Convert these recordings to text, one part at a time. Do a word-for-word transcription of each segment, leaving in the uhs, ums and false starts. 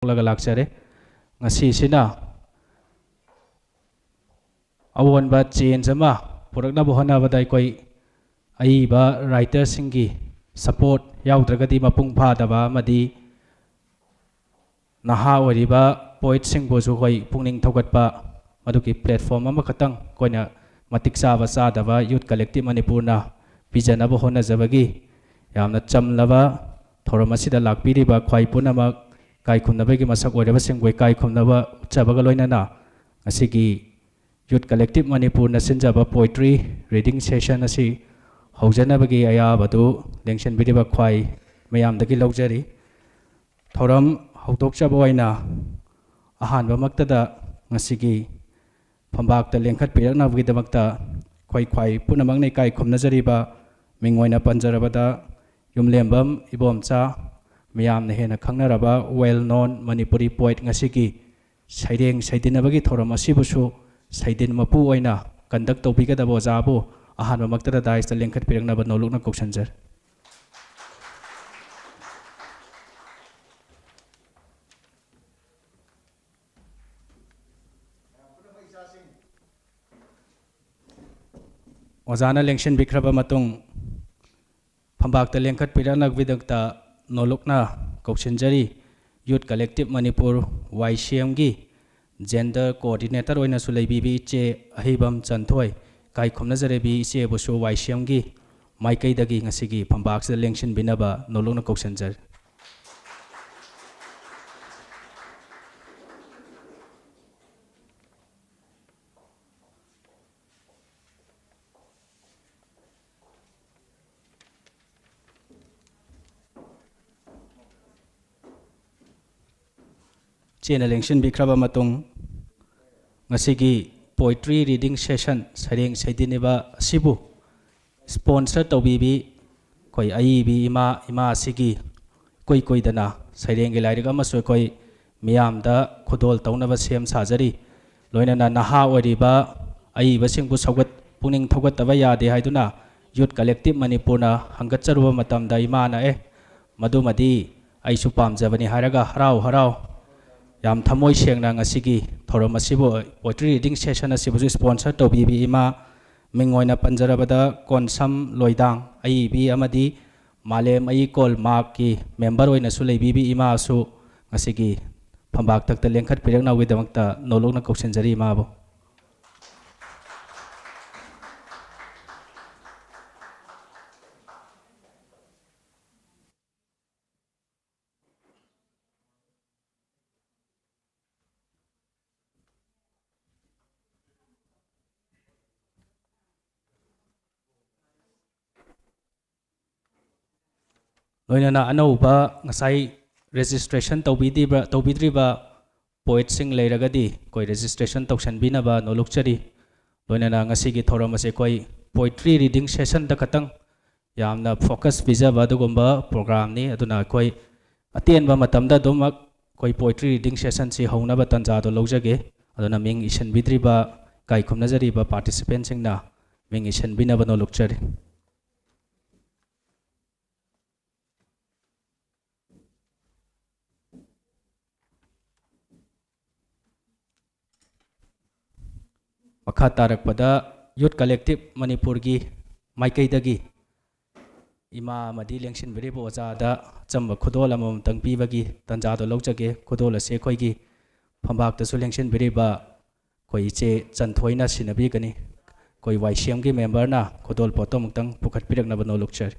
ꯊꯣꯛꯂꯒ ꯂꯥꯛꯆꯔꯦ꯫ ꯉꯁꯤꯁꯤꯅ ꯑꯑꯣꯟꯕ change ꯑꯃ ꯄꯨꯔꯛꯅꯕ ꯍꯣꯠꯅꯕꯗ ꯑꯩꯈꯣꯏ ꯑꯏꯕ writerꯁꯤꯡꯒꯤ support ꯌꯥꯎꯗ꯭ꯔꯒꯗꯤ ꯃꯄꯨꯡ ꯐꯥꯗꯕ ꯑꯃꯗꯤ ꯅꯍꯥ ꯑꯣꯏꯔꯤꯕ poetꯁꯤꯡꯕꯨꯁꯨ ꯑꯩꯈꯣꯏ ꯄꯨꯛꯅꯤꯡ ꯊꯧꯒꯠꯄ, ꯃꯗꯨꯒꯤ platform ꯑꯃꯈꯛꯇꯪ ꯑꯩꯈꯣꯏꯅ ꯃꯇꯤꯛ ꯆꯥꯕ ꯆꯥꯗꯕ Youth Collective ꯃꯅꯤꯄꯨꯔꯅ ꯄꯤꯖꯅꯕ ꯍꯣꯠꯅꯖꯕꯒꯤ ꯌꯥꯝꯅ ꯆꯝꯂꯕ ꯊꯧꯔꯝ ꯑꯁꯤꯗ ꯂꯥꯛꯄꯤꯔꯤꯕ ꯈ꯭ꯋꯥꯏ ꯄꯨꯝꯅꯃꯛ ꯏꯀꯥꯏ ꯈꯨꯝꯅꯕꯒꯤ ꯃꯁꯛ ꯑꯣꯏꯔꯕꯁꯤꯡꯕꯨ ꯏꯀꯥꯏ ꯈꯨꯝꯅꯕ ꯎꯠꯆꯕꯒ ꯂꯣꯏꯅꯅ ꯉꯁꯤꯒꯤ Youth Collective ꯃꯅꯤꯄꯨꯔꯅ ꯁꯤꯟꯖꯕ poetry reading session ꯑꯁꯤ ꯍꯧꯖꯅꯕꯒꯤ ꯑꯌꯥꯕꯗꯨ ꯂꯦꯡꯁꯤꯟꯕꯤꯔꯤꯕ ꯈ꯭ꯋꯥꯏ ꯃꯌꯥꯝꯗꯒꯤ ꯂꯧꯖꯔꯤ꯫ ꯊꯧꯔꯝ ꯍꯧꯗꯣꯛꯆꯕ ꯑꯣꯏꯅ ꯑꯍꯥꯟꯕꯃꯛꯇꯗ ꯉꯁꯤꯒꯤ ꯐꯝꯕꯥꯛꯇ ꯂꯦꯡꯈꯠꯄꯤꯔꯛꯅꯕꯒꯤꯗꯃꯛꯇ ꯑꯩꯈꯣꯏ ꯈ꯭ꯋꯥꯏ ꯄꯨꯝꯅꯃꯛꯅ ꯏꯀꯥꯏ ꯈꯨꯝꯅꯖꯔꯤꯕ ꯃꯤꯡ ꯑꯣꯏꯅ ꯄꯟꯖꯔꯕꯗ ꯌꯨꯝꯂꯦꯝꯕꯝ ꯏꯕꯣꯝꯆꯥ, ꯃꯤꯌꯥꯝꯅ ꯍꯦꯟꯅ ꯈꯪꯅꯔꯕ well known Manipuri poet, ꯉꯁꯤꯒꯤ ꯁꯩꯔꯦꯡ ꯁꯩꯗꯤꯟꯅꯕꯒꯤ ꯊꯧꯔꯝ ꯑꯁꯤꯕꯨꯁꯨ ꯁꯩꯗꯤꯟ ꯃꯄꯨ ꯑꯣꯏꯅ conduct ꯇꯧꯕꯤꯒꯗꯕ ꯑꯣꯖꯥꯕꯨ ꯑꯍꯥꯟꯕꯃꯛꯇꯗ daisꯇ ꯂꯦꯡꯈꯠꯄꯤꯔꯛꯅꯕ ꯅꯧꯂꯨꯛꯅ ꯀꯧꯁꯤꯟꯖꯔꯤ꯫ ꯑꯣꯖꯥꯅ ꯂꯦꯡꯁꯤꯟꯕꯤꯈ꯭ꯔꯕ ꯃꯇꯨꯡ ꯐꯝꯕꯥꯛꯇ ꯂꯦꯡꯈꯠꯄꯤꯔꯛꯅꯕꯒꯤꯗꯃꯛꯇ ꯅꯧꯂꯨꯛꯅ ꯀꯧꯁꯤꯟꯖꯔꯤ꯫ Youth Collective ꯃꯅꯤꯄꯨꯔ, ꯋꯥꯏ ꯁꯤ ꯑꯦꯝꯒꯤ gender coordinator ꯑꯣꯏꯅꯁꯨ ꯂꯩꯕꯤꯕꯤ ꯏꯆꯦ ꯑꯍꯩꯕꯝ ꯆꯟꯊꯣꯏ, ꯏꯀꯥꯏ ꯈꯨꯝꯅꯖꯔꯕꯤ ꯏꯆꯦꯕꯨꯁꯨ ꯋꯥꯏ ꯁꯤ ꯑꯦꯝꯒꯤ ꯃꯥꯏꯀꯩꯗꯒꯤ ꯉꯁꯤꯒꯤ ꯐꯝꯕꯥꯛꯁꯤꯗ ꯂꯦꯡꯁꯤꯟꯕꯤꯅꯕ ꯅꯧꯂꯨꯛꯅ ꯀꯧꯁꯤꯟꯖꯔꯤ꯫ ꯏꯆꯦꯅ ꯂꯦꯡꯁꯤꯟꯕꯤꯈ꯭ꯔꯕ ꯃꯇꯨꯡ, ꯉꯁꯤꯒꯤ poetry reading session, ꯁꯩꯔꯦꯡ ꯁꯩꯗꯤꯟꯅꯤꯕ ꯑꯁꯤꯕꯨ sponsor ꯇꯧꯕꯤꯕꯤ ꯑꯩꯈꯣꯏ ꯑꯏꯕꯤ ꯏꯃꯥ, ꯏꯃꯥ ꯑꯁꯤꯒꯤ ꯏꯀꯨꯏ ꯀꯨꯏꯗꯅ ꯁꯩꯔꯦꯡꯒꯤ ꯂꯥꯏꯔꯤꯛ ꯑꯃꯁꯨ ꯑꯩꯈꯣꯏ ꯃꯤꯌꯥꯝꯗ ꯈꯨꯗꯣꯜ ꯇꯧꯅꯕ ꯁꯦꯝ ꯁꯥꯖꯔꯤ꯫ ꯂꯣꯏꯅꯅ ꯅꯍꯥ ꯑꯣꯏꯔꯤꯕ ꯑꯏꯕꯁꯤꯡꯕꯨ ꯁꯧꯒꯠ-, ꯄꯨꯛꯅꯤꯡ ꯊꯧꯒꯠꯇꯕ ꯌꯥꯗꯦ ꯍꯥꯏꯗꯨꯅ Youth Collective ꯃꯅꯤꯄꯨꯔꯅ ꯍꯪꯒꯠꯆꯔꯨꯕ ꯃꯇꯝꯗ ꯏꯃꯥꯅ "ꯑꯦ, ꯃꯗꯨꯃꯗꯤ ꯑꯩꯁꯨ ꯄꯥꯝꯖꯕꯅꯤ" ꯍꯥꯏꯔꯒ ꯍꯔꯥꯎ ꯍꯔꯥꯎ ꯌꯥꯝ ꯊꯃꯣꯏ ꯁꯦꯡꯅ ꯉꯁꯤꯒꯤ ꯊꯧꯔꯝ ꯑꯁꯤꯕꯨ, poetry reading session ꯑꯁꯤꯕꯨꯁꯨ sponsor ꯇꯧꯕꯤꯕꯤ ꯏꯃꯥ, ꯃꯤꯡ ꯑꯣꯏꯅ ꯄꯟꯖꯔꯕꯗ ꯀꯣꯟꯁꯝ ꯂꯣꯏꯗꯥꯡ ꯑꯏꯕꯤ ꯑꯃꯗꯤ ꯃꯥꯂꯦꯝ ꯑꯏꯀꯣꯜ ꯃꯥꯛꯀꯤ member ꯑꯣꯏꯅꯁꯨ ꯂꯩꯕꯤꯕꯤ ꯏꯃꯥꯁꯨ ꯉꯁꯤꯒꯤ ꯐꯝꯕꯥꯛ ꯊꯛꯇ ꯂꯦꯡꯈꯠꯄꯤꯔꯛꯅꯕꯒꯤꯗꯃꯛꯇ ꯅꯣꯂꯨꯛꯅ ꯀꯧꯁꯤꯟꯖꯔꯤ ꯏꯃꯥꯕꯨ꯫ ꯂꯣꯏꯅꯅ ꯑꯅꯧꯕ ꯉꯁꯥꯏ registration ꯇꯧꯕꯤꯗ꯭ꯔꯤꯕ, ꯇꯧꯕꯤꯗ꯭ꯔꯤꯕ poetꯁꯤꯡ ꯂꯩꯔꯒꯗꯤ ꯑꯩꯈꯣꯏ registration ꯇꯧꯁꯟꯕꯤꯅꯕ ꯅꯣꯂꯨꯛꯆꯔꯤ꯫ ꯂꯣꯏꯅꯅ ꯉꯁꯤꯒꯤ ꯊꯧꯔꯝ ꯑꯁꯤ ꯑꯩꯈꯣꯏ poetry reading sessionꯗ ꯈꯛꯇꯪ ꯌꯥꯝꯅ focus ꯄꯤꯖꯕ ꯑꯗꯨꯒꯨꯝꯕ programꯅꯤ꯫ ꯑꯗꯨꯅ ꯑꯩꯈꯣꯏ ꯑꯇꯦꯟꯕ ꯃꯇꯝꯗ ꯑꯗꯨꯃꯛ ꯑꯩꯈꯣꯏ poetry reading sessionꯁꯤ ꯍꯧꯅꯕ ꯇꯥꯟꯖꯥꯗꯣ ꯂꯧꯖꯒꯦ꯫ ꯑꯗꯨꯅ ꯃꯤꯡ ꯏꯁꯤꯟꯕꯤꯗ꯭ꯔꯤꯕ, ꯏꯀꯥꯏ ꯈꯨꯝꯅꯖꯔꯤꯕ participantꯁꯤꯡꯅ ꯃꯤꯡ ꯏꯁꯤꯟꯕꯤꯅꯕ ꯅꯣꯂꯨꯛꯆꯔꯤ꯫ ꯃꯈꯥ ꯇꯥꯔꯛꯄꯗ Youth Collective ꯃꯅꯤꯄꯨꯔꯒꯤ ꯃꯥꯏꯀꯩꯗꯒꯤ ꯏꯃꯥ ꯑꯃꯗꯤ ꯂꯦꯡꯁꯤꯟꯕꯤꯔꯤꯕ ꯑꯣꯖꯥꯗ ꯑꯆꯝꯕ ꯈꯨꯗꯣꯜ ꯑꯃꯃꯝꯇꯪ ꯄꯤꯕꯒꯤ ꯇꯥꯟꯖꯥꯗꯣ ꯂꯧꯖꯒꯦ꯫ ꯈꯨꯗꯣꯜ ꯑꯁꯤ ꯑꯩꯈꯣꯏꯒꯤ ꯐꯝꯕꯥꯛꯇꯁꯨ ꯂꯦꯡꯁꯤꯟꯕꯤꯔꯤꯕ ꯑꯩꯈꯣꯏ ꯏꯆꯦ ꯆꯟꯊꯣꯏꯅ ꯁꯤꯟꯅꯕꯤꯒꯅꯤ꯫ ꯑꯩꯈꯣꯏ ꯋꯥꯏ ꯁꯤ ꯑꯦꯝꯒꯤ memberꯅ ꯈꯨꯗꯣꯜ ꯄꯣꯠꯇꯣ ꯑꯃꯨꯛꯇꯪ ꯄꯨꯈꯠꯄꯤꯔꯛꯅꯕ ꯅꯣꯂꯨꯛꯆꯔꯤ꯫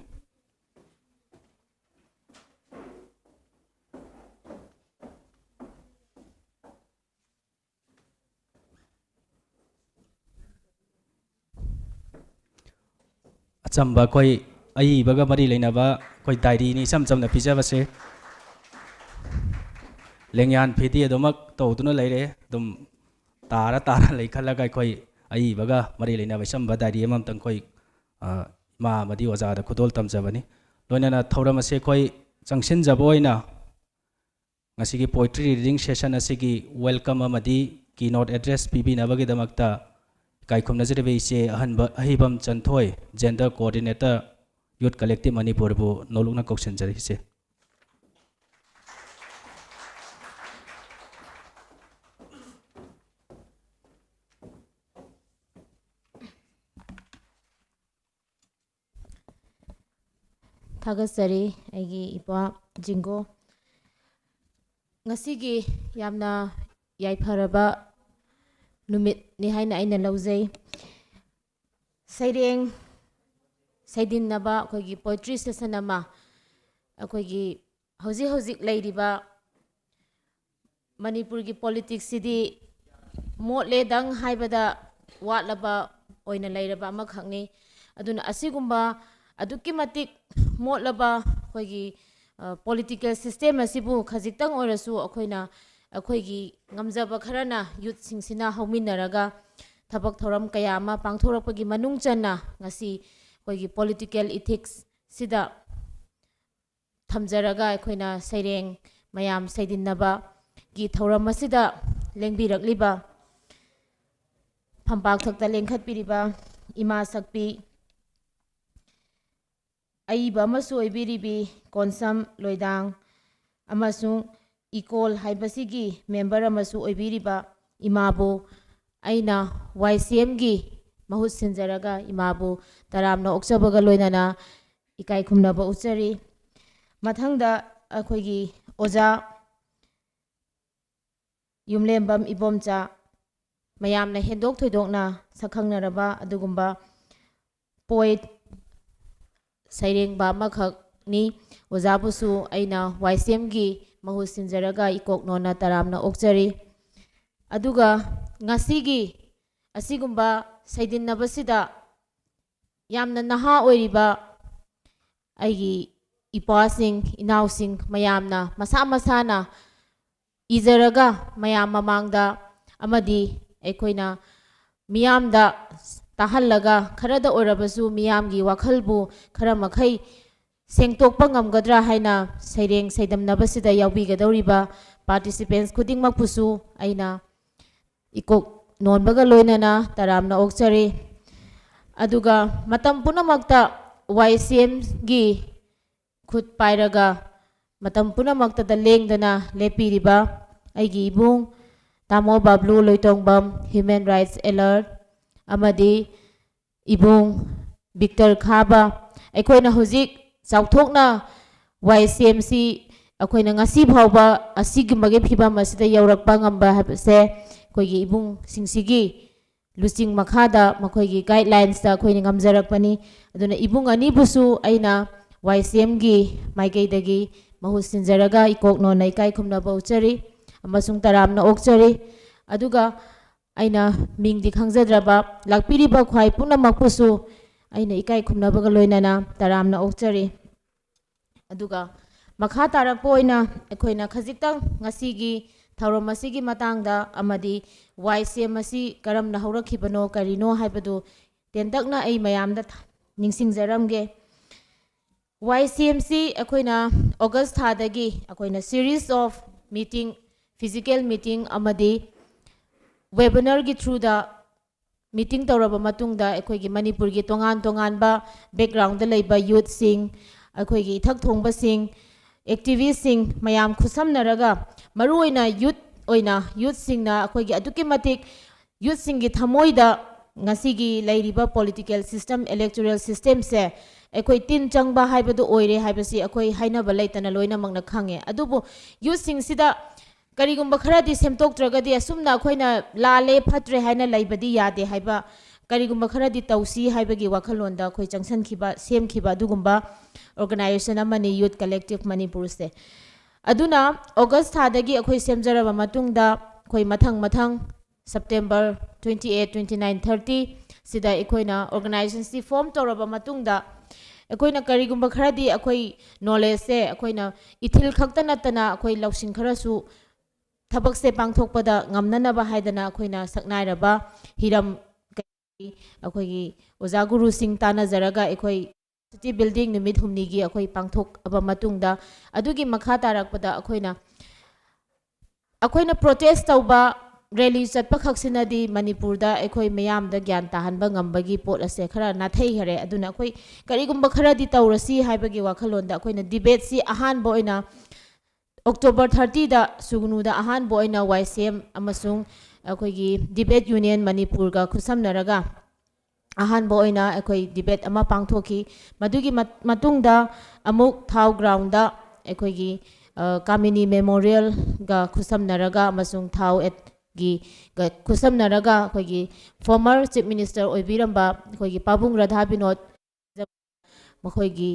ꯑꯆꯝꯕ ꯑꯩꯈꯣꯏ ꯑꯏꯕꯒ ꯃꯔꯤ ꯂꯩꯅꯕ ꯑꯩꯈꯣꯏ diaryꯅꯤ ꯏꯆꯝ ꯆꯝꯅ ꯄꯤꯖꯕꯁꯦ꯫ ꯂꯦꯡꯌꯥꯟ ꯐꯤꯗꯤ ꯑꯗꯨꯃꯛ ꯇꯧꯗꯨꯅ ꯂꯩꯔꯦ꯫ ꯑꯗꯨꯝ ꯇꯥꯔ ꯇꯥꯔ ꯂꯩ ꯈꯜꯂꯒ ꯑꯩꯈꯣꯏ ꯑꯏꯕꯒ ꯃꯔꯤ ꯂꯩꯅꯕ ꯑꯆꯝꯕ diary ꯑꯃꯃꯝꯇꯪ ꯑꯩꯈꯣꯏ, ꯑ, ꯏꯃꯥ ꯑꯃꯗꯤ ꯑꯣꯖꯥꯗ ꯈꯨꯗꯣꯜ ꯇꯝꯖꯕꯅꯤ꯫ ꯂꯣꯏꯅꯅ ꯊꯧꯔꯝ ꯑꯁꯤ ꯑꯩꯈꯣꯏ ꯆꯪꯁꯤꯟꯖꯕ ꯑꯣꯏꯅ ꯉꯁꯤꯒꯤ poetry reading session ꯑꯁꯤꯒꯤ welcome ꯑꯃꯗꯤ keynote address ꯄꯤꯕꯤꯅꯕꯒꯤꯗꯃꯛꯇ ꯏꯀꯥꯏ ꯈꯨꯝꯅꯖꯔꯤꯕ ꯏꯆꯦ ꯑꯍꯟꯕ ꯑꯍꯩꯕꯝ ꯆꯟꯊꯣꯏ, Gender Coordinator, Youth Collective ꯃꯅꯤꯄꯨꯔꯕꯨ ꯅꯣꯂꯨꯛꯅ ꯀꯧꯁꯤꯟꯖꯔꯤ ꯏꯆꯦ꯫ ꯊꯥꯒꯠꯆꯔꯤ ꯑꯩꯒꯤ ꯏꯄꯥ ꯖꯤꯡꯒꯣ꯫ ꯉꯁꯤꯒꯤ ꯌꯥꯝꯅ ꯌꯥꯏꯐꯔꯕ ꯅꯨꯃꯤꯠꯅꯤ ꯍꯥꯏꯅ ꯑꯩꯅ ꯂꯧꯖꯩ꯫ ꯁꯩꯔꯦꯡ ꯁꯩꯗꯤꯟꯅꯕ ꯑꯩꯈꯣꯏꯒꯤ poetry session ꯑꯃ, ꯑꯩꯈꯣꯏꯒꯤ ꯍꯧꯖꯤꯛ ꯍꯧꯖꯤꯛ ꯂꯩꯔꯤꯕ ꯃꯅꯤꯄꯨꯔꯒꯤ politics ꯁꯤꯗꯤ ꯃꯣꯠꯂꯦꯗꯪ ꯍꯥꯏꯕꯗ ꯋꯥꯠꯂꯕ ꯑꯣꯏꯅ ꯂꯩꯔꯕ ꯑꯃꯈꯛꯅꯤ꯫ ꯑꯗꯨꯅ ꯑꯁꯤꯒꯨꯝꯕ ꯑꯗꯨꯛꯀꯤ ꯃꯇꯤꯛ ꯃꯣꯠꯂꯕ ꯑꯩꯈꯣꯏꯒꯤ, ꯑ, political system ꯑꯁꯤꯕꯨ ꯈꯖꯤꯛꯇꯪ ꯑꯣꯏꯔꯁꯨ ꯑꯩꯈꯣꯏꯅ, ꯑꯩꯈꯣꯏꯒꯤ ꯉꯝꯖꯕ ꯈꯔꯅ youth ꯁꯤꯡꯁꯤꯅ ꯍꯧꯃꯤꯟꯅꯔꯒ ꯊꯕꯛ ꯊꯧꯔꯝ ꯀꯌꯥ ꯑꯃ ꯄꯥꯡꯊꯣꯔꯛꯄꯒꯤ ꯃꯅꯨꯡ ꯆꯟꯅ ꯉꯁꯤ ꯑꯩꯈꯣꯏꯒꯤ political ethics ꯁꯤꯗ ꯊꯝꯖꯔꯒ ꯑꯩꯈꯣꯏꯅ ꯁꯩꯔꯦꯡ ꯃꯌꯥꯝ ꯁꯩꯗꯤꯟꯅꯕꯒꯤ ꯊꯧꯔꯝ ꯑꯁꯤꯗ ꯂꯦꯡꯕꯤꯔꯛꯂꯤꯕ, ꯐꯝꯄꯥꯛ ꯊꯛꯇ ꯂꯦꯡꯈꯠꯄꯤꯔꯤꯕ ꯏꯃꯥ ꯁꯛꯄꯤ, ꯑꯏꯕ ꯑꯃꯁꯨ ꯑꯣꯏꯕꯤꯔꯤꯕꯤ ꯀꯣꯟꯁꯝ ꯂꯣꯏꯗꯥꯡ ꯑꯃꯁꯨꯡ ꯏꯀꯣꯜ ꯍꯥꯏꯕꯁꯤꯒꯤ member ꯑꯃꯁꯨ ꯑꯣꯏꯕꯤꯔꯤꯕ ꯏꯃꯥꯕꯨ ꯑꯩꯅ ꯋꯥꯏ ꯁꯤ ꯑꯦꯝꯒꯤ ꯃꯍꯨꯠ ꯁꯤꯟꯖꯔꯒ ꯏꯃꯥꯕꯨ ꯇꯔꯥꯝꯅ ꯑꯣꯛꯆꯕꯒ ꯂꯣꯏꯅꯅ ꯏꯀꯥꯏ ꯈꯨꯝꯅꯕ ꯎꯠꯆꯔꯤ꯫ ꯃꯊꯪꯗ ꯑꯩꯈꯣꯏꯒꯤ ꯑꯣꯖꯥ ꯌꯨꯝꯂꯦꯝꯕꯝ ꯏꯕꯣꯝꯆꯥ, ꯃꯌꯥꯝꯅ ꯍꯦꯟꯗꯣꯛ ꯊꯣꯏꯗꯣꯛꯅ ꯁꯛꯈꯪꯅꯔꯕ ꯑꯗꯨꯒꯨꯝꯕ poet, ꯁꯩꯔꯦꯡꯕ ꯑꯃꯈꯛꯅꯤ꯫ ꯑꯣꯖꯥꯕꯨꯁꯨ ꯑꯩꯅ ꯋꯥꯏ ꯁꯤ ꯑꯦꯝꯒꯤ ꯃꯍꯨꯠ ꯁꯤꯟꯖꯔꯒ ꯏꯀꯣꯛ ꯅꯣꯟꯅ ꯇꯔꯥꯝꯅ ꯑꯣꯛꯆꯔꯤ꯫ ꯑꯗꯨꯒ ꯉꯁꯤꯒꯤ ꯑꯁꯤꯒꯨꯝꯕ ꯁꯩꯗꯤꯟꯅꯕꯁꯤꯗ ꯌꯥꯝꯅ ꯅꯍꯥ ꯑꯣꯏꯔꯤꯕ ꯑꯩꯒꯤ ꯏꯄ꯭ꯋꯥꯁꯤꯡ, ꯏꯅꯥꯎꯁꯤꯡ ꯃꯌꯥꯝꯅ ꯃꯁꯥ ꯃꯁꯥꯅ ꯏꯖꯔꯒ ꯃꯌꯥꯝ ꯃꯃꯥꯡꯗ ꯑꯃꯗꯤ ꯑꯩꯈꯣꯏꯅ ꯃꯤꯌꯥꯝꯗ ꯇꯥꯍꯜꯂꯒ ꯈꯔꯗ ꯑꯣꯏꯔꯕꯁꯨ ꯃꯤꯌꯥꯝꯒꯤ ꯋꯥꯈꯜꯕꯨ ꯈꯔ ꯃꯈꯩ ꯁꯦꯡꯇꯣꯛꯄ ꯉꯝꯒꯗ꯭ꯔꯥ ꯍꯥꯏꯅ ꯁꯩꯔꯦꯡ ꯁꯩꯗꯝꯅꯕꯁꯤꯗ ꯌꯥꯎꯕꯤꯒꯗꯧꯔꯤꯕ participants ꯈꯨꯗꯤꯡꯃꯛꯄꯨꯁꯨ ꯑꯩꯅ ꯏꯀꯣꯛ ꯅꯣꯟꯕꯒ ꯂꯣꯏꯅꯅ ꯇꯔꯥꯝꯅ ꯑꯣꯛꯆꯔꯤ꯫ ꯑꯗꯨꯒ ꯃꯇꯝ ꯄꯨꯝꯅꯃꯛꯇ ꯋꯥꯏ ꯁꯤ ꯑꯦꯝꯒꯤ ꯈꯨꯠ ꯄꯥꯏꯔꯒ ꯃꯇꯝ ꯄꯨꯝꯅꯃꯛꯇꯗ ꯂꯦꯡꯗꯅ ꯂꯦꯞꯄꯤꯔꯤꯕ ꯑꯩꯒꯤ ꯏꯕꯨꯡ ꯇꯥꯃꯣ ꯕꯥꯕ꯭ꯂꯨ ꯂꯣꯏꯇꯣꯡꯕꯝ, human rights alert, ꯑꯃꯗꯤ ꯏꯕꯨꯡ ꯕꯤꯛꯇꯔ ꯈꯥꯕ, ꯑꯩꯈꯣꯏꯅ ꯍꯧꯖꯤꯛ ꯆꯥꯎꯊꯣꯛꯅ ꯋꯥꯏ ꯁꯤ ꯑꯦꯝꯁꯤ ꯑꯩꯈꯣꯏꯅ ꯉꯁꯤ ꯐꯥꯎꯕ ꯑꯁꯤꯒꯨꯝꯕꯒꯤ ꯐꯤꯕꯝ ꯑꯁꯤꯗ ꯌꯧꯔꯛꯄ ꯉꯝꯕ ꯍꯥꯏꯕꯁꯦ ꯑꯩꯈꯣꯏꯒꯤ ꯏꯕꯨꯡꯁꯤꯡꯁꯤꯒꯤ ꯂꯨꯆꯤꯡ ꯃꯈꯥꯗ, ꯃꯈꯣꯏꯒꯤ ꯒꯥꯏꯗꯂꯥꯏꯟꯁꯇ ꯑꯩꯈꯣꯏꯅ ꯉꯝꯖꯔꯛꯄꯅꯤ꯫ ꯑꯗꯨꯅ ꯏꯕꯨꯡ ꯑꯅꯤꯕꯨꯁꯨ ꯑꯩꯅ ꯋꯥꯏ ꯁꯤ ꯑꯦꯝꯒꯤ ꯃꯥꯏꯀꯩꯗꯒꯤ ꯃꯍꯨꯠ ꯁꯤꯟꯖꯔꯒ ꯏꯀꯣꯛ ꯅꯣꯟꯅ ꯏꯀꯥꯏ ꯈꯨꯝꯅꯕ ꯎꯠꯆꯔꯤ ꯑꯃꯁꯨꯡ ꯇꯔꯥꯝꯅ ꯑꯣꯛꯆꯔꯤ꯫ ꯑꯗꯨꯒ ꯑꯩꯅ ꯃꯤꯡꯗꯤ ꯈꯪꯖꯗ꯭ꯔꯕ ꯂꯥꯛꯄꯤꯔꯤꯕ ꯈ꯭ꯋꯥꯏ ꯄꯨꯝꯅꯃꯛꯄꯨꯁꯨ ꯑꯩꯅ ꯏꯀꯥꯏ ꯈꯨꯝꯅꯕꯒ ꯂꯣꯏꯅꯅ ꯇꯔꯥꯝꯅ ꯑꯣꯛꯆꯔꯤ꯫ ꯑꯗꯨꯒ ꯃꯈꯥ ꯇꯥꯔꯛꯄ ꯑꯣꯏꯅ ꯑꯩꯈꯣꯏꯅ ꯈꯖꯤꯛꯇꯪ ꯉꯁꯤꯒꯤ ꯊꯧꯔꯝ ꯑꯁꯤꯒꯤ ꯃꯇꯥꯡꯗ ꯑꯃꯗꯤ ꯋꯥꯏ ꯁꯤ ꯑꯦꯝ ꯑꯁꯤ ꯀꯔꯝꯅ ꯍꯧꯔꯛꯈꯤꯕꯅꯣ, ꯀꯔꯤꯅꯣ ꯍꯥꯏꯕꯗꯨ ꯇꯦꯟꯇꯛꯅ ꯑꯩ ꯃꯌꯥꯝꯗ ꯊ-, ꯅꯤꯡꯁꯤꯡꯖꯔꯝꯒꯦ꯫ ꯋꯥꯏ ꯁꯤ ꯑꯦꯝꯁꯤ ꯑꯩꯈꯣꯏꯅ ꯑꯣꯒꯁ ꯊꯥꯗꯒꯤ ꯑꯩꯈꯣꯏꯅ series of meeting, physical meeting ꯑꯃꯗꯤ ꯋꯦꯕꯤꯅꯔꯒꯤ ꯊ꯭ꯔꯨꯗ ꯃꯤꯇꯤꯡ ꯇꯧꯔꯕ ꯃꯇꯨꯡꯗ ꯑꯩꯈꯣꯏꯒꯤ ꯃꯅꯤꯄꯨꯔꯒꯤ ꯇꯣꯉꯥꯟ ꯇꯣꯉꯥꯟꯕ ꯕꯦꯛꯒ꯭ꯔꯥꯎꯟꯗ ꯂꯩꯕ ꯌꯨꯠꯁꯤꯡ, ꯑꯩꯈꯣꯏꯒꯤ ꯏꯊꯛ ꯊꯣꯡꯕꯁꯤꯡ, ꯑꯦꯛꯇꯤꯚꯤꯁꯁꯤꯡ ꯃꯌꯥꯝ ꯈꯨꯠꯁꯝꯅꯔꯒ, ꯃꯔꯨꯑꯣꯏꯅ ꯌꯨꯠ ꯑꯣꯏꯅ, ꯌꯨꯠꯁꯤꯡꯅ ꯑꯩꯈꯣꯏꯒꯤ ꯑꯗꯨꯛꯀꯤ ꯃꯇꯤꯛ ꯌꯨꯠꯁꯤꯡꯒꯤ ꯊꯃꯣꯏꯗ ꯉꯁꯤꯒꯤ ꯂꯩꯔꯤꯕ ꯄꯣꯂꯤꯇꯤꯀꯦꯜ ꯁꯤꯁꯇꯦꯝ, ꯏꯂꯦꯛꯇꯣꯔꯦꯜ ꯁꯤꯁꯇꯦꯝꯁꯦ ꯑꯩꯈꯣꯏ ꯇꯤꯟ ꯆꯪꯕ ꯍꯥꯏꯕꯗꯨ ꯑꯣꯏꯔꯦ ꯍꯥꯏꯕꯁꯤ ꯑꯩꯈꯣꯏ ꯍꯥꯏꯅꯕ ꯂꯩꯇꯅ ꯂꯣꯏꯅꯃꯛꯅ ꯈꯪꯉꯦ꯫ ꯑꯗꯨꯕꯨ ꯌꯨꯠꯁꯤꯡꯁꯤꯗ ꯀꯔꯤꯒꯨꯝꯕ ꯈꯔꯗꯤ ꯁꯦꯝꯗꯣꯛꯇ꯭ꯔꯒꯗꯤ ꯑꯁꯨꯝꯅ ꯑꯩꯈꯣꯏꯅ ꯂꯥꯜꯂꯦ, ꯐꯠꯇ꯭ꯔꯦ ꯍꯥꯏꯅ ꯂꯩꯕꯗꯤ ꯌꯥꯗꯦ ꯍꯥꯏꯕ, ꯀꯔꯤꯒꯨꯝꯕ ꯈꯔꯗꯤ ꯇꯧꯁꯤ ꯍꯥꯏꯕꯒꯤ ꯋꯥꯈꯜꯂꯣꯟꯗ ꯑꯩꯈꯣꯏ ꯆꯪꯁꯤꯟꯈꯤꯕ, ꯁꯦꯝꯈꯤꯕ ꯑꯗꯨꯒꯨꯝꯕ ꯑꯣꯔꯒꯅꯥꯏꯖꯦꯁꯟ ꯑꯃꯅꯤ ꯌꯨꯠ ꯀꯂꯦꯛꯇꯤꯚ ꯃꯅꯤꯄꯨꯔꯁꯦ꯫ ꯑꯗꯨꯅ ꯑꯣꯒꯁ ꯊꯥꯗꯒꯤ ꯑꯩꯈꯣꯏ ꯁꯦꯝꯖꯔꯕ ꯃꯇꯨꯡꯗ ꯑꯩꯈꯣꯏ ꯃꯊꯪ ꯃꯊꯪ September twenty eight, twenty nine, thirty ꯁꯤꯗ ꯑꯩꯈꯣꯏꯅ ꯑꯣꯔꯒꯅꯥꯏꯖꯦꯁꯟꯁꯤ ꯐꯣꯔꯝ ꯇꯧꯔꯕ ꯃꯇꯨꯡꯗ ꯑꯩꯈꯣꯏꯅ ꯀꯔꯤꯒꯨꯝꯕ ꯈꯔꯗꯤ ꯑꯩꯈꯣꯏ ꯅꯣꯂꯦꯖꯁꯦ ꯑꯩꯈꯣꯏꯅ ꯏꯊꯤꯜ ꯈꯛꯇ ꯅꯠꯇꯅ ꯑꯩꯈꯣꯏ ꯂꯧꯁꯤꯡ ꯈꯔꯁꯨ ꯊꯕꯛꯁꯦ ꯄꯥꯡꯊꯣꯛꯄꯗ ꯉꯝꯅꯅꯕ ꯍꯥꯏꯗꯅ ꯑꯩꯈꯣꯏꯅ ꯁꯛꯅꯥꯏꯔꯕ ꯍꯤꯔꯝ ꯑꯩꯈꯣꯏꯒꯤ ꯑꯣꯖꯥ ꯒꯨꯔꯨꯁꯤꯡ ꯇꯥꯟꯅꯖꯔꯒ ꯑꯩꯈꯣꯏ ꯌꯨꯅꯤꯚꯔꯁꯤꯇꯤ ꯕꯤꯜꯗꯤꯡ ꯅꯨꯃꯤꯠ ꯍꯨꯝꯅꯤꯒꯤ ꯑꯩꯈꯣꯏ ꯄꯥꯡꯊꯣꯛꯑꯕ ꯃꯇꯨꯡꯗ, ꯑꯗꯨꯒꯤ ꯃꯈꯥ ꯇꯥꯔꯛꯄꯗ ꯑꯩꯈꯣꯏꯅ, ꯑꯩꯈꯣꯏꯅ ꯄ꯭ꯔꯣꯇꯦꯁ ꯇꯧꯕ, ꯔꯦꯂꯤ ꯆꯠꯄ ꯈꯛꯁꯤꯅꯗꯤ ꯃꯅꯤꯄꯨꯔꯗ ꯑꯩꯈꯣꯏ ꯃꯤꯌꯥꯝꯗ ꯒ꯭ꯌꯥꯟ ꯇꯥꯍꯟꯕ ꯉꯝꯕꯒꯤ ꯄꯣꯠ ꯑꯁꯦ ꯈꯔ ꯅꯥꯊꯩꯈꯔꯦ꯫ ꯑꯗꯨꯅ ꯑꯩꯈꯣꯏ ꯀꯔꯤꯒꯨꯝꯕ ꯈꯔꯗꯤ ꯇꯧꯔꯁꯤ ꯍꯥꯏꯕꯒꯤ ꯋꯥꯈꯜꯂꯣꯟꯗ ꯑꯩꯈꯣꯏꯅ ꯗꯤꯕꯦꯠꯁꯤ ꯑꯍꯥꯟꯕ ꯑꯣꯏꯅ October thirty ꯗ, ꯁꯨꯒꯅꯨꯗ ꯑꯍꯥꯟꯕ ꯑꯣꯏꯅ ꯋꯥꯏ ꯁꯤ ꯑꯦꯝ ꯑꯃꯁꯨꯡ ꯑꯩꯈꯣꯏꯒꯤ ꯗꯤꯕꯦꯠ ꯌꯨꯅꯤꯌꯟ ꯃꯅꯤꯄꯨꯔꯒ ꯈꯨꯠꯁꯝꯅꯔꯒ ꯑꯍꯥꯟꯕ ꯑꯣꯏꯅ ꯑꯩꯈꯣꯏ debate ꯑꯃ ꯄꯥꯡꯊꯣꯛꯈꯤ꯫ ꯃꯗꯨꯒꯤ ꯃꯠ- ꯃꯇꯨꯡꯗ ꯑꯃꯨꯛ ꯊꯥꯎ groundꯗ ꯑꯩꯈꯣꯏꯒꯤ, ꯑ, ꯀꯥꯃꯤꯅꯤ Memorialꯒ ꯈꯨꯠꯁꯝꯅꯔꯒ ꯑꯃꯁꯨꯡ ꯊꯥꯎ ꯑꯦꯠꯒꯤ ꯒ ꯈꯨꯠꯁꯝꯅꯔꯒ ꯑꯩꯈꯣꯏꯒꯤ former Chief Minister ꯑꯣꯏꯕꯤꯔꯝꯕ ꯑꯩꯈꯣꯏꯒꯤ ꯄꯥꯕꯨꯡ ꯔꯥꯙꯥ ꯕꯤꯅꯣꯗ ꯃꯈꯣꯏꯒꯤ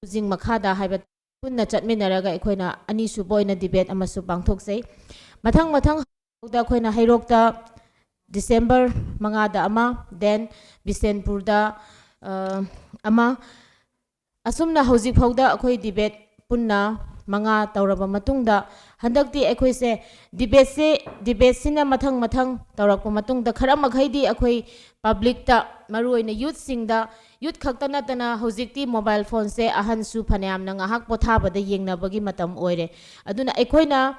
ꯂꯨꯆꯤꯡ ꯃꯈꯥꯗ ꯍꯥꯏꯕ ꯄꯨꯟꯅ ꯆꯠꯃꯤꯟꯅꯔꯒ ꯑꯩꯈꯣꯏꯅ ꯑꯅꯤꯁꯨꯕ ꯑꯣꯏꯅ debate ꯑꯃꯁꯨ ꯄꯥꯡꯊꯣꯛꯆꯩ꯫ ꯃꯊꯪ ꯃꯊꯪ ꯍꯧꯗ ꯑꯩꯈꯣꯏꯅ ꯍꯩꯔꯣꯛꯇ December ꯃꯉꯥꯗ ꯑꯃ, then ꯕꯤꯁꯦꯟꯄꯨꯔꯗ, ꯑ, ꯑꯃ, ꯑꯁꯨꯝꯅ ꯍꯧꯖꯤꯛ ꯐꯥꯎꯗ ꯑꯩꯈꯣꯏ debate ꯄꯨꯟꯅ ꯃꯉꯥ ꯇꯧꯔꯕ ꯃꯇꯨꯡꯗ, ꯍꯟꯗꯛꯇꯤ ꯑꯩꯈꯣꯏꯁꯦ debateꯁꯦ, debateꯁꯤꯅ ꯃꯊꯪ ꯃꯊꯪ ꯇꯧꯔꯛꯄ ꯃꯇꯨꯡꯗ, ꯈꯔ ꯃꯈꯩꯗꯤ ꯑꯩꯈꯣꯏ publicꯇ, ꯃꯔꯨꯑꯣꯏꯅ youthꯁꯤꯡꯗ, youth ꯈꯛꯇ ꯅꯠꯇꯅ ꯍꯧꯖꯤꯛꯇꯤ mobile phoneꯁꯦ ꯑꯍꯟꯁꯨ ꯐꯅꯌꯥꯝꯅ ꯉꯥꯏꯍꯥꯛ ꯄꯣꯊꯥꯕꯗ ꯌꯦꯡꯅꯕꯒꯤ ꯃꯇꯝ ꯑꯣꯏꯔꯦ꯫ ꯑꯗꯨꯅ ꯑꯩꯈꯣꯏꯅ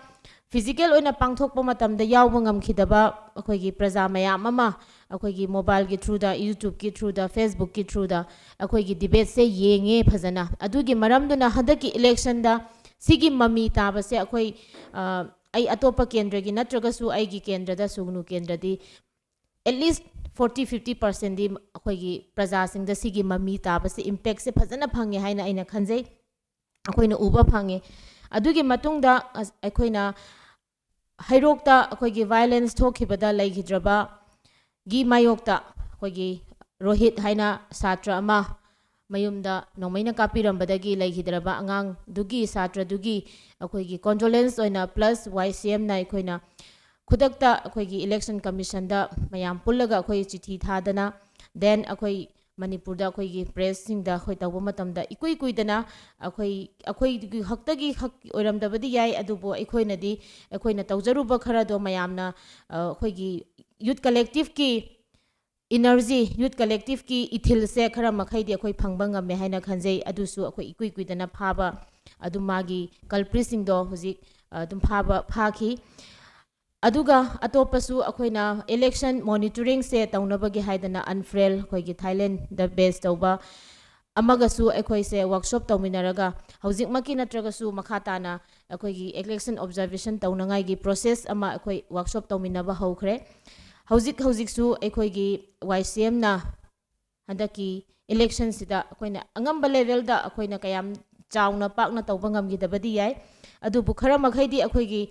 physical ꯑꯣꯏꯅ ꯄꯥꯡꯊꯣꯛꯄ ꯃꯇꯝꯗ ꯌꯥꯎꯕ ꯉꯝꯈꯤꯗꯕ ꯑꯩꯈꯣꯏꯒꯤ ꯄ꯭ꯔꯖꯥ ꯃꯌꯥꯝ ꯑꯃ ꯑꯩꯈꯣꯏꯒꯤ mobileꯒꯤ throughꯗ, YouTubeꯀꯤ throughꯗ, Facebookꯀꯤ throughꯗ ꯑꯩꯈꯣꯏꯒꯤ debateꯁꯦ ꯌꯦꯡꯉꯦ ꯐꯖꯅ꯫ ꯑꯗꯨꯒꯤ ꯃꯔꯝꯗꯨꯅ ꯍꯟꯗꯛꯀꯤ electionꯗ ꯁꯤꯒꯤ ꯃꯃꯤ ꯇꯥꯕꯁꯦ ꯑꯩꯈꯣꯏ, ꯑ, ꯑꯩ ꯑꯇꯣꯞꯄ ꯀꯦꯟꯗ꯭ꯔꯒꯤ ꯅꯠꯇ꯭ꯔꯒꯁꯨ ꯑꯩꯒꯤ ꯀꯦꯟꯗ꯭ꯔꯗ, ꯁꯨꯒꯅꯨ ꯀꯦꯟꯗ꯭ꯔꯗꯤ at least forty fifty percentꯗꯤ ꯑꯩꯈꯣꯏꯒꯤ ꯄ꯭ꯔꯖꯥꯁꯤꯡꯗ ꯁꯤꯒꯤ ꯃꯃꯤ ꯇꯥꯕꯁꯦ, impactꯁꯦ ꯐꯖꯅ ꯐꯪꯉꯦ ꯍꯥꯏꯅ ꯑꯩꯅ ꯈꯟꯖꯩ, ꯑꯩꯈꯣꯏꯅ ꯎꯕ ꯐꯪꯉꯦ꯫ ꯑꯗꯨꯒꯤ ꯃꯇꯨꯡꯗ ꯑꯁ-, ꯑꯩꯈꯣꯏꯅ ꯍꯩꯔꯣꯛꯇ ꯑꯩꯈꯣꯏꯒꯤ violence ꯊꯣꯛꯈꯤꯕꯗ ꯂꯩꯈꯤꯗ꯭ꯔꯕꯒꯤ ꯃꯥꯌꯣꯛꯇ ꯑꯩꯈꯣꯏꯒꯤ ꯔꯣꯍꯤꯠ ꯍꯥꯏꯅ ꯁꯥꯇ꯭ꯔ ꯑꯃ ꯃꯌꯨꯝꯗ ꯅꯣꯡꯃꯩꯅ ꯀꯥꯞꯄꯤꯔꯝꯕꯗꯒꯤ ꯂꯩꯈꯤꯗ꯭ꯔꯕ ꯑꯉꯥꯡꯗꯨꯒꯤ, ꯁꯥꯇ꯭ꯔꯗꯨꯒꯤ ꯑꯩꯈꯣꯏꯒꯤ condolence ꯑꯣꯏꯅ plus YCMꯅ ꯑꯩꯈꯣꯏꯅ ꯈꯨꯗꯛꯇ ꯑꯩꯈꯣꯏꯒꯤ election commissionꯗ ꯃꯌꯥꯝ ꯄꯨꯜꯂꯒ ꯑꯩꯈꯣꯏ ꯆꯤꯊꯤ ꯊꯥꯗꯅ, then ꯑꯩꯈꯣꯏ ꯃꯅꯤꯄꯨꯔꯗ ꯑꯩꯈꯣꯏꯒꯤ pressꯁꯤꯡꯗ ꯑꯩꯈꯣꯏ ꯇꯧꯕ ꯃꯇꯝꯗ ꯏꯀꯨꯏ ꯀꯨꯏꯗꯅ ꯑꯩꯈꯣꯏ, ꯑꯩꯈꯣꯏꯒꯤ ꯈꯛꯇꯒꯤ ꯈꯛ ꯑꯣꯏꯔꯝꯗꯕꯗꯤ ꯌꯥꯏ, ꯑꯗꯨꯕꯨ ꯑꯩꯈꯣꯏꯅꯗꯤ, ꯑꯩꯈꯣꯏꯅ ꯇꯧꯖꯔꯨꯕ ꯈꯔꯗꯣ ꯃꯌꯥꯝꯅ, ꯑ, ꯑꯩꯈꯣꯏꯒꯤ youth collectiveꯀꯤ energy, youth collectiveꯀꯤ ꯏꯊꯤꯜꯁꯦ ꯈꯔ ꯃꯈꯩꯗꯤ ꯑꯩꯈꯣꯏ ꯐꯪꯕ ꯉꯝꯃꯦ ꯍꯥꯏꯅ ꯈꯟꯖꯩ꯫ ꯑꯗꯨꯁꯨ ꯑꯩꯈꯣꯏ ꯏꯀꯨꯏ ꯀꯨꯏꯗꯅ ꯐꯥꯕ, ꯑꯗꯨꯝ ꯃꯥꯒꯤ culpritꯁꯤꯡꯗꯣ ꯍꯧꯖꯤꯛ, ꯑ, ꯑꯗꯨꯝ ꯐꯥꯕ, ꯐꯥꯈꯤ꯫ ꯑꯗꯨꯒ ꯑꯇꯣꯞꯄꯁꯨ ꯑꯩꯈꯣꯏꯅ election monitoringꯁꯦ ꯇꯧꯅꯕꯒꯤ ꯍꯥꯏꯗꯅ UNFREL, ꯑꯩꯈꯣꯏꯒꯤ Thailandꯗ base ꯇꯧꯕ ꯑꯃꯒꯁꯨ ꯑꯩꯈꯣꯏꯁꯦ workshop ꯇꯧꯃꯤꯟꯅꯔꯒ, ꯍꯧꯖꯤꯛꯃꯛꯀꯤ ꯅꯠꯇ꯭ꯔꯒꯁꯨ ꯃꯈꯥ ꯇꯥꯅ ꯑꯩꯈꯣꯏꯒꯤ election observation ꯇꯧꯅꯉꯥꯏꯒꯤ process ꯑꯃ ꯑꯩꯈꯣꯏ workshop ꯇꯧꯃꯤꯟꯅꯕ ꯍꯧꯈ꯭ꯔꯦ꯫ ꯍꯧꯖꯤꯛ ꯍꯧꯖꯤꯛꯁꯨ ꯑꯩꯈꯣꯏꯒꯤ ꯋꯥꯏ ꯁꯤ ꯑꯦꯝꯅ ꯍꯟꯗꯛꯀꯤ ꯏꯂꯦꯛꯁꯟꯁꯤꯗ ꯑꯩꯈꯣꯏꯅ ꯑꯉꯝꯕ ꯂꯦꯚꯦꯜꯗ ꯑꯩꯈꯣꯏꯅ ꯀꯌꯥꯝ ꯆꯥꯎꯅ ꯄꯥꯛꯅ ꯇꯧꯕ ꯉꯝꯈꯤꯗꯕꯗꯤ ꯌꯥꯏ, ꯑꯗꯨꯕꯨ ꯈꯔ ꯃꯈꯩꯗꯤ ꯑꯩꯈꯣꯏꯒꯤ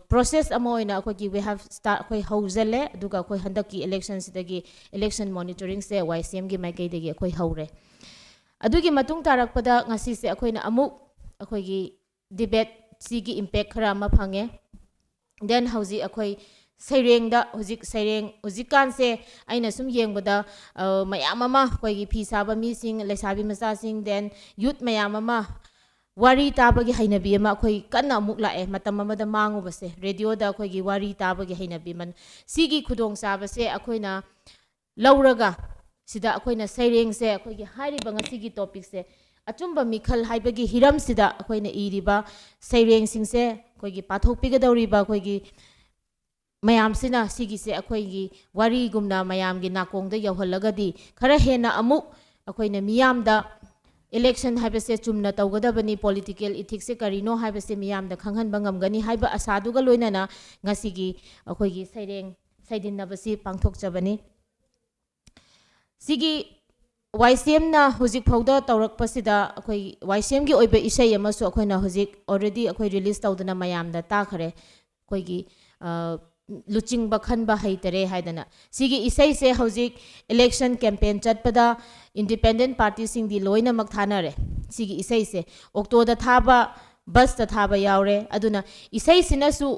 ꯄ꯭ꯔꯣꯁꯦꯁ ꯑꯃ ꯑꯣꯏꯅ ꯑꯩꯈꯣꯏꯒꯤ we have start, ꯑꯩꯈꯣꯏ ꯍꯧꯖꯜꯂꯦ꯫ ꯑꯗꯨꯒ ꯑꯩꯈꯣꯏ ꯍꯟꯗꯛꯀꯤ ꯏꯂꯦꯛꯁꯟꯁꯤꯗꯒꯤ ꯏꯂꯦꯛꯁꯟ ꯃꯣꯅꯤꯇꯣꯔꯤꯡꯁꯦ ꯋꯥꯏ ꯁꯤ ꯑꯦꯝꯒꯤ ꯃꯥꯏꯀꯩꯗꯒꯤ ꯑꯩꯈꯣꯏ ꯍꯧꯔꯦ꯫ ꯑꯗꯨꯒꯤ ꯃꯇꯨꯡ ꯇꯥꯔꯛꯄꯗ ꯉꯁꯤꯁꯦ ꯑꯩꯈꯣꯏꯅ ꯑꯃꯨꯛ ꯑꯩꯈꯣꯏꯒꯤ ꯗꯤꯕꯦꯠꯁꯤꯒꯤ ꯏꯝꯄꯦꯛ ꯈꯔ ꯑꯃ ꯐꯪꯉꯦ꯫ ꯗꯦꯟ ꯍꯧꯖꯤꯛ ꯑꯩꯈꯣꯏ ꯁꯩꯔꯦꯡꯗ, ꯍꯧꯖꯤꯛ ꯁꯩꯔꯦꯡ, ꯍꯧꯖꯤꯛꯀꯥꯟꯁꯦ ꯑꯩꯅ ꯁꯨꯝ ꯌꯦꯡꯕꯗ, ꯑ, ꯃꯌꯥꯝ ꯑꯃ ꯑꯩꯈꯣꯏꯒꯤ ꯐꯤ ꯁꯥꯕ ꯃꯤꯁꯤꯡ, ꯂꯩꯁꯥꯕꯤ ꯃꯆꯥꯁꯤꯡ, ꯗꯦꯟ ꯌꯨꯠ ꯃꯌꯥꯝ ꯑꯃ ꯋꯥꯔꯤ ꯇꯥꯕꯒꯤ ꯍꯩꯅꯕꯤ ꯑꯃ ꯑꯩꯈꯣꯏ ꯀꯟꯅ ꯑꯃꯨꯛ ꯂꯥꯛꯑꯦ꯫ ꯃꯇꯝ ꯑꯃꯗ ꯃꯥꯡꯉꯨꯕꯁꯦ, ꯔꯦꯗꯤꯑꯣꯗ ꯑꯩꯈꯣꯏꯒꯤ ꯋꯥꯔꯤ ꯇꯥꯕꯒꯤ ꯍꯩꯅꯕꯤ ꯑꯃ, ꯁꯤꯒꯤ ꯈꯨꯗꯣꯡꯆꯥꯕꯁꯦ ꯑꯩꯈꯣꯏꯅ ꯂꯧꯔꯒ ꯁꯤꯗ ꯑꯩꯈꯣꯏꯅ ꯁꯩꯔꯦꯡꯁꯦ, ꯑꯩꯈꯣꯏꯒꯤ ꯍꯥꯏꯔꯤꯕ ꯉꯁꯤꯒꯤ ꯇꯣꯄꯤꯛꯁꯦ, ꯑꯆꯨꯝꯕ ꯃꯤꯈꯜ ꯍꯥꯏꯕꯒꯤ ꯍꯤꯔꯝꯁꯤꯗ ꯑꯩꯈꯣꯏꯅ ꯏꯔꯤꯕ ꯁꯩꯔꯦꯡꯁꯤꯡꯁꯦ ꯑꯩꯈꯣꯏꯒꯤ ꯄꯥꯊꯣꯛꯄꯤꯒꯗꯧꯔꯤꯕ ꯑꯩꯈꯣꯏꯒꯤ ꯃꯌꯥꯝꯁꯤꯅ ꯁꯤꯒꯤꯁꯦ ꯑꯩꯈꯣꯏꯒꯤ ꯋꯥꯔꯤꯒꯨꯝꯅ ꯃꯌꯥꯝꯒꯤ ꯅꯥꯀꯣꯡꯗ ꯌꯧꯍꯜꯂꯒꯗꯤ ꯈꯔ ꯍꯦꯟꯅ ꯑꯃꯨꯛ ꯑꯩꯈꯣꯏꯅ ꯃꯤꯌꯥꯝꯗ ꯏꯂꯦꯛꯁꯟ ꯍꯥꯏꯕꯁꯦ ꯆꯨꯝꯅ ꯇꯧꯒꯗꯕꯅꯤ, ꯄꯣꯂꯤꯇꯤꯀꯦꯜ ꯏꯊꯤꯛꯁꯁꯦ ꯀꯔꯤꯅꯣ ꯍꯥꯏꯕꯁꯦ ꯃꯤꯌꯥꯝꯗ ꯈꯪꯍꯟꯕ ꯉꯝꯒꯅꯤ ꯍꯥꯏꯕ ꯑꯁꯥꯗꯨꯒ ꯂꯣꯏꯅꯅ ꯉꯁꯤꯒꯤ ꯑꯩꯈꯣꯏꯒꯤ ꯁꯩꯔꯦꯡ ꯁꯩꯗꯤꯟꯅꯕꯁꯤ ꯄꯥꯡꯊꯣꯛꯆꯕꯅꯤ꯫ ꯁꯤꯒꯤ ꯋꯥꯏ ꯁꯤ ꯑꯦꯝꯅ ꯍꯧꯖꯤꯛ ꯐꯥꯎꯗ ꯇꯧꯔꯛꯄꯁꯤꯗ ꯑꯩꯈꯣꯏ ꯋꯥꯏ ꯁꯤ ꯑꯦꯝꯒꯤ ꯑꯣꯏꯕ ꯏꯁꯩ ꯑꯃꯁꯨ ꯑꯩꯈꯣꯏꯅ ꯍꯧꯖꯤꯛ already ꯑꯩꯈꯣꯏ ꯔꯤꯂꯤꯁ ꯇꯧꯗꯨꯅ ꯃꯌꯥꯝꯗ ꯇꯥꯈ꯭ꯔꯦ꯫ ꯑꯩꯈꯣꯏꯒꯤ, ꯑ, ꯂꯨꯆꯤꯡꯕ ꯈꯟꯕ ꯍꯩꯇꯔꯦ ꯍꯥꯏꯗꯅ꯫ ꯁꯤꯒꯤ ꯏꯁꯩꯁꯦ ꯍꯧꯖꯤꯛ ꯏꯂꯦꯛꯁꯟ ꯀꯦꯝꯄꯦꯟ ꯆꯠꯄꯗ ꯏꯟꯗꯤꯄꯦꯟꯗꯦꯟ ꯄꯥꯔꯇꯤꯁꯤꯡꯗꯤ ꯂꯣꯏꯅꯃꯛ ꯊꯥꯅꯔꯦ꯫ ꯁꯤꯒꯤ ꯏꯁꯩꯁꯦ ꯑꯣꯛꯇꯣꯗ ꯊꯥꯕ, ꯕꯁꯇ ꯊꯥꯕ ꯌꯥꯎꯔꯦ꯫ ꯑꯗꯨꯅ ꯏꯁꯩꯁꯤꯅꯁꯨ,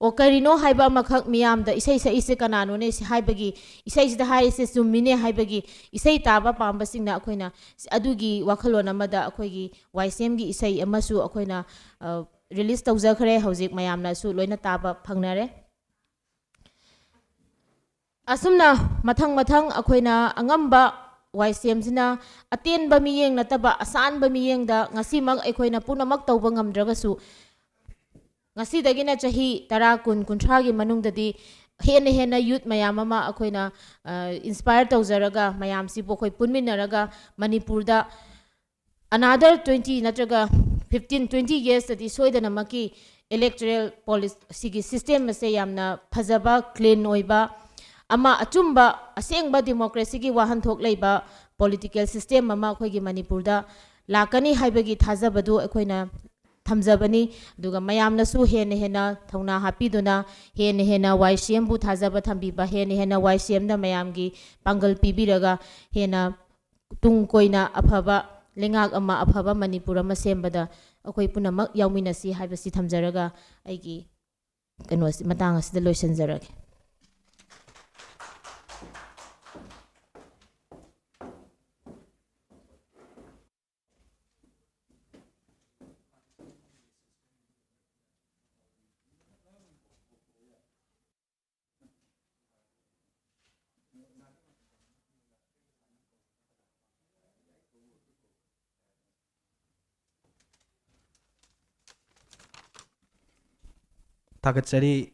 "ꯑꯣ, ꯀꯔꯤꯅꯣ ꯍꯥꯏꯕ ꯑꯃꯈꯛ ꯃꯤꯌꯥꯝꯗ ꯏꯁꯩ ꯁꯛꯏꯁꯦ ꯀꯅꯥꯅꯣꯅꯦ?" ꯁꯤ ꯍꯥꯏꯕꯒꯤ, ꯏꯁꯩꯁꯤꯗ ꯍꯥꯏꯔꯤꯁꯦ ꯆꯨꯝꯃꯤꯅꯦ ꯍꯥꯏꯕꯒꯤ, ꯏꯁꯩ ꯇꯥꯕ ꯄꯥꯝꯕꯁꯤꯡꯅ ꯑꯩꯈꯣꯏꯅ ꯑꯗꯨꯒꯤ ꯋꯥꯈꯜꯂꯣꯟ ꯑꯃꯗ ꯑꯩꯈꯣꯏꯒꯤ ꯋꯥꯏ ꯁꯤ ꯑꯦꯝꯒꯤ ꯏꯁꯩ ꯑꯃꯁꯨ ꯑꯩꯈꯣꯏꯅ, ꯑ, ꯔꯤꯂꯤꯁ ꯇꯧꯖꯈ꯭ꯔꯦ꯫ ꯍꯧꯖꯤꯛ ꯃꯌꯥꯝꯅꯁꯨ ꯂꯣꯏꯅ ꯇꯥꯕ ꯐꯪꯅꯔꯦ꯫ ꯑꯁꯨꯝꯅ ꯃꯊꯪ ꯃꯊꯪ ꯑꯩꯈꯣꯏꯅ ꯑꯉꯝꯕ ꯋꯥꯏ ꯁꯤ ꯑꯦꯝꯁꯤꯅ ꯑꯇꯦꯟꯕ ꯃꯤꯠꯌꯦꯡ ꯅꯠꯇꯕ ꯑꯁꯥꯟꯕ ꯃꯤꯠꯌꯦꯡꯗ ꯉꯁꯤꯃꯛ ꯑꯩꯈꯣꯏꯅ ꯄꯨꯝꯅꯃꯛ ꯇꯧꯕ ꯉꯝꯗ꯭ꯔꯒꯁꯨ, ꯉꯁꯤꯗꯒꯤꯅ ꯆꯍꯤ ꯇꯔꯥ, ꯀꯨꯟ, ꯀꯨꯟꯊ꯭ꯔꯥꯒꯤ ꯃꯅꯨꯡꯗꯗꯤ ꯍꯦꯟꯅ ꯍꯦꯟꯅ ꯌꯨꯠ ꯃꯌꯥꯝ ꯑꯃ ꯑꯩꯈꯣꯏꯅ, ꯑ, ꯏꯟꯁꯄꯥꯌꯔ ꯇꯧꯖꯔꯒ ꯃꯌꯥꯝꯁꯤꯕꯨ ꯑꯩꯈꯣꯏ ꯄꯨꯟꯃꯤꯟꯅꯔꯒ ꯃꯅꯤꯄꯨꯔꯗ another twenty ꯅꯠꯇ꯭ꯔꯒ fifteen, twenty yearsꯇꯗꯤ ꯁꯣꯏꯗꯅꯃꯛꯀꯤ electoral policy, ꯁꯤꯒꯤ system ꯑꯁꯦ ꯌꯥꯝꯅ ꯐꯖꯕ, clean ꯑꯣꯏꯕ, ꯑꯃ ꯑꯆꯨꯝꯕ, ꯑꯁꯦꯡꯕ democracy ꯒꯤ ꯋꯥꯍꯟꯊꯣꯛ ꯂꯩꯕ political system ꯑꯃ ꯑꯩꯈꯣꯏꯒꯤ ꯃꯅꯤꯄꯨꯔꯗ ꯂꯥꯛꯀꯅꯤ ꯍꯥꯏꯕꯒꯤ ꯊꯥꯖꯕꯗꯨ ꯑꯩꯈꯣꯏꯅ ꯊꯝꯖꯕꯅꯤ꯫ ꯑꯗꯨꯒ ꯃꯌꯥꯝꯅꯁꯨ ꯍꯦꯟꯅ ꯍꯦꯟꯅ ꯊꯧꯅꯥ ꯍꯥꯞꯄꯤꯗꯨꯅ, ꯍꯦꯟꯅ ꯍꯦꯟꯅ ꯋꯥꯏ ꯁꯤ ꯑꯦꯝꯕꯨ ꯊꯥꯖꯕ ꯊꯝꯕꯤꯕ, ꯍꯦꯟꯅ ꯍꯦꯟꯅ ꯋꯥꯏ ꯁꯤ ꯑꯦꯝꯗ ꯃꯌꯥꯝꯒꯤ ꯄꯥꯡꯒꯜ ꯄꯤꯕꯤꯔꯒ, ꯍꯦꯟꯅ ꯇꯨꯡ ꯀꯣꯏꯅ ꯑꯐꯕ ꯂꯩꯉꯥꯛ ꯑꯃ, ꯑꯐꯕ ꯃꯅꯤꯄꯨꯔ ꯑꯃ ꯁꯦꯝꯕꯗ ꯑꯩꯈꯣꯏ ꯄꯨꯝꯅꯃꯛ ꯌꯥꯎꯃꯤꯟꯅꯁꯤ ꯍꯥꯏꯕꯁꯤ ꯊꯝꯖꯔꯒ ꯑꯩꯒꯤ ꯀꯩꯅꯣꯁꯤ, ꯃꯇꯥꯡ ꯑꯁꯤꯗ ꯂꯣꯏꯁꯤꯟꯖꯔꯒꯦ꯫ ꯊꯥꯒꯠꯆꯔꯤ꯫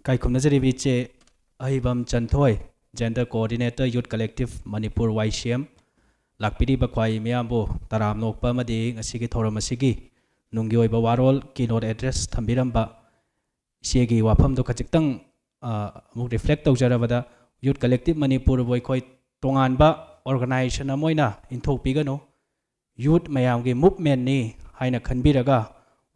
ꯏꯀꯥꯏ ꯈꯨꯝꯅꯖꯔꯤꯕ ꯏꯆꯦ ꯑꯍꯩꯕꯝ ꯆꯟꯊꯣꯏ, Gender Coordinator, Youth Collective Manipur, ꯋꯥꯏ ꯁꯤ ꯑꯦꯝ꯫ ꯂꯥꯛꯄꯤꯔꯤꯕ ꯈ꯭ꯋꯥꯏ ꯃꯤꯌꯥꯝꯕꯨ ꯇꯔꯥꯝꯅ ꯑꯣꯛꯄ ꯑꯃꯗꯤ ꯉꯁꯤꯒꯤ ꯊꯧꯔꯝ ꯑꯁꯤꯒꯤ ꯅꯨꯡꯒꯤ ꯑꯣꯏꯕ ꯋꯥꯔꯣꯜ, keynote address ꯊꯝꯕꯤꯔꯝꯕ ꯏꯆꯦꯒꯤ ꯋꯥꯐꯝꯗꯨ ꯈꯖꯤꯛꯇꯪ, ꯑ, ꯑꯃꯨꯛ reflect ꯇꯧꯖꯔꯕꯗ, Youth Collective ꯃꯅꯤꯄꯨꯔꯕꯨ ꯑꯩꯈꯣꯏ ꯇꯣꯉꯥꯟꯕ organization ꯑꯃ ꯑꯣꯏꯅ ꯏꯟꯊꯣꯛꯄꯤꯒꯅꯨ꯫ Youth ꯃꯌꯥꯝꯒꯤ movement ꯅꯤ ꯍꯥꯏꯅ ꯈꯟꯕꯤꯔꯒ,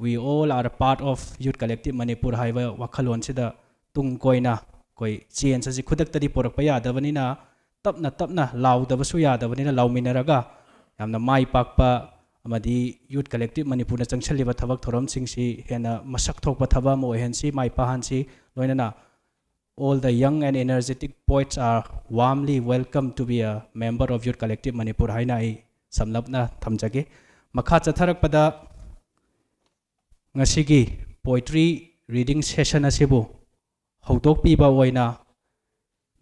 "We all are a part of Youth Collective Manipur" ꯍꯥꯏꯕ ꯋꯥꯈꯜꯂꯣꯟꯁꯤꯗ ꯇꯨꯡ ꯀꯣꯏꯅ ꯑꯩꯈꯣꯏ change ꯑꯁꯤ ꯈꯨꯗꯛꯇꯗꯤ ꯄꯨꯔꯛꯄ ꯌꯥꯗꯕꯅꯤꯅ, ꯇꯞꯅ ꯇꯞꯅ ꯂꯥꯎꯗꯕꯁꯨ ꯌꯥꯗꯕꯅꯤꯅ, ꯂꯥꯎꯃꯤꯟꯅꯔꯒ ꯌꯥꯝꯅ ꯃꯥꯏ ꯄꯥꯛꯄ ꯑꯃꯗꯤ Youth Collective ꯃꯅꯤꯄꯨꯔꯅ ꯆꯪꯁꯤꯜꯂꯤꯕ ꯊꯕꯛ ꯊꯧꯔꯝꯁꯤꯡꯁꯤ ꯍꯦꯟꯅ ꯃꯁꯛ ꯊꯣꯛꯄ ꯊꯕꯛ ꯑꯃ ꯑꯣꯏꯍꯟꯁꯤ, ꯃꯥꯏ ꯄꯥꯛꯍꯟꯁꯤ꯫ ꯂꯣꯏꯅꯅ all the young and energetic poets are warmly welcome to be a member of Youth Collective Manipur ꯍꯥꯏꯅ ꯑꯩ ꯁꯝꯂꯞꯅ ꯊꯝꯖꯒꯦ꯫ ꯃꯈꯥ ꯆꯠꯊꯔꯛꯄꯗ, ꯉꯁꯤꯒꯤ poetry reading session ꯑꯁꯤꯕꯨ ꯍꯧꯗꯣꯛꯄꯤꯕ ꯑꯣꯏꯅ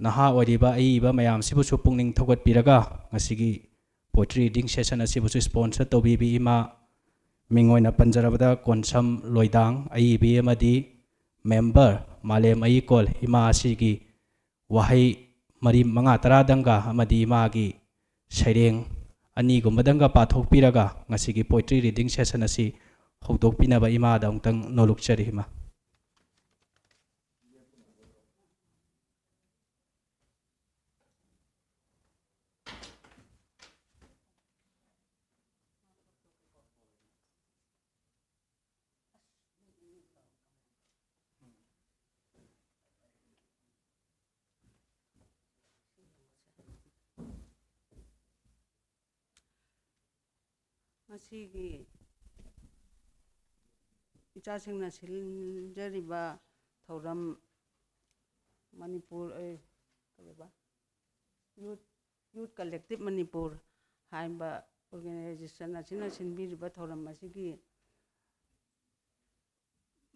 ꯅꯍꯥ ꯑꯣꯏꯔꯤꯕ ꯑꯏꯕ ꯃꯌꯥꯝꯁꯤꯕꯨꯁꯨ ꯄꯨꯛꯅꯤꯡ ꯊꯧꯒꯠꯄꯤꯔꯒ, ꯉꯁꯤꯒꯤ poetry reading session ꯑꯁꯤꯕꯨꯁꯨ sponsor ꯇꯧꯕꯤꯕꯤ ꯏꯃꯥ, ꯃꯤꯡ ꯑꯣꯏꯅ ꯄꯟꯖꯔꯕꯗ ꯀꯣꯟꯁꯝ ꯂꯣꯏꯗꯥꯡ ꯑꯏꯕꯤ ꯑꯃꯗꯤ member ꯃꯥꯂꯦꯝ ꯑꯌꯤꯀꯣꯜ ꯏꯃꯥ ꯑꯁꯤꯒꯤ ꯋꯥꯍꯩ ꯃꯔꯤ, ꯃꯉꯥ, ꯇꯔꯥꯗꯪꯒ ꯑꯃꯗꯤ ꯏꯃꯥꯒꯤ ꯁꯩꯔꯦꯡ ꯑꯅꯤꯒꯨꯝꯕꯗꯪꯒ ꯄꯥꯊꯣꯛꯄꯤꯔꯒ ꯉꯁꯤꯒꯤ poetry reading session ꯑꯁꯤ ꯍꯧꯗꯣꯛꯄꯤꯅꯕ ꯏꯃꯥꯗ ꯑꯃꯨꯛꯇꯪ ꯅꯣꯂꯨꯛꯆꯔꯤ, ꯏꯃꯥ꯫ ꯉꯁꯤꯒꯤ ꯏꯆꯥꯁꯤꯡꯅ ꯁꯤꯟꯖꯔꯤꯕ ꯊꯧꯔꯝ, ꯃꯅꯤꯄꯨꯔ, ꯑꯦ, ꯀꯔꯤꯕ? ꯌꯨꯠ, ꯌꯨꯠ ꯀꯂꯦꯛꯇꯤꯚ ꯃꯅꯤꯄꯨꯔ ꯍꯥꯏꯕ ꯑꯣꯔꯒꯅꯥꯏꯖꯦꯁꯟ ꯑꯁꯤꯅ ꯁꯤꯟꯕꯤꯔꯤꯕ ꯊꯧꯔꯝ ꯑꯁꯤꯒꯤ,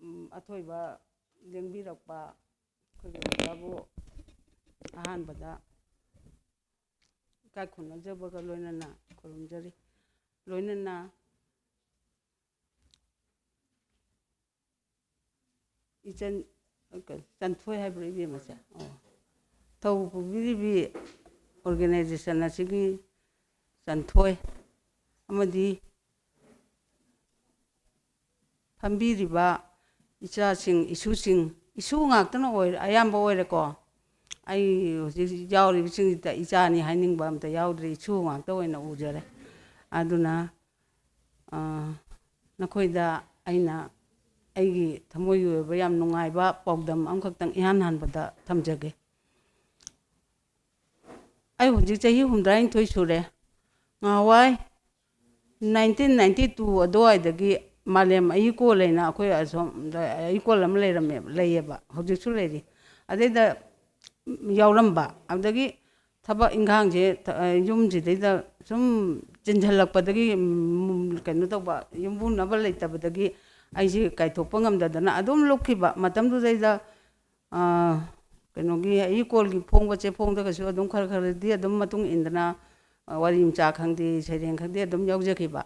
ꯎꯝ, ꯑꯊꯣꯏꯕ ꯂꯦꯡꯕꯤꯔꯛꯄ ꯑꯩꯈꯣꯏꯒꯤ ꯑꯣꯖꯥꯕꯨ ꯑꯍꯥꯟꯕꯗ ꯏꯀꯥꯏ ꯈꯨꯝꯅꯖꯕꯒ ꯂꯣꯏꯅꯅ ꯈꯨꯔꯨꯝꯖꯔꯤ꯫ ꯂꯣꯏꯅꯅ ꯏꯆꯟ, ꯆꯟꯊꯣꯏ ꯍꯥꯏꯕ꯭ꯔꯥ ꯏꯕꯦꯝꯃꯁꯦ? ꯑꯣ꯫ ꯊꯧ ꯄꯨꯕꯤꯔꯤꯕꯤ ꯑꯣꯔꯒꯅꯥꯏꯖꯦꯁꯟ ꯑꯁꯤꯒꯤ ꯆꯟꯊꯣꯏ ꯑꯃꯗꯤ ꯐꯝꯕꯤꯔꯤꯕ ꯏꯆꯥꯁꯤꯡ, ꯏꯁꯨꯁꯤꯡ, ꯏꯁꯨ ꯉꯥꯛꯇꯅ ꯑꯣꯏ-, ꯑꯌꯥꯝꯕ ꯑꯣꯏꯔꯦꯀꯣ꯫ ꯑꯩ ꯍꯧꯖꯤꯛ ꯌꯥꯎꯔꯤꯕꯁꯤꯡꯁꯤꯗ ꯏꯆꯥꯅꯤ ꯍꯥꯏꯅꯤꯡꯕ ꯑꯝꯇ ꯌꯥꯎꯗ꯭ꯔꯦ, ꯏꯁꯨ ꯉꯥꯛꯇ ꯑꯣꯏꯅ ꯎꯖꯔꯦ꯫ ꯑꯗꯨꯅ, ꯑ, ꯅꯈꯣꯏꯗ ꯑꯩꯅ ꯑꯩꯒꯤ ꯊꯃꯣꯏꯒꯤ ꯑꯣꯏꯕ ꯌꯥꯝ ꯅꯨꯡꯉꯥꯏꯕ ꯄꯥꯎꯗꯝ ꯑꯃꯈꯛꯇꯪ ꯏꯍꯥꯟ ꯍꯥꯟꯕꯗ ꯊꯝꯖꯒꯦ꯫ ꯑꯩ ꯍꯧꯖꯤꯛ ꯆꯍꯤ ꯍꯨꯝꯗ꯭ꯔꯥꯅꯤꯊꯣꯏ ꯁꯨꯔꯦ꯫ ꯉꯍꯥꯟꯋꯥꯏ nineteen ninety two ꯑꯗꯨꯋꯥꯏꯗꯒꯤ ꯃꯥꯂꯦꯝ ꯑꯏꯀꯣꯜ ꯍꯥꯏꯅ ꯑꯩꯈꯣꯏ ꯑꯁꯣꯝꯗ ꯑꯏꯀꯣꯜ ꯑꯃ ꯂꯩꯔꯝꯃꯦꯕ, ꯂꯩꯌꯦꯕ, ꯍꯧꯖꯤꯛꯁꯨ ꯂꯩꯔꯤ꯫ ꯑꯗꯩꯗ ꯌꯥꯎꯔꯝꯕ, ꯑꯗꯨꯗꯒꯤ ꯊꯕꯛ ꯏꯪꯈꯥꯡꯁꯦ, ꯊ-, ꯌꯨꯝꯁꯤꯗꯩꯗ ꯁꯨꯝ ꯆꯤꯟꯁꯤꯜꯂꯛꯄꯗꯒꯤ, ꯎꯝ, ꯀꯩꯅꯣ ꯇꯧꯕ, ꯌꯨꯝꯕꯨꯅꯕ ꯂꯩꯇꯕꯗꯒꯤ ꯑꯩꯁꯦ ꯀꯥꯏꯊꯣꯛꯄ ꯉꯝꯗꯗꯅ ꯑꯗꯨꯝ ꯂꯨꯞꯈꯤꯕ꯫ ꯃꯇꯝꯗꯨꯗꯩꯗ ꯑꯥ, ꯀꯩꯅꯣꯒꯤ ꯍꯩꯀꯣꯜꯒꯤ ꯐꯣꯡꯕ ꯆꯦꯐꯣꯡꯗꯒꯁꯨ ꯑꯗꯨꯝ ꯈꯔ ꯈꯔꯗꯤ ꯑꯗꯨꯝ ꯃꯇꯨꯡ ꯏꯟꯗꯅ, ꯑ, ꯋꯥꯔꯤ ꯃꯆꯥ ꯈꯪꯗꯦ, ꯁꯩꯔꯦꯡ ꯈꯪꯗꯦ, ꯑꯗꯨꯝ ꯌꯥꯎꯖꯈꯤꯕ꯫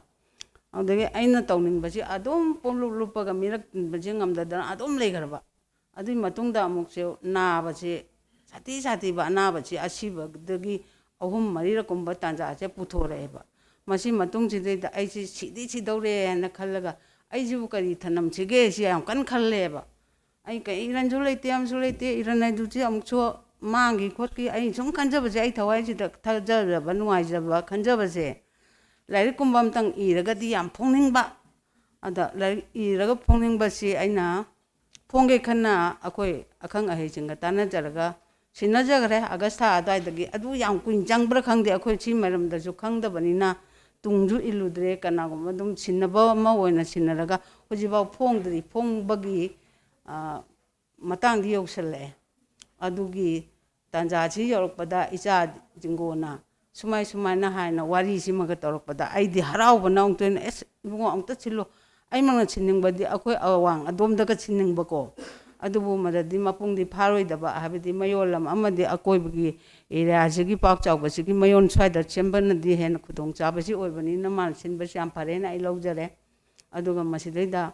ꯑꯗꯨꯗꯒꯤ ꯑꯩꯅ ꯇꯧꯅꯤꯡꯕꯁꯤ ꯑꯗꯨꯝ ꯄꯨꯡꯂꯨꯞ ꯂꯨꯞꯄꯒ ꯃꯤꯔꯛ ꯇꯤꯟꯕꯁꯤ ꯉꯝꯗꯗꯅ ꯑꯗꯨꯝ ꯂꯩꯈ꯭ꯔꯕ꯫ ꯑꯗꯨꯒꯤ ꯃꯇꯨꯡꯗ ꯑꯃꯨꯛꯁꯨ ꯅꯥꯕꯁꯤ, ꯁꯥꯊꯤ ꯁꯥꯊꯤꯕ ꯑꯅꯥꯕꯁꯤ, ꯑꯁꯤꯕꯗꯒꯤ ꯑꯍꯨꯝ ꯃꯔꯤꯔꯛ ꯀꯨꯝꯕ ꯇꯥꯟꯖꯥꯁꯦ ꯄꯨꯊꯣꯔꯛꯑꯦꯕ꯫ ꯃꯁꯤ ꯃꯇꯨꯡꯁꯤꯗꯩꯗ ꯑꯩꯁꯤ ꯁꯤꯗꯤ ꯁꯤꯗꯧꯔꯦ ꯍꯥꯏꯅ ꯈꯜꯂꯒ ꯑꯩꯁꯤꯕꯨ ꯀꯔꯤ ꯊꯅꯝꯁꯤꯒꯦ ꯁꯤ ꯌꯥꯝ ꯀꯟꯅ ꯈꯜꯂꯦꯕ꯫ ꯑꯩ ꯀꯩ ꯏꯔꯟꯁꯨ ꯂꯩꯇꯦ, ꯑꯃꯁꯨ ꯂꯩꯇꯦ, ꯏꯔꯟ ꯍꯥꯏꯗꯨꯗꯤ ꯑꯃꯨꯛꯁꯨ ꯃꯥꯡꯈꯤ ꯈꯣꯠꯈꯤ, ꯑꯩ ꯁꯨꯝ ꯈꯟꯖꯕꯁꯦ, ꯑꯩ ꯊꯋꯥꯏꯁꯤꯗ ꯊꯥꯖꯖꯕ, ꯅꯨꯡꯉꯥꯏꯖꯕ ꯈꯟꯖꯕꯁꯦ, ꯂꯥꯏꯔꯤꯛꯀꯨꯝꯕ ꯑꯝꯇꯪ ꯏꯔꯒꯗꯤ ꯌꯥꯝ ꯐꯣꯡꯅꯤꯡꯕ꯫ ꯑꯗ ꯂꯥꯏꯔꯤꯛ ꯏꯔꯒ ꯐꯣꯡꯅꯤꯡꯕꯁꯤ ꯑꯩꯅ ꯐꯣꯡꯒꯦ ꯈꯟꯅ ꯑꯩꯈꯣꯏ ꯑꯈꯪ ꯑꯍꯩꯁꯤꯡꯒ ꯇꯥꯟꯅꯖꯔꯒ ꯁꯤꯟꯅꯖꯈ꯭ꯔꯦ꯫ ꯑꯥꯒꯁ ꯊꯥ ꯑꯗꯨꯋꯥꯏꯗꯒꯤ꯫ ꯑꯗꯨ ꯌꯥꯝ ꯀꯨꯏꯅ ꯆꯪꯕ꯭ꯔꯥ ꯈꯪꯗꯦ, ꯑꯩꯈꯣꯏ ꯁꯤ ꯃꯔꯝꯗꯁꯨ ꯈꯪꯗꯕꯅꯤꯅ ꯇꯨꯡꯁꯨ ꯏꯜꯂꯨꯗ꯭ꯔꯦ꯫ ꯀꯅꯥꯒꯨꯝꯕ ꯑꯗꯨꯝ ꯁꯤꯟꯅꯕ ꯑꯃ ꯑꯣꯏꯅ ꯁꯤꯟꯅꯔꯒ ꯍꯧꯖꯤꯛꯐꯥꯎ ꯐꯣꯡꯗ꯭ꯔꯤ꯫ ꯐꯣꯡꯕꯒꯤ, ꯑ, ꯃꯇꯥꯡꯗꯤ ꯌꯧꯁꯜꯂꯛꯑꯦ꯫ ꯑꯗꯨꯒꯤ ꯇꯥꯟꯖꯥꯁꯤ ꯌꯧꯔꯛꯄꯗ ꯏꯆꯥ ꯖꯤꯡꯒꯣꯅ ꯁꯨꯃꯥꯏ ꯁꯨꯃꯥꯏꯅ ꯍꯥꯏꯅ ꯋꯥꯔꯤꯁꯤꯃꯒ ꯇꯧꯔꯛꯄꯗ ꯑꯩꯗꯤ ꯍꯔꯥꯎꯕꯅ ꯑꯃꯨꯛꯇꯣꯏꯅ, "ꯑꯦꯁ ꯏꯕꯨꯡꯉꯣ, ꯑꯝꯇ ꯁꯤꯜꯂꯨ, ꯑꯩꯃꯛꯅ ꯁꯤꯟꯅꯤꯡꯕꯗꯤ ꯑꯩꯈꯣꯏ ꯑꯋꯥꯡ ꯑꯗꯣꯝꯗꯒ ꯁꯤꯟꯅꯤꯡꯕꯀꯣ, ꯑꯗꯨꯕꯨ ꯃꯗꯗꯤ ꯃꯄꯨꯡꯗꯤ ꯐꯥꯔꯣꯏꯗꯕ, ꯍꯥꯏꯕꯗꯤ ꯃꯌꯣꯜ ꯂꯝ ꯑꯃꯗꯤ ꯑꯀꯣꯏꯕꯒꯤ ꯑꯦꯔꯤꯌꯥꯁꯤꯒꯤ ꯄꯥꯛ ꯆꯥꯎꯕꯁꯤꯒꯤ ꯃꯌꯣꯟ ꯁ꯭ꯋꯥꯏꯗ ꯁꯦꯝꯕꯅꯗꯤ ꯍꯦꯟꯅ ꯈꯨꯗꯣꯡꯆꯥꯕꯁꯤ ꯑꯣꯏꯕꯅꯤꯅ ꯃꯥꯅ ꯁꯤꯟꯕꯁꯤ ꯌꯥꯝ ꯐꯔꯦꯅ ꯑꯩ ꯂꯧꯖꯔꯦ꯫ ꯑꯗꯨꯒ ꯃꯁꯤꯗꯩꯗ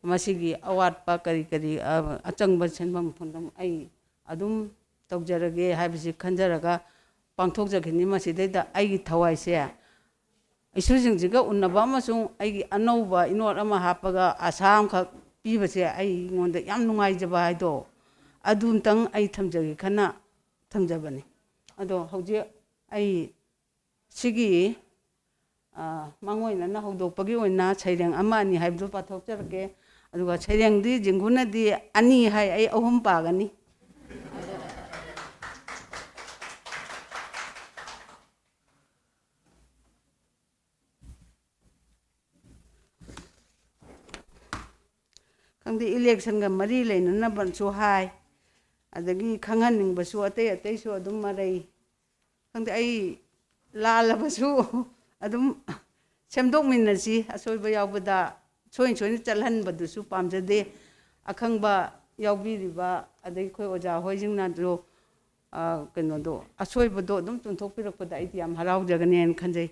ꯃꯁꯤꯒꯤ ꯑꯋꯥꯠꯄ ꯀꯔꯤ ꯀꯔꯤ, ꯑ, ꯑꯆꯪꯕ ꯁꯦꯟꯐꯝ ꯈꯣꯠꯐꯝ ꯑꯩ ꯑꯗꯨꯝ ꯇꯧꯖꯔꯒꯦ ꯍꯥꯏꯕꯁꯤ ꯈꯟꯖꯔꯒ ꯄꯥꯡꯊꯣꯛꯆꯈꯤꯅꯤ꯫ ꯃꯁꯤꯗꯩꯗ ꯑꯩꯒꯤ ꯊꯋꯥꯏꯁꯦ ꯏꯁꯨꯁꯤꯡꯁꯤꯒ ꯎꯅꯕ ꯑꯃꯁꯨꯡ ꯑꯩꯒꯤ ꯑꯅꯧꯕ ꯏꯅꯣꯠ ꯑꯃ ꯍꯥꯞꯄꯒ ꯑꯁꯥ ꯑꯃꯈꯛ ꯄꯤꯕꯁꯦ ꯑꯩꯉꯣꯟꯗ ꯌꯥꯝ ꯅꯨꯡꯉꯥꯏꯖꯕ ꯍꯥꯏꯗꯣ, ꯑꯗꯨꯝꯇꯪ ꯑꯩ ꯊꯝꯖꯒꯦ ꯈꯟꯅ ꯊꯝꯖꯕꯅꯤ꯫ ꯑꯗꯣ ꯍꯧꯖꯤꯛ ꯑꯩ ꯁꯤꯒꯤ, ꯑ, ꯃꯥꯡꯑꯣꯏꯅꯅ ꯍꯧꯗꯣꯛꯄꯒꯤ ꯑꯣꯏꯅ ꯁꯩꯔꯦꯡ ꯑꯃ ꯑꯅꯤ ꯍꯥꯏꯕꯗꯨ ꯄꯥꯊꯣꯛꯆꯔꯛꯀꯦ꯫ ꯑꯗꯨꯒ ꯁꯩꯔꯦꯡꯗꯤ ꯖꯤꯡꯒꯨꯅꯗꯤ ꯑꯅꯤ ꯍꯥꯏ, ꯑꯩ ꯑꯍꯨꯝ ꯄꯥꯒꯅꯤ꯫ ꯈꯪꯗꯦ, ꯏꯂꯦꯛꯁꯟꯒ ꯃꯔꯤ ꯂꯩꯅꯅꯕꯁꯨ ꯍꯥꯏ, ꯑꯗꯒꯤ ꯈꯪꯍꯟꯅꯤꯡꯕꯁꯨ ꯑꯇꯩ ꯑꯇꯩꯁꯨ ꯑꯗꯨꯝ ꯃꯔꯩ꯫ ꯈꯪꯗꯦ, ꯑꯩ ꯂꯥꯜꯂꯕꯁꯨ ꯑꯗꯨꯝ ꯁꯦꯝꯗꯣꯛꯃꯤꯟꯅꯁꯤ, ꯑꯁꯣꯏꯕ ꯌꯥꯎꯕꯗ ꯁꯣꯏꯅ ꯁꯣꯏꯅ ꯆꯠꯍꯟꯕꯗꯨꯁꯨ ꯄꯥꯝꯖꯗꯦ꯫ ꯑꯈꯪꯕ ꯌꯥꯎꯕꯤꯔꯤꯕ ꯑꯗꯩ ꯑꯩꯈꯣꯏ ꯑꯣꯖꯥ ꯍꯣꯏꯁꯤꯡꯅꯁꯨ, ꯑ, ꯀꯩꯅꯣꯗꯣ, ꯑꯁꯣꯏꯕꯗꯣ ꯑꯗꯨꯝ ꯆꯨꯝꯊꯣꯛꯄꯤꯔꯛꯄꯗ ꯑꯩꯗꯤ ꯌꯥꯝ ꯍꯔꯥꯎꯖꯒꯅꯦꯅ ꯈꯟꯖꯩ꯫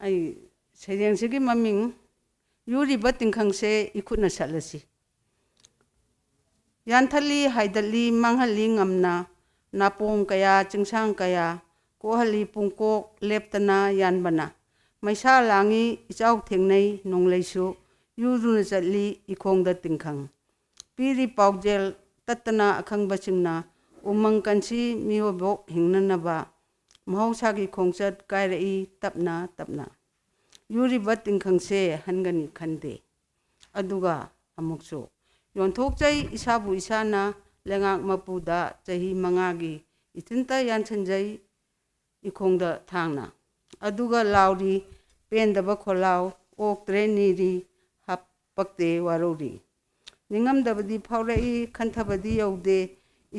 ꯑꯩ ꯁꯩꯔꯦꯡꯁꯤꯒꯤ ꯃꯃꯤꯡ ꯌꯨꯔꯤꯕ ꯇꯤꯡꯈꯪꯁꯦ ꯏꯈꯨꯠꯅ ꯁꯠꯂꯁꯤ꯫ ꯌꯥꯟꯊꯠꯂꯤ ꯍꯥꯏꯗꯠꯂꯤ ꯃꯥꯡꯍꯜꯂꯤ ꯉꯝꯅ, ꯅꯥꯄꯣꯡ ꯀꯌꯥ ꯆꯤꯡꯁꯥꯡ ꯀꯌꯥ ꯀꯣꯛꯍꯜꯂꯤ ꯄꯨꯡꯀꯣꯛ ꯂꯦꯞꯇꯅ ꯌꯥꯟꯕꯅ꯫ ꯃꯩꯁꯥ ꯂꯥꯡꯉꯤ ꯏꯆꯥꯎ ꯊꯦꯡꯅꯩ ꯅꯣꯡꯂꯩꯁꯨ, ꯌꯨꯗꯨꯅ ꯆꯠꯂꯤ ꯏꯈꯣꯡꯗ ꯇꯤꯡꯈꯪ꯫ ꯄꯤꯔꯤ ꯄꯥꯎꯖꯦꯜ ꯇꯠꯇꯅ ꯑꯈꯪꯕꯁꯤꯡꯅ ꯎꯃꯪ ꯀꯟꯁꯤ ꯃꯤꯑꯣꯏꯕꯣꯛ ꯍꯤꯡꯅꯅꯕ ꯃꯍꯧꯁꯥꯒꯤ ꯈꯣꯡꯆꯠ ꯀꯥꯏꯔꯛꯏ ꯇꯞꯅ ꯇꯞꯅ꯫ ꯌꯨꯔꯤꯕ ꯇꯤꯡꯈꯪꯁꯦ ꯍꯟꯒꯅꯤ ꯈꯟꯗꯦ꯫ ꯑꯗꯨꯒ ꯑꯃꯨꯛꯁꯨ ꯌꯣꯟꯊꯣꯛꯆꯩ ꯏꯁꯥꯕꯨ ꯏꯁꯥꯅ ꯂꯩꯉꯥꯛ ꯃꯄꯨꯗ ꯆꯍꯤ ꯃꯉꯥꯒꯤ ꯏꯊꯤꯟꯇ ꯌꯥꯟꯁꯤꯟꯖꯩ ꯏꯈꯣꯡꯗ ꯊꯥꯡꯅ꯫ ꯑꯗꯨꯒ ꯂꯥꯎꯔꯤ ꯄꯦꯟꯗꯕ ꯈꯣꯜꯂꯥꯎ ꯑꯣꯛꯇ꯭ꯔꯦ ꯅꯤꯔꯤ ꯍꯥꯞꯄꯛꯇꯦ ꯋꯥꯔꯧꯔꯤ꯫ ꯅꯤꯡꯉꯝꯗꯕꯗꯤ ꯐꯥꯎꯔꯛꯏ ꯈꯟꯊꯕꯗꯤ ꯌꯧꯗꯦ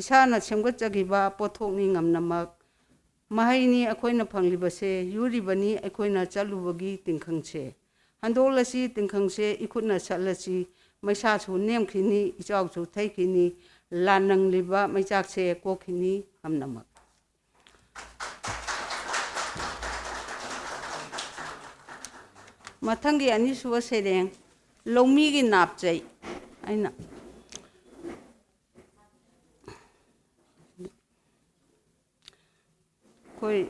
ꯏꯁꯥꯅ ꯁꯦꯝꯒꯠꯆꯈꯤꯕ ꯄꯣꯠꯊꯣꯛꯅꯤ ꯉꯝꯅꯃꯛ꯫ ꯃꯍꯩꯅꯤ ꯑꯩꯈꯣꯏꯅ ꯐꯪꯂꯤꯕꯁꯦ ꯌꯨꯔꯤꯕꯅꯤ ꯑꯩꯈꯣꯏꯅ ꯆꯠꯂꯨꯕꯒꯤ ꯇꯤꯡꯈꯪꯁꯦ꯫ ꯍꯟꯗꯣꯛꯂꯁꯤ ꯇꯤꯡꯈꯪꯁꯦ ꯏꯈꯨꯠꯅ ꯁꯠꯂꯁꯤ ꯃꯩꯁꯥꯁꯨ ꯅꯦꯝꯈꯤꯅꯤ ꯏꯆꯥꯎꯁꯨ ꯊꯩꯈꯤꯅꯤ꯫ ꯂꯥꯟꯅꯪꯂꯤꯕ ꯃꯩꯆꯥꯛꯁꯦ ꯀꯣꯛꯈꯤꯅꯤ ꯉꯝꯅꯃꯛ꯫ ꯃꯊꯪꯒꯤ ꯑꯅꯤꯁꯨꯕ ꯁꯩꯔꯦꯡ ꯂꯧꯃꯤꯒꯤ ꯅꯥꯞꯆꯩ꯫ ꯑꯩꯅ ꯑꯩꯈꯣꯏ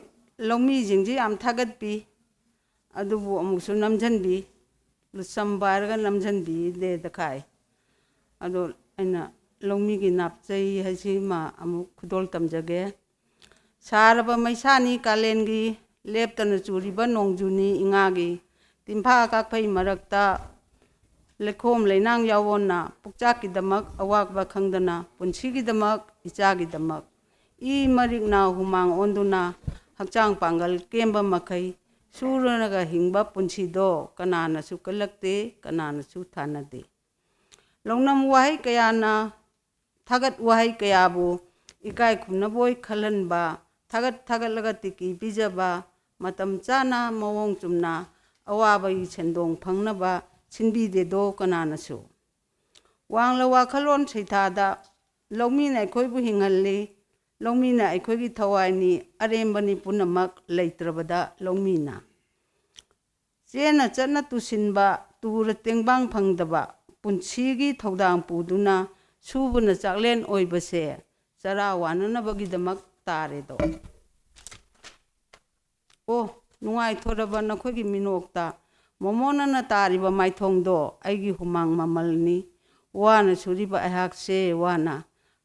ꯂꯧꯃꯤꯁꯤꯡꯁꯤ ꯌꯥꯝ ꯊꯥꯒꯠꯄꯤ꯫ ꯑꯗꯨꯕꯨ ꯑꯃꯨꯛꯁꯨ ꯅꯝꯁꯤꯟꯕꯤ꯫ ꯂꯨꯆꯝꯕ ꯍꯥꯏꯔꯒ ꯅꯝꯁꯤꯟꯕꯤꯗꯦꯗ ꯈꯥꯏ꯫ ꯑꯗꯣ ꯑꯩꯅ ꯂꯧꯃꯤꯒꯤ ꯅꯥꯞꯆꯩ ꯍꯥꯏꯁꯤꯃ ꯑꯃꯨꯛ ꯈꯨꯗꯣꯜ ꯇꯝꯖꯒꯦ꯫ ꯁꯥꯔꯕ ꯃꯩꯁꯥꯅꯤ ꯀꯥꯂꯦꯟꯒꯤ ꯂꯦꯞꯇꯅ ꯆꯨꯔꯤꯕ ꯅꯣꯡꯖꯨꯅꯤ ꯏꯉꯥꯒꯤ꯫ ꯇꯤꯟꯐꯥ ꯀꯥꯛꯐꯩ ꯃꯔꯛꯇ ꯂꯩꯈꯣꯝ ꯂꯩꯅꯥꯡ ꯌꯥꯑꯣꯅ ꯄꯨꯛꯆꯥꯛꯀꯤꯗꯃꯛ ꯑꯋꯥꯕ ꯈꯪꯗꯅ ꯄꯨꯟꯁꯤꯒꯤꯗꯃꯛ ꯏꯆꯥꯒꯤꯗꯃꯛ ꯏ ꯃꯔꯤꯛꯅ ꯍꯨꯃꯥꯡ ꯑꯣꯟꯗꯨꯅ ꯍꯛꯆꯥꯡ ꯄꯥꯡꯒꯜ ꯀꯦꯝꯕ ꯃꯈꯩ ꯁꯨꯔꯒ ꯍꯤꯡꯕ ꯄꯨꯟꯁꯤꯗꯣ ꯀꯅꯥꯅꯁꯨ ꯀꯜꯂꯛꯇꯦ ꯀꯅꯥꯅꯁꯨ ꯊꯥꯅꯗꯦ꯫ ꯂꯧꯅꯝ ꯋꯥꯍꯩ ꯀꯌꯥꯅ ꯊꯥꯒꯠ ꯋꯥꯍꯩ ꯀꯌꯥꯕꯨ ꯏꯀꯥꯏ ꯈꯨꯝꯅꯕꯣꯏ ꯈꯜꯍꯟꯕ ꯊꯥꯒꯠ ꯊꯥꯒꯠꯂꯒ ꯇꯤꯀꯤ ꯄꯤꯖꯕ ꯃꯇꯝ ꯆꯥꯅ ꯃꯑꯣꯡ ꯆꯨꯝꯅ ꯑꯋꯥꯕꯒꯤ ꯁꯦꯟꯗꯣꯡ ꯐꯪꯅꯕ ꯁꯤꯟꯕꯤꯗꯦꯗꯣ ꯀꯅꯥꯅꯁꯨ꯫ ꯋꯥꯡꯂ ꯋꯥꯈꯜꯂꯣꯟ ꯁꯩꯊꯥꯗ ꯂꯧꯃꯤꯅ ꯑꯩꯈꯣꯏꯕꯨ ꯍꯤꯡꯍꯜꯂꯤ꯫ ꯂꯧꯃꯤꯅ ꯑꯩꯈꯣꯏꯒꯤ ꯊꯋꯥꯏꯅꯤ꯫ ꯑꯔꯦꯝꯕꯅꯤ ꯄꯨꯝꯅꯃꯛ ꯂꯩꯇ꯭ꯔꯕꯗ ꯂꯧꯃꯤꯅ꯫ ꯆꯦꯟꯅ ꯆꯠꯅ ꯇꯨꯁꯤꯟꯕ ꯇꯨꯔ ꯇꯦꯡꯕꯥꯡ ꯐꯪꯗꯕ ꯄꯨꯟꯁꯤꯒꯤ ꯊꯧꯗꯥꯡ ꯄꯨꯗꯨꯅ ꯁꯨꯕꯅ ꯆꯥꯛꯂꯦꯟ ꯑꯣꯏꯕꯁꯦ ꯆꯔꯥ ꯋꯥꯅꯅꯕꯒꯤꯗꯃꯛ ꯇꯥꯔꯦꯗꯣ꯫ ꯑꯣ ꯅꯨꯡꯉꯥꯏꯊꯣꯔꯕ ꯅꯈꯣꯏꯒꯤ ꯃꯤꯅꯣꯛꯇ ꯃꯣꯃꯣꯅꯅ ꯇꯥꯔꯤꯕ ꯃꯥꯏꯊꯣꯡꯗꯣ ꯑꯩꯒꯤ ꯍꯨꯃꯥꯡ ꯃꯃꯜꯅꯤ꯫ ꯋꯥꯅ ꯁꯨꯔꯤꯕ ꯑꯩꯍꯥꯛꯁꯦ ꯋꯥꯅ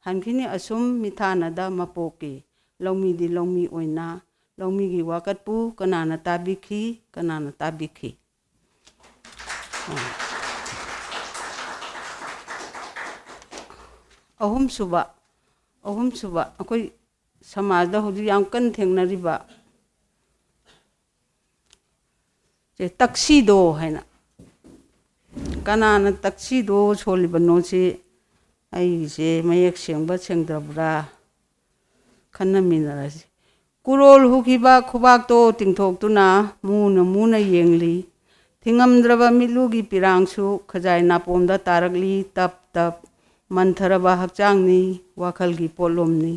ꯍꯟꯈꯤꯅꯤ ꯑꯁꯨꯝ ꯃꯤꯊꯥꯅꯗ ꯃꯄꯣꯛꯀꯤ꯫ ꯂꯧꯃꯤꯗꯤ ꯂꯧꯃꯤ ꯑꯣꯏꯅ ꯂꯧꯃꯤꯒꯤ ꯋꯥꯀꯠꯄꯨ ꯀꯅꯥꯅ ꯇꯥꯕꯤꯈꯤ? ꯀꯅꯥꯅ ꯇꯥꯕꯤꯈꯤ? ꯑꯍꯨꯝꯁꯨꯕ, ꯑꯍꯨꯝꯁꯨꯕ, ꯑꯩꯈꯣꯏ ꯁꯃꯥꯖꯗ ꯍꯧꯖꯤꯛ ꯌꯥꯝ ꯀꯟꯅ ꯊꯦꯡꯅꯔꯤꯕ ꯁꯦ, ꯇꯛꯁꯤꯗꯣ ꯍꯥꯏꯅ꯫ ꯀꯅꯥꯅ ꯇꯛꯁꯤꯗꯣ ꯁꯣꯜꯂꯤꯕꯅꯣ ꯁꯤ ꯑꯩꯒꯤꯁꯦ ꯃꯌꯦꯛ ꯁꯦꯡꯕ ꯁꯦꯡꯗ꯭ꯔꯕ꯭ꯔꯥ ꯈꯟꯅꯃꯤꯟꯅꯔꯁꯤ꯫ ꯀꯨꯔꯣꯜ ꯍꯨꯈꯤꯕ ꯈꯨꯕꯥꯛꯇꯣ ꯇꯤꯡꯊꯣꯛꯇꯨꯅ ꯃꯨꯅ ꯃꯨꯅ ꯌꯦꯡꯂꯤ꯫ ꯊꯤꯡꯉꯝꯗ꯭ꯔꯕ ꯃꯤꯠꯂꯨꯒꯤ ꯄꯤꯔꯥꯡꯁꯨ ꯈꯖꯥꯏ ꯅꯥꯄꯣꯝꯗ ꯇꯥꯔꯛꯂꯤ ꯇꯞ ꯇꯞ꯫ ꯃꯟꯊꯔꯕ ꯍꯛꯆꯥꯡꯅꯤ, ꯋꯥꯈꯜꯒꯤ ꯄꯣꯠꯂꯨꯝꯅꯤ꯫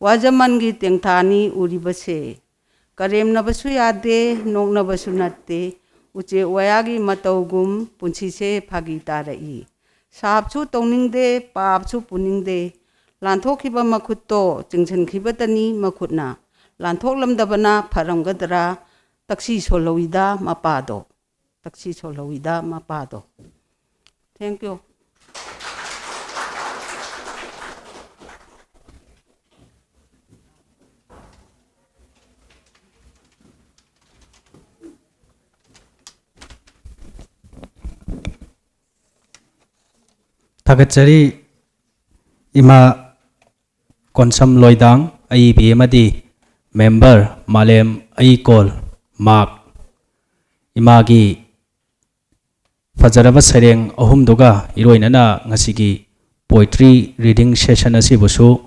ꯋꯥꯖꯃꯟꯒꯤ ꯇꯦꯡꯊꯥꯅꯤ ꯎꯔꯤꯕꯁꯦ꯫ ꯀꯔꯦꯝꯅꯕꯁꯨ ꯌꯥꯗꯦ, ꯅꯣꯛꯅꯕꯁꯨ ꯅꯠꯇꯦ꯫ ꯎꯆꯦꯛ ꯋꯥꯌꯥꯒꯤ ꯃꯇꯧꯒꯨꯝ ꯄꯨꯟꯁꯤꯁꯦ ꯐꯥꯒꯤ ꯇꯥꯔꯛꯏ꯫ ꯁꯥꯞꯁꯨ ꯇꯧꯅꯤꯡꯗꯦ, ꯄꯥꯞꯁꯨ ꯄꯨꯅꯤꯡꯗꯦ꯫ ꯂꯥꯟꯊꯣꯛꯈꯤꯕ ꯃꯈꯨꯠꯇꯣ ꯆꯤꯡꯁꯤꯟꯈꯤꯕꯇꯅꯤ ꯃꯈꯨꯠꯅ꯫ ꯂꯥꯟꯊꯣꯛꯂꯝꯗꯕꯅ ꯐꯔꯝꯒꯗ꯭ꯔꯥ? ꯇꯛꯁꯤ ꯁꯣꯜꯍꯧꯏꯗ ꯃꯄꯥꯗꯣ꯫ ꯇꯛꯁꯤ ꯁꯣꯜꯍꯧꯏꯗ ꯃꯄꯥꯗꯣ꯫ Thank you꯫ ꯊꯥꯒꯠꯆꯔꯤ ꯏꯃꯥ ꯀꯣꯟꯁꯝ ꯂꯣꯏꯗꯥꯡ ꯑꯏꯕꯤ ꯑꯃꯗꯤ member ꯃꯥꯂꯦꯝ ꯑꯏꯀꯣꯜ ꯃꯥꯛ꯫ ꯏꯃꯥꯒꯤ ꯐꯖꯔꯕ ꯁꯩꯔꯦꯡ ꯑꯍꯨꯝꯗꯨꯒ ꯏꯔꯣꯏꯅꯅ ꯉꯁꯤꯒꯤ poetry reading session ꯑꯁꯤꯕꯨꯁꯨ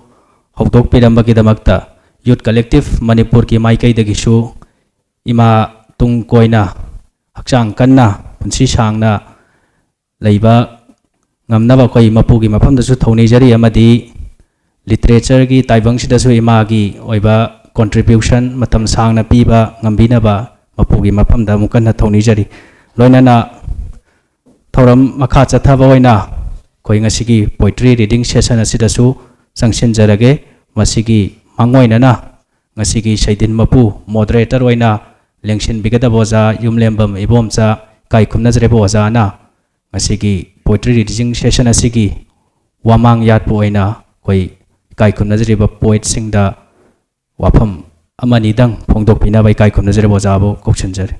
ꯍꯧꯗꯣꯛꯄꯤꯔꯝꯕꯒꯤꯗꯃꯛꯇ Youth Collective ꯃꯅꯤꯄꯨꯔꯒꯤ ꯃꯥꯏꯀꯩꯗꯒꯤꯁꯨ ꯏꯃꯥ ꯇꯨꯡ ꯀꯣꯏꯅ ꯍꯛꯆꯥꯡ ꯀꯟꯅ ꯄꯨꯟꯁꯤ ꯁꯥꯡꯅ ꯂꯩꯕ ꯉꯝꯅꯕ ꯑꯩꯈꯣꯏ ꯃꯄꯨꯒꯤ ꯃꯐꯝꯗꯁꯨ ꯊꯧꯅꯤꯖꯔꯤ ꯑꯃꯗꯤ literatureꯒꯤ ꯇꯥꯏꯕꯪꯁꯤꯗꯁꯨ ꯏꯃꯥꯒꯤ ꯑꯣꯏꯕ contribution ꯃꯇꯝ ꯁꯥꯡꯅ ꯄꯤꯕ ꯉꯝꯕꯤꯅꯕ ꯃꯄꯨꯒꯤ ꯃꯐꯝꯗ ꯑꯃꯨꯛ ꯍꯟꯅ ꯊꯧꯅꯤꯖꯔꯤ꯫ ꯂꯣꯏꯅꯅ ꯊꯧꯔꯝ ꯃꯈꯥ ꯆꯠꯊꯕ ꯑꯣꯏꯅ ꯑꯩꯈꯣꯏ ꯉꯁꯤꯒꯤ poetry reading session ꯑꯁꯤꯗꯁꯨ ꯆꯪꯁꯤꯟꯖꯔꯒꯦ꯫ ꯃꯁꯤꯒꯤ ꯃꯥꯡꯑꯣꯏꯅꯅ ꯉꯁꯤꯒꯤ ꯁꯩꯗꯤꯟ ꯃꯄꯨ moderator ꯑꯣꯏꯅ ꯂꯦꯡꯁꯤꯟꯕꯤꯒꯗꯕ ꯑꯣꯖꯥ ꯌꯨꯝꯂꯦꯝꯕꯝ ꯏꯕꯣꯝꯆꯥ, ꯏꯀꯥꯏ ꯈꯨꯝꯅꯖꯔꯤꯕ ꯑꯣꯖꯥꯅ ꯉꯁꯤꯒꯤ poetry reading session ꯑꯁꯤꯒꯤ ꯋꯥꯃꯥꯡ ꯌꯥꯠꯄ ꯑꯣꯏꯅ ꯑꯩꯈꯣꯏ ꯏꯀꯥꯏ ꯈꯨꯝꯅꯖꯔꯤꯕ poetꯁꯤꯡꯗ ꯋꯥꯐꯝ ꯑꯃꯅꯤꯗꯪ ꯐꯣꯡꯗꯣꯛꯄꯤꯅꯕ ꯏꯀꯥꯏ ꯈꯨꯝꯅꯖꯔꯤꯕ ꯑꯣꯖꯥꯕꯨ ꯀꯧꯁꯤꯟꯖꯔꯤ꯫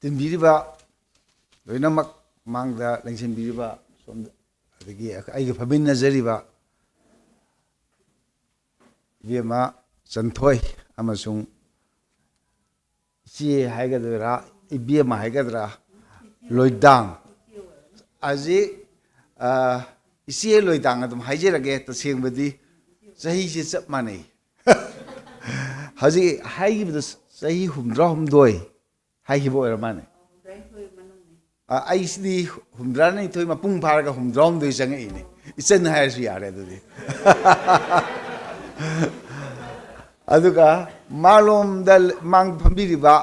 ꯇꯤꯟꯕꯤꯔꯤꯕ ꯂꯣꯏꯅꯃꯛ, ꯃꯥꯡꯗ ꯂꯦꯡꯁꯤꯟꯕꯤꯔꯤꯕ ꯁꯣꯝꯗ, ꯑꯗꯒꯤ ꯑꯩꯒ ꯐꯝꯃꯤꯟꯅꯖꯔꯤꯕ ꯏꯕꯦꯝꯃ ꯆꯟꯊꯣꯏ ꯑꯃꯁꯨꯡ ꯏꯆꯦ ꯍꯥꯏꯒꯗ꯭ꯔꯥ, ꯏꯕꯦꯝꯃ ꯍꯥꯏꯒꯗ꯭ꯔꯥ, ꯂꯣꯏꯗꯥꯡ꯫ ꯍꯧꯖꯤꯛ, ꯑ, ꯏꯆꯦ ꯂꯣꯏꯗꯥꯡ ꯑꯗꯨꯝ ꯍꯥꯏꯖꯔꯒꯦ꯫ ꯇꯁꯦꯡꯕꯗꯤ ꯆꯍꯤꯁꯦ ꯆꯞ ꯃꯥꯟꯅꯩ꯫ ꯍꯧꯖꯤꯛ ꯍꯥꯏꯈꯤꯕꯗ ꯆꯍꯤ ꯍꯨꯝꯗ꯭ꯔꯥ ꯍꯨꯝꯗꯣꯏ ꯍꯥꯏꯈꯤꯕ ꯑꯣꯏꯔ ꯃꯥꯜꯂꯦ꯫ ꯑ, ꯑꯩꯁꯤꯗꯤ ꯍꯨꯝꯗ꯭ꯔꯥ ꯅꯤꯊꯣꯏ ꯃꯄꯨꯡ ꯐꯥꯔꯒ ꯍꯨꯝꯗ꯭ꯔꯥ ꯍꯨꯝꯗꯣꯏ ꯆꯪꯉꯛꯏꯅꯦ꯫ ꯏꯆꯟ ꯍꯥꯏꯔꯁꯨ ꯌꯥꯔꯦ ꯑꯗꯨꯗꯤ꯫ ꯑꯗꯨꯒ ꯃꯥꯂꯣꯝꯗ ꯃꯥꯡ ꯐꯝꯕꯤꯔꯤꯕ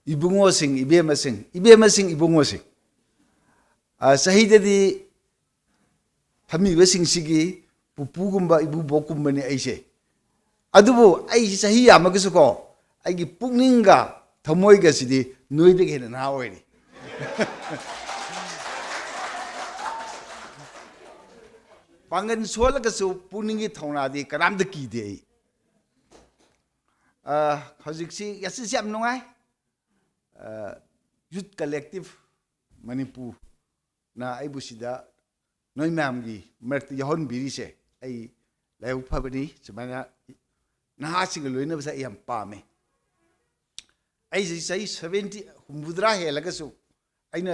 ꯏꯕꯨꯡꯉꯣꯁꯤꯡ, ꯏꯕꯦꯝꯃꯁꯤꯡ, ꯏꯕꯦꯝꯃꯁꯤꯡ, ꯏꯕꯨꯡꯉꯣꯁꯤꯡ, ꯑ, ꯆꯍꯤꯗꯗꯤ ꯐꯝꯃꯤꯕꯁꯤꯡꯁꯤꯒꯤ ꯄꯨꯄꯨꯒꯨꯝꯕ, ꯏꯕꯨꯕꯣꯛꯀꯨꯝꯕꯅꯤ ꯑꯩꯁꯦ꯫ ꯑꯗꯨꯕꯨ ꯑꯩꯁꯤ ꯆꯍꯤ ꯌꯥꯝꯃꯒꯁꯨꯀꯣ, ꯑꯩꯒꯤ ꯄꯨꯛꯅꯤꯡꯒ ꯊꯃꯣꯏꯒꯁꯤꯗꯤ ꯅꯣꯏꯗꯒꯤ ꯍꯦꯟꯅ ꯅꯍꯥ ꯑꯣꯏꯔꯤ꯫ ꯄꯥꯡꯒꯜ ꯁꯣꯜꯂꯒꯁꯨ ꯄꯨꯛꯅꯤꯡꯒꯤ ꯊꯧꯅꯥꯗꯤ ꯀꯅꯥꯝꯇ ꯀꯤꯗꯦ ꯑꯩ꯫ ꯑ, ꯍꯧꯖꯤꯛꯁꯤ ꯉꯁꯤꯁꯤ ꯌꯥꯝ ꯅꯨꯡꯉꯥꯏ꯫ ꯑ, Youth Collective ꯃꯅꯤꯄꯨꯔꯅ ꯑꯩꯕꯨ ꯁꯤꯗ ꯅꯣꯏ ꯃꯌꯥꯝꯒꯤ ꯃꯔꯛꯇ ꯌꯥꯎꯍꯟꯕꯤꯔꯤꯁꯦ ꯑꯩ ꯂꯥꯏꯕꯛ ꯐꯕꯅꯤ꯫ ꯁꯨꯃꯥꯏꯅ ꯅꯍꯥꯁꯤꯡꯒ ꯂꯣꯏꯅꯕꯁꯦ ꯑꯩ ꯌꯥꯝ ꯄꯥꯝꯃꯦ꯫ ꯑꯩꯁꯦ ꯆꯍꯤ seventy, ꯍꯨꯝꯐꯨꯇꯔꯥ ꯍꯦꯜꯂꯒꯁꯨ ꯑꯩꯅ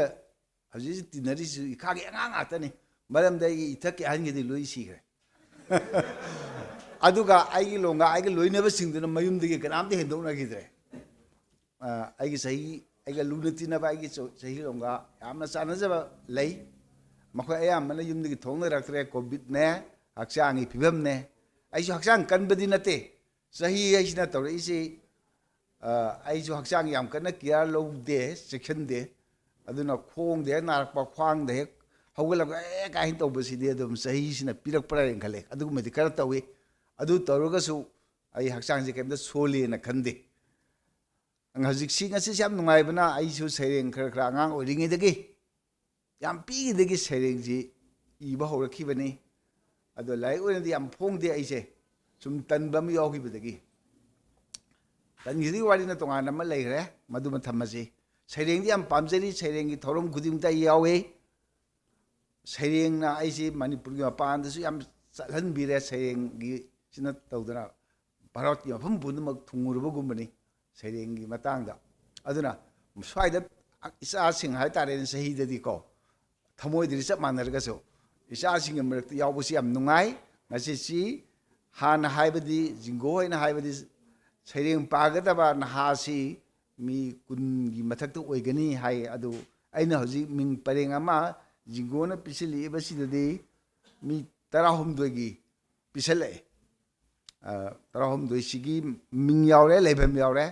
ꯍꯧꯖꯤꯛ ꯍꯧꯖꯤꯛ ꯇꯤꯟꯅꯔꯤꯁꯤꯁꯨ ꯏꯈꯥꯒꯤ ꯑꯉꯥꯡ ꯉꯥꯛꯇꯅꯤ꯫ ꯃꯔꯝꯗꯤ ꯑꯩꯒꯤ ꯏꯊꯛꯀꯤ ꯑꯍꯟꯒꯤꯗꯤ ꯂꯣꯏ ꯁꯤꯈ꯭ꯔꯦ꯫ ꯑꯗꯨꯒ ꯑꯩꯒꯤ ꯂꯣꯡꯒꯥ, ꯑꯩꯒ ꯂꯣꯏꯅꯕꯁꯤꯡꯗꯨꯅ ꯃꯌꯨꯝꯗꯒꯤ ꯀꯅꯥꯝꯇ ꯍꯦꯟꯗꯣꯛꯅꯈꯤꯗ꯭ꯔꯦ꯫ ꯑ, ꯑꯩꯒꯤ ꯆꯍꯤ, ꯑꯩꯒ ꯂꯨꯅ ꯇꯤꯟꯅꯕ ꯑꯩꯒꯤ ꯆ-, ꯆꯍꯤ ꯂꯣꯡꯒꯥ ꯌꯥꯝꯅ ꯆꯥꯟꯅꯖꯕ ꯂꯩ꯫ ꯃꯈꯣꯏ ꯑꯌꯥꯝꯕꯅ ꯌꯨꯝꯗꯒꯤ ꯊꯣꯛꯅꯔꯛꯇ꯭ꯔꯦ꯫ ꯀꯣꯚꯤꯗꯅꯦ, ꯍꯛꯆꯥꯡꯒꯤ ꯐꯤꯕꯝꯅꯦ꯫ ꯑꯩꯁꯨ ꯍꯛꯆꯥꯡ ꯀꯟꯕꯗꯤ ꯅꯠꯇꯦ꯫ ꯆꯍꯤ ꯍꯥꯏꯁꯤꯅ ꯇꯧꯔꯛꯏꯁꯤ ꯑꯩꯁꯨ ꯍꯛꯆꯥꯡ ꯌꯥꯝ ꯀꯟꯅ ꯀꯤꯌꯥꯔ ꯂꯧꯗꯦ, ꯆꯦꯛꯁꯤꯟꯗꯦ꯫ ꯑꯗꯨꯅ ꯈꯣꯡꯗ ꯍꯦꯛ ꯅꯥꯔꯛꯄ, ꯈ꯭ꯋꯥꯡꯗ ꯍꯦꯛ ꯍꯧꯒꯠꯂꯛꯄ, ꯑꯦ ꯀꯥꯏꯅ ꯇꯧꯕꯁꯤꯗꯤ ꯑꯗꯨꯝ ꯆꯍꯤꯁꯤꯅ ꯄꯤꯔꯛꯄ꯭ꯔꯥ ꯍꯥꯏꯅ ꯈꯜꯂꯦ꯫ ꯑꯗꯨꯒꯨꯝꯕꯗꯤ ꯈꯔ ꯇꯧꯏ꯫ ꯑꯗꯨ ꯇꯧꯔꯒꯁꯨ ꯑꯩ ꯍꯛꯆꯥꯡꯁꯦ ꯀꯩꯝꯇ ꯁꯣꯜꯂꯦꯅ ꯈꯟꯗꯦ꯫ ꯍꯧꯖꯤꯛꯁꯤ, ꯉꯁꯤꯁꯤ ꯌꯥꯝ ꯅꯨꯡꯉꯥꯏꯕꯅ, ꯑꯩꯁꯨ ꯁꯩꯔꯦꯡ ꯈꯔ ꯈꯔ ꯑꯉꯥꯡ ꯑꯣꯏꯔꯤꯉꯩꯗꯒꯤ ꯌꯥꯝ ꯄꯤꯛꯏꯉꯩꯗꯒꯤ ꯁꯩꯔꯦꯡꯁꯤ ꯏꯕ ꯍꯧꯔꯛꯈꯤꯕꯅꯤ꯫ ꯑꯗꯣ ꯂꯥꯏꯔꯤꯛ ꯑꯣꯏꯅꯗꯤ ꯌꯥꯝ ꯐꯣꯡꯗꯦ ꯑꯩꯁꯦ, ꯁꯨꯝ ꯇꯟꯕ ꯑꯃ ꯌꯥꯎꯈꯤꯕꯗꯒꯤ꯫ ꯇꯟꯈꯤꯕꯒꯤ ꯋꯥꯔꯤꯅ ꯇꯣꯉꯥꯟꯅ ꯑꯃ ꯂꯩꯈ꯭ꯔꯦ, ꯃꯗꯨꯃ ꯊꯝꯃꯁꯤ꯫ ꯁꯩꯔꯦꯡꯗꯤ ꯌꯥꯝ ꯄꯥꯝꯖꯔꯤ, ꯁꯩꯔꯦꯡꯒꯤ ꯊꯧꯔꯝ ꯈꯨꯗꯤꯡꯃꯛꯇ ꯑꯩ ꯌꯥꯎꯏ꯫ ꯁꯩꯔꯦꯡꯅ ꯑꯩꯁꯤ ꯃꯅꯤꯄꯨꯔꯒꯤ ꯃꯄꯥꯟꯗꯁꯨ ꯌꯥꯝ ꯆꯠꯍꯟꯕꯤꯔꯦ, ꯁꯩꯔꯦꯡꯒꯤꯁꯤꯅ ꯇꯧꯗꯅ ꯚꯥꯔꯠꯀꯤ ꯃꯐꯝ ꯄꯨꯝꯅꯃꯛ ꯊꯨꯡꯉꯨꯔꯕꯒꯨꯝꯕꯅꯤ ꯁꯩꯔꯦꯡꯒꯤ ꯃꯇꯥꯡꯗ꯫ ꯑꯗꯨꯅ ꯁ꯭ꯋꯥꯏꯗ ꯏꯆꯥꯁꯤꯡ ꯍꯥꯏꯇꯥꯔꯦꯅꯦ, ꯆꯍꯤꯗꯗꯤꯀꯣ, ꯊꯃꯣꯏꯗꯗꯤ ꯆꯞ ꯃꯥꯟꯅꯔꯒꯁꯨ, ꯏꯆꯥꯁꯤꯡꯒꯤ ꯃꯔꯛꯇ ꯌꯥꯎꯕꯁꯤ ꯌꯥꯝ ꯅꯨꯡꯉꯥꯏ꯫ ꯉꯁꯤꯁꯤ ꯍꯥꯟꯅ ꯍꯥꯏꯕꯗꯤ, ꯖꯤꯡꯒꯣ ꯍꯣꯏꯅ ꯍꯥꯏꯕꯗꯤ, ꯁꯩꯔꯦꯡ ꯄꯥꯒꯗꯕ ꯅꯍꯥꯁꯤ ꯃꯤ ꯀꯨꯟꯒꯤ ꯃꯊꯛꯇ ꯑꯣꯏꯒꯅꯤ ꯍꯥꯏ꯫ ꯑꯗꯨ ꯑꯩꯅ ꯍꯧꯖꯤꯛ ꯃꯤꯡ ꯄꯔꯦꯡ ꯑꯃ ꯖꯤꯡꯒꯣꯅ ꯄꯤꯁꯤꯜꯂꯛꯏꯕꯁꯤꯗꯗꯤ ꯃꯤ ꯇꯔꯥꯍꯨꯝꯗꯣꯏꯒꯤ ꯄꯤꯁꯜꯂꯛꯑꯦ꯫ ꯑ, ꯇꯔꯥꯍꯨꯝꯗꯣꯏꯁꯤꯒꯤ ꯃꯤꯡ ꯌꯥꯎꯔꯦ, ꯂꯩꯐꯝ ꯌꯥꯎꯔꯦ꯫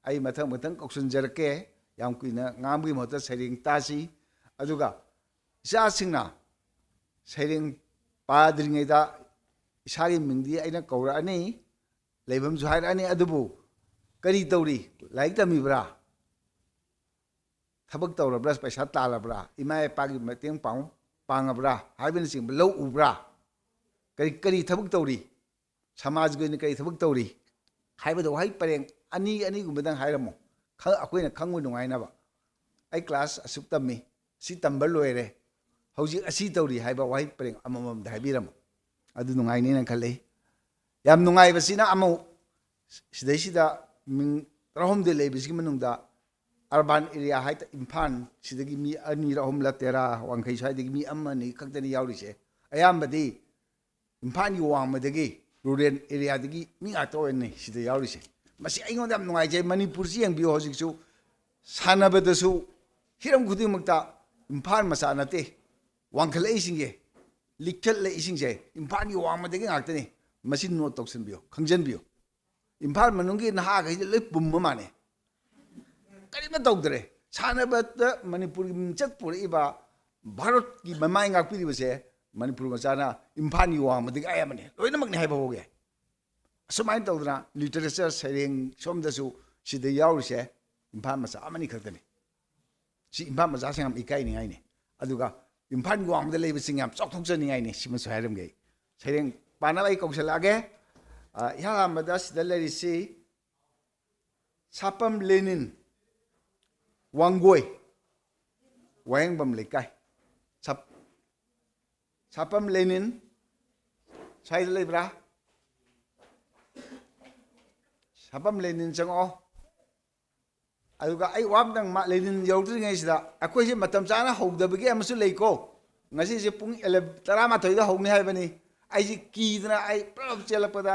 ꯑꯩ ꯃꯊꯪ ꯃꯊꯪ ꯀꯧꯁꯟꯖꯔꯛꯀꯦ꯫ ꯌꯥꯝ ꯀꯨꯏꯅ ꯉꯥꯡꯕꯒꯤ ꯃꯍꯨꯠꯇ ꯁꯩꯔꯦꯡ ꯇꯥꯁꯤ꯫ ꯑꯗꯨꯒ ꯏꯆꯥꯁꯤꯡꯅ ꯁꯩꯔꯦꯡ ꯄꯥꯗ꯭ꯔꯤꯉꯩꯗ ꯏꯁꯥꯒꯤ ꯃꯤꯡꯗꯤ ꯑꯩꯅ ꯀꯧꯔꯛꯑꯅꯤ, ꯂꯩꯐꯝꯁꯨ ꯍꯥꯏꯔꯛꯑꯅꯤ꯫ ꯑꯗꯨꯕꯨ ꯀꯔꯤ ꯇꯧꯔꯤ? ꯂꯥꯏꯔꯤꯛ ꯇꯝꯃꯤꯕ꯭ꯔꯥ? ꯊꯕꯛ ꯇꯧꯔꯕ꯭ꯔꯥ? ꯄꯩꯁꯥ ꯇꯥꯜꯂꯕ꯭ꯔꯥ? ꯏꯃꯥ ꯏꯄꯥꯒꯤ ꯃꯇꯦꯡ ꯄꯥꯡ-, ꯄꯥꯡꯉꯕ꯭ꯔꯥ? ꯍꯥꯏꯕꯅꯆꯤꯡꯕ ꯂꯧ ꯎꯕ꯭ꯔꯥ? ꯀꯔꯤ, ꯀꯔꯤ ꯊꯕꯛ ꯇꯧꯔꯤ? ꯁꯃꯥꯖꯒꯤ ꯑꯣꯏꯅ ꯀꯔꯤ ꯊꯕꯛ ꯇꯧꯔꯤ? ꯍꯥꯏꯕꯗ ꯋꯥꯍꯩ ꯄꯔꯦꯡ ꯑꯅꯤ ꯑꯅꯤꯒꯨꯝꯕꯗꯪ ꯍꯥꯏꯔꯝꯃꯣ, ꯈ-, ꯑꯩꯈꯣꯏꯅ ꯈꯪꯕ ꯅꯨꯡꯉꯥꯏꯅꯕ꯫ "ꯑꯩ ꯀ꯭ꯂꯥꯁ ꯑꯁꯨꯛ ꯇꯝꯃꯤ, ꯁꯤ ꯇꯝꯕ ꯂꯣꯏꯔꯦ, ꯍꯧꯖꯤꯛ ꯑꯁꯤ ꯇꯧꯔꯤ" ꯍꯥꯏꯕ ꯋꯥꯍꯩ ꯄꯔꯦꯡ ꯑꯃꯃꯝꯗ ꯍꯥꯏꯕꯤꯔꯝꯃꯣ꯫ ꯑꯗꯨ ꯅꯨꯡꯉꯥꯏꯅꯦꯅ ꯈꯜꯂꯤ꯫ ꯌꯥꯝ ꯅꯨꯡꯉꯥꯏꯕꯁꯤꯅ ꯑꯃꯨꯛ ꯁꯤꯗꯩꯁꯤꯗ ꯃꯤꯡ ꯇꯔꯥꯍꯨꯝꯗꯣꯏ ꯂꯩꯕꯁꯤꯒꯤ ꯃꯅꯨꯡꯗ ꯑꯔꯕꯥꯟ ꯑꯦꯔꯤꯌꯥ ꯍꯥꯏ ꯇ-, ꯏꯝꯐꯥꯜ ꯁꯤꯗꯒꯤ ꯃꯤ ꯑꯅꯤꯔ ꯑꯍꯨꯝꯂ, ꯇꯦꯔꯥ, ꯋꯥꯡꯈꯩ ꯁ꯭ꯋꯥꯏꯗꯒꯤ ꯃꯤ ꯑꯃ ꯑꯅꯤ ꯈꯛꯇꯅꯤ ꯌꯥꯎꯔꯤꯁꯦ꯫ ꯑꯌꯥꯝꯕꯗꯤ ꯏꯝꯐꯥꯜꯒꯤ ꯋꯥꯡꯃꯗꯒꯤ, ꯔꯨꯔꯦꯜ ꯑꯦꯔꯤꯌꯥꯗꯒꯤ ꯃꯤ ꯉꯥꯛꯇ ꯑꯣꯏꯅꯤ ꯁꯤꯗ ꯌꯥꯎꯔꯤꯁꯦ꯫ ꯃꯁꯤ ꯑꯩꯉꯣꯟꯗ ꯌꯥꯝ ꯅꯨꯡꯉꯥꯏꯖꯩ꯫ ꯃꯅꯤꯄꯨꯔꯁꯤ ꯌꯦꯡꯕꯤꯌꯨ, ꯍꯧꯖꯤꯛꯁꯨ ꯁꯥꯟꯅꯕꯗꯁꯨ ꯍꯤꯔꯝ ꯈꯨꯗꯤꯡꯃꯛꯇ ꯏꯝꯐꯥꯜ ꯃꯆꯥ ꯅꯠꯇꯦ ꯋꯥꯡꯈꯠꯂꯛꯏꯁꯤꯡꯁꯦ, ꯂꯤꯈꯠꯂꯛꯏꯁꯤꯡꯁꯦ ꯏꯝꯐꯥꯜꯒꯤ ꯋꯥꯡꯃꯗꯒꯤ ꯉꯥꯛꯇꯅꯤ꯫ ꯃꯁꯤ ꯅꯣꯠ ꯇꯧꯁꯟꯕꯤꯌꯨ, ꯈꯪꯖꯟꯕꯤꯌꯨ꯫ ꯏꯝꯐꯥꯜ ꯃꯅꯨꯡꯒꯤ ꯅꯍꯥꯈꯩꯁꯦ ꯂꯣꯏ ꯄꯨꯝꯕ ꯃꯥꯜꯂꯦ꯫ ꯀꯔꯤꯝꯇ ꯇꯧꯗ꯭ꯔꯦ꯫ ꯁꯥꯟꯅꯕꯗ ꯃꯅꯤꯄꯨꯔꯒꯤ ꯃꯤꯡꯆꯠ ꯄꯨꯔꯛꯏꯕ, ꯚꯥꯔꯠꯀꯤ ꯃꯃꯥꯏ ꯉꯥꯛꯄꯤꯔꯤꯕꯁꯦ ꯃꯅꯤꯄꯨꯔ ꯃꯆꯥꯅ ꯏꯝꯐꯥꯜꯒꯤ ꯋꯥꯡꯃꯗꯒꯤ ꯑꯌꯥꯝꯕꯅꯤ, ꯂꯣꯏꯅꯃꯛꯅꯤ ꯍꯥꯏꯕ ꯐꯥꯎꯒꯦ꯫ ꯑꯁꯨꯃꯥꯏꯅ ꯇꯧꯗꯅ ꯂꯤꯇꯔꯦꯆꯔ ꯁꯩꯔꯦꯡ ꯁꯣꯝꯗꯁꯨ ꯁꯤꯗ ꯌꯥꯎꯔꯤꯁꯦ ꯏꯝꯐꯥꯜ ꯃꯆꯥ ꯑꯃꯅꯤ ꯈꯛꯇꯅꯤ꯫ ꯁꯤ ꯏꯝꯐꯥꯜ ꯃꯆꯥꯁꯤꯡ ꯌꯥꯝ ꯏꯀꯥꯏꯅꯤꯡꯉꯥꯏꯅꯤ꯫ ꯑꯗꯨꯒ ꯏꯝꯐꯥꯜꯒꯤ ꯋꯥꯡꯃꯗ ꯂꯩꯕꯁꯤꯡ ꯌꯥꯝ ꯆꯥꯎꯊꯣꯛꯆꯅꯤꯡꯉꯥꯏꯅꯤ꯫ ꯁꯤꯃꯁꯨ ꯍꯥꯏꯔꯝꯒꯦ ꯑꯩ꯫ ꯁꯩꯔꯦꯡ ꯄꯥꯅꯕ ꯑꯩ ꯀꯧꯁꯜꯂꯛꯑꯒꯦ꯫ ꯑ, ꯏꯍꯥꯟ ꯍꯥꯟꯕꯗ ꯁꯤꯗ ꯂꯩꯔꯤꯁꯤ ꯁꯥꯄꯝ ꯂꯦꯅꯤꯟ, ꯋꯥꯡꯒꯣꯏ, ꯋꯥꯍꯦꯡꯕꯝ ꯂꯩꯀꯥꯏ꯫ ꯁꯥꯞ-, ꯁꯥꯄꯝ ꯂꯦꯅꯤꯟ, ꯁ꯭ꯋꯥꯏꯗ ꯂꯩꯕ꯭ꯔꯥ? ꯁꯥꯄꯝ ꯂꯦꯅꯤꯟ ꯆꯪꯉꯛꯑꯣ꯫ ꯑꯗꯨꯒ ꯑꯩ ꯋꯥ ꯑꯝꯇꯪ ꯃꯥ-, ꯂꯦꯅꯤꯟ ꯌꯧꯗ꯭ꯔꯤꯉꯩꯁꯤꯗ, ꯑꯩꯈꯣꯏꯁꯦ ꯃꯇꯝ ꯆꯥꯅ ꯍꯧꯗꯕꯒꯤ ꯑꯃꯁꯨ ꯂꯩꯀꯣ꯫ ꯉꯁꯤꯁꯦ ꯄꯨꯡ ꯑꯦꯂꯦꯚꯦꯟ, ꯇꯔꯥꯃꯥꯊꯣꯏꯗ ꯍꯧꯅꯤ ꯍꯥꯏꯕꯅꯤ꯫ ꯑꯩꯁꯦ ꯀꯤꯗꯅ ꯑꯩ ꯄꯨꯂꯞ ꯆꯦꯜꯂꯛꯄꯗ,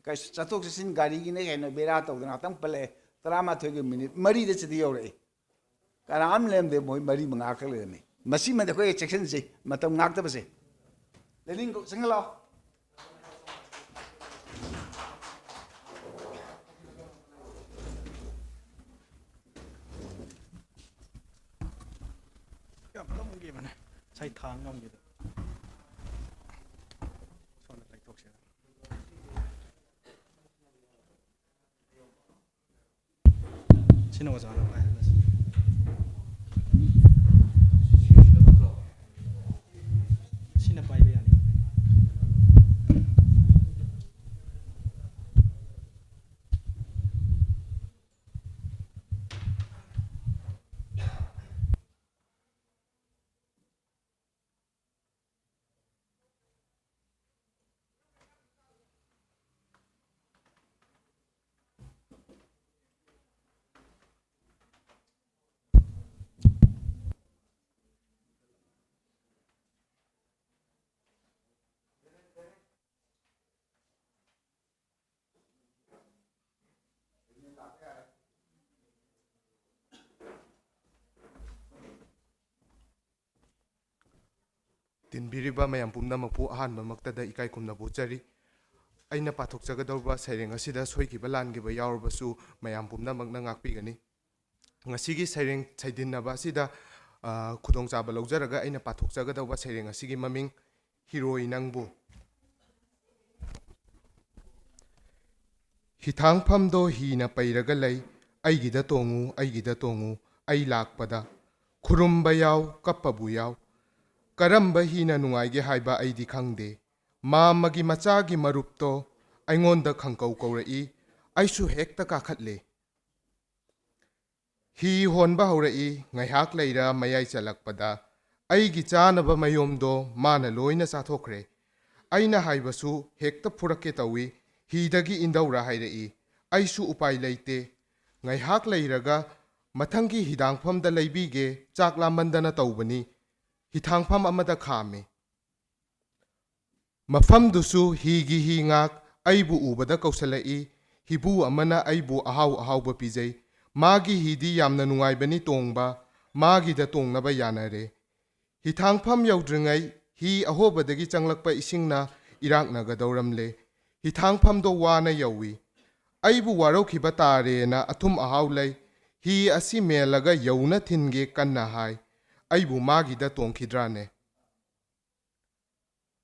ꯀꯩꯁꯨ ꯆꯠꯊꯣꯛ ꯆꯠꯁꯤꯟ ꯒꯥꯔꯤꯒꯤꯅꯦ ꯀꯩꯅꯣ ꯕꯦꯔꯥ ꯇꯧꯗꯅ ꯉꯥꯛꯇꯪ ꯄꯜꯂꯛꯑꯦ꯫ ꯇꯔꯥꯃꯥꯊꯣꯏꯒꯤ ꯃꯤꯅꯤꯠ ꯃꯔꯤꯗ ꯁꯤꯗ ꯌꯧꯔꯛꯑꯦ꯫ ꯀꯅꯥꯝ ꯂꯩꯔꯝꯗꯦ, ꯃꯣꯏ ꯃꯔꯤ ꯃꯉꯥ ꯈꯛ ꯂꯩꯔꯝꯃꯤ꯫ ꯃꯁꯤꯃꯗꯤ ꯑꯩꯈꯣꯏ ꯆꯦꯛꯁꯤꯟꯁꯤ, ꯃꯇꯝ ꯉꯥꯛꯇꯕꯁꯦ꯫ ꯂꯦꯅꯤꯟ ꯆꯪꯍꯜꯂꯣ꯫ ꯌꯥꯝ ꯂꯧꯈꯤꯕꯅꯦ ꯉꯁꯥꯏ ꯊꯥꯡ ꯑꯃꯒꯤꯗꯣ꯫ ꯁꯣꯝꯗ ꯂꯩꯊꯣꯛꯁꯤꯔ꯫ ꯁꯤꯅ ꯑꯣꯖꯥꯅ ꯄꯥꯏꯍꯜꯂꯁꯤ꯫ ꯁꯤꯅ ꯄꯥꯏꯕ ꯌꯥꯅꯤ꯫ ꯇꯤꯟꯕꯤꯔꯤꯕ ꯃꯌꯥꯝ ꯄꯨꯝꯅꯃꯛꯄꯨ ꯑꯍꯥꯟꯕꯃꯛꯇꯗ ꯏꯀꯥꯏ ꯈꯨꯝꯅꯕ ꯎꯠꯆꯔꯤ꯫ ꯑꯩꯅ ꯄꯥꯊꯣꯛꯆꯒꯗꯧꯕ ꯁꯩꯔꯦꯡ ꯑꯁꯤꯗ ꯁꯣꯏꯈꯤꯕ ꯂꯥꯟꯈꯤꯕ ꯌꯥꯎꯔꯕꯁꯨ ꯃꯌꯥꯝ ꯄꯨꯝꯅꯃꯛꯅ ꯉꯥꯛꯄꯤꯒꯅꯤ꯫ ꯉꯁꯤꯒꯤ ꯁꯩꯔꯦꯡ ꯁꯩꯗꯤꯟꯅꯕ ꯑꯁꯤꯗ, ꯑ, ꯈꯨꯗꯣꯡꯆꯥꯕ ꯂꯧꯖꯔꯒ ꯑꯩꯅ ꯄꯥꯊꯣꯛꯆꯒꯗꯧꯕ ꯁꯩꯔꯦꯡ ꯑꯁꯤꯒꯤ ꯃꯃꯤꯡ ꯍꯤꯔꯣꯏ ꯅꯪꯕꯨ꯫ ꯍꯤꯊꯥꯡꯐꯝꯗꯣ ꯍꯤꯅ ꯄꯩꯔꯒ ꯂꯩ, ꯑꯩꯒꯤꯗ ꯇꯣꯡꯉꯨ, ꯑꯩꯒꯤꯗ ꯇꯣꯡꯉꯨ, ꯑꯩ ꯂꯥꯛꯄꯗ꯫ ꯈꯨꯔꯨꯝꯕ ꯌꯥꯎ, ꯀꯞꯄꯕꯨ ꯌꯥꯎ꯫ ꯀꯔꯝꯕ ꯍꯤꯅ ꯅꯨꯡꯉꯥꯏꯒꯦ ꯍꯥꯏꯕ ꯑꯩꯗꯤ ꯈꯪꯗꯦ꯫ ꯃꯥꯝꯃꯒꯤ ꯃꯆꯥꯒꯤ ꯃꯔꯨꯞꯇꯣ ꯑꯩꯉꯣꯟꯗ ꯈꯪꯀꯧ ꯀꯧꯔꯛꯏ, ꯑꯩꯁꯨ ꯍꯦꯛꯇ ꯀꯥꯈꯠꯂꯦ꯫ ꯍꯤ ꯍꯣꯟꯕ ꯍꯧꯔꯛꯏ, ꯉꯥꯏꯍꯥꯛ ꯂꯩꯔ ꯃꯌꯥꯏ ꯆꯜꯂꯛꯄꯗ ꯑꯩꯒꯤ ꯆꯥꯅꯕ ꯃꯌꯣꯝꯗꯣ ꯃꯥꯅ ꯂꯣꯏꯅ ꯆꯥꯊꯣꯛꯈ꯭ꯔꯦ꯫ ꯑꯩꯅ ꯍꯥꯏꯕꯁꯨ ꯍꯦꯛꯇ ꯐꯨꯔꯛꯀꯦ ꯇꯧꯏ, ꯍꯤꯗꯒꯤ ꯏꯟꯗꯧꯔ ꯍꯥꯏꯔꯛꯏ꯫ ꯑꯩꯁꯨ ꯎꯄꯥꯏ ꯂꯩꯇꯦ꯫ ꯉꯥꯏꯍꯥꯛ ꯂꯩꯔꯒ ꯃꯊꯪꯒꯤ ꯍꯤꯗꯥꯡꯐꯝꯗ ꯂꯩꯕꯤꯒꯦ, ꯆꯥꯛ ꯂꯥꯝꯃꯟꯗꯅ ꯇꯧꯕꯅꯤ꯫ ꯍꯤꯊꯥꯡꯐꯝ ꯑꯃꯗ ꯈꯥꯝꯃꯤ꯫ ꯃꯐꯝꯗꯨꯁꯨ ꯍꯤꯒꯤ ꯍꯤ ꯉꯥꯛ ꯑꯩꯕꯨ ꯎꯕꯗ ꯀꯧꯁꯜꯂꯛꯏ꯫ ꯍꯤꯕꯨ ꯑꯃꯅ ꯑꯩꯕꯨ ꯑꯍꯥꯎ ꯑꯍꯥꯎꯕ ꯄꯤꯖꯩ꯫ ꯃꯥꯒꯤ ꯍꯤꯗꯤ ꯌꯥꯝꯅ ꯅꯨꯡꯉꯥꯏꯕꯅꯤ ꯇꯣꯡꯕ, ꯃꯥꯒꯤꯗ ꯇꯣꯡꯅꯕ ꯌꯥꯅꯔꯦ꯫ ꯍꯤꯊꯥꯡꯐꯝ ꯌꯧꯗ꯭ꯔꯤꯉꯩ ꯍꯤ ꯑꯍꯣꯕꯗꯒꯤ ꯆꯪꯂꯛꯄ ꯏꯁꯤꯡꯅ ꯏꯔꯥꯛꯅꯒꯗꯧꯔꯝꯂꯦ꯫ ꯍꯤꯊꯥꯡꯐꯝꯗꯣ ꯋꯥꯅ ꯌꯧꯏ꯫ ꯑꯩꯕꯨ ꯋꯥꯔꯧꯈꯤꯕ ꯇꯥꯔꯦꯅ ꯑꯊꯨꯝ ꯑꯍꯥꯎ ꯂꯩ꯫ ꯍꯤ ꯑꯁꯤ ꯃꯦꯜꯂꯒ ꯌꯧꯅ ꯊꯤꯟꯒꯦ ꯀꯟꯅ ꯍꯥꯏ꯫ ꯑꯩꯕꯨ ꯃꯥꯒꯤꯗ ꯇꯣꯡꯈꯤꯗ꯭ꯔꯥꯅꯦ?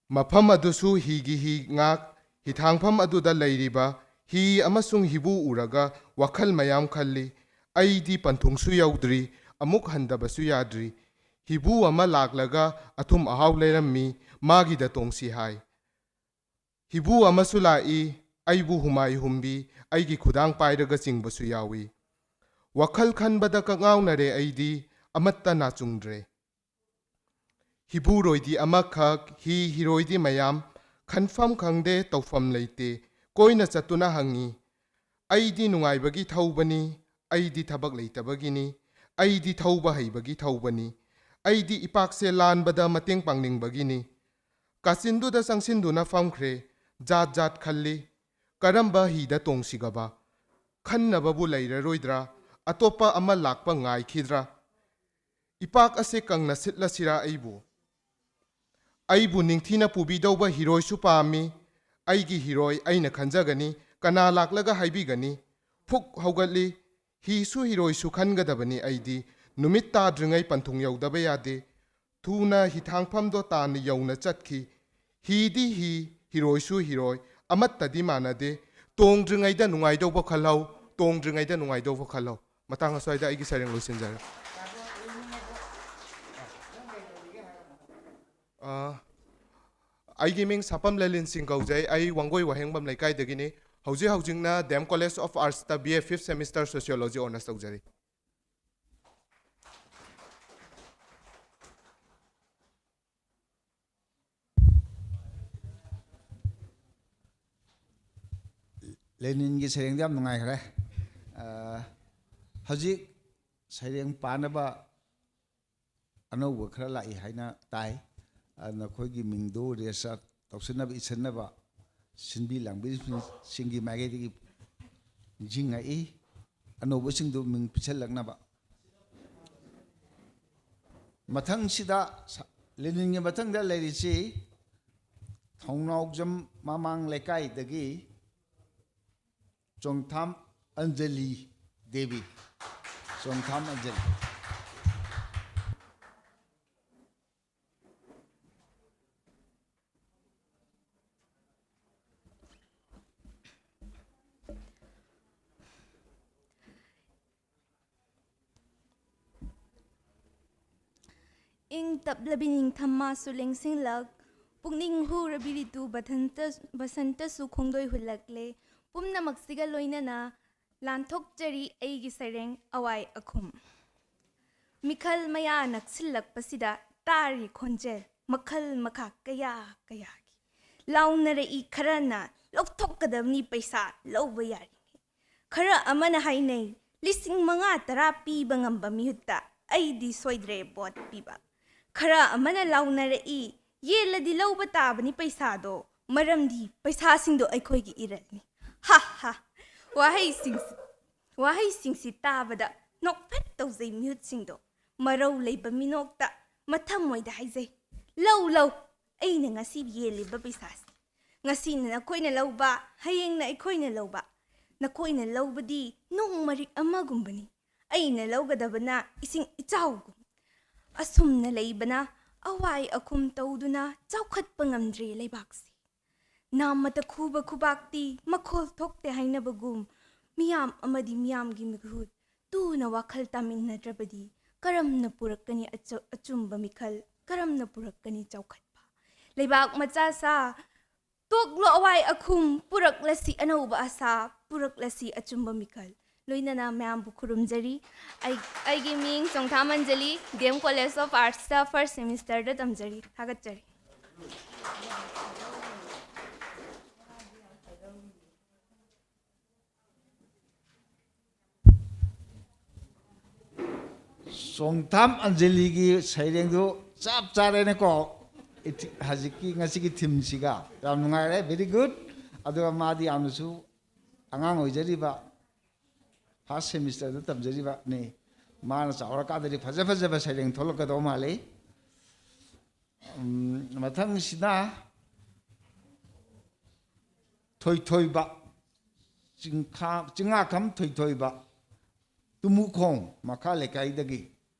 ꯃꯐꯝ ꯑꯗꯨꯁꯨ ꯍꯤꯒꯤ ꯍꯤ ꯉꯥꯛ, ꯍꯤꯊꯥꯡꯐꯝ ꯑꯗꯨꯗ ꯂꯩꯔꯤꯕ ꯍꯤ ꯑꯃꯁꯨꯡ ꯍꯤꯕꯨ ꯎꯔꯒ ꯋꯥꯈꯜ ꯃꯌꯥꯝ ꯈꯜꯂꯤ꯫ ꯑꯩꯗꯤ ꯄꯟꯊꯨꯡꯁꯨ ꯌꯧꯗ꯭ꯔꯤ, ꯑꯃꯨꯛ ꯍꯟꯗꯕꯁꯨ ꯌꯥꯗ꯭ꯔꯤ꯫ ꯍꯤꯕꯨ ꯑꯃ ꯂꯥꯛꯂꯒ ꯑꯊꯨꯝ ꯑꯍꯥꯎ ꯂꯩꯔꯝꯃꯤ, ꯃꯥꯒꯤꯗ ꯇꯣꯡꯁꯤ ꯍꯥꯏ꯫ ꯍꯤꯕꯨ ꯑꯃꯁꯨ ꯂꯥꯛꯏ, ꯑꯩꯕꯨ ꯍꯨꯃꯥꯏ ꯍꯨꯝꯕꯤ, ꯑꯩꯒꯤ ꯈꯨꯗꯥꯡ ꯄꯥꯏꯔꯒ ꯆꯤꯡꯕꯁꯨ ꯌꯥꯎꯏ꯫ ꯋꯥꯈꯜ ꯈꯟꯕꯗ ꯀꯛꯉꯥꯎꯅꯔꯦ ꯑꯩꯗꯤ, ꯑꯃꯠꯇ ꯅꯥꯆꯨꯡꯗ꯭ꯔꯦ꯫ ꯍꯤꯕꯨꯔꯣꯏꯗꯤ ꯑꯃꯈꯛ, ꯍꯤ ꯍꯤꯔꯣꯏꯗꯤ ꯃꯌꯥꯝ, ꯈꯟꯐꯝ ꯈꯪꯗꯦ, ꯇꯧꯐꯝ ꯂꯩꯇꯦ꯫ ꯀꯣꯏꯅ ꯆꯠꯇꯨꯅ ꯍꯪꯉꯤ, "ꯑꯩꯗꯤ ꯅꯨꯡꯉꯥꯏꯕꯒꯤ ꯊꯧꯕꯅꯤ, ꯑꯩꯗꯤ ꯊꯕꯛ ꯂꯩꯇꯕꯒꯤꯅꯤ, ꯑꯩꯗꯤ ꯊꯧꯕ ꯍꯩꯕꯒꯤ ꯊꯧꯕꯅꯤ, ꯑꯩꯗꯤ ꯏꯄꯥꯛꯁꯦ ꯂꯥꯟꯕꯗ ꯃꯇꯦꯡ ꯄꯥꯡꯅꯤꯡꯕꯒꯤꯅꯤ"꯫ ꯀꯥꯆꯤꯟꯗꯨꯗ ꯆꯪꯁꯤꯟꯗꯨꯅ ꯐꯝꯈ꯭ꯔꯦ꯫ ꯖꯥꯠ ꯖꯥꯠ ꯈꯜꯂꯤ꯫ ꯀꯔꯝꯕ ꯍꯤꯗ ꯇꯣꯡꯁꯤꯒꯕ? ꯈꯟꯅꯕꯕꯨ ꯂꯩꯔꯔꯣꯏꯗ꯭ꯔꯥ? ꯑꯇꯣꯞꯄ ꯑꯃ ꯂꯥꯛꯄ ꯉꯥꯏꯈꯤꯗ꯭ꯔꯥ? ꯏꯄꯥꯛ ꯑꯁꯦ ꯀꯪꯅ ꯁꯤꯠꯂꯁꯤꯔꯥ ꯑꯩꯕꯨ? ꯑꯩꯕꯨ ꯅꯤꯡꯊꯤꯅ ꯄꯨꯕꯤꯗꯧꯕ ꯍꯤꯔꯣꯏꯁꯨ ꯄꯥꯝꯃꯤ, ꯑꯩꯒꯤ ꯍꯤꯔꯣꯏ ꯑꯩꯅ ꯈꯟꯖꯒꯅꯤ꯫ ꯀꯅꯥ ꯂꯥꯛꯂꯒ ꯍꯥꯏꯕꯤꯒꯅꯤ? ꯐꯨꯛ ꯍꯧꯒꯠꯂꯤ꯫ ꯍꯤꯁꯨ ꯍꯤꯔꯣꯏꯁꯨ ꯈꯟꯒꯗꯕꯅꯤ ꯑꯩꯗꯤ꯫ ꯅꯨꯃꯤꯠ ꯇꯥꯗ꯭ꯔꯤꯉꯩ ꯄꯟꯊꯨꯡ ꯌꯧꯗꯕ ꯌꯥꯗꯦ꯫ ꯊꯨꯅ ꯍꯤꯊꯥꯡꯐꯝꯗꯣ ꯇꯥꯟꯅ ꯌꯧꯅ ꯆꯠꯈꯤ꯫ ꯍꯤꯗꯤ ꯍꯤ, ꯍꯤꯔꯣꯏꯁꯨ ꯍꯤꯔꯣꯏ, ꯑꯃꯠꯇꯗꯤ ꯃꯥꯟꯅꯗꯦ꯫ ꯇꯣꯡꯗ꯭ꯔꯤꯉꯩꯗ ꯅꯨꯡꯉꯥꯏꯗꯧꯕ ꯈꯜꯍꯧ, ꯇꯣꯡꯗ꯭ꯔꯤꯉꯩꯗ ꯅꯨꯡꯉꯥꯏꯗꯧꯕ ꯈꯜꯍꯧ꯫ ꯃꯇꯥꯡ ꯑꯁ꯭ꯋꯥꯏꯗ ꯑꯩꯒꯤ ꯁꯩꯔꯦꯡ ꯂꯣꯏꯁꯤꯟꯖꯔꯦ꯫ ꯑ, ꯑꯩꯒꯤ ꯃꯤꯡ ꯁꯥꯄꯝ ꯂꯂꯤꯟ ꯁꯤꯡ ꯀꯧꯖꯩ꯫ ꯑꯩ ꯋꯥꯡꯒꯣꯏ ꯋꯥꯍꯦꯡꯕꯝ ꯂꯩꯀꯥꯏꯗꯒꯤꯅꯤ꯫ ꯍꯧꯖꯤꯛ ꯍꯧꯖꯤꯛꯅ ꯗꯤ ꯑꯦꯝ College of Arts ꯇ B A fifth semester Sociology honours ꯇꯧꯖꯔꯤ꯫ ꯂꯦꯅꯤꯟꯒꯤ ꯁꯩꯔꯦꯡꯗꯤ ꯌꯥꯝ ꯅꯨꯡꯉꯥꯏꯈ꯭ꯔꯦ꯫ ꯑ, ꯍꯧꯖꯤꯛ ꯁꯩꯔꯦꯡ ꯄꯥꯅꯕ ꯑꯅꯧꯕ ꯈꯔ ꯂꯥꯛꯏ ꯍꯥꯏꯅ ꯇꯥꯏ꯫ ꯑ, ꯅꯈꯣꯏꯒꯤ ꯃꯤꯡꯗꯨ register ꯇꯧꯁꯤꯟꯅꯕ, ꯏꯁꯤꯟꯅꯕ ꯁꯤꯟꯕꯤ ꯂꯥꯡꯕꯤꯁꯤꯡꯒꯤ ꯃꯥꯏꯀꯩꯗꯒꯤ ꯅꯤꯡꯁꯤꯡꯉꯛꯏ꯫ ꯑꯅꯧꯕꯁꯤꯡꯗꯨ ꯃꯤꯡ ꯄꯤꯁꯜꯂꯛꯅꯕ꯫ ꯃꯊꯪꯁꯤꯗ ꯁ-, ꯂꯦꯅꯤꯟꯒꯤ ꯃꯊꯪꯗ ꯂꯩꯔꯤꯁꯤ ꯊꯧꯅꯥꯎꯖꯝ ꯃꯃꯥꯡ ꯂꯩꯀꯥꯏꯗꯒꯤ ꯆꯣꯡꯊꯥꯝ ꯑꯟꯖꯂꯤ ꯗꯦꯕꯤ꯫ ꯆꯣꯡꯊꯥꯝ ꯑꯟꯖꯂꯤ꯫ ꯏꯪ ꯇꯞꯂꯕꯤ ꯅꯤꯡꯊꯝ ꯃꯥꯁꯨ ꯂꯦꯡꯁꯤꯜꯂꯛ, ꯄꯨꯛꯅꯤꯡ ꯍꯨꯔꯕꯤ ꯔꯤꯇꯨ ꯕꯊꯟꯇ-, ꯕꯁꯟꯇꯁꯨ ꯈꯣꯡꯗꯣꯏ ꯍꯨꯜꯂꯛꯂꯦ꯫ ꯄꯨꯝꯅꯃꯛꯁꯤꯒ ꯂꯣꯏꯅꯅ ꯂꯥꯟꯊꯣꯛꯆꯔꯤ ꯑꯩꯒꯤ ꯁꯩꯔꯦꯡ ꯑꯋꯥꯏ ꯑꯈꯨꯝ꯫ ꯃꯤꯈꯜ ꯃꯌꯥ ꯅꯛꯁꯤꯜꯂꯛꯄꯁꯤꯗ ꯇꯥꯔꯤ ꯈꯣꯟꯖꯦꯜ ꯃꯈꯜ ꯃꯈꯥ ꯀꯌꯥ ꯀꯌꯥꯒꯤ꯫ ꯂꯥꯎꯅꯔꯛꯏ ꯈꯔꯅ, "ꯂꯧꯊꯣꯛꯀꯗꯕꯅꯤ ꯄꯩꯁꯥ ꯂꯧꯕ ꯌꯥꯔꯤꯉꯩ"꯫ ꯈꯔ ꯑꯃꯅ ꯍꯥꯏꯅꯩ, "ꯂꯤꯁꯤꯡ ꯃꯉꯥ ꯇꯔꯥ ꯄꯤꯕ ꯉꯝꯕ ꯃꯤꯍꯨꯠꯇ ꯑꯩꯗꯤ ꯁꯣꯏꯗ꯭ꯔꯦ ꯚꯣꯠ ꯄꯤꯕ"꯫ ꯈꯔ ꯑꯃꯅ ꯂꯥꯎꯅꯔꯛꯏ, "ꯌꯦꯜꯂꯗꯤ ꯂꯧꯕ ꯇꯥꯕꯅꯤ ꯄꯩꯁꯥꯗꯣ, ꯃꯔꯝꯗꯤ ꯄꯩꯁꯥꯁꯤꯡꯗꯣ ꯑꯩꯈꯣꯏꯒꯤ ꯏꯔꯜꯅꯤ"꯫ ꯍꯥ ꯍꯥ꯫ ꯋꯥꯍꯩꯁꯤꯡꯁꯤ-, ꯋꯥꯍꯩꯁꯤꯡꯁꯤ ꯇꯥꯕꯗ ꯅꯣꯛꯐꯦꯠ ꯇꯧꯖꯩ ꯃꯤꯍꯨꯠꯁꯤꯡꯗꯣ꯫ ꯃꯔꯧ ꯂꯩꯕ ꯃꯤꯅꯣꯛꯇ ꯃꯊꯃꯣꯏꯗ ꯍꯥꯏꯖꯩ, "ꯂꯧ, ꯂꯧ, ꯑꯩꯅ ꯉꯁꯤ ꯌꯦꯜꯂꯤꯕ ꯄꯩꯁꯥꯁꯤ"꯫ ꯉꯁꯤꯅ ꯅꯈꯣꯏꯅ ꯂꯧꯕ, ꯍꯌꯦꯡꯅ ꯑꯩꯈꯣꯏꯅ ꯂꯧꯕ꯫ ꯅꯈꯣꯏꯅ ꯂꯧꯕꯗꯤ ꯅꯣꯡ ꯃꯔꯤꯛ ꯑꯃꯒꯨꯝꯕꯅꯤ, ꯑꯩꯅ ꯂꯧꯒꯗꯕꯅ ꯏꯁꯤꯡ ꯏꯆꯥꯎꯒꯨꯝ꯫ ꯑꯁꯨꯝꯅ ꯂꯩꯕꯅ ꯑꯋꯥꯏ ꯑꯈꯨꯝ ꯇꯧꯗꯨꯅ ꯆꯥꯎꯈꯠꯄ ꯉꯝꯗ꯭ꯔꯦ ꯂꯩꯕꯥꯛꯁꯤ꯫ ꯅꯥꯝꯃꯇ ꯈꯨꯕ ꯈꯨꯕꯥꯛꯇꯤ ꯃꯈꯣꯜ ꯊꯣꯛꯇꯦ ꯍꯥꯏꯅꯕꯒꯨꯝ, ꯃꯤꯌꯥꯝ ꯑꯃꯗꯤ ꯃꯤꯌꯥꯝꯒꯤ ꯃꯤꯍꯨꯠ ꯇꯨꯅ ꯋꯥꯈꯜ ꯇꯥꯃꯤꯟꯅꯗ꯭ꯔꯕꯗꯤ ꯀꯔꯝꯅ ꯄꯨꯔꯛꯀꯅꯤ ꯑꯆ-, ꯑꯆꯨꯝꯕ ꯃꯤꯈꯜ? ꯀꯔꯝꯅ ꯄꯨꯔꯛꯀꯅꯤ ꯆꯥꯎꯈꯠꯄ? ꯂꯩꯕꯥꯛ ꯃꯆꯥ ꯁꯥ, ꯇꯣꯛꯂꯣ ꯑꯋꯥꯏ ꯑꯈꯨꯝ, ꯄꯨꯔꯛꯂꯁꯤ ꯑꯅꯧꯕ ꯑꯁꯥ, ꯄꯨꯔꯛꯂꯁꯤ ꯑꯆꯨꯝꯕ ꯃꯤꯈꯜ꯫ ꯂꯣꯏꯅꯅ ꯃꯌꯥꯝꯕꯨ ꯈꯨꯔꯨꯝꯖꯔꯤ꯫ ꯑꯩ, ꯑꯩꯒꯤ ꯃꯤꯡ Chongtham Anjali, D M College of Artsꯇ first semesterꯗ ꯇꯝꯖꯔꯤ꯫ ꯊꯥꯒꯠꯆꯔꯤ꯫ ꯆꯣꯡꯊꯥꯝ ꯑꯟꯖꯂꯤꯒꯤ ꯁꯩꯔꯦꯡꯗꯨ ꯆꯞ ꯆꯥꯔꯦꯅꯦꯀꯣ꯫ ꯏꯊꯤ-, ꯍꯧꯖꯤꯛꯀꯤ ꯉꯁꯤꯒꯤ themeꯁꯤꯒ ꯌꯥꯝ ꯅꯨꯡꯉꯥꯏꯔꯦ, very good꯫ ꯑꯗꯨꯒ ꯃꯥꯗꯤ ꯌꯥꯝꯅꯁꯨ ꯑꯉꯥꯡ ꯑꯣꯏꯖꯔꯤꯕ, first semesterꯗ ꯇꯝꯖꯔꯤꯕꯅꯤ꯫ ꯃꯥꯅ ꯆꯥꯎꯔꯀꯥꯟꯗꯗꯤ ꯐꯖ ꯐꯖꯕ ꯁꯩꯔꯦꯡ ꯊꯣꯛꯂꯛꯀꯗꯧ ꯃꯥꯜꯂꯤ꯫ ꯎꯝ, ꯃꯊꯪꯁꯤꯅ ꯊꯣꯏꯊꯣꯏꯕ, ꯆꯤꯡꯈꯥ-, ꯆꯤꯡꯉꯥꯈꯝ ꯊꯣꯏꯊꯣꯏꯕ, ꯇꯨꯃꯨꯈꯣꯡ ꯃꯈꯥ ꯂꯩꯀꯥꯏꯗꯒꯤ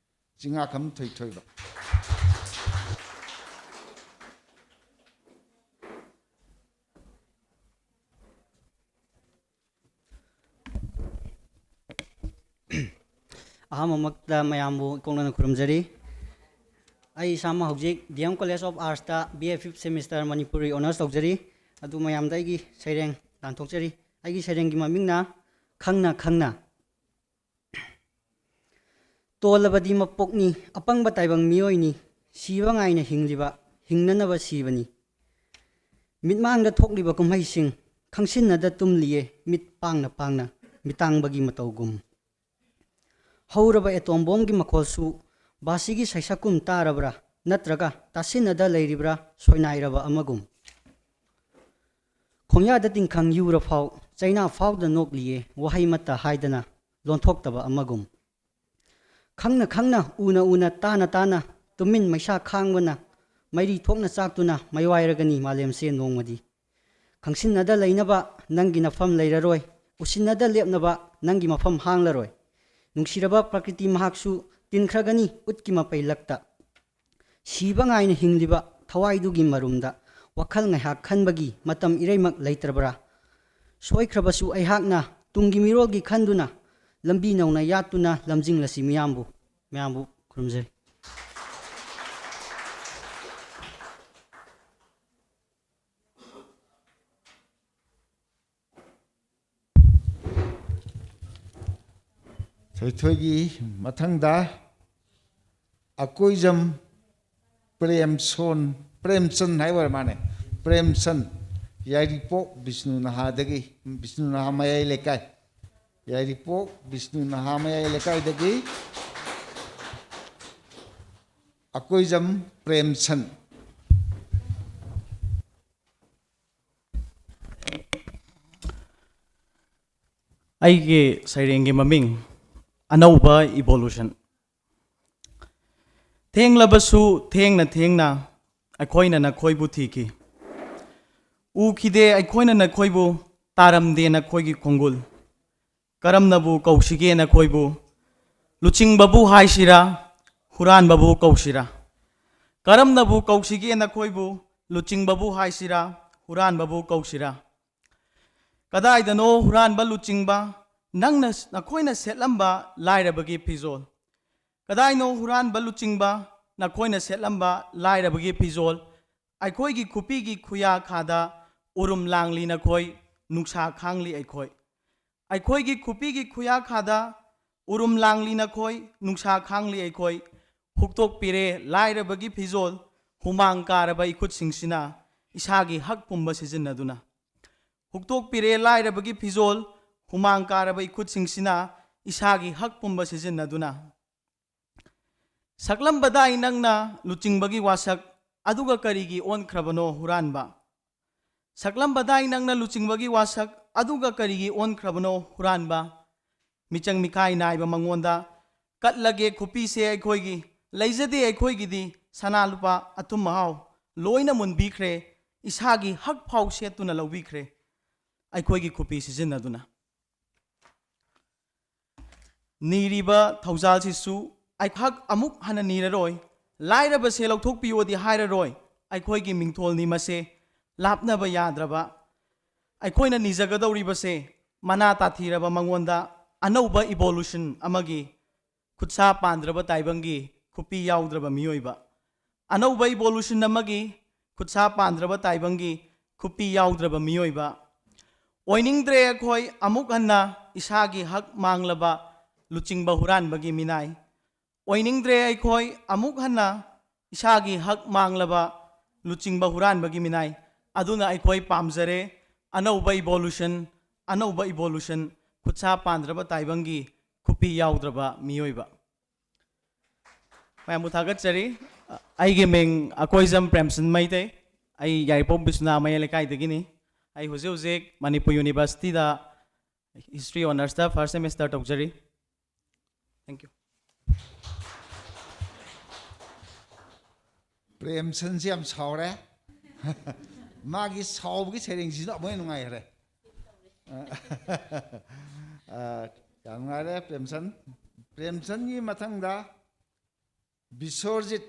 ꯆꯤꯡꯉꯥꯈꯝ ꯊꯣꯏꯊꯣꯏꯕ꯫ ꯑꯍꯥꯟꯕꯃꯛꯇ ꯃꯌꯥꯝꯕꯨ ꯏꯀꯣꯛꯅꯅ ꯈꯨꯔꯨꯝꯖꯔꯤ꯫ ꯑꯩ ꯏꯁꯥꯃꯛ ꯍꯧꯖꯤꯛ ꯗꯤ M College of Artsꯇ B A fifth semester Manipuri honours ꯇꯧꯖꯔꯤ꯫ ꯑꯗꯨ ꯃꯌꯥꯝꯗ ꯑꯩꯒꯤ ꯁꯩꯔꯦꯡ ꯇꯥꯟꯊꯣꯛꯆꯔꯤ꯫ ꯑꯩꯒꯤ ꯁꯩꯔꯦꯡꯒꯤ ꯃꯃꯤꯡꯅ ꯈꯪꯅ ꯈꯪꯅ꯫ ꯇꯣꯜꯂꯕꯗꯤ ꯃꯄꯣꯛꯅꯤ, ꯑꯄꯪꯕ ꯇꯥꯏꯕꯪ ꯃꯤꯑꯣꯏꯅꯤ, ꯁꯤꯕ ꯉꯥꯏꯅ ꯍꯤꯡꯂꯤꯕ, ꯍꯤꯡꯅꯅꯕ ꯁꯤꯕꯅꯤ꯫ ꯃꯤꯠꯃꯥꯡꯗ ꯊꯣꯛꯂꯤꯕ ꯀꯨꯝꯍꯩꯁꯤꯡ ꯈꯪꯁꯤꯟꯅꯗ ꯇꯨꯝꯂꯤꯌꯦ, ꯃꯤꯠ ꯄꯥꯡꯅ ꯄꯥꯡꯅ ꯃꯤꯇꯥꯡꯕꯒꯤ ꯃꯇꯧꯒꯨꯝ꯫ ꯍꯧꯔꯕ atom bombꯒꯤ ꯃꯈꯣꯜꯁꯨ ꯕꯥꯁꯤꯒꯤ ꯁꯩꯁꯛꯀꯨꯝ ꯇꯥꯔꯕ꯭ꯔꯥ? ꯅꯠꯇ꯭ꯔꯒ ꯇꯥꯁꯤꯟꯅꯗ ꯂꯩꯔꯤꯕ꯭ꯔꯥ? ꯁꯣꯏꯅꯥꯏꯔꯕ ꯑꯃꯒꯨꯝ꯫ ꯈꯣꯡꯌꯥꯗ ꯇꯤꯡꯈꯪ ꯌꯨꯔꯐꯥꯎ ꯆꯩꯅꯥ ꯐꯥꯎꯗ ꯅꯣꯛꯂꯤꯌꯦ, ꯋꯥꯍꯩ ꯑꯃꯠꯇ ꯍꯥꯏꯗꯅ ꯂꯣꯟꯊꯣꯛꯇꯕ ꯑꯃꯒꯨꯝ꯫ ꯈꯪꯅ ꯈꯪꯅ, ꯎꯅ ꯎꯅ, ꯇꯥꯅ ꯇꯥꯅ, ꯇꯨꯃꯤꯟ ꯃꯩꯁꯥ ꯈꯥꯡꯕꯅ ꯃꯩꯔꯤ ꯊꯣꯛꯅ ꯆꯥꯛꯇꯨꯅ ꯃꯩꯋꯥꯏꯔꯒꯅꯤ ꯃꯥꯂꯦꯝꯁꯦ ꯅꯣꯡꯃꯗꯤ꯫ ꯈꯪꯁꯤꯟꯅꯗ ꯂꯩꯅꯕ ꯅꯪꯒꯤ ꯅꯐꯝ ꯂꯩꯔꯔꯣꯏ, ꯎꯁꯤꯟꯅꯗ ꯂꯦꯞꯅꯕ ꯅꯪꯒꯤ ꯃꯐꯝ ꯍꯥꯡꯂꯔꯣꯏ꯫ ꯅꯨꯡꯁꯤꯔꯕ ꯄ꯭ꯔꯀ꯭ꯔꯤꯇꯤ ꯃꯍꯥꯛꯁꯨ ꯇꯤꯟꯈ꯭ꯔꯒꯅꯤ ꯎꯠꯀꯤ ꯃꯄꯩꯂꯛꯇ꯫ ꯁꯤꯕ ꯉꯥꯏꯅ ꯍꯤꯡꯂꯤꯕ ꯊꯋꯥꯏꯗꯨꯒꯤ ꯃꯔꯨꯝꯗ ꯋꯥꯈꯜ ꯉꯥꯏꯍꯥꯛ ꯈꯟꯕꯒꯤ ꯃꯇꯝ ꯏꯔꯩꯃꯛ ꯂꯩꯇ꯭ꯔꯕ꯭ꯔꯥ? ꯁꯣꯏꯈ꯭ꯔꯕꯁꯨ ꯑꯩꯍꯥꯛꯅ ꯇꯨꯡꯒꯤ ꯃꯤꯔꯣꯜꯒꯤ ꯈꯟꯗꯨꯅ ꯂꯝꯕꯤ ꯅꯧꯅ ꯌꯥꯠꯇꯨꯅ ꯂꯝꯖꯤꯡꯂꯁꯤ ꯃꯤꯌꯥꯝꯕꯨ꯫ ꯃꯌꯥꯝꯕꯨ ꯈꯨꯔꯨꯝꯖꯔꯤ꯫ ꯊꯣꯏꯊꯣꯏꯒꯤ ꯃꯊꯪꯗ ꯑꯀꯣꯏꯖꯝ ꯄ꯭ꯔꯦꯝꯁꯣꯟ, ꯄ꯭ꯔꯦꯝꯆꯟ ꯍꯥꯏꯕ ꯑꯣꯏꯔ ꯃꯥꯅꯦ, ꯄ꯭ꯔꯦꯝꯆꯟ, ꯌꯥꯏꯔꯤꯄꯣꯛ ꯕꯤꯁꯅꯨ ꯅꯍꯥꯗꯒꯤ, ꯕꯤꯁꯅꯨ ꯅꯍꯥ ꯃꯌꯥꯏ ꯂꯩꯀꯥꯏ, ꯌꯥꯏꯔꯤꯄꯣꯛ ꯕꯤꯁꯅꯨ ꯅꯍꯥ ꯃꯌꯥꯏ ꯂꯩꯀꯥꯏꯗꯒꯤ ꯑꯀꯣꯏꯖꯝ ꯄ꯭ꯔꯦꯝꯆꯟ꯫ ꯑꯩꯒꯤ ꯁꯩꯔꯦꯡꯒꯤ ꯃꯃꯤꯡ ꯑꯅꯧꯕ ꯏꯚꯣꯂꯨꯁꯟ꯫ ꯊꯦꯡꯂꯕꯁꯨ ꯊꯦꯡꯅ ꯊꯦꯡꯅ ꯑꯩꯈꯣꯏꯅ ꯅꯈꯣꯏꯕꯨ ꯊꯤꯈꯤ꯫ ꯎꯈꯤꯗꯦ ꯑꯩꯈꯣꯏꯅ ꯅꯈꯣꯏꯕꯨ, ꯇꯥꯔꯝꯗꯦ ꯅꯈꯣꯏꯒꯤ ꯈꯣꯡꯒꯨꯜ꯫ ꯀꯔꯝꯅꯕꯨ ꯀꯧꯁꯤꯒꯦ ꯅꯈꯣꯏꯕꯨ? ꯂꯨꯆꯤꯡꯕꯕꯨ ꯍꯥꯏꯁꯤꯔꯥ, ꯍꯨꯔꯥꯟꯕꯕꯨ ꯀꯧꯁꯤꯔꯥ? ꯀꯔꯝꯅꯕꯨ ꯀꯧꯁꯤꯒꯦ ꯅꯈꯣꯏꯕꯨ? ꯂꯨꯆꯤꯡꯕꯕꯨ ꯍꯥꯏꯁꯤꯔꯥ, ꯍꯨꯔꯥꯟꯕꯕꯨ ꯀꯧꯁꯤꯔꯥ? ꯀꯗꯥꯏꯗꯅꯣ ꯍꯨꯔꯥꯟꯕ ꯂꯨꯆꯤꯡꯕ, ꯅꯪꯅ, ꯅꯈꯣꯏꯅ ꯁꯦꯠꯂꯝꯕ ꯂꯥꯏꯔꯕꯒꯤ ꯐꯤꯖꯣꯜ? ꯀꯗꯥꯏꯅꯣ ꯍꯨꯔꯥꯟꯕ ꯂꯨꯆꯤꯡꯕ, ꯅꯈꯣꯏꯅ ꯁꯦꯠꯂꯝꯕ ꯂꯥꯏꯔꯕꯒꯤ ꯐꯤꯖꯣꯜ? ꯑꯩꯈꯣꯏꯒꯤ ꯈꯨꯄꯤꯒꯤ ꯈꯨꯌꯥꯈꯥꯗ ꯎꯔꯨꯝ ꯂꯥꯡꯂꯤ ꯅꯈꯣꯏ, ꯅꯨꯡꯁꯥ ꯈꯥꯡꯂꯤ ꯑꯩꯈꯣꯏ꯫ ꯑꯩꯈꯣꯏꯒꯤ ꯈꯨꯄꯤꯒꯤ ꯈꯨꯌꯥꯈꯥꯗ ꯎꯔꯨꯝ ꯂꯥꯡꯂꯤ ꯅꯈꯣꯏ, ꯅꯨꯡꯁꯥ ꯈꯥꯡꯂꯤ ꯑꯩꯈꯣꯏ꯫ ꯍꯨꯛꯇꯣꯛꯄꯤꯔꯦ ꯂꯥꯏꯔꯕꯒꯤ ꯐꯤꯖꯣꯜ, ꯍꯨꯃꯥꯡ ꯀꯥꯔꯕ ꯏꯈꯨꯠꯁꯤꯡꯁꯤꯅ ꯏꯁꯥꯒꯤ ꯍꯛ ꯄꯨꯝꯕ ꯁꯤꯖꯤꯟꯅꯗꯨꯅ꯫ ꯍꯨꯛꯇꯣꯛꯄꯤꯔꯦ ꯂꯥꯏꯔꯕꯒꯤ ꯐꯤꯖꯣꯜ, ꯍꯨꯃꯥꯡ ꯀꯥꯔꯕ ꯏꯈꯨꯠꯁꯤꯡꯁꯤꯅ ꯏꯁꯥꯒꯤ ꯍꯛ ꯄꯨꯝꯕ ꯁꯤꯖꯤꯟꯅꯗꯨꯅ꯫ ꯁꯛꯂꯝꯕꯗꯥꯏ ꯅꯪꯅ ꯂꯨꯆꯤꯡꯕꯒꯤ ꯋꯥꯁꯛ, ꯑꯗꯨꯒ ꯀꯔꯤꯒꯤ ꯑꯣꯟꯈ꯭ꯔꯕꯅꯣ ꯍꯨꯔꯥꯟꯕ? ꯁꯛꯂꯝꯕꯗꯥꯏ ꯅꯪꯅ ꯂꯨꯆꯤꯡꯕꯒꯤ ꯋꯥꯁꯛ, ꯑꯗꯨꯒ ꯀꯔꯤꯒꯤ ꯑꯣꯟꯈ꯭ꯔꯕꯅꯣ ꯍꯨꯔꯥꯟꯕ? ꯃꯤꯆꯪ ꯃꯤꯈꯥꯏ ꯅꯥꯏꯕ ꯃꯉꯣꯟꯗ, ꯀꯠꯂꯒꯦ ꯈꯨꯄꯤꯁꯦ ꯑꯩꯈꯣꯏꯒꯤ, ꯂꯩꯖꯗꯦ ꯑꯩꯈꯣꯏꯒꯤꯗꯤ ꯁꯅꯥ ꯂꯨꯄꯥ ꯑꯊꯨꯝ ꯑꯍꯥꯎ, ꯂꯣꯏꯅ ꯃꯨꯟꯕꯤꯈ꯭ꯔꯦ꯫ ꯏꯁꯥꯒꯤ ꯍꯛ ꯐꯥꯎ ꯁꯦꯠꯇꯨꯅ ꯂꯧꯕꯤꯈ꯭ꯔꯦ ꯑꯩꯈꯣꯏꯒꯤ ꯈꯨꯄꯤ ꯁꯤꯖꯤꯟꯅꯗꯨꯅ꯫ ꯅꯤꯔꯤꯕ ꯊꯧꯖꯥꯜꯁꯤꯁꯨ ꯑꯩꯍꯥꯛ ꯑꯃꯨꯛ ꯍꯟꯅ ꯅꯤꯔꯔꯣꯏ, ꯂꯥꯏꯔꯕꯁꯦ ꯂꯧꯊꯣꯛꯄꯤꯌꯣꯗꯤ ꯍꯥꯏꯔꯔꯣꯏ, ꯑꯩꯈꯣꯏꯒꯤ ꯃꯤꯡꯊꯣꯜꯅꯤ ꯃꯁꯦ, ꯂꯥꯞꯅꯕ ꯌꯥꯗ꯭ꯔꯕ꯫ ꯑꯩꯈꯣꯏꯅ ꯅꯤꯖꯒꯗꯧꯔꯤꯕꯁꯦ ꯃꯅꯥ ꯇꯥꯊꯤꯔꯕ ꯃꯉꯣꯟꯗ ꯑꯅꯧꯕ evolution ꯑꯃꯒꯤ ꯈꯨꯠꯁꯥ ꯄꯥꯟꯗ꯭ꯔꯕ ꯇꯥꯏꯕꯪꯒꯤ ꯈꯨꯄꯤ ꯌꯥꯎꯗ꯭ꯔꯕ ꯃꯤꯑꯣꯏꯕ꯫ ꯑꯅꯧꯕ evolution ꯑꯃꯒꯤ ꯈꯨꯠꯁꯥ ꯄꯥꯟꯗ꯭ꯔꯕ ꯇꯥꯏꯕꯪꯒꯤ ꯈꯨꯄꯤ ꯌꯥꯎꯗ꯭ꯔꯕ ꯃꯤꯑꯣꯏꯕ꯫ ꯑꯣꯏꯅꯤꯡꯗ꯭ꯔꯦ ꯑꯩꯈꯣꯏ ꯑꯃꯨꯛ ꯍꯟꯅ ꯏꯁꯥꯒꯤ ꯍꯛ ꯃꯥꯡꯂꯕ ꯂꯨꯆꯤꯡꯕ ꯍꯨꯔꯥꯟꯕꯒꯤ ꯃꯤꯅꯥꯏ꯫ ꯑꯣꯏꯅꯤꯡꯗ꯭ꯔꯦ ꯑꯩꯈꯣꯏ ꯑꯃꯨꯛ ꯍꯟꯅ ꯏꯁꯥꯒꯤ ꯍꯛ ꯃꯥꯡꯂꯕ ꯂꯨꯆꯤꯡꯕ ꯍꯨꯔꯥꯟꯕꯒꯤ ꯃꯤꯅꯥꯏ꯫ ꯑꯗꯨꯅ ꯑꯩꯈꯣꯏ ꯄꯥꯝꯖꯔꯦ ꯑꯅꯧꯕ evolution, ꯑꯅꯧꯕ evolution, ꯈꯨꯠꯁꯥ ꯄꯥꯟꯗ꯭ꯔꯕ ꯇꯥꯏꯕꯪꯒꯤ ꯈꯨꯄꯤ ꯌꯥꯎꯗ꯭ꯔꯕ ꯃꯤꯑꯣꯏꯕ꯫ ꯃꯌꯥꯝꯕꯨ ꯊꯥꯒꯠꯆꯔꯤ꯫ ꯑꯩꯒꯤ ꯃꯤꯡ ꯑꯀꯣꯏꯖꯝ ꯄ꯭ꯔꯦꯝꯁꯟ ꯃꯩꯇꯩ꯫ ꯑꯩ ꯌꯥꯏꯔꯤꯄꯣꯛ ꯕꯤꯁ꯭ꯋꯥꯅꯥꯊ ꯃꯌꯥꯏ ꯂꯩꯀꯥꯏꯗꯒꯤꯅꯤ꯫ ꯑꯩ ꯍꯧꯖꯤꯛ ꯍꯧꯖꯤꯛ ꯃꯅꯤꯄꯨꯔ ꯌꯨꯅꯤꯚꯔꯁꯤꯇꯤꯗ history honoursꯇ first semesterꯗ ꯇꯧꯖꯔꯤ꯫ Thank you꯫ ꯄ꯭ꯔꯦꯝꯁꯟꯁꯤ ꯌꯥꯝ ꯁꯥꯎꯔꯦ꯫ ꯃꯥꯒꯤ ꯁꯥꯎꯕꯒꯤ ꯁꯩꯔꯦꯡꯁꯤꯅ ꯑꯃꯨꯛ ꯍꯦꯟꯅ ꯅꯨꯡꯉꯥꯏꯈ꯭ꯔꯦ꯫ ꯑ, ꯌꯥꯝ ꯅꯨꯡꯉꯥꯏꯔꯦ ꯄ꯭ꯔꯦꯝꯁꯟ꯫ ꯄ꯭ꯔꯦꯝꯁꯟꯒꯤ ꯃꯊꯪꯗ ꯕꯤꯁ꯭ꯋꯔꯖꯤꯠ,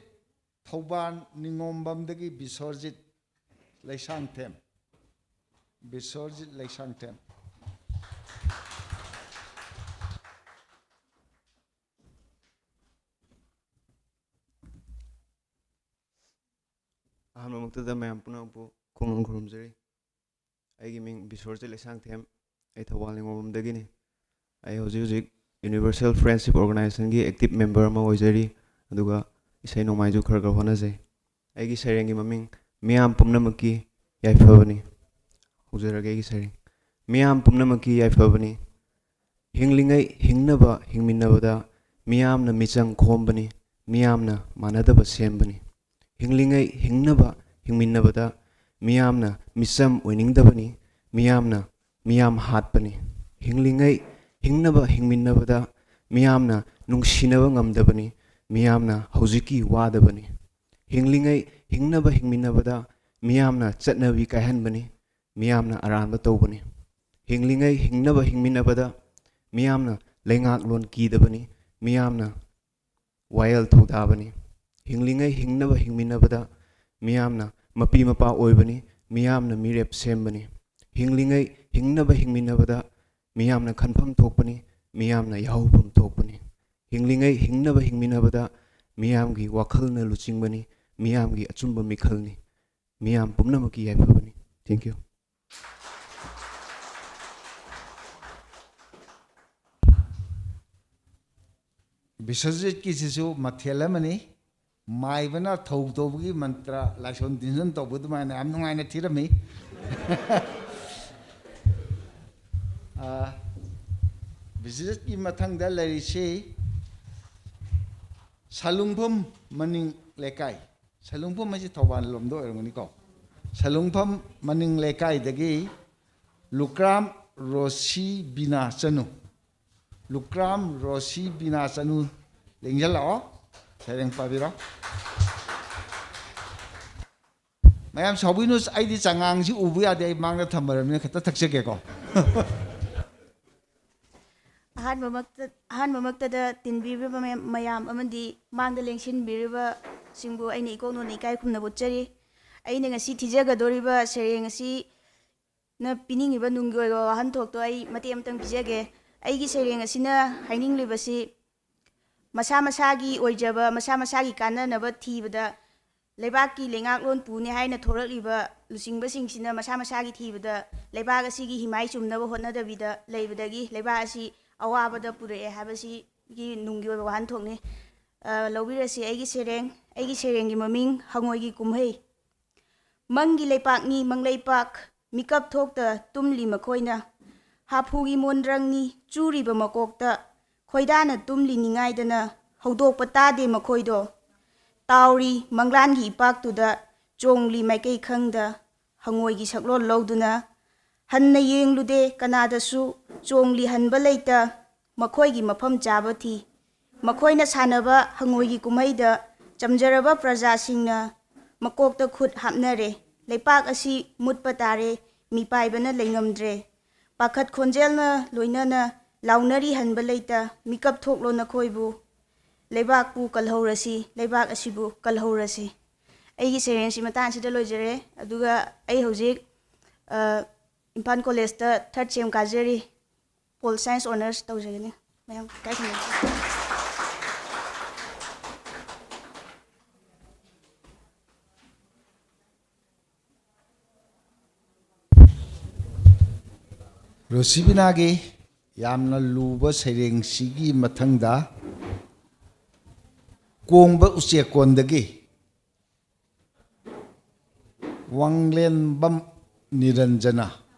ꯊꯧꯕꯥꯜ ꯅꯤꯉꯣꯝꯕꯝꯗꯒꯤ ꯕꯤꯁ꯭ꯋꯔꯖꯤꯠ ꯂꯩꯁꯥꯡꯊꯦꯝ꯫ ꯕꯤꯁ꯭ꯋꯔꯖꯤꯠ ꯂꯩꯁꯥꯡꯊꯦꯝ꯫ ꯑꯍꯥꯟꯕꯃꯛꯇꯗ ꯃꯌꯥꯝ ꯄꯨꯝꯅꯃꯛꯄꯨ ꯈꯣꯡ ꯈꯨꯔꯨꯝꯖꯔꯤ꯫ ꯑꯩꯒꯤ ꯃꯤꯡ ꯕꯤꯁ꯭ꯋꯔꯖꯤꯠ ꯂꯩꯁꯥꯡꯊꯦꯝ꯫ ꯑꯩ ꯊꯧꯕꯥꯜ ꯅꯤꯉꯣꯝꯕꯝꯗꯒꯤꯅꯤ꯫ ꯑꯩ ꯍꯧꯖꯤꯛ ꯍꯧꯖꯤꯛ Universal Friendship Organizationꯒꯤ active member ꯑꯃ ꯑꯣꯏꯖꯔꯤ, ꯑꯗꯨꯒ ꯏꯁꯩ ꯅꯣꯡꯃꯥꯏꯁꯨ ꯈꯔ ꯈꯔ ꯍꯣꯠꯅꯖꯩ꯫ ꯑꯩꯒꯤ ꯁꯩꯔꯦꯡꯒꯤ ꯃꯃꯤꯡ ꯃꯤꯌꯥꯝ ꯄꯨꯝꯅꯃꯛꯀꯤ ꯌꯥꯏꯐꯕꯅꯤ꯫ ꯍꯧꯖꯔꯒꯦ ꯑꯩꯒꯤ ꯁꯩꯔꯦꯡ꯫ ꯃꯤꯌꯥꯝ ꯄꯨꯝꯅꯃꯛꯀꯤ ꯌꯥꯏꯐꯕꯅꯤ꯫ ꯍꯤꯡꯂꯤꯉꯩ ꯍꯤꯡꯅꯕ ꯍꯤꯡꯃꯤꯟꯅꯕꯗ ꯃꯤꯌꯥꯝꯅ ꯃꯤꯆꯪ ꯈꯣꯝꯕꯅꯤ, ꯃꯤꯌꯥꯝꯅ ꯃꯥꯟꯅꯗꯕ ꯁꯦꯝꯕꯅꯤ꯫ ꯍꯤꯡꯂꯤꯉꯩ ꯍꯤꯡꯅꯕ ꯍꯤꯡꯃꯤꯟꯅꯕꯗ ꯃꯤꯌꯥꯝꯅ ꯃꯤꯆꯝ ꯑꯣꯏꯅꯤꯡꯗꯕꯅꯤ, ꯃꯤꯌꯥꯝꯅ ꯃꯤꯌꯥꯝ ꯍꯥꯠꯄꯅꯤ꯫ ꯍꯤꯡꯂꯤꯉꯩ ꯍꯤꯡꯅꯕ ꯍꯤꯡꯃꯤꯟꯅꯕꯗ ꯃꯤꯌꯥꯝꯅ ꯅꯨꯡꯁꯤꯅꯕ ꯉꯝꯗꯕꯅꯤ, ꯃꯤꯌꯥꯝꯅ ꯍꯧꯖꯤꯛꯀꯤ ꯋꯥꯗꯕꯅꯤ꯫ ꯍꯤꯡꯂꯤꯉꯩ ꯍꯤꯡꯅꯕ ꯍꯤꯡꯃꯤꯟꯅꯕꯗ ꯃꯤꯌꯥꯝꯅ ꯆꯠꯅꯕꯤ ꯀꯥꯏꯍꯟꯕꯅꯤ, ꯃꯤꯌꯥꯝꯅ ꯑꯔꯥꯟꯕ ꯇꯧꯕꯅꯤ꯫ ꯍꯤꯡꯂꯤꯉꯩ ꯍꯤꯡꯅꯕ ꯍꯤꯡꯃꯤꯟꯅꯕꯗ ꯃꯤꯌꯥꯝꯅ ꯂꯩꯉꯥꯛꯂꯣꯟ ꯀꯤꯗꯕꯅꯤ, ꯃꯤꯌꯥꯝꯅ ꯋꯥꯌꯦꯜ ꯊꯧꯗꯥꯕꯅꯤ꯫ ꯍꯤꯡꯂꯤꯉꯩ ꯍꯤꯡꯅꯕ ꯍꯤꯡꯃꯤꯟꯅꯕꯗ ꯃꯤꯌꯥꯝꯅ ꯃꯄꯤ ꯃꯄꯥ ꯑꯣꯏꯕꯅꯤ, ꯃꯤꯌꯥꯝꯅ ꯃꯤꯔꯦꯞ ꯁꯦꯝꯕꯅꯤ꯫ ꯍꯤꯡꯂꯤꯉꯩ ꯍꯤꯡꯅꯕ ꯍꯤꯡꯃꯤꯟꯅꯕꯗ ꯃꯤꯌꯥꯝꯅ ꯈꯟꯐꯝ ꯊꯣꯛꯄꯅꯤ, ꯃꯤꯌꯥꯝꯅ ꯌꯥꯍꯧꯐꯝ ꯊꯣꯛꯄꯅꯤ꯫ ꯍꯤꯡꯂꯤꯉꯩ ꯍꯤꯡꯅꯕ ꯍꯤꯡꯃꯤꯟꯅꯕꯗ ꯃꯤꯌꯥꯝꯒꯤ ꯋꯥꯈꯜꯅ ꯂꯨꯆꯤꯡꯕꯅꯤ, ꯃꯤꯌꯥꯝꯒꯤ ꯑꯆꯨꯝꯕ ꯃꯤꯈꯜꯅꯤ꯫ ꯃꯤꯌꯥꯝ ꯄꯨꯝꯅꯃꯛꯀꯤ ꯌꯥꯏꯐꯕꯅꯤ꯫ Thank you. ꯕꯤꯁ꯭ꯋꯖꯤꯠꯀꯤꯁꯤꯁꯨ ꯃꯊꯦꯜ ꯑꯃꯅꯤ꯫ ꯃꯥꯏꯕꯅ ꯊꯧ ꯇꯧꯕꯒꯤ ꯃꯟꯇ꯭ꯔ ꯂꯥꯏꯁꯣꯟ ꯇꯤꯟꯖꯣꯟ ꯇꯧꯕ ꯑꯗꯨꯃꯥꯏꯅ ꯌꯥꯝ ꯅꯨꯡꯉꯥꯏꯅ ꯊꯤꯔꯝꯃꯤ꯫ ꯑꯥ, ꯕꯤꯁ꯭ꯋꯖꯤꯠꯀꯤ ꯃꯊꯪꯗ ꯂꯩꯔꯤꯁꯤ ꯁꯂꯨꯡꯐꯝ ꯃꯅꯤꯡ ꯂꯩꯀꯥꯏ꯫ ꯁꯂꯨꯡꯐꯝ ꯍꯥꯏꯁꯤ ꯊꯧꯕꯥꯜ ꯂꯣꯝꯗ ꯑꯣꯏꯔꯝꯒꯅꯤꯀꯣ꯫ ꯁꯂꯨꯡꯐꯝ ꯃꯅꯤꯡ ꯂꯩꯀꯥꯏꯗꯒꯤ ꯂꯨꯀ꯭ꯔꯥꯝ ꯔꯣꯁꯤ ꯕꯤꯅꯥ ꯆꯅꯨ꯫ ꯂꯨꯀ꯭ꯔꯥꯝ ꯔꯣꯁꯤ ꯕꯤꯅꯥ ꯆꯅꯨ, ꯂꯦꯡꯁꯤꯜꯂꯛꯑꯣ꯫ ꯁꯩꯔꯦꯡ ꯄꯥꯕꯤꯔꯣ꯫ ꯃꯌꯥꯝ ꯁꯥꯎꯕꯤꯅꯨ, ꯑꯩꯗꯤ ꯆꯉꯥꯡꯁꯤ ꯎꯕ ꯌꯥꯗꯦ, ꯑꯩ ꯃꯥꯡꯗ ꯊꯝꯃꯔꯕꯅꯤꯅ ꯈꯤꯇ ꯊꯛꯆꯒꯦꯀꯣ꯫ ꯑꯍꯥꯟꯕꯃꯛꯇ-, ꯑꯍꯥꯟꯕꯃꯛꯇꯗ ꯇꯤꯟꯕꯤꯔꯤꯕ ꯃꯌꯥꯝ, ꯃꯌꯥꯝ ꯑꯃꯗꯤ ꯃꯥꯡꯗ ꯂꯦꯡꯁꯤꯟꯕꯤꯔꯤꯕꯁꯤꯡꯕꯨ ꯑꯩꯅ ꯏꯀꯣꯛ ꯅꯣꯟꯅ ꯏꯀꯥꯏ ꯈꯨꯝꯅꯕ ꯎꯠꯆꯔꯤ꯫ ꯑꯩꯅ ꯉꯁꯤ ꯊꯤꯖꯒꯗꯧꯔꯤꯕ ꯁꯩꯔꯦꯡ ꯑꯁꯤ ꯅ ꯄꯤꯅꯤꯡꯉꯤꯕ ꯅꯨꯡꯒꯤ ꯑꯣꯏꯕ ꯋꯥꯍꯟꯊꯣꯛꯇꯣ ꯑꯩ ꯃꯇꯦꯛ ꯑꯃꯇꯪ ꯄꯤꯖꯒꯦ꯫ ꯑꯩꯒꯤ ꯁꯩꯔꯦꯡ ꯑꯁꯤꯅ ꯍꯥꯏꯅꯤꯡꯂꯤꯕꯁꯤ ꯃꯁꯥ ꯃꯁꯥꯒꯤ ꯑꯣꯏꯖꯕ, ꯃꯁꯥ ꯃꯁꯥꯒꯤ ꯀꯥꯟꯅꯅꯕ ꯊꯤꯕꯗ ꯂꯩꯕꯥꯛꯀꯤ ꯂꯩꯉꯥꯛꯂꯣꯟ ꯄꯨꯅꯤ ꯍꯥꯏꯅ ꯊꯣꯔꯛꯂꯤꯕ ꯂꯨꯆꯤꯡꯕꯁꯤꯡꯁꯤꯅ ꯃꯁꯥ ꯃꯁꯥꯒꯤ ꯊꯤꯕꯗ ꯂꯩꯕꯥꯛ ꯑꯁꯤꯒꯤ ꯍꯤꯃꯥꯏ ꯆꯨꯝꯅꯕ ꯍꯣꯠꯅꯗꯕꯤꯗ ꯂꯩꯕꯗꯒꯤ ꯂꯩꯕꯥꯛ ꯑꯁꯤ ꯑꯋꯥꯕꯗ ꯄꯨꯔꯛꯑꯦ ꯍꯥꯏꯕꯁꯤꯒꯤ ꯅꯨꯡꯒꯤ ꯑꯣꯏꯕ ꯋꯥꯍꯟꯊꯣꯛꯅꯤ꯫ ꯑ, ꯂꯧꯕꯤꯔꯁꯤ ꯑꯩꯒꯤ ꯁꯩꯔꯦꯡ꯫ ꯑꯩꯒꯤ ꯁꯩꯔꯦꯡꯒꯤ ꯃꯃꯤꯡ ꯍꯉꯣꯏꯒꯤ ꯀꯨꯝꯍꯩ꯫ ꯃꯪꯒꯤ ꯂꯩꯄꯥꯛꯅꯤ ꯃꯪꯂꯩꯄꯥꯛ, ꯃꯤꯀꯞ ꯊꯣꯛꯇ ꯇꯨꯝꯂꯤ ꯃꯈꯣꯏꯅ꯫ ꯍꯥꯐꯨꯒꯤ ꯃꯣꯟꯗ꯭ꯔꯪꯅꯤ ꯆꯨꯔꯤꯕ ꯃꯀꯣꯛꯇ, ꯈꯣꯏꯗꯥꯅ ꯇꯨꯝꯂꯤ ꯅꯤꯡꯉꯥꯏꯗꯅ, ꯍꯧꯗꯣꯛꯄ ꯇꯥꯗꯦ ꯃꯈꯣꯏꯗꯣ꯫ ꯇꯥꯎꯔꯤ ꯃꯪꯂꯥꯟꯒꯤ ꯏꯄꯥꯛꯇꯨꯗ, ꯆꯣꯡꯂꯤ ꯃꯥꯏꯀꯩ ꯈꯪꯗ, ꯍꯉꯣꯏꯒꯤ ꯁꯛꯂꯣꯟ ꯂꯧꯗꯨꯅ꯫ ꯍꯟꯅ ꯌꯦꯡꯂꯨꯗꯦ ꯀꯅꯥꯗꯁꯨ, ꯆꯣꯡꯂꯤ ꯍꯟꯕ ꯂꯩꯇ, ꯃꯈꯣꯏꯒꯤ ꯃꯐꯝ ꯆꯥꯕ ꯊꯤ꯫ ꯃꯈꯣꯏꯅ ꯁꯥꯟꯅꯕ ꯍꯉꯣꯏꯒꯤ ꯀꯨꯝꯍꯩꯗ ꯆꯝꯖꯔꯕ ꯄ꯭ꯔꯖꯥꯁꯤꯡꯅ ꯃꯀꯣꯛꯇ ꯈꯨꯠ ꯍꯥꯞꯅꯔꯦ꯫ ꯂꯩꯄꯥꯛ ꯑꯁꯤ ꯃꯨꯠꯄ ꯇꯥꯔꯦ, ꯃꯤꯄꯥꯏꯕꯅ ꯂꯩꯉꯝꯗ꯭ꯔꯦ꯫ ꯄꯥꯈꯠ ꯈꯣꯟꯖꯦꯜꯅ ꯂꯣꯏꯅꯅ ꯂꯥꯎꯅꯔꯤ ꯍꯟꯕ ꯂꯩꯇ, ꯃꯤꯀꯞ ꯊꯣꯛꯂꯣ ꯅꯈꯣꯏꯕꯨ, ꯂꯩꯕꯥꯛꯄꯨ ꯀꯜꯍꯧꯔꯁꯤ, ꯂꯩꯕꯥꯛ ꯑꯁꯤꯕꯨ ꯀꯜꯍꯧꯔꯁꯤ꯫ ꯑꯩꯒꯤ ꯁꯩꯔꯦꯡꯁꯤ ꯃꯇꯥꯡ ꯑꯁꯤꯗ ꯂꯣꯏꯖꯔꯦ꯫ ꯑꯗꯨꯒ ꯑꯩ ꯍꯧꯖꯤꯛ, ꯑ, ꯏꯝꯐꯥꯜ ꯀꯣꯂꯦꯖꯇ third sem ꯀꯥꯖꯔꯤ꯫ Pol Science Honours ꯇꯧꯖꯒꯅꯤ꯫ ꯃꯌꯥꯝ ꯏꯀꯥꯏ ꯈꯨꯝꯅꯖꯔꯤ꯫ ꯔꯣꯁꯤꯕꯤꯅꯥꯒꯤ ꯌꯥꯝꯅ ꯂꯨꯕ ꯁꯩꯔꯦꯡꯁꯤꯒꯤ ꯃꯊꯪꯗ ꯀꯣꯡꯕ ꯎꯆꯦꯛꯀꯣꯟꯗꯒꯤ ꯋꯥꯡꯂꯦꯟꯕꯝ ꯅꯤꯔꯟꯖꯅ,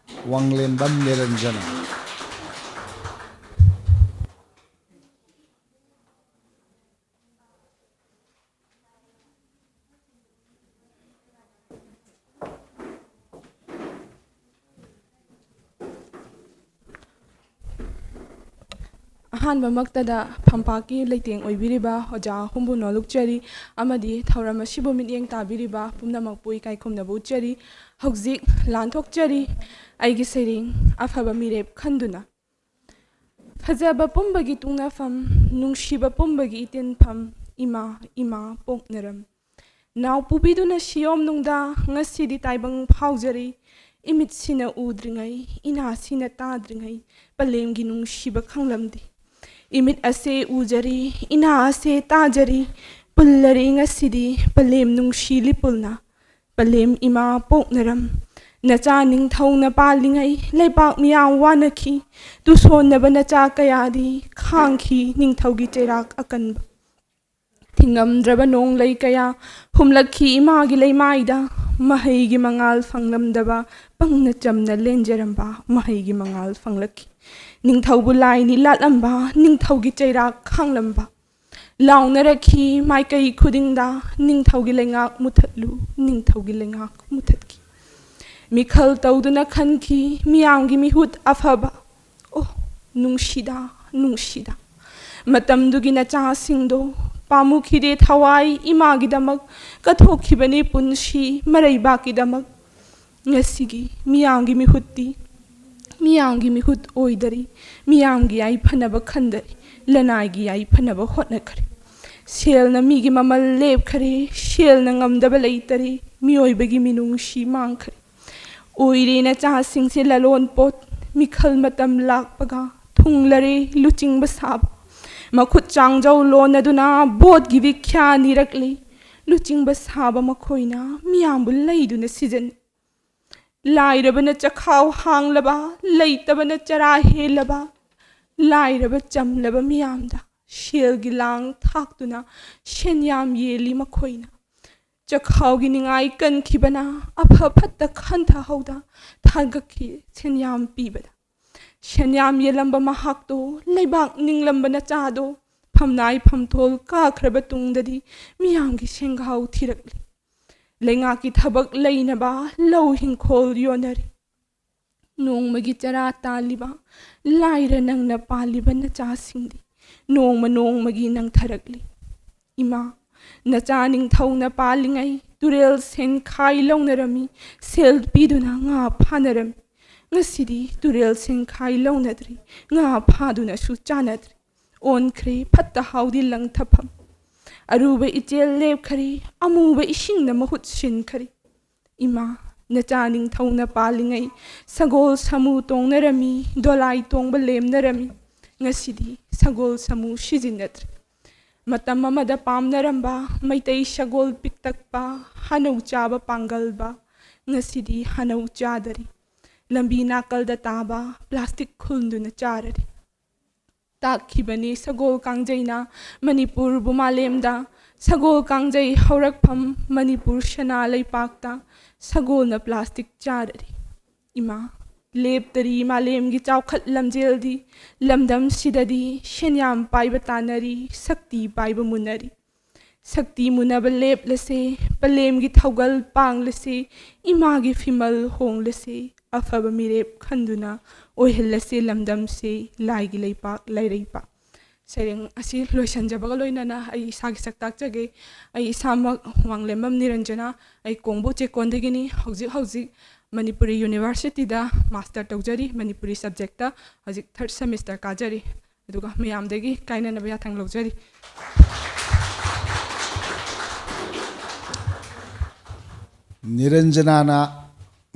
ꯋꯥꯡꯂꯦꯟꯕꯝ ꯅꯤꯔꯟꯖꯅ꯫ ꯑꯍꯥꯟꯕꯃꯛꯇꯗ ꯐꯝꯄꯥꯛꯀꯤ ꯂꯩꯇꯦꯡ ꯑꯣꯏꯕꯤꯔꯤꯕ ꯑꯣꯖꯥ ꯑꯍꯨꯝꯕꯨ ꯅꯣꯂꯨꯛꯆꯔꯤ ꯑꯃꯗꯤ ꯊꯧꯔꯝ ꯑꯁꯤꯕꯨ ꯃꯤꯠꯌꯦꯡ ꯇꯥꯕꯤꯔꯤꯕ ꯄꯨꯝꯅꯃꯛꯄꯨ ꯏꯀꯥꯏ ꯈꯨꯝꯅꯕ ꯎꯠꯆꯔꯤ꯫ ꯍꯧꯖꯤꯛ ꯂꯥꯟꯊꯣꯛꯆꯔꯤ ꯑꯩꯒꯤ ꯁꯩꯔꯦꯡ ꯑꯐꯕ ꯃꯤꯔꯦꯞ ꯈꯟꯗꯨꯅ꯫ ꯐꯖꯕ ꯄꯨꯝꯕꯒꯤ ꯇꯨꯡꯅꯐꯝ, ꯅꯨꯡꯁꯤꯕ ꯄꯨꯝꯕꯒꯤ ꯏꯇꯤꯟꯐꯝ, ꯏꯃꯥ, ꯏꯃꯥ ꯄꯣꯛꯅꯔꯝ꯫ ꯅꯥꯎ ꯄꯨꯕꯤꯗꯨꯅ ꯁꯤꯌꯣꯝꯅꯨꯡꯗ ꯉꯁꯤꯗꯤ ꯇꯥꯏꯕꯪ ꯐꯥꯎꯖꯔꯤ꯫ ꯏꯃꯤꯠꯁꯤꯅ ꯎꯗ꯭ꯔꯤꯉꯩ, ꯏꯅꯥꯁꯤꯅ ꯇꯥꯗ꯭ꯔꯤꯉꯩ, ꯄꯂꯦꯝꯒꯤ ꯅꯨꯡꯁꯤꯕ ꯈꯪꯂꯝꯗꯦ꯫ ꯏꯃꯤꯠ ꯑꯁꯦ ꯎꯖꯔꯤ, ꯏꯅꯥ ꯑꯁꯦ ꯇꯥꯖꯔꯤ, ꯄꯨꯜꯂꯔꯤ ꯉꯁꯤꯗꯤ ꯄꯂꯦꯝ ꯅꯨꯡꯁꯤ ꯂꯤꯄꯨꯜꯅ꯫ ꯄꯂꯦꯝ ꯏꯃꯥ ꯄꯣꯛꯅꯔꯝ꯫ ꯅꯆꯥ ꯅꯤꯡꯊꯧꯅ ꯄꯥꯜꯂꯤꯉꯩ ꯂꯩꯄꯥꯛ ꯃꯤꯌꯥꯝ ꯋꯥꯅꯈꯤ꯫ ꯇꯨꯁꯣꯟꯅꯕ ꯅꯆꯥ ꯀꯌꯥꯗꯤ ꯈꯥꯡꯈꯤ ꯅꯤꯡꯊꯧꯒꯤ ꯆꯩꯔꯥꯛ ꯑꯀꯟꯕ꯫ ꯊꯤꯡꯉꯝꯗ꯭ꯔꯕ ꯅꯣꯡꯂꯩ ꯀꯌꯥ ꯍꯨꯝꯂꯛꯈꯤ ꯏꯃꯥꯒꯤ ꯂꯩꯃꯥꯏꯗ꯫ ꯃꯍꯩꯒꯤ ꯃꯉꯥꯜ ꯐꯪꯂꯝꯗꯕ ꯄꯪꯅ ꯆꯝꯅ ꯂꯦꯟꯖꯔꯝꯕ ꯃꯍꯩꯒꯤ ꯃꯉꯥꯜ ꯐꯪꯂꯛꯈꯤ꯫ ꯅꯤꯡꯊꯧꯕꯨ ꯂꯥꯏꯅꯤ ꯂꯥꯠꯂꯝꯕ, ꯅꯤꯡꯊꯧꯒꯤ ꯆꯩꯔꯥꯛ ꯈꯥꯡꯂꯝꯕ꯫ ꯂꯥꯎꯅꯔꯛꯈꯤ ꯃꯥꯏꯀꯩ ꯈꯨꯗꯤꯡꯗ, "ꯅꯤꯡꯊꯧꯒꯤ ꯂꯩꯉꯥꯛ ꯃꯨꯊꯠꯂꯨ, ꯅꯤꯡꯊꯧꯒꯤ ꯂꯩꯉꯥꯛ ꯃꯨꯊꯠꯈꯤ"꯫ ꯃꯤꯈꯜ ꯇꯧꯗꯨꯅ ꯈꯟꯈꯤ ꯃꯤꯌꯥꯝꯒꯤ ꯃꯤꯍꯨꯠ ꯑꯐꯕ꯫ ꯑꯣ, ꯅꯨꯡꯁꯤꯗ, ꯅꯨꯡꯁꯤꯗ꯫ ꯃꯇꯝꯗꯨꯒꯤ ꯅꯆꯥꯁꯤꯡꯗꯣ ꯄꯥꯝꯃꯨꯈꯤꯗꯦ ꯊꯋꯥꯏ ꯏꯃꯥꯒꯤꯗꯃꯛ, ꯀꯠꯊꯣꯛꯈꯤꯕꯅꯤ ꯄꯨꯟꯁꯤ ꯃꯔꯩꯕꯥꯛꯀꯤꯗꯃꯛ꯫ ꯉꯁꯤꯒꯤ ꯃꯤꯌꯥꯝꯒꯤ ꯃꯤꯍꯨꯠꯇꯤ ꯃꯤꯌꯥꯝꯒꯤ ꯃꯤꯍꯨꯠ ꯑꯣꯏꯗꯔꯤ, ꯃꯤꯌꯥꯝꯒꯤ ꯌꯥꯏꯐꯅꯕ ꯈꯟꯗꯔꯤ, ꯂꯅꯥꯏꯒꯤ ꯌꯥꯏꯐꯅꯕ ꯍꯣꯠꯅꯈ꯭ꯔꯦ꯫ ꯁꯦꯜꯅ ꯃꯤꯒꯤ ꯃꯃꯜ ꯂꯦꯞꯈꯔꯦ, ꯁꯦꯜꯅ ꯉꯝꯗꯕ ꯂꯩꯇꯔꯦ, ꯃꯤꯑꯣꯏꯕꯒꯤ ꯃꯤꯅꯨꯡꯁꯤ ꯃꯥꯡꯈꯔꯦ꯫ ꯑꯣꯏꯔꯦ ꯅꯆꯥꯁꯤꯡꯁꯦ ꯂꯂꯣꯟ ꯄꯣꯠ, ꯃꯤꯈꯜ ꯃꯇꯝ ꯂꯥꯛꯄꯒ ꯊꯨꯡꯂꯔꯦ ꯂꯨꯆꯤꯡꯕ ꯁꯥꯕ꯫ ꯃꯈꯨꯠ ꯆꯥꯡꯖꯧ ꯂꯣꯟꯅꯗꯨꯅ ꯚꯣꯠꯀꯤ ꯚꯤꯈ꯭ꯌꯥ ꯅꯤꯔꯛꯂꯤ꯫ ꯂꯨꯆꯤꯡꯕ ꯁꯥꯕ ꯃꯈꯣꯏꯅ ꯃꯤꯌꯥꯝꯕꯨ ꯂꯩꯗꯨꯅ ꯁꯤꯖꯤꯟꯅꯩ꯫ ꯂꯥꯏꯔꯕꯅ ꯆꯈꯥꯎ ꯍꯥꯡꯂꯕ, ꯂꯩꯇꯕꯅ ꯆꯔꯥ ꯍꯦꯜꯂꯕ, ꯂꯥꯏꯔꯕ ꯆꯝꯂꯕ ꯃꯤꯌꯥꯝꯗ ꯁꯦꯜꯒꯤ ꯂꯥꯡ ꯊꯥꯛꯇꯨꯅ ꯁꯦꯟꯌꯥꯝ ꯌꯦꯜꯂꯤ ꯃꯈꯣꯏꯅ꯫ ꯆꯈꯥꯎꯒꯤ ꯅꯤꯡꯉꯥꯏ ꯀꯟꯈꯤꯕꯅ ꯑꯐ ꯐꯠꯇ ꯈꯟꯊꯍꯧꯗ ꯊꯥꯒꯠꯈꯤ ꯁꯦꯟꯌꯥꯝ ꯄꯤꯕꯗ꯫ ꯁꯦꯟꯌꯥꯝ ꯌꯦꯜꯂꯝꯕ ꯃꯍꯥꯛꯇꯣ ꯂꯩꯕꯥꯛ ꯅꯤꯡꯂꯝꯕ ꯅꯆꯥꯗꯣ ꯐꯝꯅꯥꯏ ꯐꯝꯊꯣꯜ ꯀꯥꯈ꯭ꯔꯕ ꯇꯨꯡꯗꯗꯤ ꯃꯤꯌꯥꯝꯒꯤ ꯁꯦꯡꯒꯥꯎ ꯊꯤꯔꯛꯂꯤ꯫ ꯂꯩꯉꯥꯛꯀꯤ ꯊꯕꯛ ꯂꯩꯅꯕ ꯂꯧ ꯍꯤꯡꯈꯣꯜ ꯌꯣꯟꯅꯔꯤ꯫ ꯅꯣꯡꯃꯒꯤ ꯆꯔꯥ ꯇꯥꯜꯂꯤꯕ ꯂꯥꯏꯔ ꯅꯪꯅ ꯄꯥꯜꯂꯤꯕ ꯅꯆꯥꯁꯤꯡꯗꯤ ꯅꯣꯡꯃ ꯅꯣꯡꯃꯒꯤ ꯅꯪꯊꯔꯛꯂꯤ꯫ ꯏꯃꯥ, ꯅꯆꯥ ꯅꯤꯡꯊꯧꯅ ꯄꯥꯜꯂꯤꯉꯩ ꯇꯨꯔꯦꯜ ꯁꯦꯟꯈꯥꯏ ꯂꯧꯅꯔꯝꯃꯤ, ꯁꯦꯜ ꯄꯤꯗꯨꯅ ꯉꯥ ꯐꯥꯅꯔꯝꯃꯤ꯫ ꯉꯁꯤꯗꯤ ꯇꯨꯔꯦꯜ ꯁꯦꯟꯈꯥꯏ ꯂꯧꯅꯗ꯭ꯔꯤ, ꯉꯥ ꯐꯥꯗꯨꯅꯁꯨ ꯆꯥꯅꯗ꯭ꯔꯤ꯫ ꯑꯣꯟꯈ꯭ꯔꯦ ꯐꯠꯇ ꯍꯥꯎꯗꯤ ꯂꯪꯊꯐꯝ꯫ ꯑꯔꯨꯕ ꯏꯆꯦꯜ ꯂꯦꯞꯈꯔꯦ, ꯑꯃꯨꯕ ꯏꯁꯤꯡꯅ ꯃꯍꯨꯠ ꯁꯤꯟꯈꯔꯦ꯫ ꯏꯃꯥ, ꯅꯆꯥ ꯅꯤꯡꯊꯧꯅ ꯄꯥꯜꯂꯤꯉꯩ ꯁꯒꯣꯜ ꯁꯥꯃꯨ ꯇꯣꯡꯅꯔꯝꯃꯤ, ꯗꯣꯂꯥꯏ ꯇꯣꯡꯕ ꯂꯦꯝꯅꯔꯝꯃꯤ꯫ ꯉꯁꯤꯗꯤ ꯁꯒꯣꯜ ꯁꯥꯃꯨ ꯁꯤꯖꯤꯟꯅꯗ꯭ꯔꯦ꯫ ꯃꯇꯝ ꯑꯃꯗ ꯄꯥꯝꯅꯔꯝꯕ ꯃꯩꯇꯩ ꯁꯒꯣꯜ ꯄꯤꯛꯇꯛꯄ, ꯍꯥꯅꯧ ꯆꯥꯕ ꯄꯥꯡꯒꯜꯕ, ꯉꯁꯤꯗꯤ ꯍꯥꯅꯧ ꯆꯥꯗꯔꯤ꯫ ꯂꯝꯕꯤ ꯅꯥꯀꯜꯗ ꯇꯥꯕ ꯄ꯭ꯂꯥꯁꯇꯤꯛ ꯈꯨꯟꯗꯨꯅ ꯆꯥꯔꯔꯤ꯫ ꯇꯥꯛꯈꯤꯕꯅꯤ ꯁꯒꯣꯜ ꯀꯥꯡꯖꯩꯅ ꯃꯅꯤꯄꯨꯔꯕꯨ ꯃꯥꯂꯦꯝꯗ꯫ ꯁꯒꯣꯜ ꯀꯥꯡꯖꯩ ꯍꯧꯔꯛꯐꯝ ꯃꯅꯤꯄꯨꯔ ꯁꯅꯥ ꯂꯩꯄꯥꯛꯇ ꯁꯒꯣꯜꯅ ꯄ꯭ꯂꯥꯁꯇꯤꯛ ꯆꯥꯔꯔꯤ꯫ ꯏꯃꯥ, ꯂꯦꯞꯇꯔꯤ ꯃꯥꯂꯦꯝꯒꯤ ꯆꯥꯎꯈꯠ ꯂꯝꯖꯦꯜꯗꯤ꯫ ꯂꯝꯗꯝꯁꯤꯗꯗꯤ ꯁꯦꯟꯌꯥꯝ ꯄꯥꯏꯕ ꯇꯥꯟꯅꯔꯤ, ꯁꯛꯇꯤ ꯄꯥꯏꯕ ꯃꯨꯟꯅꯔꯤ꯫ ꯁꯛꯇꯤ ꯃꯨꯟꯅꯕ ꯂꯦꯞꯂꯁꯦ, ꯄꯂꯦꯝꯒꯤ ꯊꯧꯒꯜ ꯄꯥꯡꯂꯁꯦ, ꯏꯃꯥꯒꯤ ꯐꯤꯃꯜ ꯍꯣꯡꯂꯁꯦ, ꯑꯐꯕ ꯃꯤꯔꯦꯞ ꯈꯟꯗꯨꯅ ꯑꯣꯏꯍꯜꯂꯁꯦ ꯂꯝꯗꯝꯁꯦ ꯂꯥꯏꯒꯤ ꯂꯩꯄꯥꯛ ꯂꯩꯔꯩꯄꯥꯛ꯫ ꯁꯩꯔꯦꯡ ꯑꯁꯤ ꯂꯣꯏꯁꯤꯟꯖꯕꯒ ꯂꯣꯏꯅꯅ ꯑꯩ ꯏꯁꯥꯒꯤ ꯁꯛ ꯇꯥꯛꯆꯒꯦ꯫ ꯑꯩ ꯏꯁꯥꯃꯛ ꯋꯥꯡꯂꯦꯝꯕꯝ ꯅꯤꯔꯟꯖꯅꯥ, ꯑꯩ ꯀꯣꯡꯕꯣ ꯆꯦꯛꯀꯣꯟꯗꯒꯤꯅꯤ꯫ ꯍꯧꯖꯤꯛ ꯍꯧꯖꯤꯛ ꯃꯅꯤꯄꯨꯔꯤ ꯌꯨꯅꯤꯚꯔꯁꯤꯇꯤꯗ ꯃꯥꯁꯇꯔ ꯇꯧꯖꯔꯤ, ꯃꯅꯤꯄꯨꯔꯤ ꯁꯕꯖꯦꯛꯇ ꯍꯧꯖꯤꯛ ꯊꯥꯔꯠ ꯁꯦꯃꯤꯁꯇꯔ ꯀꯥꯖꯔꯤ꯫ ꯑꯗꯨꯒ ꯃꯌꯥꯝꯗꯒꯤ ꯀꯥꯏꯅꯅꯕ ꯌꯥꯊꯪ ꯂꯧꯖꯔꯤ꯫ ꯅꯤꯔꯟꯖꯅꯥꯅ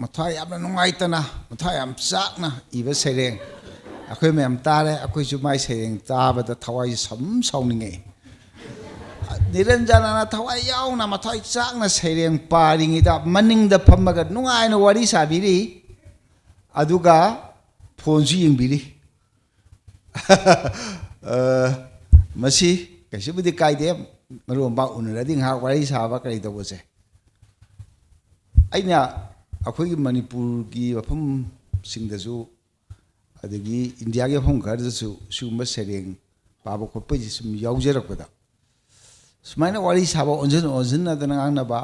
ꯃꯊ꯭ꯋꯥꯏ ꯌꯥꯝꯅ ꯅꯨꯡꯉꯥꯏꯇꯅ, ꯃꯊ꯭ꯋꯥꯏ ꯌꯥꯝ ꯆꯥꯛꯅ ꯏꯕ ꯁꯩꯔꯦꯡ ꯑꯩꯈꯣꯏ ꯃꯌꯥꯝ ꯇꯥꯔꯦ꯫ ꯑꯩꯈꯣꯏꯁꯨ ꯃꯥꯏ ꯁꯩꯔꯦꯡ ꯇꯥꯕꯗ ꯊꯋꯥꯏ ꯁꯝ ꯁꯥꯎꯅꯤꯡꯉꯛꯏ꯫ ꯅꯤꯔꯟꯖꯅꯥꯅ ꯊꯋꯥꯏ ꯌꯥꯎꯅ, ꯃꯊ꯭ꯋꯥꯏ ꯆꯥꯛꯅ ꯁꯩꯔꯦꯡ ꯄꯥꯔꯤꯉꯩꯗ ꯃꯅꯤꯡꯗ ꯐꯝꯃꯒ ꯅꯨꯡꯉꯥꯏꯅ ꯋꯥꯔꯤ ꯁꯥꯕꯤꯔꯤ꯫ ꯑꯗꯨꯒ ꯐꯣꯟꯁꯨ ꯌꯦꯡꯕꯤꯔꯤ꯫ ꯑ, ꯃꯁꯤ ꯀꯩꯁꯨꯕꯨꯗꯤ ꯀꯥꯏꯗꯦ, ꯃꯔꯨꯞ ꯃꯄꯥꯡ ꯎꯅꯔꯗꯤ ꯉꯥꯏꯍꯥꯛ ꯋꯥꯔꯤ ꯁꯥꯕ ꯀꯔꯤ ꯇꯧꯕꯁꯦ꯫ ꯑꯩꯅ ꯑꯩꯈꯣꯏꯒꯤ ꯃꯅꯤꯄꯨꯔꯒꯤ ꯃꯐꯝꯁꯤꯡꯗꯁꯨ, ꯑꯗꯒꯤ ꯏꯟꯗꯤꯌꯥꯒꯤ ꯃꯐꯝ ꯈꯔꯗꯁꯨ ꯁꯤꯒꯨꯝꯕ ꯁꯩꯔꯦꯡ ꯄꯥꯕ ꯈꯣꯠꯄꯁꯤ ꯁꯨꯝ ꯌꯥꯎꯖꯔꯛꯄꯗ, ꯁꯨꯃꯥꯏꯅ ꯋꯥꯔꯤ ꯁꯥꯕ, ꯑꯣꯟꯁꯤꯟ ꯑꯣꯟꯁꯤꯟꯅꯗꯅ ꯉꯥꯡꯅꯕ,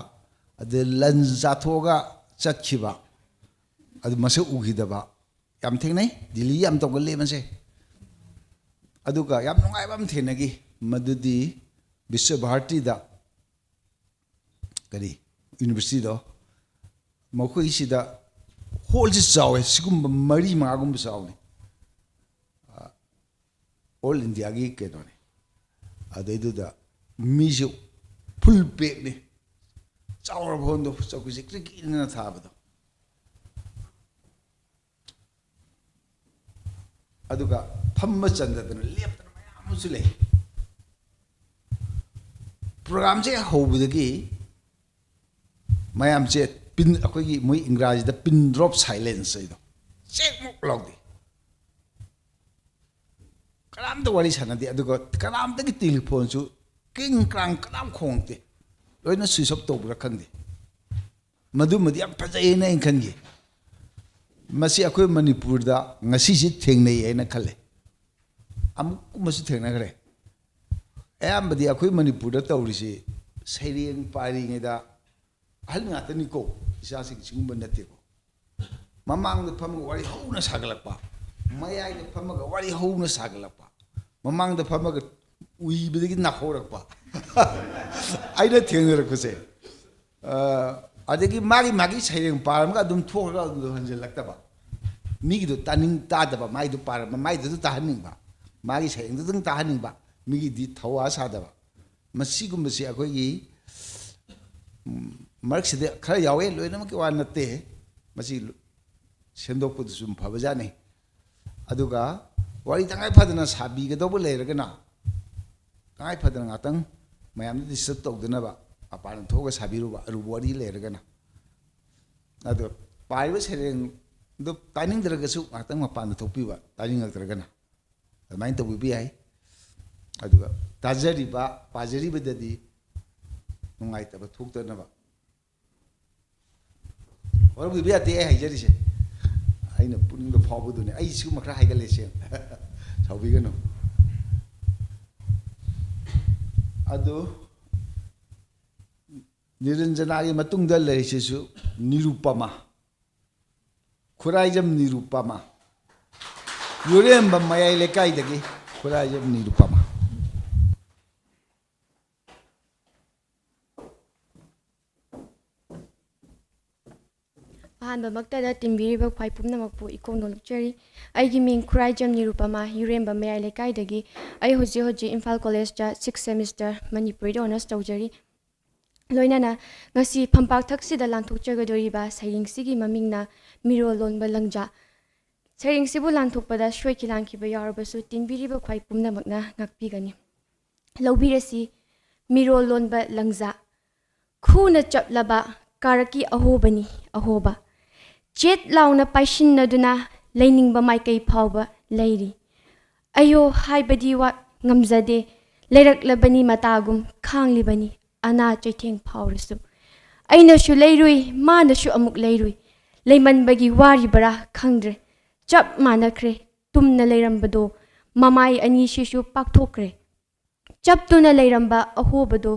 ꯑꯗꯩ ꯂꯟ ꯆꯥꯊꯣꯛꯑꯒ ꯆꯠꯈꯤꯕ, ꯑꯗꯨ ꯃꯁꯛ ꯎꯈꯤꯗꯕ ꯌꯥꯝ ꯊꯦꯡꯅꯩ꯫ ꯗꯤꯜꯂꯤ ꯌꯥꯝ ꯇꯧꯒꯜꯂꯦ ꯃꯁꯦ꯫ ꯑꯗꯨꯒ ꯌꯥꯝ ꯅꯨꯡꯉꯥꯏꯕ ꯑꯃ ꯊꯦꯡꯅꯈꯤ, ꯃꯗꯨꯗꯤ ꯕꯤꯁ꯭ꯋ ꯚꯥꯔꯇꯤꯗ, ꯀꯔꯤ, ꯌꯨꯅꯤꯚꯔꯁꯤꯇꯤꯗꯣ, ꯃꯈꯣꯏꯁꯤꯗ ꯍꯣꯜꯁꯤ ꯆꯥꯎꯋꯦ, ꯁꯤꯒꯨꯝꯕ ꯃꯔꯤ ꯃꯉꯥꯒꯨꯝꯕ ꯆꯥꯎꯅꯤ꯫ ꯑꯣꯜ ꯏꯟꯗꯤꯌꯥꯒꯤ ꯀꯩꯅꯣꯅꯤ꯫ ꯑꯗꯩꯗꯨꯗ ꯃꯤꯁꯨ ꯐꯨꯜ ꯄꯦꯛꯅꯤ, ꯆꯥꯎꯔꯕ ꯍꯣꯜꯗꯣ, ꯆꯧꯀ꯭ꯔꯤꯁꯦ ꯀ꯭ꯔꯤꯛ ꯀ꯭ꯔꯤꯛ ꯏꯟꯅ ꯊꯥꯕꯗꯣ꯫ ꯑꯗꯨꯒ ꯐꯝꯕ ꯆꯟꯗꯗꯅ ꯂꯦꯞꯇꯅ ꯃꯌꯥꯝ ꯑꯃꯁꯨ ꯂꯩ꯫ ꯄ꯭ꯔꯣꯒ꯭ꯔꯥꯝꯁꯦ ꯍꯧꯕꯗꯒꯤ ꯃꯌꯥꯝꯁꯦ ꯄꯤꯟ, ꯑꯩꯈꯣꯏꯒꯤ ꯃꯣꯏ ꯏꯪꯒ꯭ꯔꯥꯖꯤꯗ ꯄꯤꯟ ꯗ꯭ꯔꯣꯞ ꯁꯥꯏꯂꯦꯟꯁ ꯍꯥꯏꯗꯣ, ꯆꯦꯛꯃꯨꯛ ꯂꯥꯎꯗꯦ꯫ ꯀꯅꯥꯝꯇ ꯋꯥꯔꯤ ꯁꯥꯟꯅꯗꯦ, ꯑꯗꯨꯒ ꯀꯅꯥꯝꯇꯒꯤ ꯇꯦꯂꯤꯐꯣꯟꯁꯨ ꯀ꯭ꯔꯤꯡ ꯀ꯭ꯔꯥꯡ ꯀꯅꯥꯝ ꯈꯣꯡꯉꯛꯇꯦ꯫ ꯂꯣꯏꯅ ꯁ꯭ꯋꯤꯆ ꯑꯣꯐ ꯇꯧꯕ꯭ꯔꯥ ꯈꯪꯗꯦ꯫ ꯃꯗꯨꯃꯗꯤ ꯌꯥꯝ ꯐꯖꯩꯅ ꯑꯩꯅ ꯈꯟꯈꯤ꯫ ꯃꯁꯤ ꯑꯩꯈꯣꯏ ꯃꯅꯤꯄꯨꯔꯗ ꯉꯁꯤꯁꯤ ꯊꯦꯡꯅꯩ ꯍꯥꯏꯅ ꯈꯜꯂꯦ꯫ ꯑꯃꯨꯛꯀꯨꯝꯕꯁꯨ ꯊꯦꯡꯅꯈ꯭ꯔꯦ꯫ ꯑꯌꯥꯝꯕꯗꯤ ꯑꯩꯈꯣꯏ ꯃꯅꯤꯄꯨꯔꯗ ꯇꯧꯔꯤꯁꯤ, ꯁꯩꯔꯦꯡ ꯄꯥꯔꯤꯉꯩꯗ ꯑꯍꯜ ꯉꯥꯛꯇꯅꯤꯀꯣ, ꯏꯆꯥꯁꯤꯡ ꯁꯤꯒꯨꯝꯕ ꯅꯠꯇꯦꯀꯣ꯫ ꯃꯃꯥꯡꯗ ꯐꯝꯃꯒ ꯋꯥꯔꯤ ꯍꯧꯅ ꯁꯥꯒꯠꯂꯛꯄ, ꯃꯌꯥꯏꯗ ꯐꯝꯃꯒ ꯋꯥꯔꯤ ꯍꯧꯅ ꯁꯥꯒꯠꯂꯛꯄ, ꯃꯃꯥꯡꯗ ꯐꯝꯃꯒ ꯎꯏꯕꯗꯒꯤ ꯅꯥꯍꯧꯔꯛꯄ꯫ ꯑꯩꯅ ꯊꯦꯡꯅꯔꯛꯄꯁꯦ꯫ ꯑ, ꯑꯗꯒꯤ ꯃꯥꯒꯤ, ꯃꯥꯒꯤ ꯁꯩꯔꯦꯡ ꯄꯥꯔꯝꯃꯒ ꯑꯗꯨꯝ ꯊꯣꯛꯈ꯭ꯔꯒ ꯑꯗꯨꯝ ꯍꯟꯖꯤꯜꯂꯛꯇꯕ꯫ ꯃꯤꯒꯤꯗꯣ ꯇꯥꯅꯤꯡ ꯇꯥꯗꯕ, ꯃꯥꯏꯗꯣ ꯄꯥꯔꯝꯕ, ꯃꯥꯏꯗꯨꯗ ꯇꯥꯍꯟꯅꯤꯡꯕ, ꯃꯥꯒꯤ ꯁꯩꯔꯦꯡꯗꯨꯗꯪ ꯇꯥꯍꯟꯅꯤꯡꯕ, ꯃꯤꯒꯤꯗꯤ ꯊꯧꯋꯥ ꯁꯥꯗꯕ꯫ ꯃꯁꯤꯒꯨꯝꯕꯁꯤ ꯑꯩꯈꯣꯏꯒꯤ, ꯎꯝ, ꯃꯔꯛꯁꯤꯗ ꯈꯔ ꯌꯥꯎꯋꯦ, ꯂꯣꯏꯅꯃꯛꯀꯤ ꯋꯥ ꯅꯠꯇꯦ꯫ ꯃꯁꯤ ꯁꯦꯝꯗꯣꯛꯄꯗꯨꯁꯨ ꯐꯕꯖꯥꯠꯅꯤ꯫ ꯑꯗꯨꯒ ꯋꯥꯔꯤ ꯇꯉꯥꯏ ꯐꯗꯅ ꯁꯥꯕꯤꯒꯗꯧꯕ ꯂꯩꯔꯒꯅ, ꯇꯉꯥꯏ ꯐꯗꯅ ꯉꯥꯛꯇꯪ ꯃꯌꯥꯝꯗ ꯗꯤꯁꯇꯔꯕ ꯇꯧꯗꯅꯕ ꯃꯄꯥꯟꯗ ꯊꯣꯛꯑꯒ ꯁꯥꯕꯤꯔꯨꯕ, ꯑꯔꯨꯕ ꯋꯥꯔꯤ ꯂꯩꯔꯒꯅ꯫ ꯑꯗꯣ ꯄꯥꯔꯤꯕ ꯁꯩꯔꯦꯡꯗꯨ ꯇꯥꯅꯤꯡꯗ꯭ꯔꯒꯁꯨ ꯉꯥꯛꯇꯪ ꯃꯄꯥꯟꯗ ꯊꯣꯛꯄꯤꯕ, ꯇꯥꯅꯤꯡꯉꯛꯇ꯭ꯔꯒꯅ꯫ ꯑꯗꯨꯃꯥꯏꯅ ꯇꯧꯕꯤꯕ ꯌꯥꯏ꯫ ꯑꯗꯨꯒ ꯇꯥꯖꯔꯤꯕ, ꯄꯥꯖꯔꯤꯕꯗꯗꯤ ꯅꯨꯡꯉꯥꯏꯇꯕ ꯊꯣꯛꯇꯅꯕ ꯋꯥꯔꯧꯕꯤꯕ ꯌꯥꯗꯦ ꯑꯩ ꯍꯥꯏꯖꯔꯤꯁꯦ꯫ ꯑꯩꯅ ꯄꯨꯛꯅꯤꯡꯗ ꯐꯥꯎꯕꯗꯨꯅꯦ꯫ ꯑꯩ ꯁꯤꯒꯨꯝꯕ ꯈꯔ ꯍꯥꯏꯒꯠꯂꯦ ꯁꯦ꯫ ꯁꯥꯎꯕꯤꯒꯅꯨ꯫ ꯑꯗꯨ ꯅꯤꯔꯟꯖꯅꯥꯒꯤ ꯃꯇꯨꯡꯗ ꯂꯩꯔꯤꯁꯤꯁꯨ ꯅꯤꯔꯨꯄꯃꯥ꯫ ꯈꯨꯔꯥꯏꯖꯝ ꯅꯤꯔꯨꯄꯃꯥ꯫ ꯌꯨꯔꯦꯝꯕꯝ ꯃꯌꯥꯏ ꯂꯩꯀꯥꯏꯗꯒꯤ ꯈꯨꯔꯥꯏꯖꯝ ꯅꯤꯔꯨꯄꯃꯥ꯫ ꯑꯍꯥꯟꯕꯃꯛꯇꯗ ꯇꯤꯟꯕꯤꯔꯤꯕ ꯈ꯭ꯋꯥꯏ ꯄꯨꯝꯅꯃꯛꯄꯨ ꯏꯀꯣꯛ ꯅꯣꯂꯨꯛꯆꯔꯤ꯫ ꯑꯩꯒꯤ ꯃꯤꯡ ꯈꯨꯔꯥꯏꯖꯝ ꯅꯤꯔꯨꯄꯃꯥ, ꯌꯨꯔꯦꯝꯕꯝ ꯃꯌꯥꯏ ꯂꯩꯀꯥꯏꯗꯒꯤ꯫ ꯑꯩ ꯍꯧꯖꯤꯛ ꯍꯧꯖꯤꯛ ꯏꯝꯐꯥꯜ ꯀꯣꯂꯦꯖꯇ sixth semester ꯃꯅꯤꯄꯨꯔꯤꯗ honours ꯇꯧꯖꯔꯤ꯫ ꯂꯣꯏꯅꯅ ꯉꯁꯤ ꯐꯝꯄꯥꯛꯊꯛꯁꯤꯗ ꯂꯥꯟꯊꯣꯛꯆꯒꯗꯧꯔꯤꯕ ꯁꯩꯔꯦꯡꯁꯤꯒꯤ ꯃꯃꯤꯡꯅ ꯃꯤꯔꯣꯜ ꯂꯣꯟꯕ ꯂꯪꯖꯥ꯫ ꯁꯩꯔꯦꯡꯁꯤꯕꯨ ꯂꯥꯟꯊꯣꯛꯄꯗ ꯁꯣꯏꯈꯤ ꯂꯥꯟꯈꯤꯕ ꯌꯥꯎꯔꯕꯁꯨ ꯇꯤꯟꯕꯤꯔꯤꯕ ꯈ꯭ꯋꯥꯏ ꯄꯨꯝꯅꯃꯛꯅ ꯉꯥꯛꯄꯤꯒꯅꯤ꯫ ꯂꯧꯕꯤꯔꯁꯤ꯫ ꯃꯤꯔꯣꯜ ꯂꯣꯟꯕ ꯂꯪꯖꯥ꯫ ꯈꯨꯅ ꯆꯞꯂꯕ ꯀꯥꯔꯛꯀꯤ ꯑꯍꯣꯕꯅꯤ ꯑꯍꯣꯕ꯫ ꯆꯦꯠ ꯂꯥꯎꯅ ꯄꯥꯏꯁꯤꯟꯅꯗꯨꯅ ꯂꯩꯅꯤꯡꯕ ꯃꯥꯏꯀꯩ ꯐꯥꯎꯕ ꯂꯩꯔꯤ꯫ ꯑꯌꯣ ꯍꯥꯏꯕꯗꯤ ꯋꯥ ꯉꯝꯖꯗꯦ, ꯂꯩꯔꯛꯂꯕꯅꯤ ꯃꯇꯥꯒꯨꯝ ꯈꯥꯡꯂꯤꯕꯅꯤ ꯑꯅꯥ ꯆꯩꯊꯦꯡ ꯐꯥꯎꯔꯁꯨ꯫ ꯑꯩꯅꯁꯨ ꯂꯩꯔꯨꯏ, ꯃꯥꯅꯁꯨ ꯑꯃꯨꯛ ꯂꯩꯔꯨꯏ, ꯂꯩꯃꯟꯕꯒꯤ ꯋꯥꯔꯤꯕꯔꯥ ꯈꯪꯗ꯭ꯔꯦ꯫ ꯆꯞ ꯃꯥꯟꯅꯈ꯭ꯔꯦ, ꯇꯨꯝꯅ ꯂꯩꯔꯝꯕꯗꯣ ꯃꯃꯥꯏ ꯑꯅꯤꯁꯤꯁꯨ ꯄꯥꯛꯊꯣꯛꯈ꯭ꯔꯦ꯫ ꯆꯞꯇꯨꯅ ꯂꯩꯔꯝꯕ ꯑꯍꯣꯕꯗꯣ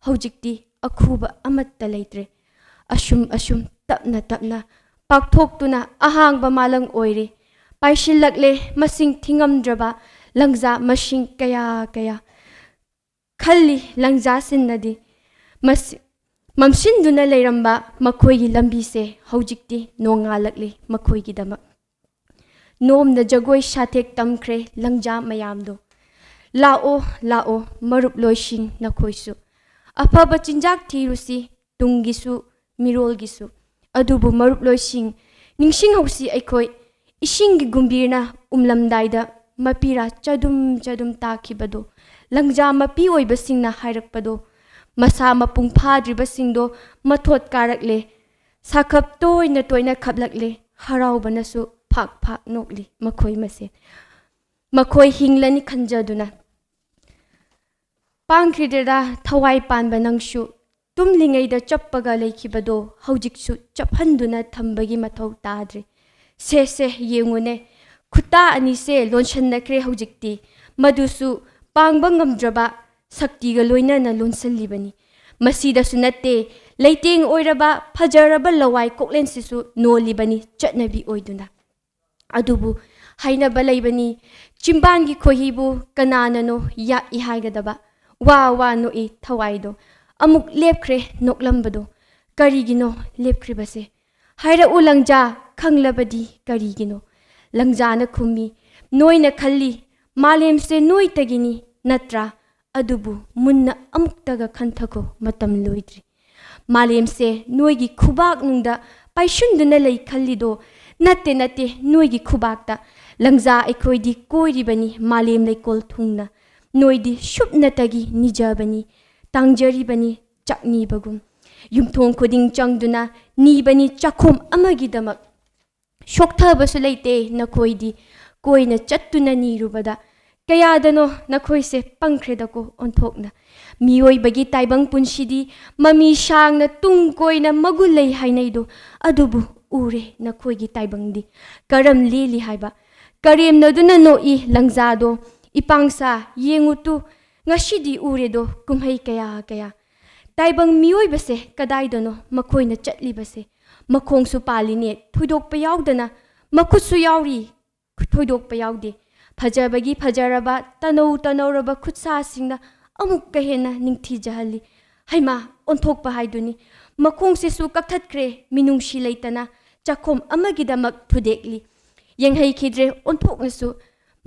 ꯍꯧꯖꯤꯛꯇꯤ ꯑꯈꯨꯕ ꯑꯃꯠꯇ ꯂꯩꯇ꯭ꯔꯦ꯫ ꯑꯁꯨꯝ ꯑꯁꯨꯝ ꯇꯞꯅ ꯇꯞꯅ ꯄꯥꯛꯊꯣꯛꯇꯨꯅ ꯑꯍꯥꯡꯕ ꯃꯥꯂꯪ ꯑꯣꯏꯔꯦ꯫ ꯄꯥꯏꯁꯤꯜꯂꯛꯂꯦ ꯃꯁꯤꯡ ꯊꯤꯉꯝꯗ꯭ꯔꯕ ꯂꯪꯖꯥ ꯃꯁꯤꯡ ꯀꯌꯥ ꯀꯌꯥ꯫ ꯈꯜꯂꯤ ꯂꯪꯖꯥꯁꯤꯡꯅꯗꯤ꯫ ꯃꯁꯤ-, ꯃꯝꯁꯤꯟꯗꯨꯅ ꯂꯩꯔꯝꯕ ꯃꯈꯣꯏꯒꯤ ꯂꯝꯕꯤꯁꯦ ꯍꯧꯖꯤꯛꯇꯤ ꯅꯣꯡꯉꯥꯜꯂꯛꯂꯤ ꯃꯈꯣꯏꯒꯤꯗꯃꯛ꯫ ꯅꯣꯝꯅ ꯖꯒꯣꯏ ꯁꯥꯊꯦꯛ ꯇꯝꯈ꯭ꯔꯦ ꯂꯪꯖꯥ ꯃꯌꯥꯝꯗꯣ꯫ ꯂꯥꯛꯑꯣ, ꯂꯥꯛꯑꯣ, ꯃꯔꯨꯞꯂꯣꯏꯁꯤꯡ ꯅꯈꯣꯏꯁꯨ꯫ ꯑꯐꯕ ꯆꯤꯟꯖꯥꯛ ꯊꯤꯔꯨꯁꯤ, ꯇꯨꯡꯒꯤꯁꯨ, ꯃꯤꯔꯣꯜꯒꯤꯁꯨ꯫ ꯑꯗꯨꯕꯨ ꯃꯔꯨꯞꯂꯣꯏꯁꯤꯡ, ꯅꯤꯡꯁꯤꯡꯍꯧꯁꯤ ꯑꯩꯈꯣꯏ, ꯏꯁꯤꯡꯒꯤ ꯒꯨꯝꯕꯤꯔꯅ ꯎꯝꯂꯝꯗꯥꯏꯗ ꯃꯄꯤꯔꯥ ꯆꯗꯨꯝ ꯆꯗꯨꯝ ꯇꯥꯈꯤꯕꯗꯣ, ꯂꯪꯖꯥ ꯃꯄꯤ ꯑꯣꯏꯕꯁꯤꯡꯅ ꯍꯥꯏꯔꯛꯄꯗꯣ, ꯃꯁꯥ ꯃꯄꯨꯡ ꯐꯥꯗ꯭ꯔꯤꯕꯁꯤꯡꯗꯣ ꯃꯊꯣꯠ ꯀꯥꯔꯛꯂꯦ, ꯁꯥꯈꯞ ꯇꯣꯏꯅ ꯇꯣꯏꯅ ꯈꯞꯂꯛꯂꯦ, ꯍꯔꯥꯎꯕꯅꯁꯨ ꯐꯥꯛ ꯐꯥꯛ ꯅꯣꯛꯂꯤ ꯃꯈꯣꯏ ꯃꯁꯦꯟ꯫ ꯃꯈꯣꯏ ꯍꯤꯡꯂꯅꯤ ꯈꯟꯖꯗꯨꯅ꯫ ꯄꯥꯡꯈ꯭ꯔꯤꯗ꯭ꯔꯗ ꯊꯋꯥꯏ ꯄꯥꯟꯕ ꯅꯪꯁꯨ, ꯇꯨꯝꯂꯤꯉꯩꯗ ꯆꯞꯄꯒ ꯂꯩꯈꯤꯕꯗꯣ ꯍꯧꯖꯤꯛꯁꯨ ꯆꯞꯍꯟꯗꯨꯅ ꯊꯝꯕꯒꯤ ꯃꯊꯧ ꯇꯥꯗ꯭ꯔꯦ꯫ ꯁꯦ, ꯁꯦ, ꯌꯦꯡꯉꯨꯅꯦ, ꯈꯨꯠꯇ ꯑꯅꯤꯁꯦ ꯂꯣꯟꯁꯟꯅꯈ꯭ꯔꯦ ꯍꯧꯖꯤꯛꯇꯤ꯫ ꯃꯗꯨꯁꯨ ꯄꯥꯡꯕ ꯉꯝꯗ꯭ꯔꯕ ꯁꯛꯇꯤꯒ ꯂꯣꯏꯅꯅ ꯂꯣꯟꯁꯤꯜꯂꯤꯕꯅꯤ꯫ ꯃꯁꯤꯗꯁꯨ ꯅꯠꯇꯦ, ꯂꯩꯇꯦꯡ ꯑꯣꯏꯔꯕ ꯐꯖꯔꯕ ꯂꯋꯥꯏ ꯀꯣꯛꯂꯦꯟꯁꯤꯁꯨ ꯅꯣꯜꯂꯤꯕꯅꯤ ꯆꯠꯅꯕꯤ ꯑꯣꯏꯗꯨꯅ꯫ ꯑꯗꯨꯕꯨ ꯍꯥꯏꯅꯕ ꯂꯩꯕꯅꯤ, ꯆꯤꯝꯕꯥꯟꯒꯤ ꯈꯣꯏꯍꯤꯕꯨ ꯀꯅꯥꯅꯅꯣ ꯌꯥꯛꯏ ꯍꯥꯏꯒꯗꯕ꯫ ꯋꯥ ꯋꯥ ꯅꯣꯛꯏ ꯊꯋꯥꯏꯗꯣ꯫ ꯑꯃꯨꯛ ꯂꯦꯞꯈ꯭ꯔꯦ ꯅꯣꯛꯂꯝꯕꯗꯣ꯫ ꯀꯔꯤꯒꯤꯅꯣ ꯂꯦꯞꯈ꯭ꯔꯤꯕꯁꯦ? ꯍꯥꯏꯔꯛꯎ ꯂꯪꯖꯥ, ꯈꯪꯂꯕꯗꯤ ꯀꯔꯤꯒꯤꯅꯣ? ꯂꯪꯖꯥꯅ ꯈꯨꯝꯃꯤ, ꯅꯣꯏꯅ ꯈꯜꯂꯤ, ꯃꯥꯂꯦꯝꯁꯦ ꯅꯣꯏꯇꯒꯤꯅꯤ, ꯅꯠꯇ꯭ꯔꯥ? ꯑꯗꯨꯕꯨ ꯃꯨꯟꯅ ꯑꯃꯨꯛꯇꯒ ꯈꯟꯊꯈꯣ, ꯃꯇꯝ ꯂꯣꯏꯗ꯭ꯔꯤ꯫ ꯃꯥꯂꯦꯝꯁꯦ ꯅꯣꯏꯒꯤ ꯈꯨꯕꯥꯛꯅꯨꯡꯗ ꯄꯥꯏꯁꯤꯟꯗꯨꯅ ꯂꯩ ꯈꯜꯂꯤꯗꯣ? ꯅꯠꯇꯦ, ꯅꯠꯇꯦ, ꯅꯣꯏꯒꯤ ꯈꯨꯕꯥꯛꯇ꯫ ꯂꯪꯖꯥ ꯑꯩꯈꯣꯏꯗꯤ ꯀꯣꯏꯔꯤꯕꯅꯤ ꯃꯥꯂꯦꯝ ꯂꯩꯀꯣꯜ ꯊꯨꯡꯅ꯫ ꯅꯣꯏꯗꯤ ꯁꯨꯞꯅꯇꯒꯤ ꯅꯤꯖꯕꯅꯤ, ꯇꯥꯡꯖꯔꯤꯕꯅꯤ ꯆꯥꯛꯅꯤꯕꯒꯨꯝ꯫ ꯌꯨꯝꯊꯣꯡ ꯈꯨꯗꯤꯡ ꯆꯪꯗꯨꯅ ꯅꯤꯕꯅꯤ ꯆꯥꯛꯈꯨꯝ ꯑꯃꯒꯤꯗꯃꯛ꯫ ꯁꯣꯛꯊꯕꯁꯨ ꯂꯩꯇꯦ ꯅꯈꯣꯏꯗꯤ ꯀꯣꯏꯅ ꯆꯠꯇꯨꯅ ꯅꯤꯔꯨꯕꯗ꯫ ꯀꯌꯥꯗꯅꯣ ꯅꯈꯣꯏꯁꯦ ꯄꯪꯈ꯭ꯔꯦꯗꯀꯣ ꯑꯣꯟꯊꯣꯛꯅ꯫ ꯃꯤꯑꯣꯏꯕꯒꯤ ꯇꯥꯏꯕꯪ ꯄꯨꯟꯁꯤꯗꯤ ꯃꯃꯤ ꯁꯥꯡꯅ ꯇꯨꯡ ꯀꯣꯏꯅ ꯃꯒꯨꯟ ꯂꯩ ꯍꯥꯏꯅꯩꯗꯣ, ꯑꯗꯨꯕꯨ ꯎꯔꯦ ꯅꯈꯣꯏꯒꯤ ꯇꯥꯏꯕꯪꯗꯤ ꯀꯔꯝ ꯂꯦꯜꯂꯤ ꯍꯥꯏꯕ꯫ ꯀꯔꯦꯝꯅꯗꯨꯅ ꯅꯣꯛꯏ ꯂꯪꯖꯥꯗꯣ, ꯏꯄꯥꯡꯁꯥ ꯌꯦꯡꯉꯨ ꯇꯨ, ꯉꯁꯤꯗꯤ ꯎꯔꯦꯗꯣ ꯀꯨꯝꯍꯩ ꯀꯌꯥ ꯀꯌꯥ꯫ ꯇꯥꯏꯕꯪ ꯃꯤꯑꯣꯏꯕꯁꯦ ꯀꯗꯥꯏꯗꯅꯣ ꯃꯈꯣꯏꯅ ꯆꯠꯂꯤꯕꯁꯦ? ꯃꯈꯣꯡꯁꯨ ꯄꯥꯜꯂꯤꯅꯦ ꯊꯣꯏꯗꯣꯛꯄ ꯌꯥꯎꯗꯅ, ꯃꯈꯨꯠꯁꯨ ꯌꯥꯎꯔꯤ ꯊꯣꯏꯗꯣꯛꯄ ꯌꯥꯎꯗꯦ꯫ ꯐꯖꯕꯒꯤ ꯐꯖꯔꯕ, ꯇꯅꯧ ꯇꯅꯧꯔꯕ ꯈꯨꯠꯁꯥꯁꯤꯡꯅ ꯑꯃꯨꯛꯀ ꯍꯦꯟꯅ ꯅꯤꯡꯊꯤꯖꯍꯜꯂꯤ꯫ ꯍꯩꯃꯥ, ꯑꯣꯟꯊꯣꯛꯄ ꯍꯥꯏꯗꯨꯅꯤ꯫ ꯃꯈꯣꯡꯁꯤꯁꯨ ꯀꯛꯊꯠꯈ꯭ꯔꯦ, ꯃꯤꯅꯨꯡꯁꯤ ꯂꯩꯇꯅ ꯆꯥꯛꯈꯣꯝ ꯑꯃꯒꯤꯗꯃꯛ ꯊꯨꯗꯦꯛꯂꯤ꯫ ꯌꯦꯡꯍꯩꯈꯤꯗ꯭ꯔꯦ ꯑꯣꯟꯊꯣꯛꯅꯁꯨ꯫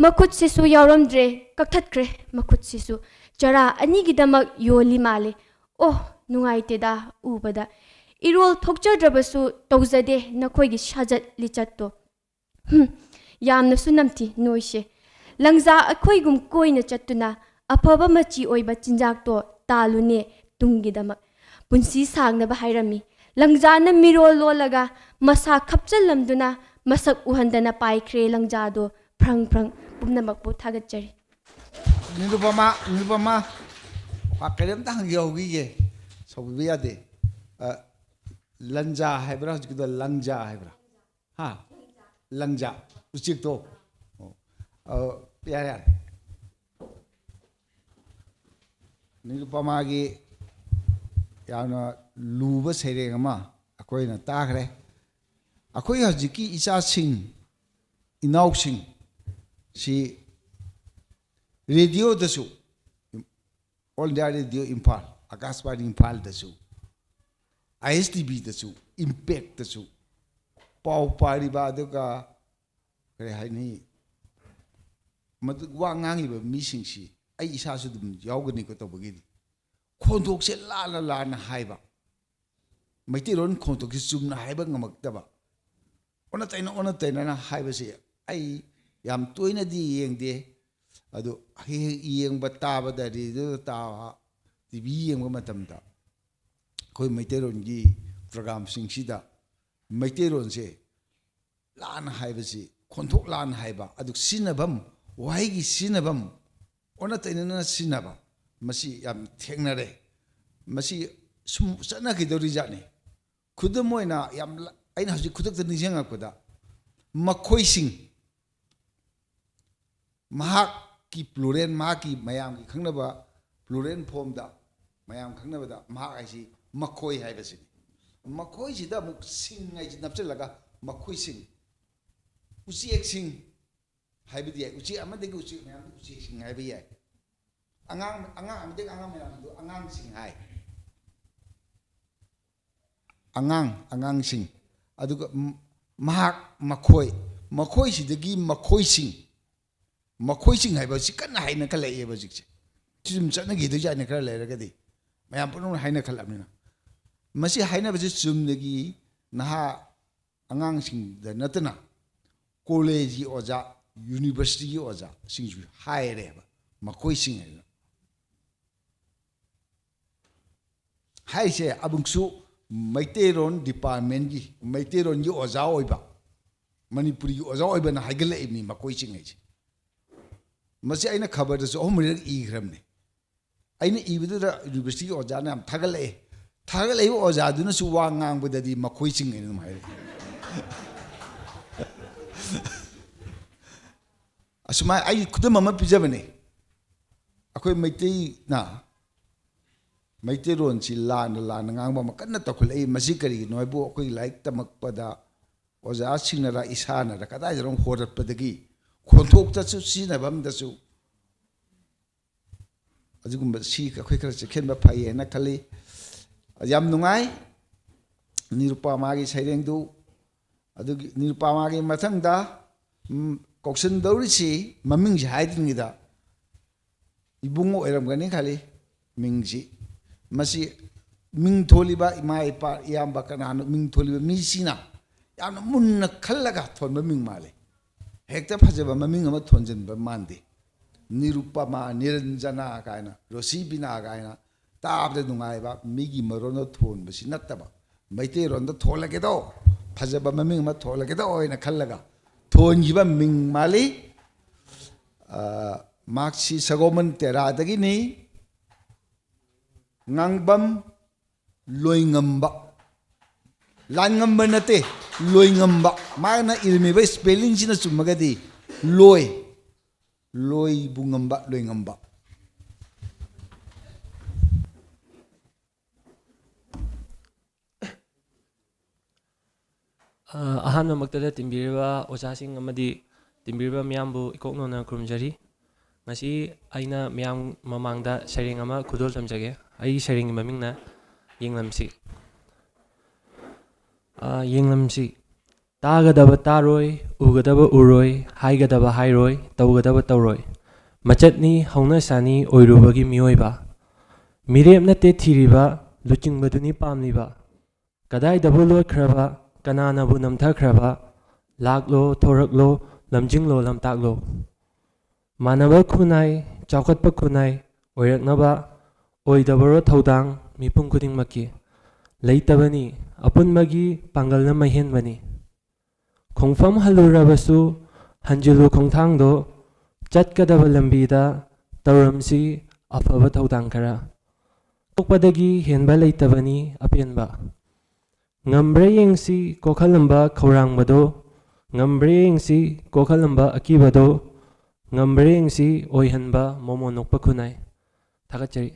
ꯃꯈꯨꯠꯁꯤꯁꯨ ꯌꯥꯎꯔꯝꯗ꯭ꯔꯦ, ꯀꯛꯊꯠꯈ꯭ꯔꯦ ꯃꯈꯨꯠꯁꯤꯁꯨ꯫ ꯆꯔꯥ ꯑꯅꯤꯒꯤꯗꯃꯛ ꯌꯣꯜꯂꯤ ꯃꯥꯜꯂꯦ꯫ ꯑꯣ, ꯅꯨꯡꯉꯥꯏꯇꯦꯗ ꯎꯕꯗ꯫ ꯏꯔꯣꯜ ꯊꯣꯛꯆꯗ꯭ꯔꯕꯁꯨ ꯇꯧꯖꯗꯦ ꯅꯈꯣꯏꯒꯤ ꯁꯥꯖꯠ ꯂꯤꯆꯠꯇꯣ꯫ ꯍꯨꯝ, ꯌꯥꯝꯅꯁꯨ ꯅꯝꯊꯤ ꯅꯣꯏꯁꯦ꯫ ꯂꯪꯖꯥ ꯑꯩꯈꯣꯏꯒꯨꯝ ꯀꯣꯏꯅ ꯆꯠꯇꯨꯅ ꯑꯐꯕ ꯃꯆꯤ ꯑꯣꯏꯕ ꯆꯤꯟꯖꯥꯛꯇꯣ ꯇꯥꯜꯂꯨꯅꯦ ꯇꯨꯡꯒꯤꯗꯃꯛ꯫ ꯄꯨꯟꯁꯤ ꯁꯥꯡꯅꯕ ꯍꯥꯏꯔꯝꯃꯤ꯫ ꯂꯪꯖꯥꯅ ꯃꯤꯔꯣꯜ ꯂꯣꯜꯂꯒ ꯃꯁꯥ ꯈꯞꯆꯜꯂꯝꯗꯨꯅ ꯃꯁꯛ ꯎꯍꯟꯗꯅ ꯄꯥꯏꯈ꯭ꯔꯦ ꯂꯪꯖꯥꯗꯣ꯫ ꯐ꯭ꯔꯪ ꯐ꯭ꯔꯪ꯫ ꯄꯨꯝꯅꯃꯛꯄꯨ ꯊꯥꯒꯠꯆꯔꯤ꯫ ꯅꯤꯔꯨꯄꯃꯥ, ꯅꯤꯔꯨꯄꯃꯥ, ꯋꯥ ꯀꯔꯤꯝꯇ ꯍꯪꯖꯍꯧꯈꯤꯒꯦ꯫ ꯁꯥꯎꯕꯤꯕ ꯌꯥꯗꯦ꯫ ꯑ, ꯂꯟꯖꯥ ꯍꯥꯏꯕ꯭ꯔꯥ, ꯍꯧꯖꯤꯛꯀꯤꯗꯣ ꯂꯪꯖꯥ ꯍꯥꯏꯕ꯭ꯔꯥ? ꯍꯥ? ꯂꯪꯖꯥ, ꯎꯆꯦꯛꯇꯣ꯫ ꯑꯣ, ꯑ, ꯌꯥꯔꯦ, ꯌꯥꯔꯦ꯫ ꯅꯤꯔꯨꯄꯃꯥꯒꯤ ꯌꯥꯝꯅ ꯂꯨꯕ ꯁꯩꯔꯦꯡ ꯑꯃ ꯑꯩꯈꯣꯏꯅ ꯇꯥꯈ꯭ꯔꯦ꯫ ꯑꯩꯈꯣꯏ ꯍꯧꯖꯤꯛꯀꯤ ꯏꯆꯥꯁꯤꯡ, ꯏꯅꯥꯎꯁꯤꯡ ꯁꯤ ꯔꯦꯗꯤꯑꯣꯗꯁꯨ, ꯑꯣꯜ ꯏꯟꯗꯤꯌꯥ ꯔꯦꯗꯤꯑꯣ ꯏꯝꯐꯥꯜ, ꯑꯀꯥꯁꯕꯥꯅꯤ ꯏꯝꯐꯥꯜꯗꯁꯨ, ꯑꯥꯏ ꯑꯦꯁ ꯇꯤ ꯚꯤꯗꯁꯨ, ꯏꯝꯄꯦꯛꯇꯁꯨ ꯄꯥꯎ ꯄꯥꯔꯤꯕ, ꯑꯗꯨꯒ ꯀꯔꯤ ꯍꯥꯏꯅꯤ, ꯃꯗꯨ ꯋꯥ ꯉꯥꯡꯉꯤꯕ ꯃꯤꯁꯤꯡꯁꯤ ꯑꯩ ꯏꯁꯥꯁꯨ ꯑꯗꯨꯝ ꯌꯥꯎꯒꯅꯤꯀꯣ ꯇꯧꯕꯒꯤꯗꯤ, ꯈꯣꯟꯊꯣꯛꯁꯦ ꯂꯥꯟꯅ ꯂꯥꯟꯅ ꯍꯥꯏꯕ, ꯃꯩꯇꯩꯂꯣꯟ ꯈꯣꯟꯊꯣꯛꯁꯦ ꯆꯨꯝꯅ ꯍꯥꯏꯕ ꯉꯝꯃꯛꯇꯕ, ꯑꯣꯟꯅ ꯇꯩꯅ ꯑꯣꯟꯅ ꯇꯩꯅꯅ ꯍꯥꯏꯕꯁꯦ ꯑꯩ ꯌꯥꯝ ꯇꯣꯏꯅꯗꯤ ꯌꯦꯡꯗꯦ꯫ ꯑꯗꯨ ꯍꯦꯛ ꯍꯦꯛ ꯌꯦꯡꯕ, ꯇꯥꯕꯗ, ꯔꯦꯗꯤꯑꯣꯗ ꯇꯥꯕ, ꯇꯤ ꯚꯤ ꯌꯦꯡꯕ ꯃꯇꯝꯗ ꯑꯩꯈꯣꯏ ꯃꯩꯇꯩꯂꯣꯟꯒꯤ ꯄ꯭ꯔꯣꯒ꯭ꯔꯥꯝꯁꯤꯡꯁꯤꯗ ꯃꯩꯇꯩꯂꯣꯟꯁꯦ ꯂꯥꯟꯅ ꯍꯥꯏꯕꯁꯤ, ꯈꯣꯟꯊꯣꯛ ꯂꯥꯟꯅ ꯍꯥꯏꯕ, ꯑꯗꯨ ꯁꯤꯖꯤꯟꯅꯐꯝ, ꯋꯥꯍꯩꯒꯤ ꯁꯤꯖꯤꯟꯅꯐꯝ ꯑꯣꯟꯅ ꯇꯩꯅꯅ ꯁꯤꯖꯤꯟꯅꯕ, ꯃꯁꯤ ꯌꯥꯝ ꯊꯦꯡꯅꯔꯦ꯫ ꯃꯁꯤ ꯁꯨꯝ ꯆꯠꯅꯈꯤꯗꯧꯔꯤꯖꯥꯠꯅꯤ꯫ ꯈꯨꯗꯝ ꯑꯣꯏꯅ, ꯌꯥꯝ ꯂ-, ꯑꯩꯅ ꯍꯧꯖꯤꯛ ꯈꯨꯗꯛꯇ ꯅꯤꯡꯁꯤꯡꯉꯛꯄꯗ, ꯃꯈꯣꯏꯁꯤꯡ, ꯃꯍꯥꯛꯀꯤ ꯄ꯭ꯂꯨꯔꯦꯜ, ꯃꯍꯥꯛꯀꯤ ꯃꯌꯥꯝꯒꯤ ꯈꯪꯅꯕ ꯄ꯭ꯂꯨꯔꯦꯜ ꯐꯣꯝꯗ, ꯃꯌꯥꯝ ꯈꯪꯅꯕꯗ ꯃꯍꯥꯛ ꯍꯥꯏꯁꯤ ꯃꯈꯣꯏ ꯍꯥꯏꯕꯁꯤꯅꯤ꯫ ꯃꯈꯣꯏꯁꯤꯗ ꯑꯃꯨꯛ ꯁꯤꯡ ꯍꯥꯏꯁꯤ ꯅꯞꯁꯤꯜꯂꯒ ꯃꯈꯣꯏꯁꯤꯡ, ꯎꯆꯦꯛꯁꯤꯡ, ꯍꯥꯏꯕꯗꯤ ꯌꯥꯏ꯫ ꯎꯆꯦꯛ ꯑꯃꯗꯒꯤ ꯎꯆꯦꯛ ꯃꯌꯥꯝꯗꯨ ꯎꯆꯦꯛꯁꯤꯡ ꯍꯥꯏꯕ ꯌꯥꯏ꯫ ꯑꯉꯥꯡ, ꯑꯉꯥꯡ ꯑꯃꯗꯒꯤ ꯑꯉꯥꯡ ꯃꯌꯥꯝꯗꯨ ꯑꯉꯥꯡꯁꯤꯡ ꯍꯥꯏ꯫ ꯑꯉꯥꯡ, ꯑꯉꯥꯡꯁꯤꯡ꯫ ꯑꯗꯨꯒ ꯃ-, ꯃꯍꯥꯛ, ꯃꯈꯣꯏ, ꯃꯈꯣꯏꯁꯤꯗꯒꯤ ꯃꯈꯣꯏꯁꯤꯡ, ꯃꯈꯣꯏꯁꯤꯡ ꯍꯥꯏꯕꯁꯤ ꯀꯟꯅ ꯍꯥꯏꯅꯈꯠꯂꯛꯑꯦꯕ ꯍꯧꯖꯤꯛꯁꯦ꯫ ꯁꯤ ꯁꯨꯝ ꯆꯠꯅꯈꯤꯗꯣꯏꯖꯥꯠꯅꯤ ꯈꯔ ꯂꯩꯔꯒꯗꯤ꯫ ꯃꯌꯥꯝ ꯄꯨꯝꯅꯃꯛ ꯍꯥꯏꯅꯈꯠꯂꯕꯅꯤꯅ꯫ ꯃꯁꯤ ꯍꯥꯏꯅꯕꯁꯤ ꯆꯨꯝꯅꯒꯤ ꯅꯍꯥ ꯑꯉꯥꯡꯁꯤꯡꯗ ꯅꯠꯇꯅ ꯀꯣꯂꯦꯖꯒꯤ ꯑꯣꯖꯥ, ꯌꯨꯅꯤꯚꯔꯁꯤꯇꯤꯒꯤ ꯑꯣꯖꯥꯁꯤꯡꯁꯨ ꯍꯥꯏꯔꯦꯕ, ꯃꯈꯣꯏꯁꯤꯡ ꯍꯥꯏꯅ꯫ ꯍꯥꯏꯁꯦ ꯑꯃꯨꯛꯁꯨ ꯃꯩꯇꯩꯔꯣꯟ ꯗꯤꯄꯥꯔꯠꯃꯦꯟꯒꯤ, ꯃꯩꯇꯩꯔꯣꯟꯒꯤ ꯑꯣꯖꯥ ꯑꯣꯏꯕ, ꯃꯅꯤꯄꯨꯔꯤꯒꯤ ꯑꯣꯖꯥ ꯑꯣꯏꯕꯅ ꯍꯥꯏꯒꯠꯂꯛꯏꯕꯅꯤ ꯃꯈꯣꯏꯁꯤꯡ ꯍꯥꯏꯁꯦ꯫ ꯃꯁꯤ ꯑꯩꯅ ꯈꯕꯔꯗꯁꯨ ꯑꯍꯨꯝ ꯃꯔꯤꯔꯛ ꯏꯈ꯭ꯔꯕꯅꯤ꯫ ꯑꯩꯅ ꯏꯕꯗꯨꯗ ꯌꯨꯅꯤꯚꯔꯁꯤꯇꯤꯒꯤ ꯑꯣꯖꯥꯅ ꯌꯥꯝ ꯊꯥꯒꯠꯂꯛꯑꯦ꯫ ꯊꯥꯒꯠꯂꯛꯏꯕ ꯑꯣꯖꯥꯗꯨꯅꯁꯨ ꯋꯥ ꯉꯥꯡꯕꯗꯗꯤ ꯃꯈꯣꯏꯁꯤꯡ ꯍꯥꯏꯅ ꯑꯗꯨꯝ ꯍꯥꯏꯔꯛꯑꯦ꯫ ꯑꯁꯨꯃꯥꯏ ꯑꯩ ꯈꯨꯗꯝ ꯑꯃ ꯄꯤꯖꯕꯅꯦ꯫ ꯑꯩꯈꯣꯏ ꯃꯩꯇꯩꯅ ꯃꯩꯇꯩꯔꯣꯟꯁꯤ ꯂꯥꯟꯅ ꯂꯥꯟꯅ ꯉꯥꯡꯕ ꯑꯃ ꯀꯟꯅ ꯇꯧꯈꯠꯂꯛꯏ꯫ ꯃꯁꯤ ꯀꯔꯤꯒꯤꯅꯣ ꯍꯥꯏꯕꯨ ꯑꯩꯈꯣꯏꯒꯤ ꯂꯥꯏꯔꯤꯛ ꯇꯝꯃꯛꯄꯗ ꯑꯣꯖꯥꯁꯤꯡꯅꯔ ꯏꯁꯥꯅꯔ ꯀꯗꯥꯏꯗꯅꯣ ꯍꯣꯔꯠꯄꯗꯒꯤ ꯈꯣꯟꯊꯣꯛꯇꯁꯨ ꯁꯤꯖꯤꯟꯅꯐꯝꯗꯁꯨ ꯑꯗꯨꯒꯨꯝꯕ ꯁꯤ ꯑꯩꯈꯣꯏ ꯈꯔ ꯆꯦꯛꯁꯤꯟꯕ ꯐꯩꯌꯦꯅ ꯈꯜꯂꯤ꯫ ꯌꯥꯝ ꯅꯨꯡꯉꯥꯏ ꯅꯤꯔꯨꯄꯃꯥꯒꯤ ꯁꯩꯔꯦꯡꯗꯨ꯫ ꯑꯗꯨꯒꯤ ꯅꯤꯔꯨꯄꯃꯥꯒꯤ ꯃꯊꯪꯗ, ꯎꯝ, ꯀꯧꯁꯟꯗꯧꯔꯤꯁꯤ ꯃꯃꯤꯡꯁꯤ ꯍꯥꯏꯗ꯭ꯔꯤꯉꯩꯗ ꯏꯕꯨꯡꯉꯣ ꯑꯣꯏꯔꯝꯒꯅꯤ ꯈꯜꯂꯤ ꯃꯤꯡꯁꯤ꯫ ꯃꯁꯤ ꯃꯤꯡ ꯊꯣꯜꯂꯤꯕ ꯏꯃꯥ ꯏꯄꯥ ꯏꯌꯥꯝꯕ ꯀꯅꯥꯅꯣ ꯃꯤꯡ ꯊꯣꯜꯂꯤꯕ ꯃꯤꯁꯤꯅ ꯌꯥꯝꯅ ꯃꯨꯟꯅ ꯈꯜꯂꯒ ꯊꯣꯟꯕ ꯃꯤꯡ ꯃꯥꯜꯂꯤ꯫ ꯍꯦꯛꯇ ꯐꯖꯕ ꯃꯃꯤꯡ ꯑꯃ ꯊꯣꯟꯖꯤꯟꯕ ꯃꯥꯟꯗꯦ꯫ ꯅꯤꯔꯨꯄꯃꯥ, ꯅꯤꯔꯟꯖꯅꯥ ꯀꯥꯏꯅ, ꯔꯣꯁꯤꯕꯤꯅꯥ ꯀꯥꯏꯅ ꯇꯥꯕꯗ ꯅꯨꯡꯉꯥꯏꯕ ꯃꯤꯒꯤ ꯃꯔꯣꯟꯗ ꯊꯣꯟꯕꯁꯤ ꯅꯠꯇꯕ, ꯃꯩꯇꯩꯔꯣꯟꯗ ꯊꯣꯜꯂꯒꯦꯗꯣ, ꯐꯖꯕ ꯃꯃꯤꯡ ꯑꯃ ꯊꯣꯜꯂꯒꯦꯗꯣ ꯍꯥꯏꯅ ꯈꯜꯂꯒ ꯊꯣꯟꯈꯤꯕ ꯃꯤꯡ ꯃꯥꯜꯂꯤ꯫ ꯑ, ꯃꯍꯥꯛꯁꯤ ꯁꯒꯣꯃꯟ ꯇꯦꯔꯥꯗꯒꯤꯅꯤ꯫ ꯉꯥꯡꯕꯝ ꯂꯣꯏꯉꯝꯕ꯫ ꯂꯥꯟꯉꯝꯕ ꯅꯠꯇꯦ, ꯂꯣꯏꯉꯝꯕ꯫ ꯃꯥꯅ ꯏꯔꯝꯃꯤꯕ ꯏꯁꯄꯦꯂꯤꯡꯁꯤꯅ ꯆꯨꯝꯃꯒꯗꯤ ꯂꯣꯏ, ꯂꯣꯏꯕꯨ ꯉꯝꯕ, ꯂꯣꯏꯉꯝꯕ꯫ ꯑ, ꯑꯍꯥꯟꯕꯃꯛꯇꯗ ꯇꯤꯟꯕꯤꯔꯤꯕ ꯑꯣꯖꯥꯁꯤꯡ ꯑꯃꯗꯤ ꯇꯤꯟꯕꯤꯔꯤꯕ ꯃꯤꯌꯥꯝꯕꯨ ꯏꯀꯣꯛ ꯅꯧꯅ ꯈꯨꯔꯨꯝꯖꯔꯤ꯫ ꯉꯁꯤ ꯑꯩꯅ ꯃꯤꯌꯥꯝ ꯃꯃꯥꯡꯗ ꯁꯩꯔꯦꯡ ꯑꯃ ꯈꯨꯗꯣꯜ ꯇꯝꯖꯒꯦ꯫ ꯑꯩꯒꯤ ꯁꯩꯔꯦꯡꯒꯤ ꯃꯃꯤꯡꯅ ꯌꯦꯡꯂꯝꯁꯤ꯫ ꯑ, ꯌꯦꯡꯂꯝꯁꯤ꯫ ꯇꯥꯒꯗꯕ ꯇꯥꯔꯣꯏ, ꯎꯒꯗꯕ ꯎꯔꯣꯏ, ꯍꯥꯏꯒꯗꯕ ꯍꯥꯏꯔꯣꯏ, ꯇꯧꯒꯗꯕ ꯇꯧꯔꯣꯏ꯫ ꯃꯆꯠꯅꯤ ꯍꯧꯅꯁꯥꯅꯤ ꯑꯣꯏꯔꯨꯕꯒꯤ ꯃꯤꯑꯣꯏꯕ꯫ ꯃꯤꯔꯦꯞ ꯅꯠꯇꯦ ꯊꯤꯔꯤꯕ, ꯂꯨꯆꯤꯡꯕꯗꯨꯅꯤ ꯄꯥꯝꯂꯤꯕ꯫ ꯀꯗꯥꯏꯗꯕꯨ ꯂꯣꯠꯈ꯭ꯔꯕ, ꯀꯅꯥꯅꯕꯨ ꯅꯝꯊꯈ꯭ꯔꯕ? ꯂꯥꯛꯂꯣ, ꯊꯣꯔꯛꯂꯣ, ꯂꯝꯖꯤꯡꯂꯣ, ꯂꯝꯇꯥꯛꯂꯣ꯫ ꯃꯥꯟꯅꯕ ꯈꯨꯟꯅꯥꯏ, ꯆꯥꯎꯈꯠꯄ ꯈꯨꯟꯅꯥꯏ ꯑꯣꯏꯔꯛꯅꯕ ꯑꯣꯏꯗꯕꯔꯣ ꯊꯧꯗꯥꯡ ꯃꯤꯄꯨꯝ ꯈꯨꯗꯤꯡꯃꯛꯀꯤ? ꯂꯩꯇꯕꯅꯤ ꯑꯄꯨꯟꯕꯒꯤ ꯄꯥꯡꯒꯜꯅ ꯃꯍꯦꯟꯕꯅꯤ꯫ ꯈꯣꯡꯐꯝ ꯍꯜꯂꯨꯔꯕꯁꯨ ꯍꯟꯖꯤꯜꯂꯨ ꯈꯣꯡꯊꯥꯡꯗꯣ, ꯆꯠꯀꯗꯕ ꯂꯝꯕꯤꯗ ꯇꯧꯔꯝꯁꯤ ꯑꯐꯕ ꯊꯧꯗꯥꯡ ꯈꯔ꯫ ꯄꯣꯛꯄꯗꯒꯤ ꯍꯦꯟꯕ ꯂꯩꯇꯕꯅꯤ ꯑꯄꯦꯟꯕ꯫ ꯉꯝꯕ꯭ꯔꯥ ꯌꯦꯡꯁꯤ ꯀꯣꯛꯍꯜꯂꯝꯕ ꯈꯧꯔꯥꯡꯕꯗꯣ, ꯉꯝꯕ꯭ꯔꯥ ꯌꯦꯡꯁꯤ ꯀꯣꯛꯍꯜꯂꯝꯕ ꯑꯀꯤꯕꯗꯣ, ꯉꯝꯕ꯭ꯔꯥ ꯌꯦꯡꯁꯤ ꯑꯣꯏꯍꯟꯕ ꯃꯣꯃꯣꯟ ꯅꯣꯛꯄ ꯈꯨꯟꯅꯥꯏ꯫ ꯊꯥꯒꯠꯆꯔꯤ꯫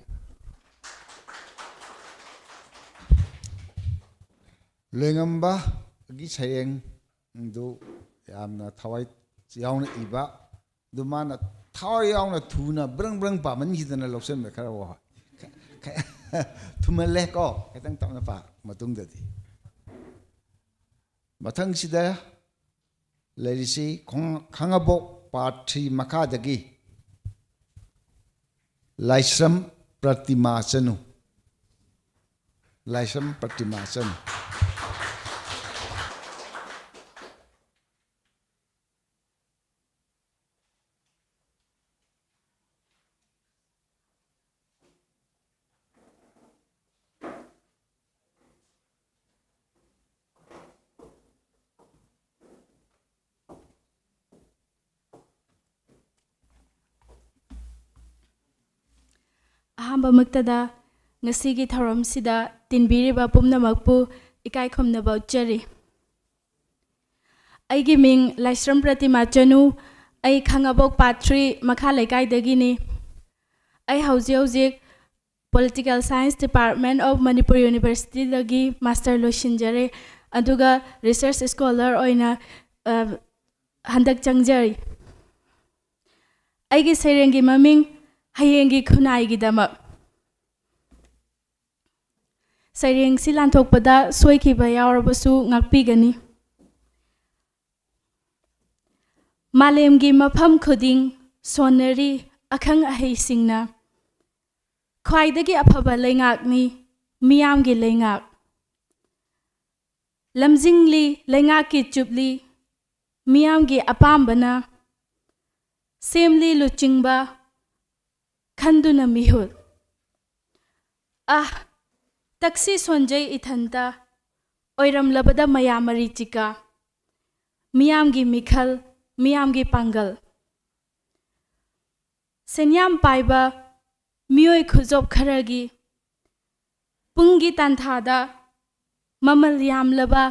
ꯂꯣꯏꯉꯝꯕꯒꯤ ꯁꯩꯔꯦꯡꯗꯨ ꯌꯥꯝꯅ ꯊꯋꯥꯏ ꯌꯥꯎꯅ ꯏꯕ, ꯑꯗꯨ ꯃꯥꯅ ꯊꯋꯥꯏ ꯌꯥꯎꯅ ꯊꯨꯅ ꯕ꯭ꯔꯪ ꯕ꯭ꯔꯪ ꯄꯥꯃꯟꯈꯤꯗꯅ ꯂꯧꯁꯤꯟꯕ ꯈꯔ ꯋꯥ-, ꯊꯨꯃꯜꯂꯦ ꯀꯣ, ꯈꯤꯇꯪ ꯇꯞꯅ ꯄꯥ ꯃꯇꯨꯡꯗꯗꯤ꯫ ꯃꯊꯪꯁꯤꯗ ꯂꯩꯔꯤꯁꯤ ꯈꯣꯡ-, ꯈꯥꯉꯕꯣꯛ ꯄꯥꯔꯠ ꯊ꯭ꯔꯤ ꯃꯈꯥꯗꯒꯤ ꯂꯥꯏꯁ꯭ꯔꯝ ꯄ꯭ꯔꯇꯤꯃꯥ ꯆꯅꯨ꯫ ꯂꯥꯏꯁ꯭ꯔꯝ ꯄ꯭ꯔꯇꯤꯃꯥ ꯆꯅꯨ꯫ ꯑꯍꯥꯟꯕꯃꯛꯇꯗ ꯉꯁꯤꯒꯤ ꯊꯧꯔꯝꯁꯤꯗ ꯇꯤꯟꯕꯤꯔꯤꯕ ꯄꯨꯝꯅꯃꯛꯄꯨ ꯏꯀꯥꯏ ꯈꯨꯝꯅꯕ ꯎꯠꯆꯔꯤ꯫ ꯑꯩꯒꯤ ꯃꯤꯡ ꯂꯥꯏꯁ꯭ꯔꯝ ꯄ꯭ꯔꯇꯤꯃꯥ ꯆꯅꯨ꯫ ꯑꯩ ꯈꯥꯉꯕꯣꯛ ꯄꯥꯔꯠ ꯊ꯭ꯔꯤ ꯃꯈꯥ ꯂꯩꯀꯥꯏꯗꯒꯤꯅꯤ꯫ ꯑꯩ ꯍꯧꯖꯤꯛ ꯍꯧꯖꯤꯛ Political Science Department of Manipur Universityꯗꯒꯤ ꯃꯥꯁꯇꯔ ꯂꯣꯏꯁꯤꯟꯖꯔꯦ, ꯑꯗꯨꯒ ꯔꯤꯁꯔꯁ ꯁ꯭ꯀꯣꯂꯔ ꯑꯣꯏꯅ, ꯑ, ꯍꯟꯗꯛ ꯆꯪꯖꯔꯤ꯫ ꯑꯩꯒꯤ ꯁꯩꯔꯦꯡꯒꯤ ꯃꯃꯤꯡ "ꯍꯌꯦꯡꯒꯤ ꯈꯨꯟꯅꯥꯏꯒꯤꯗꯃꯛ"꯫ ꯁꯩꯔꯦꯡꯁꯤ ꯂꯥꯟꯊꯣꯛꯄꯗ ꯁꯣꯏꯈꯤꯕ ꯌꯥꯎꯔꯕꯁꯨ ꯉꯥꯛꯄꯤꯒꯅꯤ꯫ ꯃꯥꯂꯦꯝꯒꯤ ꯃꯐꯝ ꯈꯨꯗꯤꯡ ꯁꯣꯟꯅꯔꯤ ꯑꯈꯪ ꯑꯍꯩꯁꯤꯡꯅ꯫ ꯈ꯭ꯋꯥꯏꯗꯒꯤ ꯑꯐꯕ ꯂꯩꯉꯥꯛꯅꯤ ꯃꯤꯌꯥꯝꯒꯤ ꯂꯩꯉꯥꯛ꯫ ꯂꯝꯖꯤꯡꯂꯤ ꯂꯩꯉꯥꯛꯀꯤ ꯆꯨꯞꯂꯤ ꯃꯤꯌꯥꯝꯒꯤ ꯑꯄꯥꯝꯕꯅ꯫ ꯁꯦꯝꯂꯤ ꯂꯨꯆꯤꯡꯕ ꯈꯟꯗꯨꯅ ꯃꯤꯍꯨꯠ꯫ ꯑꯥ, ꯇꯛꯁꯤ ꯁꯣꯟꯖꯩ ꯏꯊꯟꯇ, ꯑꯣꯏꯔꯝꯂꯕꯗ ꯃꯌꯥꯝ ꯃꯔꯤ ꯆꯤꯀꯥ꯫ ꯃꯤꯌꯥꯝꯒꯤ ꯃꯤꯈꯜ, ꯃꯤꯌꯥꯝꯒꯤ ꯄꯥꯡꯒꯜ꯫ ꯁꯦꯟꯌꯥꯝ ꯄꯥꯏꯕ ꯃꯤꯑꯣꯏ ꯈꯨꯖꯣꯞ ꯈꯔꯒꯤ ꯄꯨꯡꯒꯤ ꯇꯥꯟꯊꯥꯗ ꯃꯃꯜ ꯌꯥꯝꯂꯕ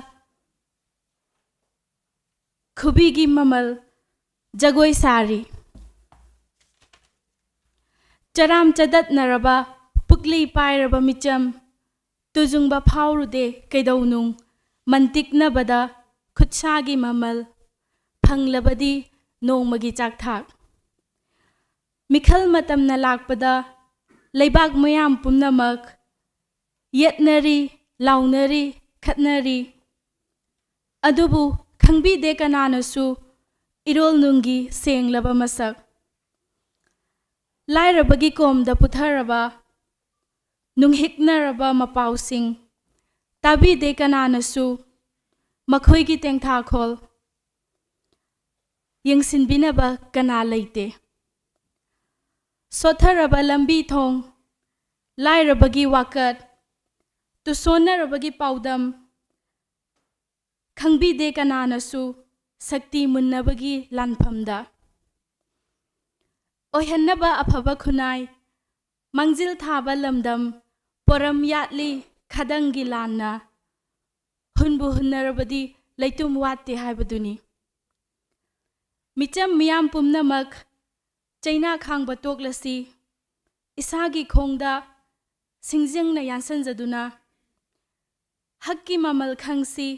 ꯈꯨꯕꯤꯒꯤ ꯃꯃꯜ ꯖꯒꯣꯏ ꯁꯥꯔꯤ꯫ ꯆꯔꯥꯝ ꯆꯗꯠꯅꯔꯕ ꯄꯨꯛꯂꯤ ꯄꯥꯏꯔꯕ ꯃꯤꯆꯝ ꯇꯨꯖꯨꯡꯕ ꯐꯥꯎꯔꯨꯗꯦ ꯀꯩꯗꯧꯅꯨꯡ ꯃꯟꯇꯤꯛꯅꯕꯗ ꯈꯨꯠꯁꯥꯒꯤ ꯃꯃꯜ ꯐꯪꯂꯕꯗꯤ ꯅꯣꯡꯃꯒꯤ ꯆꯥꯛꯊꯥꯛ꯫ ꯃꯤꯈꯜ ꯃꯇꯝꯅ ꯂꯥꯛꯄꯗ ꯂꯩꯕꯥꯛ ꯃꯌꯥꯝ ꯄꯨꯝꯅꯃꯛ ꯌꯦꯠꯅꯔꯤ, ꯂꯥꯎꯅꯔꯤ, ꯈꯠꯅꯔꯤ꯫ ꯑꯗꯨꯕꯨ ꯈꯪꯕꯤꯗꯦ ꯀꯅꯥꯅꯁꯨ ꯏꯔꯣꯜ ꯅꯨꯡꯒꯤ ꯁꯦꯡꯂꯕ ꯃꯁꯛ꯫ ꯂꯥꯏꯔꯕꯒꯤ ꯀꯣꯝꯗ ꯄꯨꯊꯔꯕ ꯅꯨꯡꯍꯤꯛꯅꯔꯕ ꯃꯄꯥꯎꯁꯤꯡ ꯇꯥꯕꯤꯗꯦ ꯀꯅꯥꯅꯁꯨ꯫ ꯃꯈꯣꯏꯒꯤ ꯇꯦꯡꯊꯥꯈꯣꯜ ꯌꯦꯡꯁꯤꯟꯕꯤꯅꯕ ꯀꯅꯥ ꯂꯩꯇꯦ꯫ ꯁꯣꯠꯊꯔꯕ ꯂꯝꯕꯤ ꯊꯣꯡ, ꯂꯥꯏꯔꯕꯒꯤ ꯋꯥꯀꯠ, ꯇꯨꯁꯣꯟꯅꯔꯕꯒꯤ ꯄꯥꯎꯗꯝ ꯈꯪꯕꯤꯗꯦ ꯀꯅꯥꯅꯁꯨ ꯁꯛꯇꯤ ꯃꯨꯟꯅꯕꯒꯤ ꯂꯥꯟꯐꯝꯗ꯫ ꯑꯣꯏꯍꯟꯅꯕ ꯑꯐꯕ ꯈꯨꯟꯅꯥꯏ, ꯃꯥꯡꯖꯤꯜ ꯊꯥꯕ ꯂꯝꯗꯝ, ꯄꯣꯔꯝ ꯌꯥꯠꯂꯤ ꯈꯗꯪꯒꯤ ꯂꯥꯟꯅ꯫ ꯍꯨꯟꯕꯨ ꯍꯨꯟꯅꯔꯕꯗꯤ ꯂꯩꯇꯨꯝ ꯋꯥꯠꯇꯦ ꯍꯥꯏꯕꯗꯨꯅꯤ꯫ ꯃꯤꯆꯝ ꯃꯤꯌꯥꯝ ꯄꯨꯝꯅꯃꯛ ꯆꯩꯅꯥ ꯈꯥꯡꯕ ꯇꯣꯛꯂꯁꯤ꯫ ꯏꯁꯥꯒꯤ ꯈꯣꯡꯗ ꯁꯤꯡꯖꯪꯅ ꯌꯥꯟꯁꯤꯟꯖꯗꯨꯅ ꯍꯛꯀꯤ ꯃꯃꯜ ꯈꯪꯁꯤ,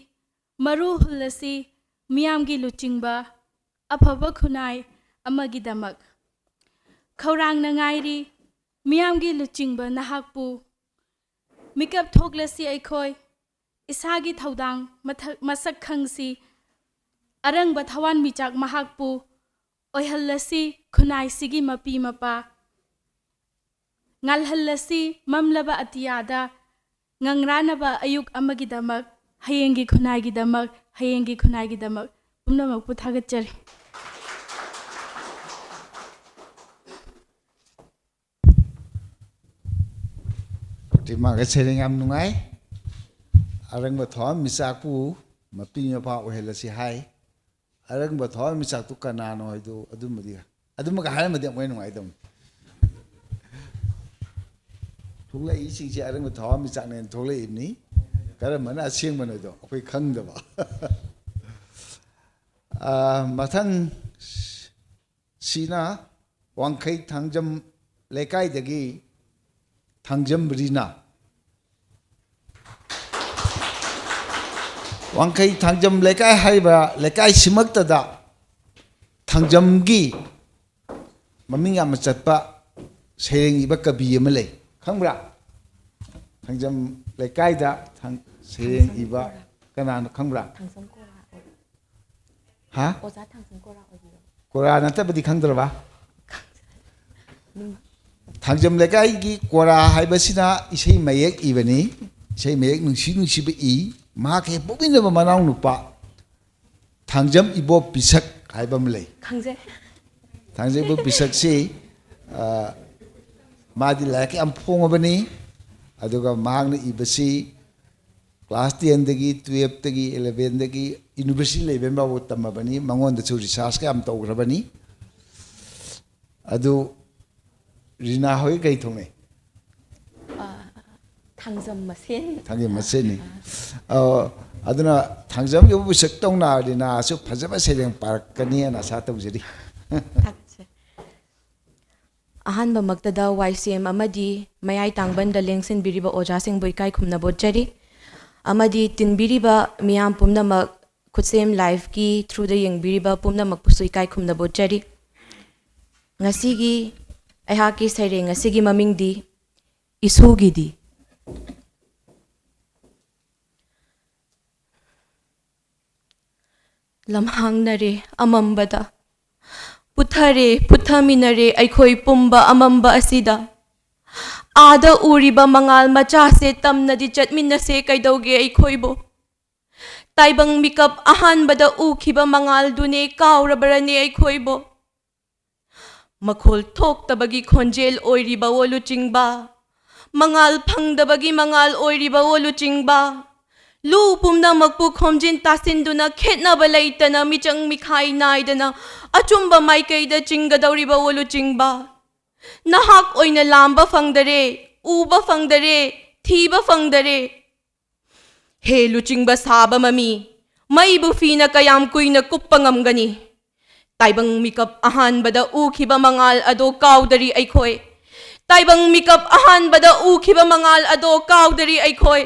ꯃꯔꯨ ꯍꯨꯜꯂꯁꯤ ꯃꯤꯌꯥꯝꯒꯤ ꯂꯨꯆꯤꯡꯕ ꯑꯐꯕ ꯈꯨꯟꯅꯥꯏ ꯑꯃꯒꯤꯗꯃꯛ꯫ ꯈꯧꯔꯥꯡꯅ ꯉꯥꯏꯔꯤ ꯃꯤꯌꯥꯝꯒꯤ ꯂꯨꯆꯤꯡꯕ ꯅꯍꯥꯛꯄꯨ꯫ ꯃꯤꯀꯞ ꯊꯣꯛꯂꯁꯤ ꯑꯩꯈꯣꯏ, ꯏꯁꯥꯒꯤ ꯊꯧꯗꯥꯡ ꯃꯊꯛ-, ꯃꯁꯛ ꯈꯪꯁꯤ꯫ ꯑꯔꯪꯕ ꯊꯋꯥꯟꯃꯤꯆꯥꯛ ꯃꯍꯥꯛꯄꯨ ꯑꯣꯏꯍꯜꯂꯁꯤ ꯈꯨꯟꯅꯥꯏꯁꯤꯒꯤ ꯃꯄꯤ ꯃꯄꯥ꯫ ꯉꯥꯜꯍꯜꯂꯁꯤ ꯃꯝꯂꯕ ꯑꯇꯤꯌꯥꯗ ꯉꯪꯔꯥꯅꯕ ꯑꯌꯨꯛ ꯑꯃꯒꯤꯗꯃꯛ, ꯍꯌꯦꯡꯒꯤ ꯈꯨꯟꯅꯥꯏꯒꯤꯗꯃꯛ, ꯍꯌꯦꯡꯒꯤ ꯈꯨꯟꯅꯥꯏꯒꯤꯗꯃꯛ꯫ ꯄꯨꯝꯅꯃꯛꯄꯨ ꯊꯥꯒꯠꯆꯔꯤ꯫ ꯄ꯭ꯔꯇꯤꯃꯥꯒ ꯁꯩꯔꯦꯡ ꯌꯥꯝ ꯅꯨꯡꯉꯥꯏ꯫ ꯑꯔꯪꯕ ꯊꯋꯥꯟꯃꯤꯆꯥꯛꯄꯨ ꯃꯄꯤ ꯃꯄꯥ ꯑꯣꯏꯍꯜꯂꯁꯤ ꯍꯥꯏ꯫ ꯑꯔꯪꯕ ꯊꯋꯥꯟꯃꯤꯆꯥꯛꯇꯨ ꯀꯅꯥꯅꯣ ꯍꯥꯏꯗꯨ ꯑꯗꯨꯃꯗꯤ, ꯑꯗꯨꯃꯒ ꯍꯥꯏꯔꯝꯃꯗꯤ ꯑꯃꯨꯛ ꯍꯦꯟꯅ ꯅꯨꯡꯉꯥꯏꯗꯧꯅꯤ꯫ ꯊꯣꯛꯂꯛꯏꯁꯤꯡꯁꯦ ꯑꯔꯪꯕ ꯊꯋꯥꯟꯃꯤꯆꯥꯛꯅꯦꯅ ꯊꯣꯛꯂꯛꯏꯕꯅꯤ꯫ ꯀꯔꯝꯕꯅ ꯑꯁꯦꯡꯕꯅꯣꯗꯣ ꯑꯩꯈꯣꯏ ꯈꯪꯗꯕ꯫ ꯑꯥ, ꯃꯊꯪ ꯁꯤꯅ ꯋꯥꯡꯈꯩ ꯊꯥꯡꯖꯝ ꯂꯩꯀꯥꯏꯗꯒꯤ ꯊꯥꯡꯖꯝ ꯔꯤꯅꯥ꯫ ꯋꯥꯡꯈꯩ ꯊꯥꯡꯖꯝ ꯂꯩꯀꯥꯏ ꯍꯥꯏꯔꯤꯕ ꯂꯩꯀꯥꯏꯁꯤꯃꯛꯇꯗ ꯊꯥꯡꯖꯝꯒꯤ ꯃꯃꯤꯡ ꯌꯥꯝꯅ ꯆꯠꯄ ꯁꯩꯔꯦꯡ ꯏꯕ ꯀꯕꯤ ꯑꯃ ꯂꯩ꯫ ꯈꯪꯕ꯭ꯔꯥ? ꯊꯥꯡꯖꯝ ꯂꯩꯀꯥꯏꯗ ꯊꯥꯡ-, ꯁꯩꯔꯦꯡ ꯏꯕ ꯀꯅꯥꯅꯣ ꯈꯪꯕ꯭ꯔꯥ? ꯊꯥꯡꯖꯝ ꯀꯣꯔꯥ ꯑꯣꯏ-, ꯍꯥ? ꯑꯣꯖꯥ ꯊꯥꯡꯖꯝ ꯀꯣꯔꯥ ꯑꯣꯏꯕꯤꯔꯕ? ꯀꯣꯔꯥ ꯅꯠꯇꯕꯗꯤ ꯈꯪꯗ꯭ꯔꯕ? ꯅꯤꯡ- ꯊꯥꯡꯖꯝ ꯂꯩꯀꯥꯏꯒꯤ ꯀꯣꯔꯥ ꯍꯥꯏꯕꯁꯤꯅ ꯏꯁꯩ ꯃꯌꯦꯛ ꯏꯕꯅꯤ꯫ ꯏꯁꯩ ꯃꯌꯦꯛ ꯅꯨꯡꯁꯤ ꯅꯨꯡꯁꯤꯕ ꯏ꯫ ꯃꯍꯥꯛꯀꯤ ꯍꯦꯛ ꯄꯣꯛꯃꯤꯟꯅꯕ ꯃꯅꯥꯎ ꯅꯨꯄꯥ ꯊꯥꯡꯖꯝ ꯏꯕꯣ ꯄꯤꯁꯛ ꯍꯥꯏꯕ ꯑꯃ ꯂꯩ꯫ ꯈꯪꯖꯩ꯫ ꯊꯥꯡꯖꯝ ꯏꯕꯣ ꯄꯤꯁꯛꯁꯤ, ꯑ, ꯃꯥꯗꯤ ꯂꯥꯏꯔꯤꯛ ꯌꯥꯝ ꯐꯣꯡꯉꯕꯅꯤ꯫ ꯑꯗꯨꯒ ꯃꯍꯥꯛꯅ ꯏꯕꯁꯤ class ten ꯗꯒꯤ, twelve ꯇꯒꯤ, eleven ꯗꯒꯤ university level ꯐꯥꯎꯕ ꯇꯝꯃꯕꯅꯤ꯫ ꯃꯉꯣꯟꯗꯁꯨ research ꯀ ꯌꯥꯝ ꯇꯧꯈ꯭ꯔꯕꯅꯤ꯫ ꯑꯗꯨ ꯔꯤꯅꯥ ꯍꯣꯏ ꯀꯩ ꯊꯣꯡꯅꯩ? ꯑ, ꯊꯥꯡꯖꯝ ꯃꯁꯦꯟ꯫ ꯊꯥꯡꯖꯝ ꯃꯁꯦꯟꯅꯤ꯫ ꯑ, ꯑꯗꯨꯅ ꯊꯥꯡꯖꯝꯒꯤ ꯄꯤꯁꯛ ꯇꯧꯅ ꯔꯤꯅꯥꯁꯨ ꯐꯖꯕ ꯁꯩꯔꯦꯡ ꯄꯥꯔꯛꯀꯅꯤ ꯍꯥꯏꯅ ꯑꯁꯥ ꯇꯧꯖꯔꯤ꯫ ꯊꯥꯒꯠꯆꯩ꯫ ꯑꯍꯥꯟꯕꯃꯛꯇꯗ ꯋꯥꯏ ꯁꯤ ꯑꯦꯝ ꯑꯃꯗꯤ ꯃꯌꯥꯏ ꯇꯥꯡꯕꯟꯗ ꯂꯦꯡꯁꯤꯟꯕꯤꯔꯤꯕ ꯑꯣꯖꯥꯁꯤꯡꯕꯨ ꯏꯀꯥꯏ ꯈꯨꯝꯅꯕ ꯎꯠꯆꯔꯤ꯫ ꯑꯃꯗꯤ ꯇꯤꯟꯕꯤꯔꯤꯕ ꯃꯤꯌꯥꯝ ꯄꯨꯝꯅꯃꯛ ꯈꯨꯠꯁꯦꯝ ꯂꯥꯏꯐꯀꯤ ꯊ꯭ꯔꯨꯗ ꯌꯦꯡꯕꯤꯔꯤꯕ ꯄꯨꯝꯅꯃꯛꯄꯨꯁꯨ ꯏꯀꯥꯏ ꯈꯨꯝꯅꯕ ꯎꯠꯆꯔꯤ꯫ ꯉꯁꯤꯒꯤ ꯑꯩꯍꯥꯛꯀꯤ ꯁꯩꯔꯦꯡ ꯑꯁꯤꯒꯤ ꯃꯃꯤꯡꯗꯤ ꯏꯁꯨꯒꯤꯗꯤ꯫ ꯂꯝꯍꯥꯡꯅꯔꯦ ꯑꯃꯝꯕꯗ, ꯄꯨꯊꯔꯦ ꯄꯨꯊꯃꯤꯟꯅꯔꯦ ꯑꯩꯈꯣꯏ ꯄꯨꯝꯕ ꯑꯃꯝꯕ ꯑꯁꯤꯗ꯫ ꯑꯥꯗ ꯎꯔꯤꯕ ꯃꯉꯥꯜ ꯃꯆꯥꯁꯦ ꯇꯝꯅꯗꯤ ꯆꯠꯃꯤꯟꯅꯁꯦ ꯀꯩꯗꯧꯒꯦ ꯑꯩꯈꯣꯏꯕꯨ? ꯇꯥꯏꯕꯪ ꯃꯤꯀꯞ ꯑꯍꯥꯟꯕꯗ ꯎꯈꯤꯕ ꯃꯉꯥꯜꯗꯨꯅꯦ ꯀꯥꯎꯔꯕ꯭ꯔꯅꯦ ꯑꯩꯈꯣꯏꯕꯨ? ꯃꯈꯣꯜ ꯊꯣꯛꯇꯕꯒꯤ ꯈꯣꯟꯖꯦꯜ ꯑꯣꯏꯔꯤꯕꯋꯣ ꯂꯨꯆꯤꯡꯕ, ꯃꯉꯥꯜ ꯐꯪꯗꯕꯒꯤ ꯃꯉꯥꯜ ꯑꯣꯏꯔꯤꯕꯋꯣ ꯂꯨꯆꯤꯡꯕ, ꯂꯨ ꯄꯨꯝꯅꯃꯛꯄꯨ ꯈꯣꯝꯖꯤꯟ ꯇꯥꯁꯤꯟꯗꯨꯅ ꯈꯦꯠꯅꯕ ꯂꯩꯇꯅ ꯃꯤꯆꯪ ꯃꯤꯈꯥꯏ ꯅꯥꯏꯗꯅ ꯑꯆꯨꯝꯕ ꯃꯥꯏꯀꯩꯗ ꯆꯤꯡꯒꯗꯧꯔꯤꯕꯋꯣ ꯂꯨꯆꯤꯡꯕ꯫ ꯅꯍꯥꯛ ꯑꯣꯏꯅ ꯂꯥꯝꯕ ꯐꯪꯗꯔꯦ, ꯎꯕ ꯐꯪꯗꯔꯦ, ꯊꯤꯕ ꯐꯪꯗꯔꯦ꯫ ꯍꯦ ꯂꯨꯆꯤꯡꯕ ꯁꯥꯕ ꯃꯃꯤ, ꯃꯩꯕꯨ ꯐꯤꯅ ꯀꯌꯥꯝ ꯀꯨꯏꯅ ꯀꯨꯞꯄ ꯉꯝꯒꯅꯤ? ꯇꯥꯏꯕꯪ ꯃꯤꯀꯞ ꯑꯍꯥꯟꯕꯗ ꯎꯈꯤꯕ ꯃꯉꯥꯜ ꯑꯗꯣ ꯀꯥꯎꯗꯔꯤ ꯑꯩꯈꯣꯏ꯫ ꯇꯥꯏꯕꯪ ꯃꯤꯀꯞ ꯑꯍꯥꯟꯕꯗ ꯎꯈꯤꯕ ꯃꯉꯥꯜ ꯑꯗꯣ ꯀꯥꯎꯗꯔꯤ ꯑꯩꯈꯣꯏ꯫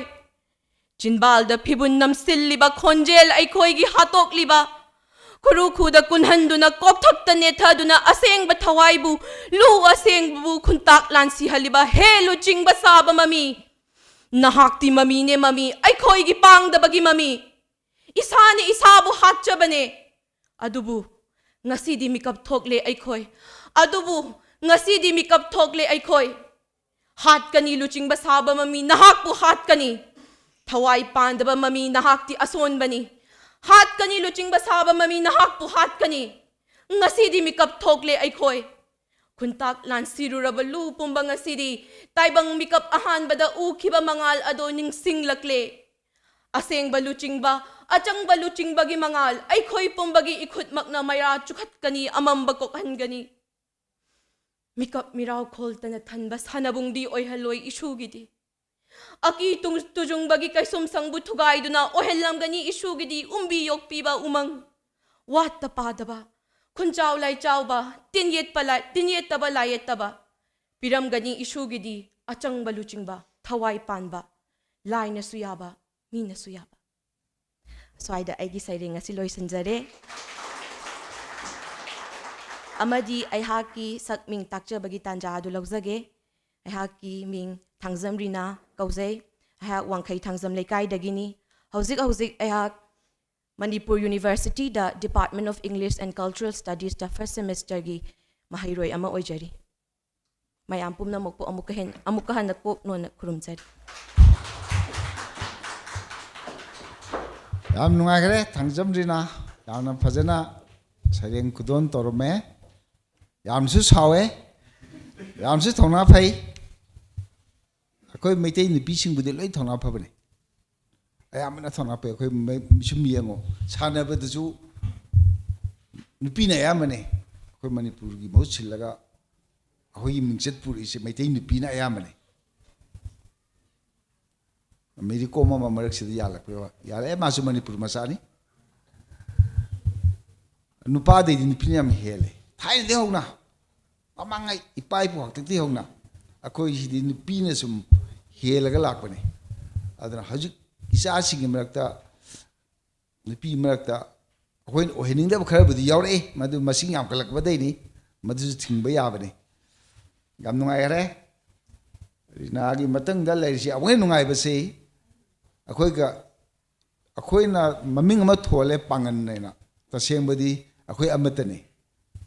ꯆꯤꯟꯕꯥꯜꯗ ꯐꯤꯕꯨꯟ ꯅꯝꯁꯤꯜꯂꯤꯕ ꯈꯣꯟꯖꯦꯜ ꯑꯩꯈꯣꯏꯒꯤ ꯍꯥꯠꯇꯣꯛꯂꯤꯕ, ꯈꯨꯔꯨ ꯈꯨꯗ ꯀꯨꯟꯍꯟꯗꯨꯅ ꯀꯣꯛꯊꯛꯇ ꯅꯦꯠꯊꯗꯨꯅ ꯑꯁꯦꯡꯕ ꯊꯋꯥꯏꯕꯨ, ꯂꯨ ꯑꯁꯦꯡꯕꯕꯨ ꯈꯨꯟꯇꯥꯛ ꯂꯥꯟꯁꯤꯍꯜꯂꯤꯕ ꯍꯦ ꯂꯨꯆꯤꯡꯕ ꯁꯥꯕ ꯃꯃꯤ꯫ ꯅꯍꯥꯛꯇꯤ ꯃꯃꯤꯅꯦ ꯃꯃꯤ, ꯑꯩꯈꯣꯏꯒꯤ ꯄꯥꯡꯗꯕꯒꯤ ꯃꯃꯤ꯫ ꯏꯁꯥꯅ ꯏꯁꯥꯕꯨ ꯍꯥꯠꯆꯕꯅꯦ꯫ ꯑꯗꯨꯕꯨ ꯉꯁꯤꯗꯤ ꯃꯤꯀꯞ ꯊꯣꯛꯂꯦ ꯑꯩꯈꯣꯏ꯫ ꯑꯗꯨꯕꯨ ꯉꯁꯤꯗꯤ ꯃꯤꯀꯞ ꯊꯣꯛꯂꯦ ꯑꯩꯈꯣꯏ꯫ ꯍꯥꯠꯀꯅꯤ ꯂꯨꯆꯤꯡꯕ ꯁꯥꯕ ꯃꯃꯤ, ꯅꯍꯥꯛꯄꯨ ꯍꯥꯠꯀꯅꯤ꯫ ꯊꯋꯥꯏ ꯄꯥꯟꯗꯕ ꯃꯃꯤ, ꯅꯍꯥꯛꯇꯤ ꯑꯁꯣꯟꯕꯅꯤ꯫ ꯍꯥꯠꯀꯅꯤ ꯂꯨꯆꯤꯡꯕ ꯁꯥꯕ ꯃꯃꯤ, ꯅꯍꯥꯛꯄꯨ ꯍꯥꯠꯀꯅꯤ꯫ ꯉꯁꯤꯗꯤ ꯃꯤꯀꯞ ꯊꯣꯛꯂꯦ ꯑꯩꯈꯣꯏ꯫ ꯈꯨꯟꯇꯥꯛ ꯂꯥꯟꯁꯤꯔꯨꯔꯕ ꯂꯨ ꯄꯨꯝꯕ ꯉꯁꯤꯗꯤ ꯇꯥꯏꯕꯪ ꯃꯤꯀꯞ ꯑꯍꯥꯟꯕꯗ ꯎꯈꯤꯕ ꯃꯉꯥꯜ ꯑꯗꯣ ꯅꯤꯡꯁꯤꯡꯂꯛꯂꯦ꯫ ꯑꯁꯦꯡꯕ ꯂꯨꯆꯤꯡꯕ, ꯑꯆꯪꯕ ꯂꯨꯆꯤꯡꯕꯒꯤ ꯃꯉꯥꯜ ꯑꯩꯈꯣꯏ ꯄꯨꯝꯕꯒꯤ ꯏꯈꯨꯠꯃꯛꯅ ꯃꯩꯔꯥ ꯆꯨꯈꯠꯀꯅꯤ, ꯑꯃꯝꯕ ꯀꯣꯛꯍꯟꯒꯅꯤ꯫ ꯃꯤꯀꯞ ꯃꯤꯔꯥꯎ ꯈꯣꯜꯇꯅ ꯊꯟꯕ ꯁꯥꯟꯅꯕꯨꯡꯗꯤ ꯑꯣꯏꯍꯜꯂꯣꯏ ꯏꯁꯨꯒꯤꯗꯤ꯫ ꯑꯀꯤ ꯇꯨꯡ-, ꯇꯨꯖꯨꯡꯕꯒꯤ ꯀꯩꯁꯨꯝꯁꯪꯕꯨ ꯊꯨꯒꯥꯏꯗꯨꯅ ꯑꯣꯏꯍꯜꯂꯝꯒꯅꯤ ꯏꯁꯨꯒꯤꯗꯤ ꯎꯝꯕꯤ ꯌꯣꯛꯄꯤꯕ ꯎꯃꯪ꯫ ꯋꯥꯠꯇ ꯄꯥꯗꯕ, ꯈꯨꯟꯆꯥꯎ ꯂꯥꯏꯆꯥꯎꯕ, ꯇꯤꯟ ꯌꯦꯠꯄ ꯂꯥꯏ-, ꯇꯤꯟ ꯌꯦꯠꯇꯕ ꯂꯥꯏ ꯌꯦꯠꯇꯕ ꯄꯤꯔꯝꯒꯅꯤ ꯏꯁꯨꯒꯤꯗꯤ ꯑꯆꯪꯕ ꯂꯨꯆꯤꯡꯕ, ꯊꯋꯥꯏ ꯄꯥꯟꯕ, ꯂꯥꯏꯅꯁꯨ ꯌꯥꯕ, ꯃꯤꯅꯁꯨ ꯌꯥꯕ꯫ ꯁ꯭ꯋꯥꯏꯗ ꯑꯩꯒꯤ ꯁꯩꯔꯦꯡ ꯑꯁꯤ ꯂꯣꯏꯁꯤꯟꯖꯔꯦ꯫ ꯑꯃꯗꯤ ꯑꯩꯍꯥꯛꯀꯤ ꯁꯛ ꯃꯤꯡ ꯇꯥꯛꯆꯕꯒꯤ ꯇꯥꯟꯖꯥ ꯑꯗꯨ ꯂꯧꯖꯒꯦ꯫ ꯑꯩꯍꯥꯛꯀꯤ ꯃꯤꯡ ꯊꯥꯡꯖꯝ ꯔꯤꯅꯥ ꯀꯧꯖꯩ꯫ ꯑꯩꯍꯥꯛ ꯋꯥꯡꯈꯩ ꯊꯥꯡꯖꯝ ꯂꯩꯀꯥꯏꯗꯒꯤꯅꯤ꯫ ꯍꯧꯖꯤꯛ ꯍꯧꯖꯤꯛ ꯑꯩꯍꯥꯛ ꯃꯅꯤꯄꯨꯔ ꯌꯨꯅꯤꯚꯔꯁꯤꯇꯤꯗ Department of English and Cultural Studiesꯇ first semesterꯒꯤ ꯃꯍꯩꯔꯣꯏ ꯑꯃ ꯑꯣꯏꯖꯔꯤ꯫ ꯃꯌꯥꯝ ꯄꯨꯝꯅꯃꯛꯄꯨ ꯑꯃꯨꯛꯀ ꯍꯦꯟ-, ꯑꯃꯨꯛꯀ ꯍꯟꯅ ꯀꯣꯛ ꯅꯣꯟꯅ ꯈꯨꯔꯨꯝꯖꯔꯤ꯫ ꯌꯥꯝ ꯅꯨꯡꯉꯥꯏꯈ꯭ꯔꯦ, ꯊꯥꯡꯖꯝ ꯔꯤꯅꯥ꯫ ꯌꯥꯝꯅ ꯐꯖꯅ ꯁꯩꯔꯦꯡ ꯈꯨꯗꯣꯟ ꯇꯧꯔꯝꯃꯦ꯫ ꯌꯥꯝꯁꯨ ꯁꯥꯎꯋꯦ, ꯌꯥꯝꯁꯨ ꯊꯧꯅꯥ ꯐꯩ꯫ ꯑꯩꯈꯣꯏ ꯃꯩꯇꯩ ꯅꯨꯄꯤꯁꯤꯡꯕꯨꯗꯤ ꯂꯣꯏ ꯊꯧꯅꯥ ꯐꯕꯅꯤ, ꯑꯌꯥꯝꯕꯅ ꯊꯧꯅꯥ ꯐꯩ꯫ ꯑꯩꯈꯣꯏ ꯃꯩ-, ꯁꯨꯝ ꯌꯦꯡꯉꯣ, ꯁꯥꯟꯅꯕꯗꯁꯨ ꯅꯨꯄꯤꯅ ꯑꯌꯥꯝꯕꯅꯦ꯫ ꯑꯩꯈꯣꯏ ꯃꯅꯤꯄꯨꯔꯒꯤ ꯃꯍꯨꯠ ꯁꯤꯜꯂꯒ ꯑꯩꯈꯣꯏꯒꯤ ꯃꯤꯡꯆꯠ ꯄꯨꯔꯛꯏꯁꯦ ꯃꯩꯇꯩ ꯅꯨꯄꯤꯅ ꯑꯌꯥꯝꯕꯅꯦ꯫ ꯃꯦꯔꯤ ꯀꯣꯝ ꯑꯃ ꯃꯔꯛꯁꯤꯗ ꯌꯥꯜꯂꯛꯄ ꯌꯥꯜꯂꯛꯑꯦ, ꯃꯥꯁꯨ ꯃꯅꯤꯄꯨꯔ ꯃꯆꯥꯅꯤ꯫ ꯅꯨꯄꯥꯗꯩꯗꯤ ꯅꯨꯄꯤꯅ ꯌꯥꯝ ꯍꯦꯜꯂꯦ꯫ ꯊꯥꯏꯅꯗꯒꯤ ꯍꯧꯅ, ꯃꯃꯥꯡꯉꯩ ꯏꯄꯥ ꯏꯄꯨ ꯍꯥꯛꯇꯛꯇꯒꯤ ꯍꯧꯅ ꯑꯩꯈꯣꯏꯁꯤꯗꯤ ꯅꯨꯄꯤꯅ ꯁꯨꯝ ꯍꯦꯜꯂꯒ ꯂꯥꯛꯄꯅꯦ꯫ ꯑꯗꯨꯅ ꯍꯧꯖꯤꯛ ꯏꯆꯥꯁꯤꯡꯒꯤ ꯃꯔꯛꯇ, ꯅꯨꯄꯤ ꯃꯔꯛꯇ ꯑꯩꯈꯣꯏꯅ ꯑꯣꯏꯍꯟꯅꯤꯡꯗꯕ ꯈꯔꯕꯨꯗꯤ ꯌꯥꯎꯔꯛꯏ, ꯃꯗꯨ ꯃꯁꯤꯡ ꯌꯥꯝꯈꯠꯂꯛꯄꯗꯩꯅꯤ, ꯃꯗꯨꯁꯨ ꯊꯤꯡꯕ ꯌꯥꯕꯅꯤ꯫ ꯌꯥꯝ ꯅꯨꯡꯉꯥꯏꯈꯔꯦ꯫ ꯔꯤꯅꯥꯒꯤ ꯃꯊꯪꯗ ꯂꯩꯔꯤꯁꯤ ꯑꯃꯨꯛ ꯍꯦꯟꯅ ꯅꯨꯡꯉꯥꯏꯕꯁꯤ, ꯑꯩꯈꯣꯏꯒ, ꯑꯩꯈꯣꯏꯅ ꯃꯃꯤꯡ ꯑꯃ ꯊꯣꯜꯂꯦ ꯄꯥꯡꯒꯟ ꯍꯥꯏꯅ, ꯇꯁꯦꯡꯕꯗꯤ ꯑꯩꯈꯣꯏ ꯑꯃꯠꯇꯅꯤ꯫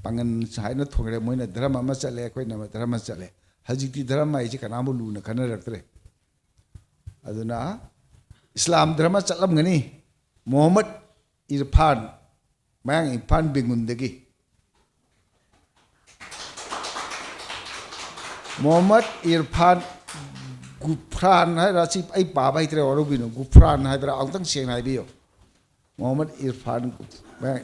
ꯄꯥꯡꯒꯟ ꯍꯥꯏꯅ ꯊꯣꯟꯈ꯭ꯔꯦ, ꯃꯣꯏꯅ ꯙꯔꯃ ꯑꯃ ꯆꯠꯂꯦ, ꯑꯩꯈꯣꯏꯅ ꯙꯔꯃ ꯆꯠꯂꯦ꯫ ꯍꯧꯖꯤꯛꯇꯤ ꯙꯔꯃ ꯍꯥꯏꯁꯤ ꯀꯅꯥꯕꯨ ꯂꯨꯅ ꯈꯟꯅꯔꯛꯇ꯭ꯔꯦ꯫ ꯑꯗꯨꯅ ꯏꯁꯂꯥꯝ ꯙꯔꯃ ꯆꯠꯂꯝꯒꯅꯤ꯫ ꯃꯣꯍꯝꯃꯗ ꯏꯔꯐꯥꯟ, ꯃꯌꯥꯡ ꯏꯝꯐꯥꯜ ꯕꯦꯡꯒꯨꯟꯗꯒꯤ꯫ ꯃꯣꯍꯝꯃꯗ ꯏꯔꯐꯥꯟ ꯒꯨꯐ꯭ꯔꯥꯟ ꯍꯥꯏꯔ, ꯁꯤ ꯑꯩ ꯄꯥꯕ ꯍꯩꯇ꯭ꯔꯦ, ꯋꯥꯔꯧꯕꯤꯅꯨ꯫ ꯒꯨꯐ꯭ꯔꯥꯟ ꯍꯥꯏꯕ꯭ꯔꯥ? ꯑꯃꯨꯛꯇꯪ ꯁꯦꯡꯅ ꯍꯥꯏꯕꯤꯌꯨ꯫ ꯃꯣꯍꯝꯃꯗ ꯏꯔꯐꯥꯟ ꯒꯨꯐ꯭ꯔꯥꯟ꯫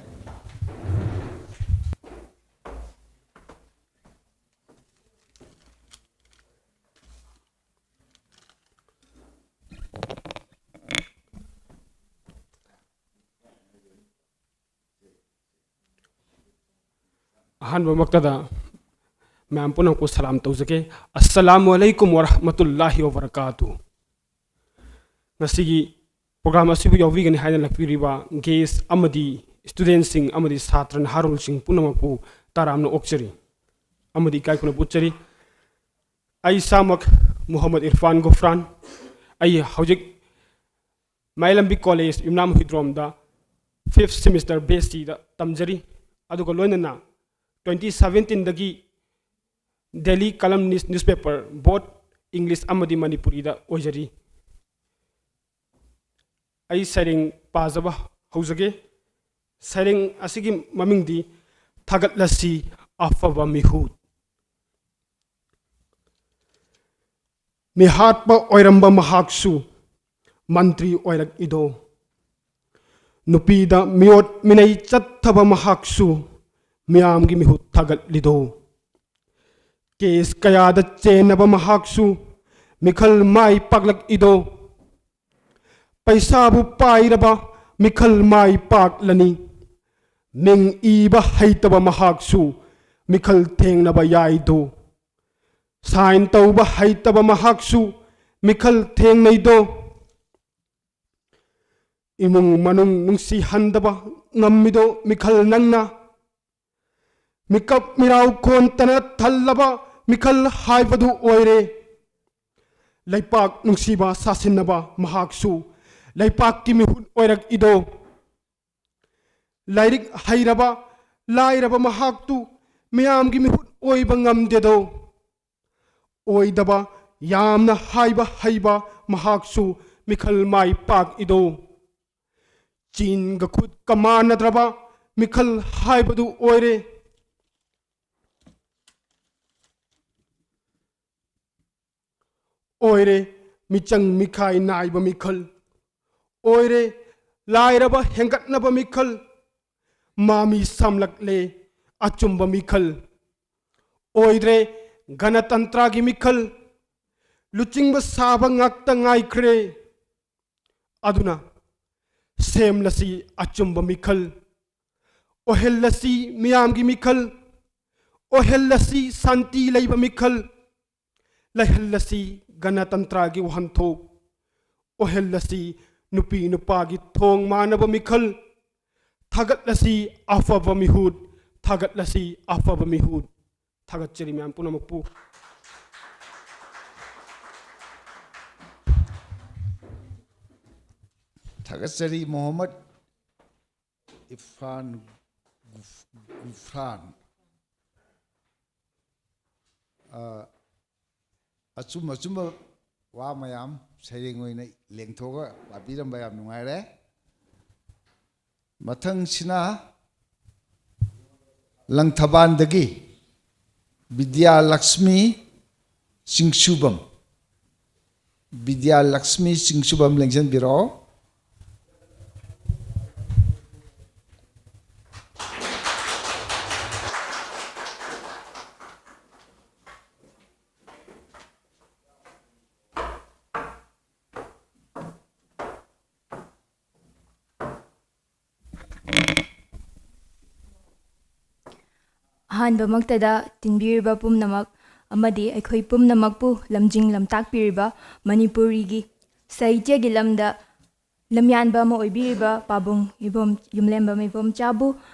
ꯑꯍꯥꯟꯕꯃꯛꯇꯗ ꯃꯌꯥꯝ ꯄꯨꯝꯅꯃꯛꯄꯨ ꯁꯂꯥꯝ ꯇꯧꯖꯒꯦ꯫ ꯑꯁꯁꯂꯥꯃꯨ ꯑꯂꯩꯀꯨꯝ ꯋꯔꯍꯃꯇꯨꯜꯂꯥꯍꯤ ꯋꯕꯔꯀꯥꯇꯨ꯫ ꯉꯁꯤꯒꯤ ꯄ꯭ꯔꯣꯒ꯭ꯔꯥꯝ ꯑꯁꯤꯕꯨ ꯌꯥꯎꯕꯤꯒꯅꯤ ꯍꯥꯏꯅ ꯂꯥꯛꯄꯤꯔꯤꯕ ꯒꯦꯁ ꯑꯃꯗꯤ ꯁ꯭ꯇꯨꯗꯦꯟꯠꯁꯤꯡ ꯑꯃꯗꯤ ꯁꯥꯇ꯭ꯔ ꯅꯍꯥꯔꯣꯜꯁꯤꯡ ꯄꯨꯝꯅꯃꯛꯄꯨ ꯇꯔꯥꯝꯅ ꯑꯣꯛꯆꯔꯤ ꯑꯃꯗꯤ ꯏꯀꯥꯏ ꯈꯨꯝꯅꯕ ꯎꯠꯆꯔꯤ꯫ ꯑꯩ ꯏꯁꯥꯃꯛ ꯃꯨꯍꯝꯃꯗ ꯏꯔꯐꯥꯟ ꯒꯨꯐ꯭ꯔꯥꯟ, ꯑꯩ ꯍꯧꯖꯤꯛ ꯃꯥꯏꯂꯝꯕꯤ ꯀꯣꯂꯦꯖ ꯏꯝꯅꯥꯝ ꯍꯨꯏꯗ꯭ꯔꯣꯝꯗ ꯐꯤꯐꯊ ꯁꯦꯃꯤꯁꯇꯔ ꯕꯤ ꯑꯦꯁ ꯁꯤꯗ ꯇꯝꯖꯔꯤ꯫ ꯑꯗꯨꯒ ꯂꯣꯏꯅꯅ ꯇ꯭ꯋꯦꯟꯇꯤ ꯁꯕꯦꯟꯇꯤꯟꯗꯒꯤ daily columnist newspaper both English ꯑꯃꯗꯤ ꯃꯅꯤꯄꯨꯔꯤꯗ ꯑꯣꯏꯖꯔꯤ꯫ ꯑꯩ ꯁꯩꯔꯦꯡ ꯄꯥꯖꯕ ꯍꯧꯖꯒꯦ꯫ ꯁꯩꯔꯦꯡ ꯑꯁꯤꯒꯤ ꯃꯃꯤꯡꯗꯤ ꯊꯥꯒꯠꯂꯁꯤ ꯑꯐꯕ ꯃꯤꯍꯨꯠ꯫ ꯃꯤꯍꯥꯠꯄ ꯑꯣꯏꯔꯝꯕ ꯃꯍꯥꯛꯁꯨ ꯃꯟꯇ꯭ꯔꯤ ꯑꯣꯏꯔꯛꯏꯗꯣ꯫ ꯅꯨꯄꯤꯗ ꯃꯤꯑꯣꯠ ꯃꯤꯅꯩ ꯆꯠꯊꯕ ꯃꯍꯥꯛꯁꯨ ꯃꯤꯌꯥꯝꯒꯤ ꯃꯤꯍꯨꯠ ꯊꯥꯒꯠꯂꯤꯗꯣ꯫ ꯀꯦꯁ ꯀꯌꯥꯗ ꯆꯦꯟꯅꯕ ꯃꯍꯥꯛꯁꯨ ꯃꯤꯈꯜ ꯃꯥꯏ ꯄꯥꯛꯂꯛꯏꯗꯣ꯫ ꯄꯩꯁꯥꯕꯨ ꯄꯥꯏꯔꯕ ꯃꯤꯈꯜ ꯃꯥꯏ ꯄꯥꯛꯂꯅꯤ꯫ ꯃꯤꯡ ꯏꯕ ꯍꯩꯇꯕ ꯃꯍꯥꯛꯁꯨ ꯃꯤꯈꯜ ꯊꯦꯡꯅꯕ ꯌꯥꯏꯗꯣ꯫ ꯁꯥꯏꯟ ꯇꯧꯕ ꯍꯩꯇꯕ ꯃꯍꯥꯛꯁꯨ ꯃꯤꯈꯜ ꯊꯦꯡꯅꯩꯗꯣ꯫ ꯏꯃꯨꯡ ꯃꯅꯨꯡ ꯅꯨꯡꯁꯤꯍꯟꯗꯕ ꯉꯝꯃꯤꯗꯣ ꯃꯤꯈꯜ ꯅꯪꯅ꯫ ꯃꯤꯀꯞ ꯃꯤꯔꯥꯎ ꯈꯣꯟꯇꯅ ꯊꯜꯂꯕ ꯃꯤꯈꯜ ꯍꯥꯏꯕꯗꯨ ꯑꯣꯏꯔꯦ꯫ ꯂꯩꯄꯥꯛ ꯅꯨꯡꯁꯤꯕ ꯁꯥꯁꯤꯟꯅꯕ ꯃꯍꯥꯛꯁꯨ ꯂꯩꯄꯥꯛꯀꯤ ꯃꯤꯍꯨꯠ ꯑꯣꯏꯔꯛꯏꯗꯣ꯫ ꯂꯥꯏꯔꯤꯛ ꯍꯩꯔꯕ ꯂꯥꯏꯔꯕ ꯃꯍꯥꯛꯇꯨ ꯃꯤꯌꯥꯝꯒꯤ ꯃꯤꯍꯨꯠ ꯑꯣꯏꯕ ꯉꯝꯗꯦꯗꯣ꯫ ꯑꯣꯏꯗꯕ ꯌꯥꯝꯅ ꯍꯥꯏꯕ ꯍꯩꯕ ꯃꯍꯥꯛꯁꯨ ꯃꯤꯈꯜ ꯃꯥꯏ ꯄꯥꯛꯏꯗꯣ꯫ ꯆꯤꯟꯒ ꯈꯨꯠꯀ ꯃꯥꯟꯅꯗ꯭ꯔꯕ ꯃꯤꯈꯜ ꯍꯥꯏꯕꯗꯨ ꯑꯣꯏꯔꯦ꯫ ꯑꯣꯏꯔꯦ ꯃꯤꯆꯪ ꯃꯤꯈꯥꯏ ꯅꯥꯏꯕ ꯃꯤꯈꯜ꯫ ꯑꯣꯏꯔꯦ ꯂꯥꯏꯔꯕ ꯍꯦꯟꯒꯠꯅꯕ ꯃꯤꯈꯜ꯫ ꯃꯥꯃꯤ ꯁꯥꯝꯂꯛꯂꯦ ꯑꯆꯨꯝꯕ ꯃꯤꯈꯜ꯫ ꯑꯣꯏꯗ꯭ꯔꯦ ꯒꯅꯇꯟꯇ꯭ꯔꯒꯤ ꯃꯤꯈꯜ꯫ ꯂꯨꯆꯤꯡꯕ ꯁꯥꯕ ꯉꯥꯛꯇ ꯉꯥꯏꯈ꯭ꯔꯦ꯫ ꯑꯗꯨꯅ ꯁꯦꯝꯂꯁꯤ ꯑꯆꯨꯝꯕ ꯃꯤꯈꯜ꯫ ꯑꯣꯏꯍꯜꯂꯁꯤ ꯃꯤꯌꯥꯝꯒꯤ ꯃꯤꯈꯜ꯫ ꯑꯣꯏꯍꯜꯂꯁꯤ ꯁꯥꯟꯇꯤ ꯂꯩꯕ ꯃꯤꯈꯜ꯫ ꯂꯩꯍꯜꯂꯁꯤ ꯒꯅꯇꯟꯇ꯭ꯔꯒꯤ ꯋꯥꯍꯟꯊꯣꯛ꯫ ꯑꯣꯏꯍꯜꯂꯁꯤ ꯅꯨꯄꯤ ꯅꯨꯄꯥꯒꯤ ꯊꯣꯡ ꯃꯥꯟꯅꯕ ꯃꯤꯈꯜ, ꯊꯥꯒꯠꯂꯁꯤ ꯑꯐꯕ ꯃꯤꯍꯨꯠ, ꯊꯥꯒꯠꯂꯁꯤ ꯑꯐꯕ ꯃꯤꯍꯨꯠ꯫ ꯊꯥꯒꯠꯆꯔꯤ ꯃꯌꯥꯝ ꯄꯨꯝꯅꯃꯛꯄꯨ꯫ ꯊꯥꯒꯠꯆꯔꯤ ꯃꯣꯍꯝꯃꯗ ꯏꯐꯥꯟ ꯒꯨꯐ- ꯒꯨꯐ꯭ꯔꯥꯟ꯫ ꯑ, ꯑꯆꯨꯝ ꯑꯆꯨꯝꯕ ꯋꯥ ꯃꯌꯥꯝ ꯁꯩꯔꯦꯡ ꯑꯣꯏꯅ ꯂꯦꯡꯊꯣꯛꯑꯒ ꯄꯥꯕꯤꯔꯝꯕ ꯌꯥꯝ ꯅꯨꯡꯉꯥꯏꯔꯦ꯫ ꯃꯊꯪꯁꯤꯅ ꯂꯪꯊꯕꯥꯜꯗꯒꯤ ꯕꯤꯗ꯭ꯌꯥ ꯂꯛꯁꯃꯤ ꯆꯤꯡꯁꯨꯕꯝ꯫ ꯕꯤꯗ꯭ꯌꯥ ꯂꯛꯁꯃꯤ ꯆꯤꯡꯁꯨꯕꯝ ꯂꯦꯡꯁꯤꯟꯕꯤꯔꯛꯑꯣ꯫ ꯑꯍꯥꯟꯕꯃꯛꯇꯗ ꯇꯤꯟꯕꯤꯔꯤꯕ ꯄꯨꯝꯅꯃꯛ ꯑꯃꯗꯤ ꯑꯩꯈꯣꯏ ꯄꯨꯝꯅꯃꯛꯄꯨ ꯂꯝꯖꯤꯡ ꯂꯝꯇꯥꯛꯄꯤꯔꯤꯕ ꯃꯅꯤꯄꯨꯔꯤꯒꯤ ꯁꯥꯍꯤꯇ꯭ꯌꯒꯤ ꯂꯝꯗ ꯂꯝꯌꯥꯟꯕ ꯑꯃ ꯑꯣꯏꯕꯤꯔꯤꯕ ꯄꯥꯕꯨꯡ ꯏꯕꯣꯝ ꯌꯨꯝꯂꯦꯝꯕꯝ ꯏꯕꯣꯝꯆꯥꯕꯨ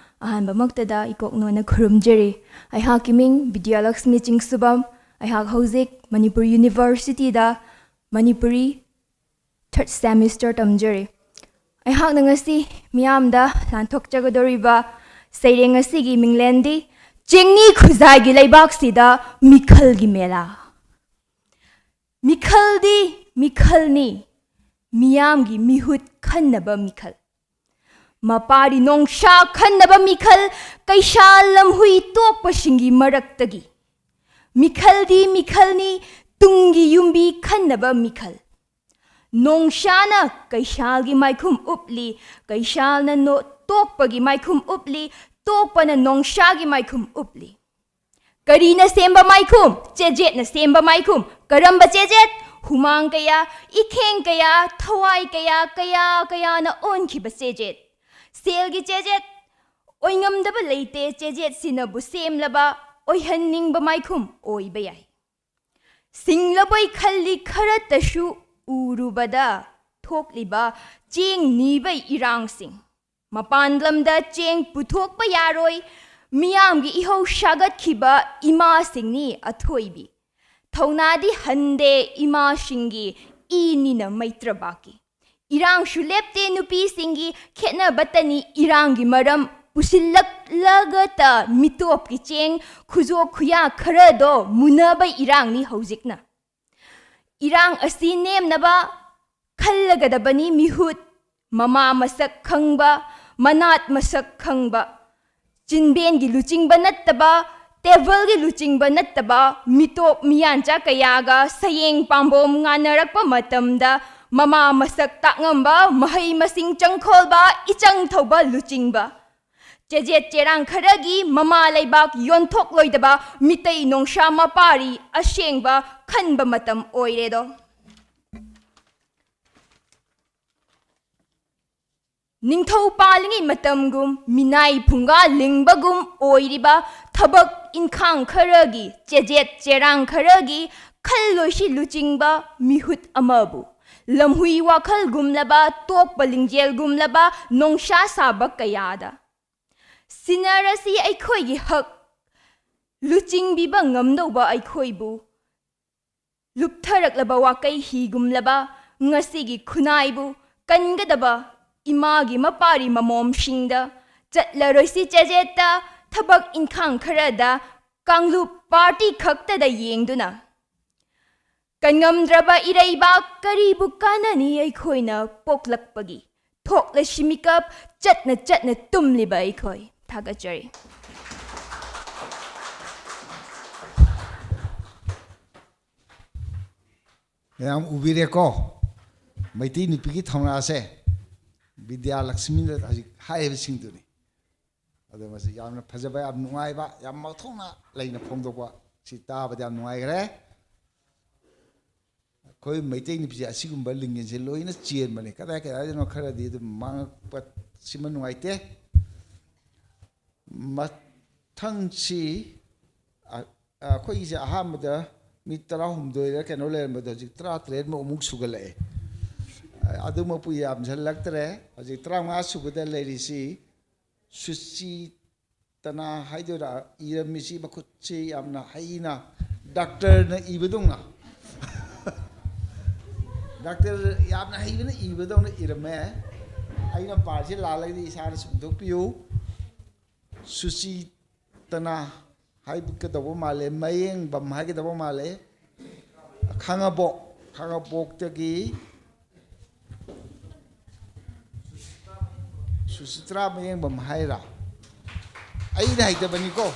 ꯑꯍꯥꯟꯕꯃꯛꯇꯗ ꯏꯀꯣꯛꯅꯣꯅ ꯈꯨꯔꯨꯝꯖꯔꯤ꯫ ꯑꯩꯍꯥꯛꯀꯤ ꯃꯤꯡ ꯕꯤꯗ꯭ꯌꯥꯂꯛꯁꯃꯤ ꯆꯤꯡꯁꯨꯕꯝ꯫ ꯑꯩꯍꯥꯛ ꯍꯧꯖꯤꯛ ꯃꯅꯤꯄꯨꯔ ꯌꯨꯅꯤꯚꯔꯁꯤꯇꯤꯗ ꯃꯅꯤꯄꯨꯔꯤ ꯊꯥꯔꯠ ꯁꯦꯃꯤꯁꯇꯔ ꯇꯝꯖꯔꯤ꯫ ꯑꯩꯍꯥꯛꯅ ꯉꯁꯤ ꯃꯤꯌꯥꯝꯗ ꯂꯥꯟꯊꯣꯛꯆꯒꯗꯧꯔꯤꯕ ꯁꯩꯔꯦꯡ ꯑꯁꯤꯒꯤ ꯃꯤꯡꯂꯦꯟꯗꯤ ꯆꯤꯡꯅꯤ ꯈꯨꯖꯥꯏꯒꯤ ꯂꯩꯕꯥꯛꯁꯤꯗ ꯃꯤꯈꯜꯒꯤ ꯃꯦꯂꯥ꯫ ꯃꯤꯈꯜꯗꯤ ꯃꯤꯈꯜꯅꯤ, ꯃꯤꯌꯥꯝꯒꯤ ꯃꯤꯍꯨꯠ ꯈꯟꯅꯕ ꯃꯤꯈꯜ꯫ ꯃꯄꯥꯔꯤ ꯅꯣꯡꯁꯥ ꯈꯟꯅꯕ ꯃꯤꯈꯜ, ꯀꯩꯁꯥꯜ ꯂꯝꯍꯨꯏ ꯇꯣꯛꯄꯁꯤꯡꯒꯤ ꯃꯔꯛꯇꯒꯤ꯫ ꯃꯤꯈꯜꯗꯤ ꯃꯤꯈꯜꯅꯤ, ꯇꯨꯡꯒꯤ ꯌꯨꯝꯕꯤ ꯈꯟꯅꯕ ꯃꯤꯈꯜ꯫ ꯅꯣꯡꯁꯥꯅ ꯀꯩꯁꯥꯜꯒꯤ ꯃꯥꯏꯈꯨꯝ ꯎꯞꯂꯤ, ꯀꯩꯁꯥꯜꯅ ꯅꯣ-, ꯇꯣꯛꯄꯒꯤ ꯃꯥꯏꯈꯨꯝ ꯎꯞꯂꯤ, ꯇꯣꯛꯄꯅ ꯅꯣꯡꯁꯥꯒꯤ ꯃꯥꯏꯈꯨꯝ ꯎꯞꯂꯤ꯫ ꯀꯔꯤꯅ ꯁꯦꯝꯕ ꯃꯥꯏꯈꯨꯝ? ꯆꯦꯖꯦꯠꯅ ꯁꯦꯝꯕ ꯃꯥꯏꯈꯨꯝ꯫ ꯀꯔꯝꯕ ꯆꯦꯖꯦꯠ? ꯍꯨꯃꯥꯡ ꯀꯌꯥ, ꯏꯈꯦꯡ ꯀꯌꯥ, ꯊꯋꯥꯏ ꯀꯌꯥ, ꯀꯌꯥ ꯀꯌꯥꯅ ꯑꯣꯟꯈꯤꯕ ꯆꯦꯖꯦꯠ꯫ ꯁꯦꯜꯒꯤ ꯆꯦꯖꯦꯠ꯫ ꯑꯣꯏꯉꯝꯗꯕ ꯂꯩꯇꯦ, ꯆꯦꯖꯦꯠꯁꯤꯅꯕꯨ ꯁꯦꯝꯂꯕ ꯑꯣꯏꯍꯟꯅꯤꯡꯕ ꯃꯥꯏꯈꯨꯝ ꯑꯣꯏꯕ ꯌꯥꯏ꯫ ꯁꯤꯡꯂꯕꯣꯏ ꯈꯜꯂꯤ ꯈꯔꯇꯁꯨ ꯎꯔꯨꯕꯗ, ꯊꯣꯛꯂꯤꯕ ꯆꯦꯡ ꯅꯤꯕꯩ ꯏꯔꯥꯡꯁꯤꯡ, ꯃꯄꯥꯟ ꯂꯝꯗ ꯆꯦꯡ ꯄꯨꯊꯣꯛꯄ ꯌꯥꯔꯣꯏ, ꯃꯤꯌꯥꯝꯒꯤ ꯏꯍꯧ ꯁꯥꯒꯠꯈꯤꯕ ꯏꯃꯥꯁꯤꯡꯅꯤ ꯑꯊꯣꯏꯕꯤ꯫ ꯊꯧꯅꯥꯗꯤ ꯍꯟꯗꯦ ꯏꯃꯥꯁꯤꯡꯒꯤ, ꯏꯅꯤꯅ ꯃꯩꯇ꯭ꯔꯕꯥꯛꯀꯤ꯫ ꯏꯔꯥꯡꯁꯨ ꯂꯦꯞꯇꯦ ꯅꯨꯄꯤꯁꯤꯡꯒꯤ, ꯈꯦꯠꯅꯕꯇꯅꯤ ꯏꯔꯥꯡꯒꯤ ꯃꯔꯝ ꯄꯨꯁꯤꯜꯂꯛꯂꯒꯇ ꯃꯤꯇꯣꯞꯀꯤ ꯆꯦꯡ ꯈꯨꯖꯣꯛ ꯈꯨꯌꯥ ꯈꯔꯗꯣ ꯃꯨꯟꯅꯕ ꯏꯔꯥꯡꯅꯤ ꯍꯧꯖꯤꯛꯅ꯫ ꯏꯔꯥꯡ ꯑꯁꯤ ꯅꯦꯝꯅꯕ ꯈꯜꯂꯒꯗꯕꯅꯤ ꯃꯤꯍꯨꯠ, ꯃꯃꯥ ꯃꯁꯛ ꯈꯪꯕ, ꯃꯅꯥꯠ ꯃꯁꯛ ꯈꯪꯕ, ꯆꯤꯟꯕꯦꯟꯒꯤ ꯂꯨꯆꯤꯡꯕ ꯅꯠꯇꯕ, ꯇꯦꯕꯜꯒꯤ ꯂꯨꯆꯤꯡꯕ ꯅꯠꯇꯕ, ꯃꯤꯇꯣꯞ ꯃꯤꯌꯥꯟꯆꯥ ꯀꯌꯥꯒ ꯁꯌꯦꯡ ꯄꯥꯝꯕꯣꯝ ꯉꯥꯟꯅꯔꯛꯄ ꯃꯇꯝꯗ ꯃꯃꯥ ꯃꯁꯛ ꯇꯥꯛꯉꯝꯕ, ꯃꯍꯩ ꯃꯁꯤꯡ ꯆꯪꯈꯣꯜꯕ, ꯏꯆꯪ ꯊꯧꯕ ꯂꯨꯆꯤꯡꯕ꯫ ꯆꯦꯖꯦꯠ ꯆꯦꯔꯥꯡ ꯈꯔꯒꯤ ꯃꯃꯥ ꯂꯩꯕꯥꯛ ꯌꯣꯟꯊꯣꯛꯂꯣꯏꯗꯕ ꯃꯤꯇꯩ ꯅꯣꯡꯁꯥ ꯃꯄꯥꯔꯤ ꯑꯁꯦꯡꯕ ꯈꯟꯕ ꯃꯇꯝ ꯑꯣꯏꯔꯦꯗꯣ꯫ ꯅꯤꯡꯊꯧ ꯄꯥꯜꯂꯤꯉꯩ ꯃꯇꯝꯒꯨꯝ, ꯃꯤꯅꯥꯏ ꯐꯨꯡꯒꯥ ꯂꯤꯡꯕꯒꯨꯝ ꯑꯣꯏꯔꯤꯕ ꯊꯕꯛ ꯏꯟꯈꯥꯡ ꯈꯔꯒꯤ ꯆꯦꯖꯦꯠ ꯆꯦꯔꯥꯡ ꯈꯔꯒꯤ ꯈꯜꯂꯣꯏꯁꯤ ꯂꯨꯆꯤꯡꯕ ꯃꯤꯍꯨꯠ ꯑꯃꯕꯨ, ꯂꯝꯍꯨꯏ ꯋꯥꯈꯜꯒꯨꯝꯂꯕ, ꯇꯣꯛꯄ ꯂꯤꯡꯖꯦꯜꯒꯨꯝꯂꯕ ꯅꯣꯡꯁꯥ ꯁꯥꯕ ꯀꯌꯥꯗ ꯁꯤꯟꯅꯔꯁꯤ ꯑꯩꯈꯣꯏꯒꯤ ꯍꯛ, ꯂꯨꯆꯤꯡꯕꯤꯕ ꯉꯝꯗꯧꯕ ꯑꯩꯈꯣꯏꯕꯨ, ꯂꯨꯞꯊꯔꯛꯂꯕ ꯋꯥꯀꯩ ꯍꯤꯒꯨꯝꯂꯕ ꯉꯁꯤꯒꯤ ꯈꯨꯟꯅꯥꯏꯕꯨ ꯀꯟꯒꯗꯕ ꯏꯃꯥꯒꯤ ꯃꯄꯥꯔꯤ ꯃꯃꯣꯝꯁꯤꯡꯗ ꯆꯠꯂꯔꯣꯏꯁꯤ ꯆꯦꯖꯦꯠꯇ, ꯊꯕꯛ ꯏꯟꯈꯥꯡ ꯈꯔꯗ ꯀꯥꯡꯂꯨꯞ ꯄꯥꯔꯇꯤ ꯈꯛꯇꯗ ꯌꯦꯡꯗꯨꯅ꯫ ꯀꯟꯉꯝꯗ꯭ꯔꯕ ꯏꯔꯩꯕꯥꯛ ꯀꯔꯤꯕꯨ ꯀꯥꯟꯅꯅꯤ ꯑꯩꯈꯣꯏꯅ ꯄꯣꯛꯂꯛꯄꯒꯤ? ꯊꯣꯛꯂꯁꯤ ꯃꯤꯀꯞ ꯆꯠꯅ ꯆꯠꯅ ꯇꯨꯝꯂꯤꯕ ꯑꯩꯈꯣꯏ꯫ ꯊꯥꯒꯠꯆꯔꯤ꯫ ꯃꯌꯥꯝ ꯎꯕꯤꯔꯦꯀꯣ, ꯃꯩꯇꯩ ꯅꯨꯄꯤꯒꯤ ꯊꯧꯅꯥꯁꯦ ꯕꯤꯗ꯭ꯌꯥ ꯂꯛꯁꯃꯤꯅ ꯍꯧꯖꯤꯛ ꯍꯥꯏꯔꯤꯕꯁꯤꯡꯗꯨꯅꯤ꯫ ꯑꯗꯣ ꯃꯁꯤ ꯌꯥꯝꯅ ꯐꯖꯕ, ꯌꯥꯝ ꯅꯨꯡꯉꯥꯏꯕ, ꯌꯥꯝ ꯃꯊꯧꯅꯥ ꯂꯩꯅ ꯐꯣꯡꯗꯣꯛꯄ, ꯁꯤ ꯇꯥꯕꯗ ꯌꯥꯝ ꯅꯨꯡꯉꯥꯏꯈ꯭ꯔꯦ꯫ ꯑꯩꯈꯣꯏ ꯃꯩꯇꯩ ꯅꯨꯄꯤꯁꯦ ꯑꯁꯤꯒꯨꯝꯕ ꯂꯤꯡꯖꯦꯜꯁꯦ ꯂꯣꯏꯅ ꯆꯦꯟꯕꯅꯤ꯫ ꯀꯗꯥꯏ ꯀꯗꯥꯏꯗꯅꯣ ꯈꯔꯗꯤ ꯑꯗꯨꯝ ꯃꯥꯡꯉꯛꯄ ꯁꯤꯃ ꯅꯨꯡꯉꯥꯏꯇꯦ꯫ ꯃꯊꯪꯁꯤ ꯑ-, ꯑꯩꯈꯣꯏꯒꯤꯁꯦ ꯑꯍꯥꯟꯕꯗ ꯃꯤ ꯇꯔꯥꯍꯨꯝꯗꯣꯏꯔ ꯀꯩꯅꯣ ꯂꯩꯔꯝꯕꯗꯣ ꯍꯧꯖꯤꯛ ꯇꯔꯥꯇꯔꯦꯠꯃꯨꯛ ꯑꯃꯨꯛ ꯁꯨꯒꯠꯂꯛꯑꯦ꯫ ꯑꯗꯨꯃꯛꯄꯨ ꯌꯥꯝꯁꯤꯜꯂꯛꯇ꯭ꯔꯦ꯫ ꯍꯧꯖꯤꯛ ꯇꯔꯥꯃꯉꯥ ꯁꯨꯕꯗ ꯂꯩꯔꯤꯁꯤ ꯁꯨꯆꯤꯇꯅꯥ ꯍꯥꯏꯗꯣꯏꯔꯥ, ꯏꯔꯝꯃꯤꯁꯤ ꯃꯈꯨꯠꯁꯤ ꯌꯥꯝꯅ ꯍꯩꯅ, ꯗꯥꯛꯇꯔꯅ ꯏꯕꯗꯧꯅ, ꯗꯥꯛꯇꯔ ꯌꯥꯝꯅ ꯍꯩꯕꯅ ꯏꯕꯗꯧꯅ ꯏꯔꯝꯃꯦ꯫ ꯑꯩꯅ ꯄꯥꯔꯤꯁꯤ ꯂꯥꯜꯂꯒꯗꯤ ꯏꯁꯥꯅ ꯆꯨꯝꯊꯣꯛꯄꯤꯌꯨ꯫ ꯁꯨꯆꯤꯇꯅꯥ ꯍꯥꯏꯒꯗꯧꯕ ꯃꯥꯜꯂꯦ, ꯃꯌꯦꯡꯕꯝ ꯍꯥꯏꯒꯗꯧꯕ ꯃꯥꯜꯂꯦ꯫ ꯈꯥꯉꯕꯣꯛ, ꯈꯥꯉꯕꯣꯛꯇꯒꯤ ꯁꯨꯆꯤꯇ꯭ꯔꯥ ꯃꯌꯦꯡꯕꯝ ꯍꯥꯏꯔ? ꯑꯩꯅ ꯍꯩꯇꯕꯅꯤꯀꯣ,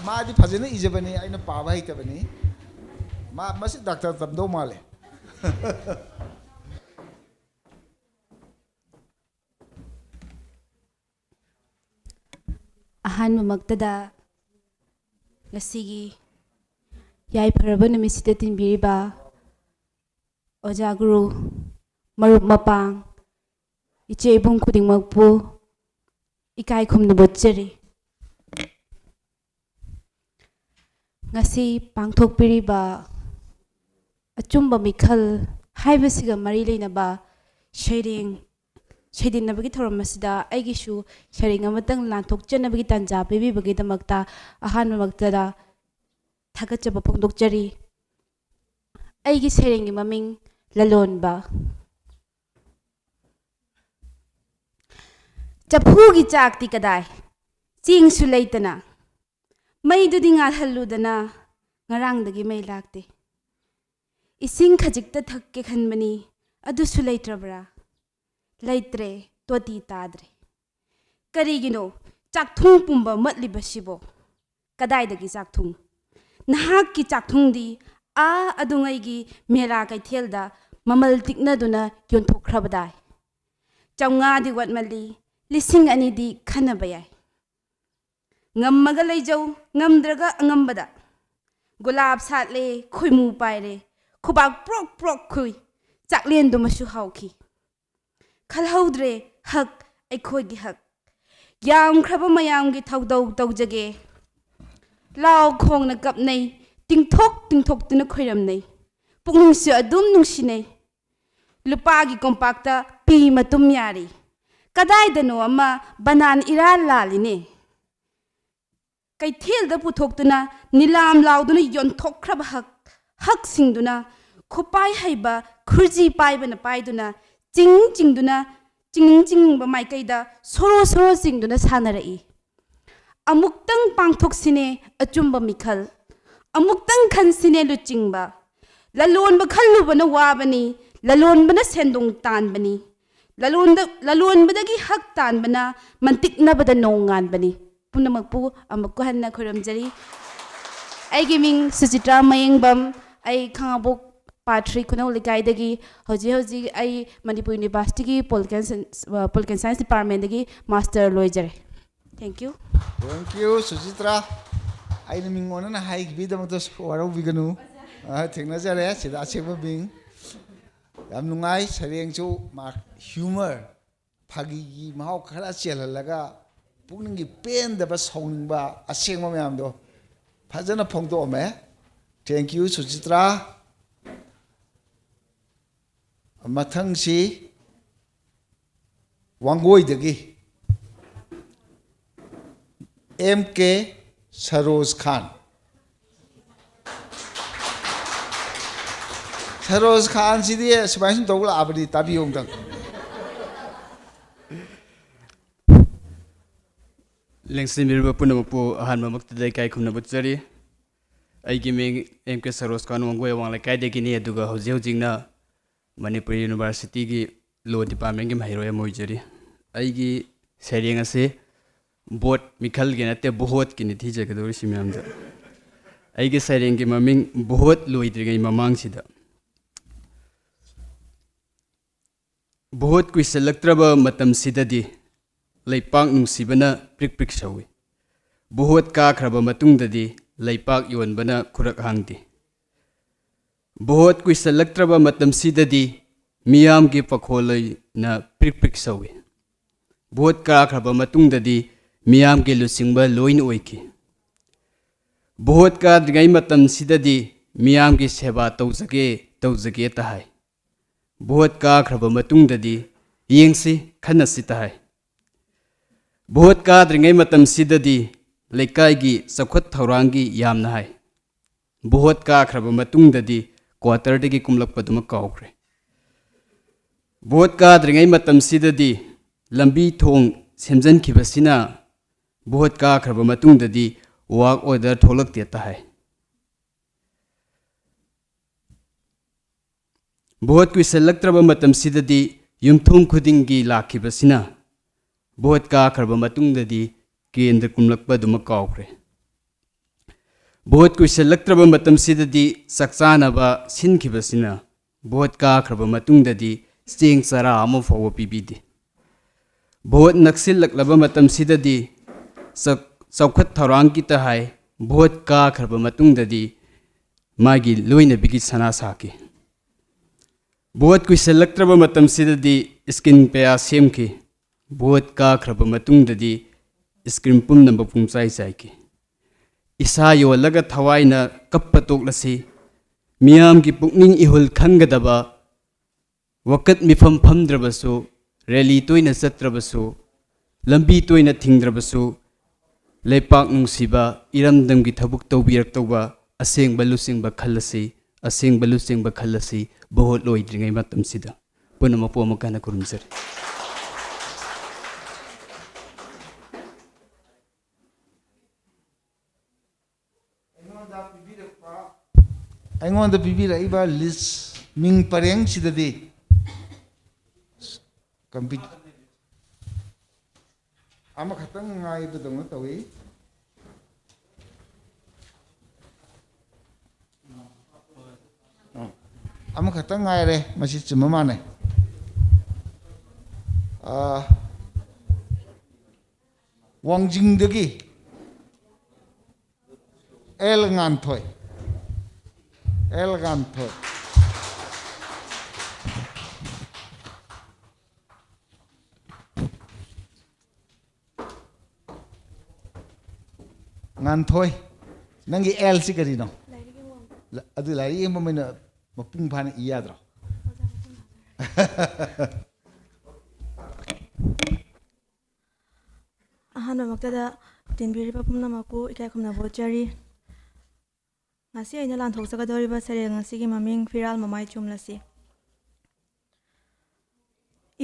ꯃꯥꯗꯤ ꯐꯖꯅ ꯏꯖꯕꯅꯤ, ꯑꯩꯅ ꯄꯥꯕ ꯍꯩꯇꯕꯅꯤ꯫ ꯃꯥ, ꯃꯁꯤ ꯗꯥꯛꯇꯔ ꯇꯝꯗꯧ ꯃꯥꯜꯂꯦ꯫ ꯑꯍꯥꯟꯕꯃꯛꯇꯗ ꯉꯁꯤꯒꯤ ꯌꯥꯏꯐꯔꯕ ꯅꯨꯃꯤꯠꯁꯤꯗ ꯇꯤꯟꯕꯤꯔꯤꯕ ꯑꯣꯖꯥ ꯒꯨꯔꯨ, ꯃꯔꯨꯞ ꯃꯄꯥꯡ, ꯏꯆꯦ ꯏꯕꯨꯡ ꯈꯨꯗꯤꯡꯃꯛꯄꯨ ꯏꯀꯥꯏ ꯈꯨꯝꯅꯕ ꯎꯠꯆꯔꯤ꯫ ꯉꯁꯤ ꯄꯥꯡꯊꯣꯛꯄꯤꯔꯤꯕ ꯑꯆꯨꯝꯕ ꯃꯤꯈꯜ ꯍꯥꯏꯕꯁꯤꯒ ꯃꯔꯤ ꯂꯩꯅꯕ ꯁꯩꯔꯦꯡ ꯁꯩꯗꯤꯟꯅꯕꯒꯤ ꯊꯧꯔꯝ ꯑꯁꯤꯗ ꯑꯩꯒꯤꯁꯨ ꯁꯩꯔꯦꯡ ꯑꯃꯇꯪ ꯂꯥꯟꯊꯣꯛꯆꯅꯕꯒꯤ ꯇꯥꯟꯖꯥ ꯄꯤꯕꯤꯕꯒꯤꯗꯃꯛꯇ ꯑꯍꯥꯟꯕꯃꯛꯇꯗ ꯊꯥꯒꯠꯆꯕ ꯐꯣꯡꯗꯣꯛꯆꯔꯤ꯫ ꯑꯩꯒꯤ ꯁꯩꯔꯦꯡꯒꯤ ꯃꯃꯤꯡ ꯂꯂꯣꯟꯕ꯫ ꯆꯐꯨꯒꯤ ꯆꯥꯛꯇꯤ ꯀꯗꯥꯏ? ꯆꯦꯡꯁꯨ ꯂꯩꯇꯅ꯫ ꯃꯩꯗꯨꯗꯤ ꯉꯥꯜꯍꯜꯂꯨꯗꯅ, ꯉꯔꯥꯡꯗꯒꯤ ꯃꯩ ꯂꯥꯛꯇꯦ꯫ ꯏꯁꯤꯡ ꯈꯖꯤꯛꯇ ꯊꯛꯀꯦ ꯈꯟꯕꯅꯤ, ꯑꯗꯨꯁꯨ ꯂꯩꯇ꯭ꯔꯕ꯭ꯔꯥ? ꯂꯩꯇ꯭ꯔꯦ, ꯇꯣꯇꯤ ꯇꯥꯗ꯭ꯔꯦ꯫ ꯀꯔꯤꯒꯤꯅꯣ ꯆꯥꯛꯊꯨꯡ ꯄꯨꯝꯕ ꯃꯠꯂꯤꯕꯁꯤꯕꯣ? ꯀꯗꯥꯏꯗꯒꯤ ꯆꯥꯛꯊꯨꯡ? ꯅꯍꯥꯛꯀꯤ ꯆꯥꯛꯊꯨꯡꯗꯤ ꯑꯥ ꯑꯗꯨꯉꯩꯒꯤ ꯃꯦꯂꯥ ꯀꯩꯊꯦꯜꯗ ꯃꯃꯜ ꯇꯤꯛꯅꯗꯨꯅ ꯌꯣꯟꯊꯣꯛꯈ꯭ꯔꯕꯗꯥꯏ꯫ ꯆꯥꯝꯃꯉꯥꯗꯤ ꯋꯥꯠꯃꯜꯂꯤ, ꯂꯤꯁꯤꯡ ꯑꯅꯤꯗꯤ ꯈꯟꯅꯕ ꯌꯥꯏ꯫ ꯉꯝꯃꯒ ꯂꯩꯖꯧ, ꯉꯝꯗ꯭ꯔꯒ ꯑꯉꯝꯕꯗ꯫ ꯒꯨꯂꯥꯞ ꯁꯥꯠꯂꯦ, ꯈꯣꯏꯃꯨ ꯄꯥꯏꯔꯦ, ꯈꯨꯕꯥꯛ ꯄ꯭ꯔꯣꯛ ꯄ꯭ꯔꯣꯛ ꯈꯨꯏ, ꯆꯥꯛꯂꯦꯟꯗꯨꯃꯁꯨ ꯍꯥꯎꯈꯤ꯫ ꯈꯜꯍꯧꯗ꯭ꯔꯦ ꯍꯛ, ꯑꯩꯈꯣꯏꯒꯤ ꯍꯛ꯫ ꯌꯥꯝꯈ꯭ꯔꯕ ꯃꯌꯥꯝꯒꯤ ꯊꯧꯗꯧ ꯇꯧꯖꯒꯦ꯫ ꯂꯥꯎ ꯈꯣꯡꯅ ꯀꯞꯅꯩ, ꯇꯤꯡꯊꯣꯛ ꯇꯤꯡꯊꯣꯛꯇꯨꯅ ꯈꯣꯏꯔꯝꯅꯩ꯫ ꯄꯨꯛꯅꯤꯡꯁꯨ ꯑꯗꯨꯝ ꯅꯨꯡꯁꯤꯅꯩ꯫ ꯂꯨꯄꯥꯒꯤ ꯀꯣꯝꯄꯥꯛꯇ ꯄꯤ ꯃꯇꯨꯝ ꯌꯥꯔꯤ꯫ ꯀꯗꯥꯏꯗꯅꯣ ꯑꯃ ꯕꯅꯥꯟ ꯏꯔꯥ ꯂꯥꯜꯂꯤꯅꯦ꯫ ꯀꯩꯊꯦꯜꯗ ꯄꯨꯊꯣꯛꯇꯨꯅ ꯅꯤꯂꯥꯝ ꯂꯥꯎꯗꯨꯅ ꯌꯣꯟꯊꯣꯛꯈ꯭ꯔꯕ ꯍꯛ, ꯍꯛꯁꯤꯡꯗꯨꯅ ꯈꯨꯄꯥꯏ ꯍꯩꯕ ꯈꯨꯔꯖꯤ ꯄꯥꯏꯕꯅ ꯄꯥꯏꯗꯨꯅ ꯆꯤꯡ ꯆꯤꯡꯗꯨꯅ ꯆꯤꯡꯅꯤꯡ ꯆꯤꯡꯅꯤꯡꯕ ꯃꯥꯏꯀꯩꯗ ꯁꯣꯔꯣ ꯁꯣꯔꯣ ꯆꯤꯡꯗꯨꯅ ꯁꯥꯟꯅꯔꯛꯏ꯫ ꯑꯃꯨꯛꯇꯪ ꯄꯥꯡꯊꯣꯛꯁꯤꯅꯦ ꯑꯆꯨꯝꯕ ꯃꯤꯈꯜ, ꯑꯃꯨꯛꯇꯪ ꯈꯟꯁꯤꯅꯦ ꯂꯨꯆꯤꯡꯕ꯫ ꯂꯂꯣꯟꯕ ꯈꯜꯂꯨꯕꯅ ꯋꯥꯕꯅꯤ, ꯂꯂꯣꯟꯕꯅ ꯁꯦꯟꯗꯣꯡ ꯇꯥꯟꯕꯅꯤ꯫ ꯂꯂꯣꯟꯗ, ꯂꯂꯣꯟꯕꯗꯒꯤ ꯍꯛ ꯇꯥꯟꯕꯅ ꯃꯟꯇꯤꯛꯅꯕꯗ ꯅꯣꯡ ꯉꯥꯟꯕꯅꯤ꯫ ꯄꯨꯝꯅꯃꯛꯄꯨ ꯑꯃꯨꯛꯀ ꯍꯟꯅ ꯈꯨꯔꯨꯝꯖꯔꯤ꯫ ꯑꯩꯒꯤ ꯃꯤꯡ ꯁꯨꯆꯤꯇ꯭ꯔꯥ ꯃꯌꯦꯡꯕꯝ꯫ ꯑꯩ ꯈꯥꯉꯕꯣꯛ ꯄꯥꯠ ꯊ꯭ꯔꯤ ꯈꯨꯅꯧ ꯂꯩꯀꯥꯏꯗꯒꯤ ꯍꯧꯖꯤꯛ ꯍꯧꯖꯤꯛ ꯑꯩ ꯃꯅꯤꯄꯨꯔ ꯌꯨꯅꯤꯚꯔꯁꯤꯇꯤꯒꯤ political science, uh, political science ꯗꯤꯄꯥꯔꯠꯃꯦꯟꯗꯒꯤ ꯃꯥꯁꯇꯔ ꯂꯣꯏꯖꯔꯦ꯫ Thank you꯫ Thank you, Suchitra. ꯑꯩꯅ ꯃꯤꯡ ꯑꯣꯟꯅꯅ ꯍꯥꯏꯈꯤꯕꯒꯤꯗꯃꯛꯇ ꯋꯥꯔꯧꯕꯤꯒꯅꯨ꯫ ꯑ, ꯊꯦꯡꯅꯖꯔꯦ ꯁꯤꯗ ꯑꯁꯦꯡꯕ ꯃꯤꯡ꯫ ꯌꯥꯝ ꯅꯨꯡꯉꯥꯏ, ꯁꯩꯔꯦꯡꯁꯨ ꯃꯥ ꯍ꯭ꯌꯨꯃꯔ, ꯐꯥꯒꯤꯒꯤ ꯃꯍꯥꯎ ꯈꯔ ꯆꯦꯜꯍꯜꯂꯒ ꯄꯨꯛꯅꯤꯡꯒꯤ ꯄꯦꯟꯗꯕ, ꯁꯥꯎꯅꯤꯡꯕ ꯑꯁꯦꯡꯕ ꯃꯌꯥꯝꯗꯣ ꯐꯖꯅ ꯐꯣꯡꯗꯣꯛꯑꯝꯃꯦ꯫ Thank you, ꯁꯨꯆꯤꯇ꯭ꯔꯥ꯫ ꯃꯊꯪꯁꯤ ꯋꯥꯡꯒꯣꯏꯗꯒꯤ ꯑꯦꯝ ꯀꯦ ꯁꯔꯣꯖ ꯈꯥꯟ꯫ ꯁꯔꯣꯖ ꯈꯥꯟꯁꯤꯗꯤ ꯁꯨꯃꯥꯏꯅ ꯁꯨꯝ ꯇꯧꯕ ꯂꯥꯛꯑꯕꯅꯤ, ꯇꯥꯕꯤꯌꯨ ꯑꯝꯇꯪ꯫ ꯂꯦꯡꯁꯤꯟꯕꯤꯔꯤꯕ ꯄꯨꯝꯅꯃꯛꯄꯨ ꯑꯍꯥꯟꯕꯃꯛꯇꯗ ꯏꯀꯥꯏ ꯈꯨꯝꯅꯕ ꯎꯠꯆꯔꯤ꯫ ꯑꯩꯒꯤ ꯃꯤꯡ ꯑꯦꯝ ꯀꯦ ꯁꯔꯣꯖ ꯈꯥꯟ, ꯋꯥꯡꯒꯣꯏ ꯑꯋꯥꯡ ꯂꯩꯀꯥꯏꯗꯒꯤꯅꯤ, ꯑꯗꯨꯒ ꯍꯧꯖꯤꯛ ꯍꯧꯖꯤꯛꯅ ꯃꯅꯤꯄꯨꯔ ꯌꯨꯅꯤꯚꯔꯁꯤꯇꯤꯒꯤ ꯂꯣ ꯗꯤꯄꯥꯔꯠꯃꯦꯟꯒꯤ ꯃꯍꯩꯔꯣꯏ ꯑꯃ ꯑꯣꯏꯖꯔꯤ꯫ ꯑꯩꯒꯤ ꯁꯩꯔꯦꯡ ꯑꯁꯤ ꯚꯣꯠ ꯃꯤꯈꯜꯒꯤ ꯅꯠꯇꯦ, ꯚꯣꯠꯀꯤꯅꯤ ꯊꯤꯖꯒꯗꯧꯔꯤꯁꯤ ꯃꯌꯥꯝꯗ꯫ ꯑꯩꯒꯤ ꯁꯩꯔꯦꯡꯒꯤ ꯃꯃꯤꯡ ꯚꯣꯠ ꯂꯣꯏꯗ꯭ꯔꯤꯉꯩ ꯃꯃꯥꯡꯁꯤꯗ꯫ ꯚꯣꯠ ꯀꯨꯏꯁꯜꯂꯛꯇ꯭ꯔꯕ ꯃꯇꯝꯁꯤꯗꯗꯤ ꯂꯩꯄꯥꯛ ꯅꯨꯡꯁꯤꯕꯅ ꯄ꯭ꯔꯤꯛ ꯄ꯭ꯔꯤꯛ ꯁꯧꯏ꯫ ꯚꯣꯠ ꯀꯥꯈ꯭ꯔꯕ ꯃꯇꯨꯡꯗꯗꯤ ꯂꯩꯄꯥꯛ ꯌꯣꯟꯕꯅ ꯈꯨꯔꯛ ꯍꯥꯡꯗꯦ꯫ ꯚꯣꯠ ꯀꯨꯏꯁꯜꯂꯛꯇ꯭ꯔꯕ ꯃꯇꯝꯁꯤꯗꯗꯤ ꯃꯤꯌꯥꯝꯒꯤ ꯄꯥꯈꯣꯜ ꯂꯣꯏꯅ ꯄ꯭ꯔꯤꯛ ꯄ꯭ꯔꯤꯛ ꯁꯧꯏ꯫ ꯚꯣꯠ ꯀꯥꯈ꯭ꯔꯕ ꯃꯇꯨꯡꯗꯗꯤ ꯃꯤꯌꯥꯝꯒꯤ ꯂꯨꯆꯤꯡꯕ ꯂꯣꯏꯅ ꯑꯣꯏꯈꯤ꯫ ꯚꯣꯠ ꯀꯥꯗ꯭ꯔꯤꯉꯩ ꯃꯇꯝꯁꯤꯗꯗꯤ ꯃꯤꯌꯥꯝꯒꯤ ꯁꯦꯕꯥ ꯇꯧꯖꯒꯦ, ꯇꯧꯖꯒꯦ ꯇ ꯍꯥꯏ꯫ ꯚꯣꯠ ꯀꯥꯈ꯭ꯔꯕ ꯃꯇꯨꯡꯗꯗꯤ ꯌꯦꯡꯁꯤ, ꯈꯟꯅꯁꯤ ꯇꯥꯏ꯫ ꯚꯣꯠ ꯀꯥꯗ꯭ꯔꯤꯉꯩ ꯃꯇꯝꯁꯤꯗꯗꯤ ꯂꯩꯀꯥꯏꯒꯤ ꯆꯥꯎꯈꯠ ꯊꯧꯔꯥꯡꯒꯤ ꯌꯥꯝꯅ ꯍꯥꯏ꯫ ꯚꯣꯠ ꯀꯥꯈ꯭ꯔꯕ ꯃꯇꯨꯡꯗꯗꯤ ꯀ꯭ꯋꯥꯇꯔꯗꯒꯤ ꯀꯨꯝꯂꯛꯄꯗꯨꯃꯛ ꯀꯥꯎꯈ꯭ꯔꯦ꯫ ꯚꯣꯠ ꯀꯥꯗ꯭ꯔꯤꯉꯩ ꯃꯇꯝꯁꯤꯗꯗꯤ ꯂꯝꯕꯤ ꯊꯣꯡ ꯁꯦꯝꯖꯤꯟꯈꯤꯕꯁꯤꯅ ꯚꯣꯠ ꯀꯥꯈ꯭ꯔꯕ ꯃꯇꯨꯡꯗꯗꯤ ꯋꯥꯛ ꯑꯣꯔꯗꯔ ꯊꯣꯛꯂꯛꯇꯦ ꯇꯥꯏ꯫ ꯚꯣꯠ ꯀꯨꯏꯁꯜꯂꯛꯇ꯭ꯔꯕ ꯃꯇꯝꯁꯤꯗꯗꯤ ꯌꯨꯝꯊꯣꯡ ꯈꯨꯗꯤꯡꯒꯤ ꯂꯥꯛꯈꯤꯕꯁꯤꯅ ꯚꯣꯠ ꯀꯥꯈ꯭ꯔꯕ ꯃꯇꯨꯡꯗꯗꯤ ꯀꯦꯟꯗ꯭ꯔ ꯀꯨꯝꯂꯛꯄ ꯑꯗꯨꯃꯛ ꯀꯥꯎꯈ꯭ꯔꯦ꯫ ꯚꯣꯠ ꯀꯨꯏꯁꯜꯂꯛꯇ꯭ꯔꯕ ꯃꯇꯝꯁꯤꯗꯗꯤ ꯆꯥꯛ ꯆꯥꯅꯕ ꯁꯤꯟꯈꯤꯕꯁꯤꯅ ꯚꯣꯠ ꯀꯥꯈ꯭ꯔꯕ ꯃꯇꯨꯡꯗꯗꯤ ꯆꯦꯡ ꯆꯔꯥ ꯑꯃ ꯐꯥꯎꯕ ꯄꯤꯕꯤꯗꯦ꯫ ꯚꯣꯠ ꯅꯛꯁꯤꯜꯂꯛꯂꯕ ꯃꯇꯝꯁꯤꯗꯗꯤ ꯆꯥꯎ-, ꯆꯥꯎꯈꯠ ꯊꯧꯔꯥꯡꯒꯤꯇ ꯍꯥꯏ, ꯚꯣꯠ ꯀꯥꯈ꯭ꯔꯕ ꯃꯇꯨꯡꯗꯗꯤ ꯃꯥꯒꯤ ꯂꯣꯏꯅꯕꯤꯒꯤ ꯁꯅꯥ ꯁꯥꯈꯤ꯫ ꯚꯣꯠ ꯀꯨꯏꯁꯜꯂꯛꯇ꯭ꯔꯕ ꯃꯇꯝꯁꯤꯗꯗꯤ ꯁ꯭ꯀꯤꯝ ꯀꯌꯥ ꯁꯦꯝꯈꯤ꯫ ꯚꯣꯠ ꯀꯥꯈ꯭ꯔꯕ ꯃꯇꯨꯡꯗꯗꯤ ꯁ꯭ꯀꯤꯝ ꯄꯨꯝꯅꯃꯛ ꯄꯨꯡꯆꯥꯏ ꯆꯥꯏꯈꯤ꯫ ꯏꯁꯥ ꯌꯣꯜꯂꯒ ꯊꯋꯥꯏꯅ ꯀꯞꯄ ꯇꯣꯛꯂꯁꯤ꯫ ꯃꯤꯌꯥꯝꯒꯤ ꯄꯨꯛꯅꯤꯡ ꯏꯍꯨꯜ ꯈꯟꯒꯗꯕ ꯋꯥꯀꯠ ꯃꯤꯐꯝ ꯐꯝꯗ꯭ꯔꯕꯁꯨ, ꯔꯦꯂꯤ ꯇꯣꯏꯅ ꯆꯠꯇ꯭ꯔꯕꯁꯨ, ꯂꯝꯕꯤ ꯇꯣꯏꯅ ꯊꯤꯡꯗ꯭ꯔꯕꯁꯨ, ꯂꯩꯄꯥꯛ ꯅꯨꯡꯁꯤꯕ, ꯏꯔꯝꯗꯝꯒꯤ ꯊꯕꯛ ꯇꯧꯕꯤꯔꯛꯇꯧꯕ ꯑꯁꯦꯡꯕ ꯂꯨꯆꯤꯡꯕ ꯈꯜꯂꯁꯤ, ꯑꯁꯦꯡꯕ ꯂꯨꯆꯤꯡꯕ ꯈꯜꯂꯁꯤ, ꯚꯣꯠ ꯂꯣꯏꯗ꯭ꯔꯤꯉꯩ ꯃꯇꯝꯁꯤꯗ꯫ ꯄꯨꯝꯅꯃꯛꯄꯨ ꯑꯃꯨꯛ ꯍꯟꯅ ꯈꯨꯔꯨꯝꯖꯔꯤ꯫ ꯑꯩꯉꯣꯟꯗ ꯄꯤꯕꯤꯔꯛꯄ, ꯑꯩꯉꯣꯟꯗ ꯄꯤꯕꯤꯔꯛꯏꯕ ꯂꯤꯁ, ꯃꯤꯡ ꯄꯔꯦꯡꯁꯤꯗꯗꯤ ꯀꯝꯄꯤ-, ꯑꯃꯈꯛꯇꯪ ꯉꯥꯏꯕꯗꯧꯅ ꯇꯧꯏ꯫ ꯑꯃꯈꯛꯇꯪ ꯉꯥꯏꯔꯦ, ꯃꯁꯤ ꯆꯨꯝꯕ ꯃꯥꯟꯅꯩ꯫ ꯑꯥ, ꯋꯥꯡꯖꯤꯡꯗꯒꯤ ꯑꯦꯜ ꯉꯥꯟꯊꯣꯏ, ꯑꯦꯜ ꯉꯥꯟꯊꯣꯏ꯫ ꯉꯥꯟꯊꯣꯏ, ꯅꯪꯒꯤ ꯑꯦꯜꯁꯤ ꯀꯔꯤꯅꯣ? ꯂꯥꯏꯔꯤꯛ ꯌꯦꯡꯐꯝ꯫ ꯂ-, ꯑꯗꯨ ꯂꯥꯏꯔꯤꯛ ꯌꯦꯡꯐꯝ ꯑꯣꯏꯅ ꯃꯄꯨꯡ ꯐꯥꯅ ꯏ ꯌꯥꯗ꯭ꯔꯣ? ꯑꯣꯖꯥ, ꯃꯄꯨꯡ ꯐꯥꯅ꯫ ꯑꯍꯥꯟꯕꯃꯛꯇꯗ ꯇꯤꯟꯕꯤꯔꯤꯕ ꯄꯨꯝꯅꯃꯛꯄꯨ ꯏꯀꯥꯏ ꯈꯨꯝꯅꯕ ꯎꯠꯆꯔꯤ꯫ ꯉꯁꯤ ꯑꯩꯅ ꯂꯥꯟꯊꯣꯛꯆꯒꯗꯧꯔꯤꯕ ꯁꯩꯔꯦꯡ ꯑꯁꯤꯒꯤ ꯃꯃꯤꯡ ꯐꯤꯔꯥꯜ ꯃꯃꯥꯏ ꯆꯨꯝꯂꯁꯤ꯫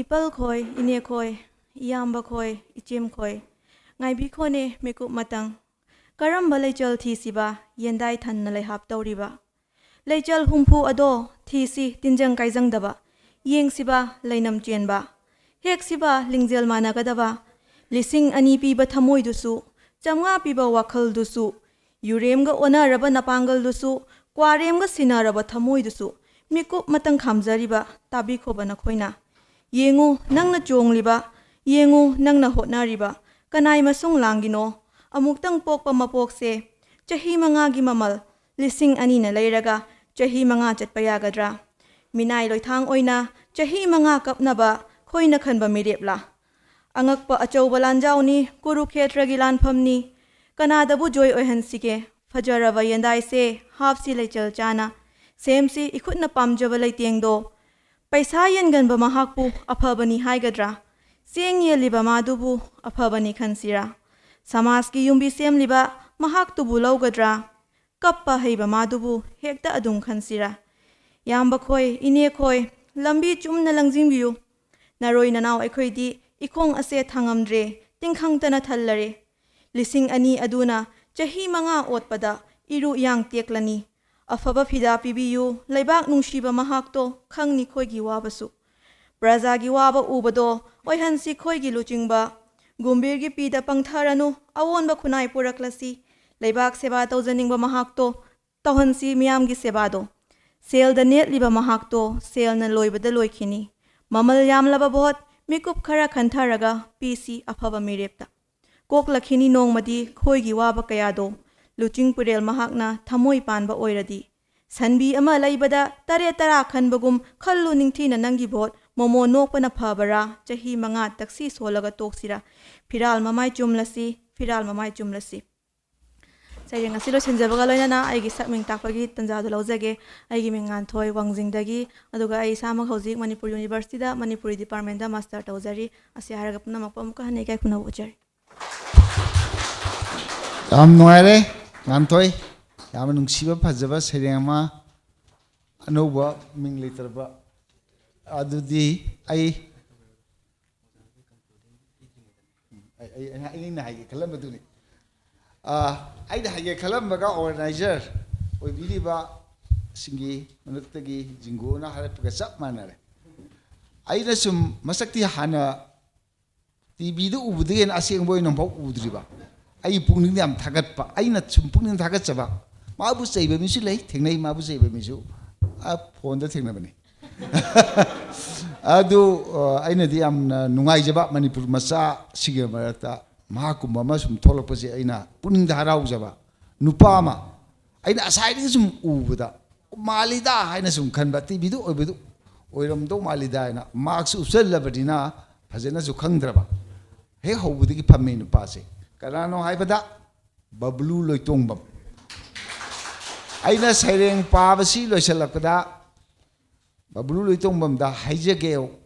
ꯏꯄꯜ ꯈꯣꯏ, ꯏꯅꯦ ꯈꯣꯏ, ꯏꯌꯥꯝꯕ ꯈꯣꯏ, ꯏꯆꯦꯝ ꯈꯣꯏ, ꯉꯥꯏꯕꯤꯈꯣꯅꯦ ꯃꯤꯀꯨꯞ ꯃꯇꯪ꯫ ꯀꯔꯝꯕ ꯂꯩꯆꯜ ꯊꯤꯁꯤꯕ, ꯌꯦꯟꯗꯥꯏ ꯊꯟꯅ ꯂꯩꯍꯥꯞ ꯇꯧꯔꯤꯕ? ꯂꯩꯆꯜ ꯍꯨꯝꯐꯨ ꯑꯗꯣ ꯊꯤꯁꯤ, ꯇꯤꯟꯖꯪ ꯀꯥꯏꯖꯪꯗꯕ, ꯌꯦꯡꯁꯤꯕ ꯂꯩꯅꯝ ꯆꯦꯟꯕ, ꯍꯦꯛꯁꯤꯕ ꯂꯤꯡꯖꯦꯜ ꯃꯥꯟꯅꯒꯗꯕ, ꯂꯤꯁꯤꯡ ꯑꯅꯤ ꯄꯤꯕ ꯊꯃꯣꯏꯗꯨꯁꯨ, ꯆꯥꯝꯃꯉꯥ ꯄꯤꯕ ꯋꯥꯈꯜꯗꯨꯁꯨ, ꯌꯨꯔꯦꯝꯒ ꯑꯣꯟꯅꯔꯕ ꯅꯄꯥꯡꯒꯜꯗꯨꯁꯨ, ꯀ꯭ꯋꯥꯔꯦꯝꯒ ꯁꯤꯟꯅꯔꯕ ꯊꯃꯣꯏꯗꯨꯁꯨ, ꯃꯤꯀꯨꯞ ꯃꯇꯪ ꯈꯥꯝꯖꯔꯤꯕ ꯇꯥꯕꯤꯈꯣꯕ ꯅꯈꯣꯏꯅ꯫ ꯌꯦꯡꯉꯨ ꯅꯪꯅ ꯆꯣꯡꯂꯤꯕ, ꯌꯦꯡꯉꯨ ꯅꯪꯅ ꯍꯣꯠꯅꯔꯤꯕ, ꯀꯅꯥꯏ ꯃꯁꯨꯡ ꯂꯥꯡꯒꯤꯅꯣ? ꯑꯃꯨꯛꯇꯪ ꯄꯣꯛꯄ ꯃꯄꯣꯛꯁꯦ ꯆꯍꯤ ꯃꯉꯥꯒꯤ ꯃꯃꯜ ꯂꯤꯁꯤꯡ ꯑꯅꯤꯅ ꯂꯩꯔꯒ ꯆꯍꯤ ꯃꯉꯥ ꯆꯠꯄ ꯌꯥꯒꯗ꯭ꯔꯥ? ꯃꯤꯅꯥꯏ ꯂꯣꯏꯊꯥꯡ ꯑꯣꯏꯅ ꯆꯍꯤ ꯃꯉꯥ ꯀꯞꯅꯕ ꯈꯣꯏꯅ ꯈꯟꯕ ꯃꯤꯔꯦꯞꯂꯥ? ꯑꯉꯛꯄ ꯑꯆꯧꯕ ꯂꯥꯟꯖꯥꯎꯅꯤ, ꯀꯨꯔꯨꯈꯦꯇ꯭ꯔꯒꯤ ꯂꯥꯟꯐꯝꯅꯤ꯫ ꯀꯅꯥꯗꯕꯨ ꯖꯣꯏ ꯑꯣꯏꯍꯟꯁꯤꯒꯦ? ꯐꯖꯔꯕ ꯌꯦꯟꯗꯥꯏꯁꯦ ꯍꯥꯞꯁꯤ ꯂꯩꯆꯜ ꯆꯥꯅ꯫ ꯁꯦꯝꯁꯤ ꯏꯈꯨꯠꯅ ꯄꯥꯝꯖꯕ ꯂꯩꯇꯦꯡꯗꯣ꯫ ꯄꯩꯁꯥ ꯌꯦꯟꯒꯟꯕ ꯃꯍꯥꯛꯄꯨ ꯑꯐꯕꯅꯤ ꯍꯥꯏꯒꯗ꯭ꯔꯥ? ꯆꯦꯡ ꯌꯦꯜꯂꯤꯕ ꯃꯥꯗꯨꯕꯨ ꯑꯐꯕꯅꯤ ꯈꯟꯁꯤꯔꯥ? ꯁꯃꯥꯖꯀꯤ ꯌꯨꯝꯕꯤ ꯁꯦꯝꯂꯤꯕ ꯃꯍꯥꯛꯇꯨꯕꯨ ꯂꯧꯒꯗ꯭ꯔꯥ? ꯀꯞꯄ ꯍꯩꯕ ꯃꯥꯗꯨꯕꯨ ꯍꯦꯛꯇ ꯑꯗꯨꯝ ꯈꯟꯁꯤꯔꯥ? ꯌꯥꯝꯕ ꯈꯣꯏ, ꯏꯅꯦ ꯈꯣꯏ, ꯂꯝꯕꯤ ꯆꯨꯝꯅ ꯂꯪꯖꯤꯟꯕꯤꯌꯨ꯫ ꯅꯔꯣꯏ ꯅꯅꯥꯎ ꯑꯩꯈꯣꯏꯗꯤ ꯏꯈꯣꯡ ꯑꯁꯦ ꯊꯥꯡꯉꯝꯗ꯭ꯔꯦ, ꯇꯤꯡꯈꯪꯇꯅ ꯊꯜꯂꯔꯦ꯫ ꯂꯤꯁꯤꯡ ꯑꯅꯤ ꯑꯗꯨꯅ ꯆꯍꯤ ꯃꯉꯥ ꯑꯣꯠꯄꯗ ꯏꯔꯨ ꯏꯌꯥꯡ ꯇꯦꯛꯂꯅꯤ꯫ ꯑꯐꯕ ꯐꯤꯗꯥ ꯄꯤꯕꯤꯌꯨ, ꯂꯩꯕꯥꯛ ꯅꯨꯡꯁꯤꯕ ꯃꯍꯥꯛꯇꯣ ꯈꯪꯅꯤ ꯈꯣꯏꯒꯤ ꯋꯥꯕꯁꯨ꯫ ꯄ꯭ꯔꯖꯥꯒꯤ ꯋꯥꯕ ꯎꯕꯗꯣ ꯑꯣꯏꯍꯟꯁꯤ ꯈꯣꯏꯒꯤ ꯂꯨꯆꯤꯡꯕ꯫ ꯒꯨꯝꯕꯤꯔꯒꯤ ꯄꯤꯗ ꯄꯪꯊꯔꯅꯨ, ꯑꯑꯣꯟꯕ ꯈꯨꯟꯅꯥꯏ ꯄꯨꯔꯛꯂꯁꯤ꯫ ꯂꯩꯕꯥꯛ ꯁꯦꯕꯥ ꯇꯧꯖꯅꯤꯡꯕ ꯃꯍꯥꯛꯇꯣ ꯇꯧꯍꯟꯁꯤ ꯃꯤꯌꯥꯝꯒꯤ ꯁꯦꯕꯥꯗꯣ꯫ ꯁꯦꯜꯗ ꯅꯦꯠꯂꯤꯕ ꯃꯍꯥꯛꯇꯣ ꯁꯦꯜꯅ ꯂꯣꯏꯕꯗ ꯂꯣꯏꯈꯤꯅꯤ꯫ ꯃꯃꯜ ꯌꯥꯝꯂꯕ ꯚꯣꯠ ꯃꯤꯀꯨꯞ ꯈꯔ ꯈꯟꯊꯔꯒ ꯄꯤꯁꯤ ꯑꯐꯕ ꯃꯤꯔꯦꯞꯇ꯫ ꯀꯣꯛꯂꯛꯈꯤꯅꯤ ꯅꯣꯡꯃꯗꯤ ꯈꯣꯏꯒꯤ ꯋꯥꯕ ꯀꯌꯥꯗꯣ꯫ ꯂꯨꯆꯤꯡ ꯄꯨꯔꯦꯜ ꯃꯍꯥꯛꯅ ꯊꯃꯣꯏ ꯄꯥꯟꯕ ꯑꯣꯏꯔꯗꯤ꯫ ꯁꯟꯕꯤ ꯑꯃ ꯂꯩꯕꯗ ꯇꯔꯦꯠ ꯇꯔꯥ ꯈꯟꯕꯒꯨꯝ ꯈꯜꯂꯨ ꯅꯤꯡꯊꯤꯅ ꯅꯪꯒꯤ ꯚꯣꯠ꯫ ꯃꯣꯃꯣ ꯅꯣꯛꯄꯅ ꯐꯕꯔꯥ? ꯆꯍꯤ ꯃꯉꯥ ꯇꯛꯁꯤ ꯁꯣꯜꯂꯒ ꯇꯣꯛꯁꯤꯔꯥ? ꯐꯤꯔꯥꯜ ꯃꯃꯥꯏ ꯆꯨꯝꯂꯁꯤ, ꯐꯤꯔꯥꯜ ꯃꯃꯥꯏ ꯆꯨꯝꯂꯁꯤ꯫ ꯁꯩꯔꯦꯡ ꯑꯁꯤ ꯂꯣꯏꯁꯤꯟꯖꯕꯒ ꯂꯣꯏꯅꯅ ꯑꯩꯒꯤ ꯁꯛ ꯃꯤꯡ ꯇꯥꯛꯄꯒꯤ ꯇꯥꯟꯖꯥꯗꯨ ꯂꯧꯖꯒꯦ꯫ ꯑꯩꯒꯤ ꯃꯤꯡ ꯉꯥꯟꯊꯣꯏ ꯋꯥꯡꯖꯤꯡꯗꯒꯤ, ꯑꯗꯨꯒ ꯑꯩ ꯏꯁꯥꯃꯛ ꯍꯧꯖꯤꯛ ꯃꯅꯤꯄꯨꯔ ꯌꯨꯅꯤꯚꯔꯁꯤꯇꯤꯗ ꯃꯅꯤꯄꯨꯔꯤ ꯗꯤꯄꯥꯔꯠꯃꯦꯟꯗ ꯃꯥꯁꯇꯔ ꯇꯧꯖꯔꯤ꯫ ꯑꯁꯤ ꯍꯥꯏꯔꯒ ꯄꯨꯝꯅꯃꯛꯄꯨ ꯑꯃꯨꯛꯀ ꯍꯟꯅ ꯏꯀꯥꯏ ꯈꯨꯝꯅꯕ ꯎꯠꯆꯔꯤ꯫ ꯌꯥꯝ ꯅꯨꯡꯉꯥꯏꯔꯦ, ꯉꯥꯟꯊꯣꯏ꯫ ꯌꯥꯝꯅ ꯅꯨꯡꯁꯤꯕ, ꯐꯖꯕ ꯁꯩꯔꯦꯡ ꯑꯃ, ꯑꯅꯧꯕ ꯃꯤꯡ ꯂꯩꯇ꯭ꯔꯕ꯫ ꯑꯗꯨꯗꯤ ꯑꯩ, ꯑꯩ, ꯑꯩ, ꯑꯩꯅ ꯍꯥꯏꯒꯦ ꯈꯜꯂꯝꯕꯗꯨꯅꯤ꯫ ꯑꯥ, ꯑꯩꯅ ꯍꯥꯏꯒꯦ ꯈꯜꯂꯝꯕꯒ ꯑꯣꯔꯒꯅꯥꯏꯖꯔ ꯑꯣꯏꯕꯤꯔꯤꯕꯁꯤꯡꯒꯤ ꯃꯔꯛꯇꯒꯤ ꯖꯤꯡꯒꯣꯅ ꯍꯥꯏꯔꯛꯄꯒ ꯆꯞ ꯃꯥꯟꯅꯔꯦ꯫ ꯑꯩꯅ ꯁꯨꯝ ꯃꯁꯛꯇꯤ ꯍꯥꯟꯅ ꯇꯤꯚꯤꯗ ꯎꯕꯗꯒꯤ ꯍꯦꯟꯅ ꯑꯁꯦꯡꯕ ꯑꯣꯏꯅ ꯑꯃꯨꯛꯐꯥꯎ ꯎꯗ꯭ꯔꯤꯕ꯫ ꯑꯩ ꯄꯨꯛꯅꯤꯡꯗ ꯌꯥꯝ ꯊꯥꯒꯠꯄ, ꯑꯩꯅ ꯁꯨꯝ ꯄꯨꯛꯅꯤꯡ ꯊꯥꯒꯠꯆꯕ꯫ ꯃꯥꯕꯨ ꯆꯩꯕ ꯃꯤꯁꯨ ꯂꯩ, ꯊꯦꯡꯅꯩ ꯃꯥꯕꯨ ꯆꯩꯕ ꯃꯤꯁꯨ꯫ ꯑ, ꯐꯣꯟꯗ ꯊꯦꯡꯅꯕꯅꯤ꯫ ꯑꯗꯨ, ꯑ, ꯑꯩꯅꯗꯤ ꯌꯥꯝꯅ ꯅꯨꯡꯉꯥꯏꯖꯕ, ꯃꯅꯤꯄꯨꯔ ꯃꯆꯥꯁꯤꯡꯒꯤ ꯃꯔꯛꯇ ꯃꯍꯥꯛꯀꯨꯝꯕ ꯑꯃ ꯁꯨꯝ ꯊꯣꯛꯂꯛꯄꯁꯦ ꯑꯩꯅ ꯄꯨꯛꯅꯤꯡꯗ ꯍꯔꯥꯎꯖꯕ꯫ ꯅꯨꯄꯥ ꯑꯃ, ꯑꯩꯅ ꯑꯁꯥꯏꯗꯒꯤ ꯁꯨꯝ ꯎꯕꯗ ꯃꯥꯜꯂꯤꯗ ꯍꯥꯏꯅ ꯁꯨꯝ ꯈꯟꯕ, ꯇꯤꯚꯤꯗ ꯑꯣꯏꯕꯗꯨ ꯑꯣꯏꯔꯝꯗꯧ ꯃꯥꯜꯂꯤꯗ ꯍꯥꯏꯅ꯫ ꯃꯥꯛꯁ ꯎꯞꯁꯜꯂꯕꯅꯤꯅ ꯐꯖꯅꯁꯨ ꯈꯪꯗ꯭ꯔꯕ꯫ ꯍꯦꯛ ꯍꯧꯕꯗꯒꯤ ꯐꯝꯃꯤ ꯅꯨꯄꯥꯁꯦ꯫ ꯀꯅꯥꯅꯣ ꯍꯥꯏꯕꯗ ꯕꯕ꯭ꯂꯨ ꯂꯣꯏꯇꯣꯡꯕꯝ꯫ ꯑꯩꯅ ꯁꯩꯔꯦꯡ ꯄꯥꯕꯁꯤ ꯂꯣꯏꯁꯤꯜꯂꯛꯄꯗ ꯕꯕ꯭ꯂꯨ ꯂꯣꯏꯇꯣꯡꯕꯝꯗ ꯍꯥꯏꯖꯒꯦ,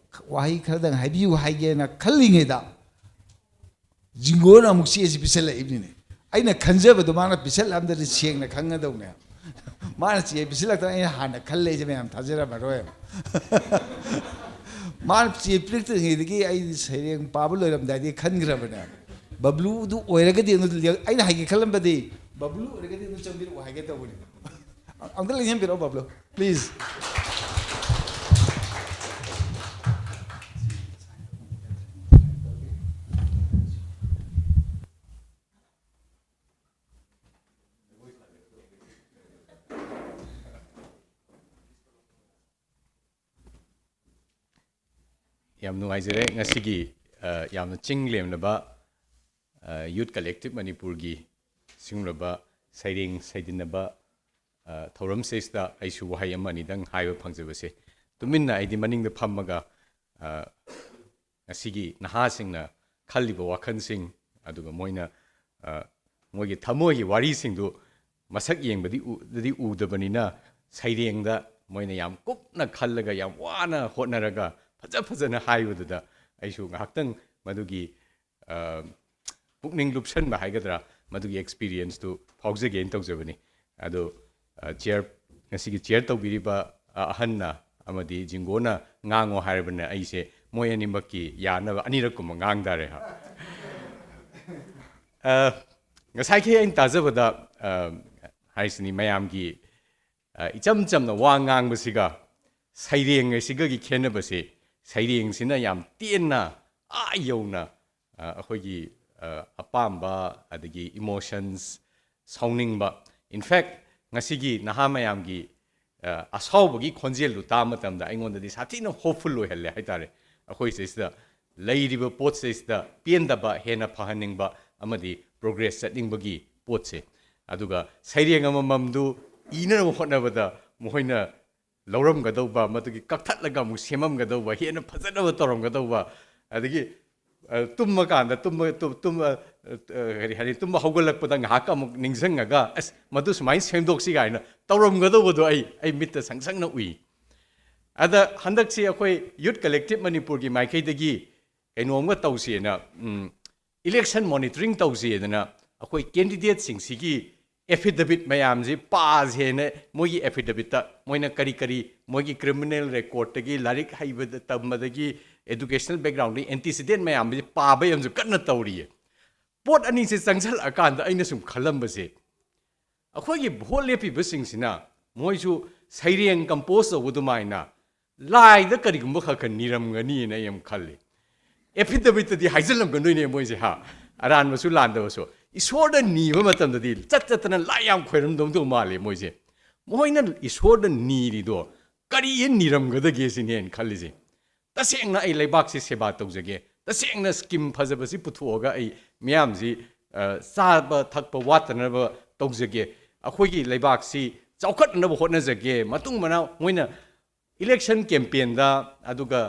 ꯋꯥꯍꯩ ꯈꯔꯗꯪ ꯍꯥꯏꯕꯤꯌꯨ ꯍꯥꯏꯒꯦꯅ ꯈꯜꯂꯤꯉꯩꯗ ꯖꯤꯡꯒꯣꯅ ꯑꯃꯨꯛ ꯆꯦꯁꯤ ꯄꯤꯁꯜꯂꯛꯏꯕꯅꯤꯅꯦ꯫ ꯑꯩꯅ ꯈꯟꯖꯕꯗꯣ ꯃꯥꯅ ꯄꯤꯁꯜꯂꯛꯑꯝꯗꯗꯤ ꯁꯦꯡꯅ ꯈꯪꯒꯗꯧꯅꯦ꯫ ꯃꯥꯅ ꯆꯦ ꯄꯤꯁꯜꯂꯛꯇꯅ ꯑꯩꯅ ꯍꯥꯟꯅ ꯈꯜꯂꯦꯁꯦ ꯃꯌꯥꯝ ꯊꯥꯖꯔꯝꯃꯔꯣꯏ꯫ ꯃꯥꯅ ꯆꯦ ꯄꯤꯔꯛꯇ꯭ꯔꯤꯉꯩꯗꯒꯤ ꯑꯩ ꯁꯩꯔꯦꯡ ꯄꯥꯕ ꯂꯣꯏꯔꯝꯗꯥꯏꯗꯒꯤ ꯈꯟꯈ꯭ꯔꯕꯅꯦ꯫ ꯕꯕ꯭ꯂꯨꯗꯨ ꯑꯣꯏꯔꯒꯗꯤ ꯑꯗꯨ ꯂꯦꯡ-, ꯑꯩꯅ ꯍꯥꯏꯒꯦ ꯈꯜꯂꯝꯕꯗꯤ ꯕꯕ꯭ꯂꯨ ꯑꯣꯏꯔꯒꯗꯤ ꯑꯗꯨ ꯆꯪꯕꯤꯔꯛꯑꯣ ꯍꯥꯏꯒꯦ ꯇꯧꯕꯅꯤ꯫ ꯑꯝꯇ ꯂꯦꯡꯁꯤꯟꯕꯤꯔꯛꯑꯣ ꯕꯕ꯭ꯂꯨ꯫ Please. ꯌꯥꯝ ꯅꯨꯡꯉꯥꯏꯖꯔꯦ ꯉꯁꯤꯒꯤ, ꯑ, ꯌꯥꯝꯅ ꯆꯤꯡ ꯂꯦꯝꯂꯕ, ꯑ, ꯌꯨꯠ ꯀꯂꯦꯛꯇꯤꯚ ꯃꯅꯤꯄꯨꯔꯒꯤ ꯁꯤꯒꯨꯝꯂꯕ ꯁꯩꯔꯦꯡ ꯁꯩꯗꯤꯟꯅꯕ, ꯑ, ꯊꯧꯔꯝꯁꯤꯗꯩꯁꯤꯗ ꯑꯩꯁꯨ ꯋꯥꯍꯩ ꯑꯃ ꯑꯅꯤꯗꯪ ꯍꯥꯏꯕ ꯐꯪꯖꯕꯁꯦ꯫ ꯇꯨꯃꯤꯟꯅ ꯑꯩꯗꯤ ꯃꯅꯤꯡꯗ ꯐꯝꯃꯒ, ꯑ, ꯉꯁꯤꯒꯤ ꯅꯍꯥꯁꯤꯡꯅ ꯈꯜꯂꯤꯕ ꯋꯥꯈꯜꯁꯤꯡ, ꯑꯗꯨꯒ ꯃꯣꯏꯅ, ꯑ, ꯃꯣꯏꯒꯤ ꯊꯃꯣꯏꯒꯤ ꯋꯥꯔꯤꯁꯤꯡꯗꯨ ꯃꯁꯛ ꯌꯦꯡꯕꯗꯤ ꯎ-, ꯗꯗꯤ ꯎꯗꯕꯅꯤꯅ, ꯁꯩꯔꯦꯡꯗ ꯃꯣꯏꯅ ꯌꯥꯝ ꯀꯨꯞꯅ ꯈꯜꯂꯒ, ꯌꯥꯝ ꯋꯥꯅ ꯍꯣꯠꯅꯔꯒ, ꯐꯖ ꯐꯖꯅ ꯍꯥꯏꯕꯗꯨꯗ ꯑꯩꯁꯨ ꯉꯥꯏꯍꯥꯛꯇꯪ ꯃꯗꯨꯒꯤ, ꯑ, ꯄꯨꯛꯅꯤꯡ ꯂꯨꯞꯁꯟꯕ ꯍꯥꯏꯒꯗ꯭ꯔꯥ, ꯃꯗꯨꯒꯤ experience ꯇꯨ ꯐꯥꯎꯖꯒꯦꯅ ꯇꯧꯖꯕꯅꯤ꯫ ꯑꯗꯣ, ꯑ, chair, ꯉꯁꯤꯒꯤ chair ꯇꯧꯕꯤꯔꯤꯕ, ꯑ, ꯑꯍꯟꯅ ꯑꯃꯗꯤ ꯖꯤꯡꯒꯣꯅ ꯉꯥꯡꯉꯣ ꯍꯥꯏꯔꯕꯅꯤꯅ, ꯑꯩꯁꯦ ꯃꯣꯏ ꯑꯅꯤꯃꯛꯀꯤ ꯌꯥꯅꯕ ꯑꯅꯤꯔꯛ ꯀꯨꯝꯕ ꯉꯥꯡ ꯇꯥꯔꯦ ꯍꯥ꯫ ꯑ, ꯉꯁꯥꯏꯈꯩ ꯑꯩꯅ ꯇꯥꯖꯕꯗ, ꯑ, ꯍꯥꯏꯁꯤꯅꯤ, ꯃꯌꯥꯝꯒꯤ, ꯑ, ꯏꯆꯝ ꯆꯝꯅ ꯋꯥ ꯉꯥꯡꯕꯁꯤꯒ ꯁꯩꯔꯦꯡ ꯑꯁꯤꯒꯒꯤ ꯈꯦꯠꯅꯕꯁꯤ, ꯁꯩꯔꯦꯡꯁꯤꯅ ꯌꯥꯝ ꯇꯦꯟꯅ, ꯑꯥ ꯌꯧꯅ, ꯑ, ꯑꯩꯈꯣꯏꯒꯤ, ꯑ, ꯑꯄꯥꯝꯕ, ꯑꯗꯒꯤ emotions, ꯁꯥꯎꯅꯤꯡꯕ, in fact, ꯉꯁꯤꯒꯤ ꯅꯍꯥ ꯃꯌꯥꯝꯒꯤ, ꯑ, ꯑꯁꯥꯎꯕꯒꯤ ꯈꯣꯟꯖꯦꯜꯗꯨ ꯇꯥꯕ ꯃꯇꯝꯗ ꯑꯩꯉꯣꯟꯗꯗꯤ ꯁꯥꯊꯤꯅ hopeful ꯑꯣꯏꯍꯜꯂꯦ ꯍꯥꯏꯇꯥꯔꯦ꯫ ꯑꯩꯈꯣꯏ ꯁꯤꯗꯩꯁꯤꯗ ꯂꯩꯔꯤꯕ ꯄꯣꯠꯁꯤꯗꯩꯁꯤꯗ ꯄꯦꯟꯗꯕ ꯍꯦꯟꯅ ꯐꯍꯟꯅꯤꯡꯕ ꯑꯃꯗꯤ progress ꯆꯠꯅꯤꯡꯕꯒꯤ ꯄꯣꯠꯁꯦ꯫ ꯑꯗꯨꯒ ꯁꯩꯔꯦꯡ ꯑꯃꯃꯝꯗꯨ ꯏꯅꯅꯕ ꯍꯣꯠꯅꯕꯗ ꯃꯈꯣꯏꯅ ꯂꯧꯔꯝꯒꯗꯧꯕ, ꯃꯗꯨꯒꯤ ꯀꯛꯊꯠꯂꯒ ꯑꯃꯨꯛ ꯁꯦꯝꯃꯝꯒꯗꯧꯕ, ꯍꯦꯟꯅ ꯐꯖꯅꯕ ꯇꯧꯔꯝꯒꯗꯧꯕ, ꯑꯗꯒꯤ, ꯑ, ꯇꯨꯝꯃꯀꯥꯟꯗ, ꯇꯨꯝꯕ, ꯇꯨꯝ-, ꯇꯨꯝꯕ, ꯑ, ꯀꯔꯤ ꯍꯥꯏꯅꯤ, ꯇꯨꯝꯕ ꯍꯧꯒꯠꯂꯛꯄꯗ ꯉꯥꯏꯍꯥꯛꯀ ꯑꯃꯨꯛ ꯅꯤꯡꯁꯤꯡꯉꯒ, "ꯑꯁ, ꯃꯗꯨ ꯁꯨꯃꯥꯏꯅ ꯁꯦꯝꯗꯣꯛꯁꯤ" ꯀꯥꯏꯅ ꯇꯧꯔꯝꯒꯗꯧꯕꯗꯣ ꯑꯩ, ꯑꯩ ꯃꯤꯠꯇ ꯁꯪ ꯁꯪꯅ ꯎꯏ꯫ ꯑꯗ ꯍꯟꯗꯛꯁꯤ ꯑꯩꯈꯣꯏ Youth Collective ꯃꯅꯤꯄꯨꯔꯒꯤ ꯃꯥꯏꯀꯩꯗꯒꯤ ꯀꯩꯅꯣꯝꯒ ꯇꯧꯁꯦꯅ, ꯎꯝ, election monitoring ꯇꯧꯁꯦꯗꯅ ꯑꯩꯈꯣꯏ candidateꯁꯤꯡꯁꯤꯒꯤ affidavit ꯃꯌꯥꯝꯁꯤ ꯄꯥꯁꯦꯅ, ꯃꯣꯏꯒꯤ affidavitꯇ ꯃꯣꯏꯅ ꯀꯔꯤ ꯀꯔꯤ ꯃꯣꯏꯒꯤ criminal recordꯇꯒꯤ, ꯂꯥꯏꯔꯤꯛ ꯍꯩꯕꯗ ꯇꯝꯕꯗꯒꯤ, educational backgroundꯗꯒꯤ antecedent ꯃꯌꯥꯝꯁꯤ ꯄꯥꯕ ꯌꯥꯝꯁꯨ ꯀꯟꯅ ꯇꯧꯔꯤꯌꯦ꯫ ꯄꯣꯠ ꯑꯅꯤꯁꯦ ꯆꯪꯁꯜꯂꯛꯑꯀꯥꯟꯗ ꯑꯩꯅ ꯁꯨꯝ ꯈꯜꯂꯝꯕꯁꯦ, ꯑꯩꯈꯣꯏꯒꯤ ꯚꯣꯠ ꯂꯦꯞꯄꯤꯕꯁꯤꯡꯁꯤꯅ ꯃꯣꯏꯁꯨ ꯁꯩꯔꯦꯡ compose ꯇꯧꯕ ꯑꯗꯨꯃꯥꯏꯅ ꯂꯥꯏꯗ ꯀꯔꯤꯒꯨꯝꯕ ꯈꯔ ꯈꯔ ꯅꯤꯔꯝꯒꯅꯤꯅ ꯑꯩ ꯌꯥꯝ ꯈꯜꯂꯤ꯫ Affidavitꯇꯗꯤ ꯍꯥꯏꯖꯤꯜꯂꯝꯒꯗꯣꯏꯅꯦ ꯃꯣꯏꯁꯦ, ꯍꯥ, ꯑꯔꯥꯟꯕꯁꯨ ꯂꯥꯟꯗꯕꯁꯨ꯫ ꯏꯁꯣꯔꯗ ꯅꯤꯕ ꯃꯇꯝꯗꯗꯤ ꯆꯠ ꯆꯠꯇꯅ ꯂꯥꯏ ꯌꯥꯝ ꯈꯣꯏꯔꯝꯗꯧꯗꯧ ꯃꯥꯜꯂꯦ ꯃꯣꯏꯁꯦ꯫ ꯃꯣꯏꯅ ꯏꯁꯣꯔꯗ ꯅꯤꯔꯤꯗꯣ ꯀꯔꯤ ꯅꯤꯔꯝꯒꯗꯒꯦ ꯁꯤꯅꯦ ꯑꯩꯅ ꯈꯜꯂꯤꯁꯦ꯫ ꯇꯁꯦꯡꯅ ꯑꯩ ꯂꯩꯕꯥꯛꯁꯤ ꯁꯦꯕꯥ ꯇꯧꯖꯒꯦ, ꯇꯁꯦꯡꯅ scheme ꯐꯖꯕꯁꯤ ꯄꯨꯊꯣꯛꯑꯒ ꯑꯩ ꯃꯤꯌꯥꯝꯁꯤ, ꯑ, ꯆꯥꯕ ꯊꯛꯄ ꯋꯥꯠꯇꯅꯕ ꯇꯧꯖꯒꯦ, ꯑꯩꯈꯣꯏꯒꯤ ꯂꯩꯕꯥꯛꯁꯤ ꯆꯥꯎꯈꯠꯅꯕ ꯍꯣꯠꯅꯖꯒꯦ, ꯃꯇꯨꯡ ꯃꯅꯥꯎ ꯃꯣꯏꯅ election campaignꯗ ꯑꯗꯨꯒ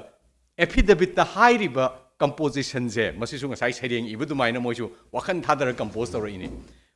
affidavitꯇ ꯍꯥꯏꯔꯤꯕ compositionꯁꯦ, ꯃꯁꯤꯁꯨ ꯉꯁꯥꯏ ꯁꯩꯔꯦꯡ ꯏꯕ ꯑꯗꯨꯃꯥꯏꯅ ꯃꯣꯏꯁꯨ ꯋꯥꯈꯜ ꯊꯥꯗꯔꯒ compose ꯇꯧꯔꯛꯏꯅꯤ꯫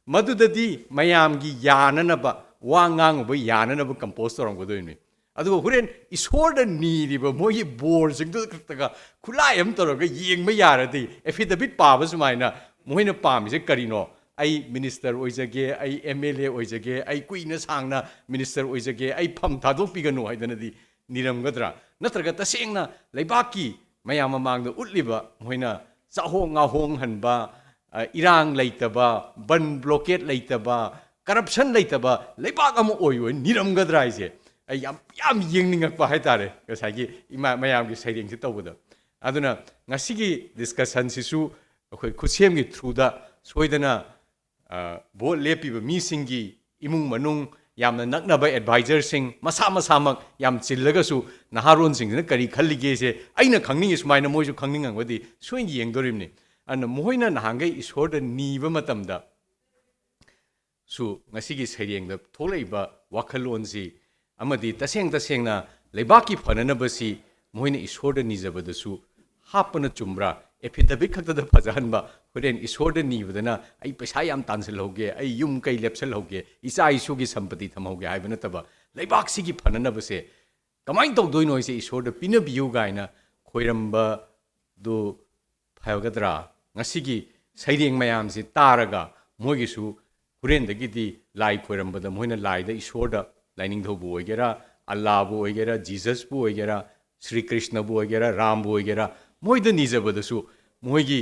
ꯃꯗꯨꯗꯗꯤ ꯃꯌꯥꯝꯒꯤ ꯌꯥꯅꯅꯕ, ꯋꯥ ꯉꯥꯡꯉꯨꯕ ꯌꯥꯅꯅꯕ ꯀꯝꯄꯣꯁ ꯇꯧꯔꯝꯒꯗꯣꯏꯅꯤ꯫ ꯑꯗꯨꯒ ꯍꯣꯔꯦꯟ ꯏꯁꯣꯔꯗ ꯅꯤꯔꯤꯕ ꯃꯣꯏꯒꯤ ꯕꯣꯔꯁꯤꯡꯗꯨ ꯈꯛꯇꯒ ꯈꯨꯠꯂꯥꯏ ꯑꯃ ꯇꯧꯔꯒ ꯌꯦꯡꯕ ꯌꯥꯔꯗꯤ, ꯑꯦꯐꯤꯗꯦꯕꯤꯠ ꯄꯥꯕ ꯁꯨꯃꯥꯏꯅ, ꯃꯣꯏꯅ ꯄꯥꯝꯃꯤꯁꯦ ꯀꯔꯤꯅꯣ? "ꯑꯩ ꯃꯤꯅꯤꯁꯇꯔ ꯑꯣꯏꯖꯒꯦ, ꯑꯩ ꯑꯦꯝ ꯑꯦꯜ ꯑꯦ ꯑꯣꯏꯖꯒꯦ, ꯑꯩ ꯀꯨꯏꯅ ꯁꯥꯡꯅ ꯃꯤꯅꯤꯁꯇꯔ ꯑꯣꯏꯖꯒꯦ, ꯑꯩ ꯐꯝ ꯊꯥꯗꯣꯛꯄꯤꯒꯅꯨ" ꯍꯥꯏꯗꯅꯗꯤ ꯅꯤꯔꯝꯒꯗ꯭ꯔꯥ? ꯅꯠꯇ꯭ꯔꯒ ꯇꯁꯦꯡꯅ ꯂꯩꯕꯥꯛꯀꯤ ꯃꯌꯥꯝ ꯃꯃꯥꯡꯗ ꯎꯠꯂꯤꯕ ꯃꯣꯏꯅ ꯆꯥꯍꯣꯡ ꯉꯥꯍꯣꯡꯍꯟꯕ, ꯑ, ꯏꯔꯥꯡ ꯂꯩꯇꯕ, ꯕꯟ ꯕ꯭ꯂꯣꯀꯦꯠ ꯂꯩꯇꯕ, ꯀꯔꯞꯁꯟ ꯂꯩꯇꯕ ꯂꯩꯕꯥꯛ ꯑꯃ ꯑꯣꯏꯌꯣ ꯍꯥꯏꯅ ꯅꯤꯔꯝꯒꯗ꯭ꯔꯥ ꯍꯥꯏꯁꯦ ꯑꯩ ꯌꯥꯝ, ꯌꯥꯝ ꯌꯦꯡꯅꯤꯡꯉꯛꯄ ꯍꯥꯏꯇꯥꯔꯦ, ꯉꯁꯥꯏꯒꯤ ꯏꯃꯥ ꯃꯌꯥꯝꯒꯤ ꯁꯩꯔꯦꯡꯁꯦ ꯇꯧꯕꯗ꯫ ꯑꯗꯨꯅ ꯉꯁꯤꯒꯤ ꯗꯤꯁꯀꯁꯟꯁꯤꯁꯨ ꯑꯩꯈꯣꯏ ꯈꯨꯠꯁꯦꯝꯒꯤ ꯊ꯭ꯔꯨꯗ ꯁꯣꯏꯗꯅ, ꯑ, ꯚꯣꯠ ꯂꯦꯞꯄꯤꯕ ꯃꯤꯁꯤꯡꯒꯤ ꯏꯃꯨꯡ ꯃꯅꯨꯡ, ꯌꯥꯝꯅ ꯅꯛꯅꯕ ꯑꯦꯗꯚꯥꯏꯖꯔꯁꯤꯡ, ꯃꯁꯥ ꯃꯁꯥꯃꯛ ꯌꯥꯝ ꯆꯤꯜꯂꯒꯁꯨ ꯅꯍꯥꯔꯣꯟꯁꯤꯡꯁꯤꯅ ꯀꯔꯤ ꯈꯜꯂꯤꯒꯦꯁꯦ ꯑꯩꯅ ꯈꯪꯅꯤꯡꯉꯤ, ꯁꯨꯃꯥꯏꯅ ꯃꯣꯏꯁꯨ ꯈꯪꯅꯤꯡꯉꯝꯒꯗꯤ ꯁꯣꯏꯅ ꯌꯦꯡꯗꯣꯔꯤꯕꯅꯤ꯫ ꯑꯗꯨꯅ ꯃꯈꯣꯏꯅ ꯅꯍꯥꯟꯈꯩ ꯏꯁꯣꯔꯗ ꯅꯤꯕ ꯃꯇꯝꯗ ꯁꯨ ꯉꯁꯤꯒꯤ ꯁꯩꯔꯦꯡꯗ ꯊꯣꯛꯂꯛꯏꯕ ꯋꯥꯈꯜꯂꯣꯟꯁꯤ ꯑꯃꯗꯤ ꯇꯁꯦꯡ ꯇꯁꯦꯡꯅ ꯂꯩꯕꯥꯛꯀꯤ ꯐꯅꯅꯕꯁꯤ ꯃꯈꯣꯏꯅ ꯏꯁꯣꯔꯗ ꯅꯤꯖꯕꯗꯁꯨ ꯍꯥꯞꯄꯅ ꯆꯨꯝꯕ꯭ꯔꯥ? ꯑꯦꯐꯤꯗꯦꯕꯤꯠ ꯈꯛꯇꯗ ꯐꯖꯍꯟꯕ, ꯍꯣꯔꯦꯟ ꯏꯁꯣꯔꯗ ꯅꯤꯕꯗꯅ "ꯑꯩ ꯄꯩꯁꯥ ꯌꯥꯝ ꯇꯥꯟꯁꯤꯜꯍꯧꯒꯦ, ꯑꯩ ꯌꯨꯝ ꯀꯩ ꯂꯦꯞꯁꯤꯜꯍꯧꯒꯦ, ꯏꯆꯥ ꯏꯁꯨꯒꯤ ꯁꯝꯄꯇꯤ ꯊꯝꯍꯧꯒꯦ" ꯍꯥꯏꯕ ꯅꯠꯇꯕ, ꯂꯩꯕꯥꯛꯁꯤꯒꯤ ꯐꯅꯅꯕꯁꯦ ꯀꯃꯥꯏꯅ ꯇꯧꯗꯣꯏꯅꯣ ꯍꯥꯏꯁꯦ ꯏꯁꯣꯔꯗ ꯄꯤꯅꯕꯤꯌꯨ ꯀꯥꯏꯅ ꯈꯣꯏꯔꯝꯕꯗꯨ ꯐꯒꯗ꯭ꯔꯥ? ꯉꯁꯤꯒꯤ ꯁꯩꯔꯦꯡ ꯃꯌꯥꯝꯁꯤ ꯇꯥꯔꯒ ꯃꯣꯏꯒꯤꯁꯨ ꯍꯣꯔꯦꯟꯗꯒꯤꯗꯤ ꯂꯥꯏ ꯈꯣꯏꯔꯝꯕꯗ ꯃꯣꯏꯅ ꯂꯥꯏꯗ, ꯏꯁꯣꯔꯗ, ꯂꯥꯏꯅꯤꯡꯊꯧꯕꯨ ꯑꯣꯏꯒꯦꯔꯥ, ꯑꯜꯂꯥꯕꯨ ꯑꯣꯏꯒꯦꯔꯥ, ꯖꯤꯖꯁꯄꯨ ꯑꯣꯏꯒꯦꯔꯥ, ꯁ꯭ꯔꯤ ꯀ꯭ꯔꯤꯁꯅꯕꯨ ꯑꯣꯏꯒꯦꯔꯥ, ꯔꯥꯝꯕꯨ ꯑꯣꯏꯒꯦꯔꯥ, ꯃꯣꯏꯗ ꯅꯤꯖꯕꯗꯁꯨ ꯃꯣꯏꯒꯤ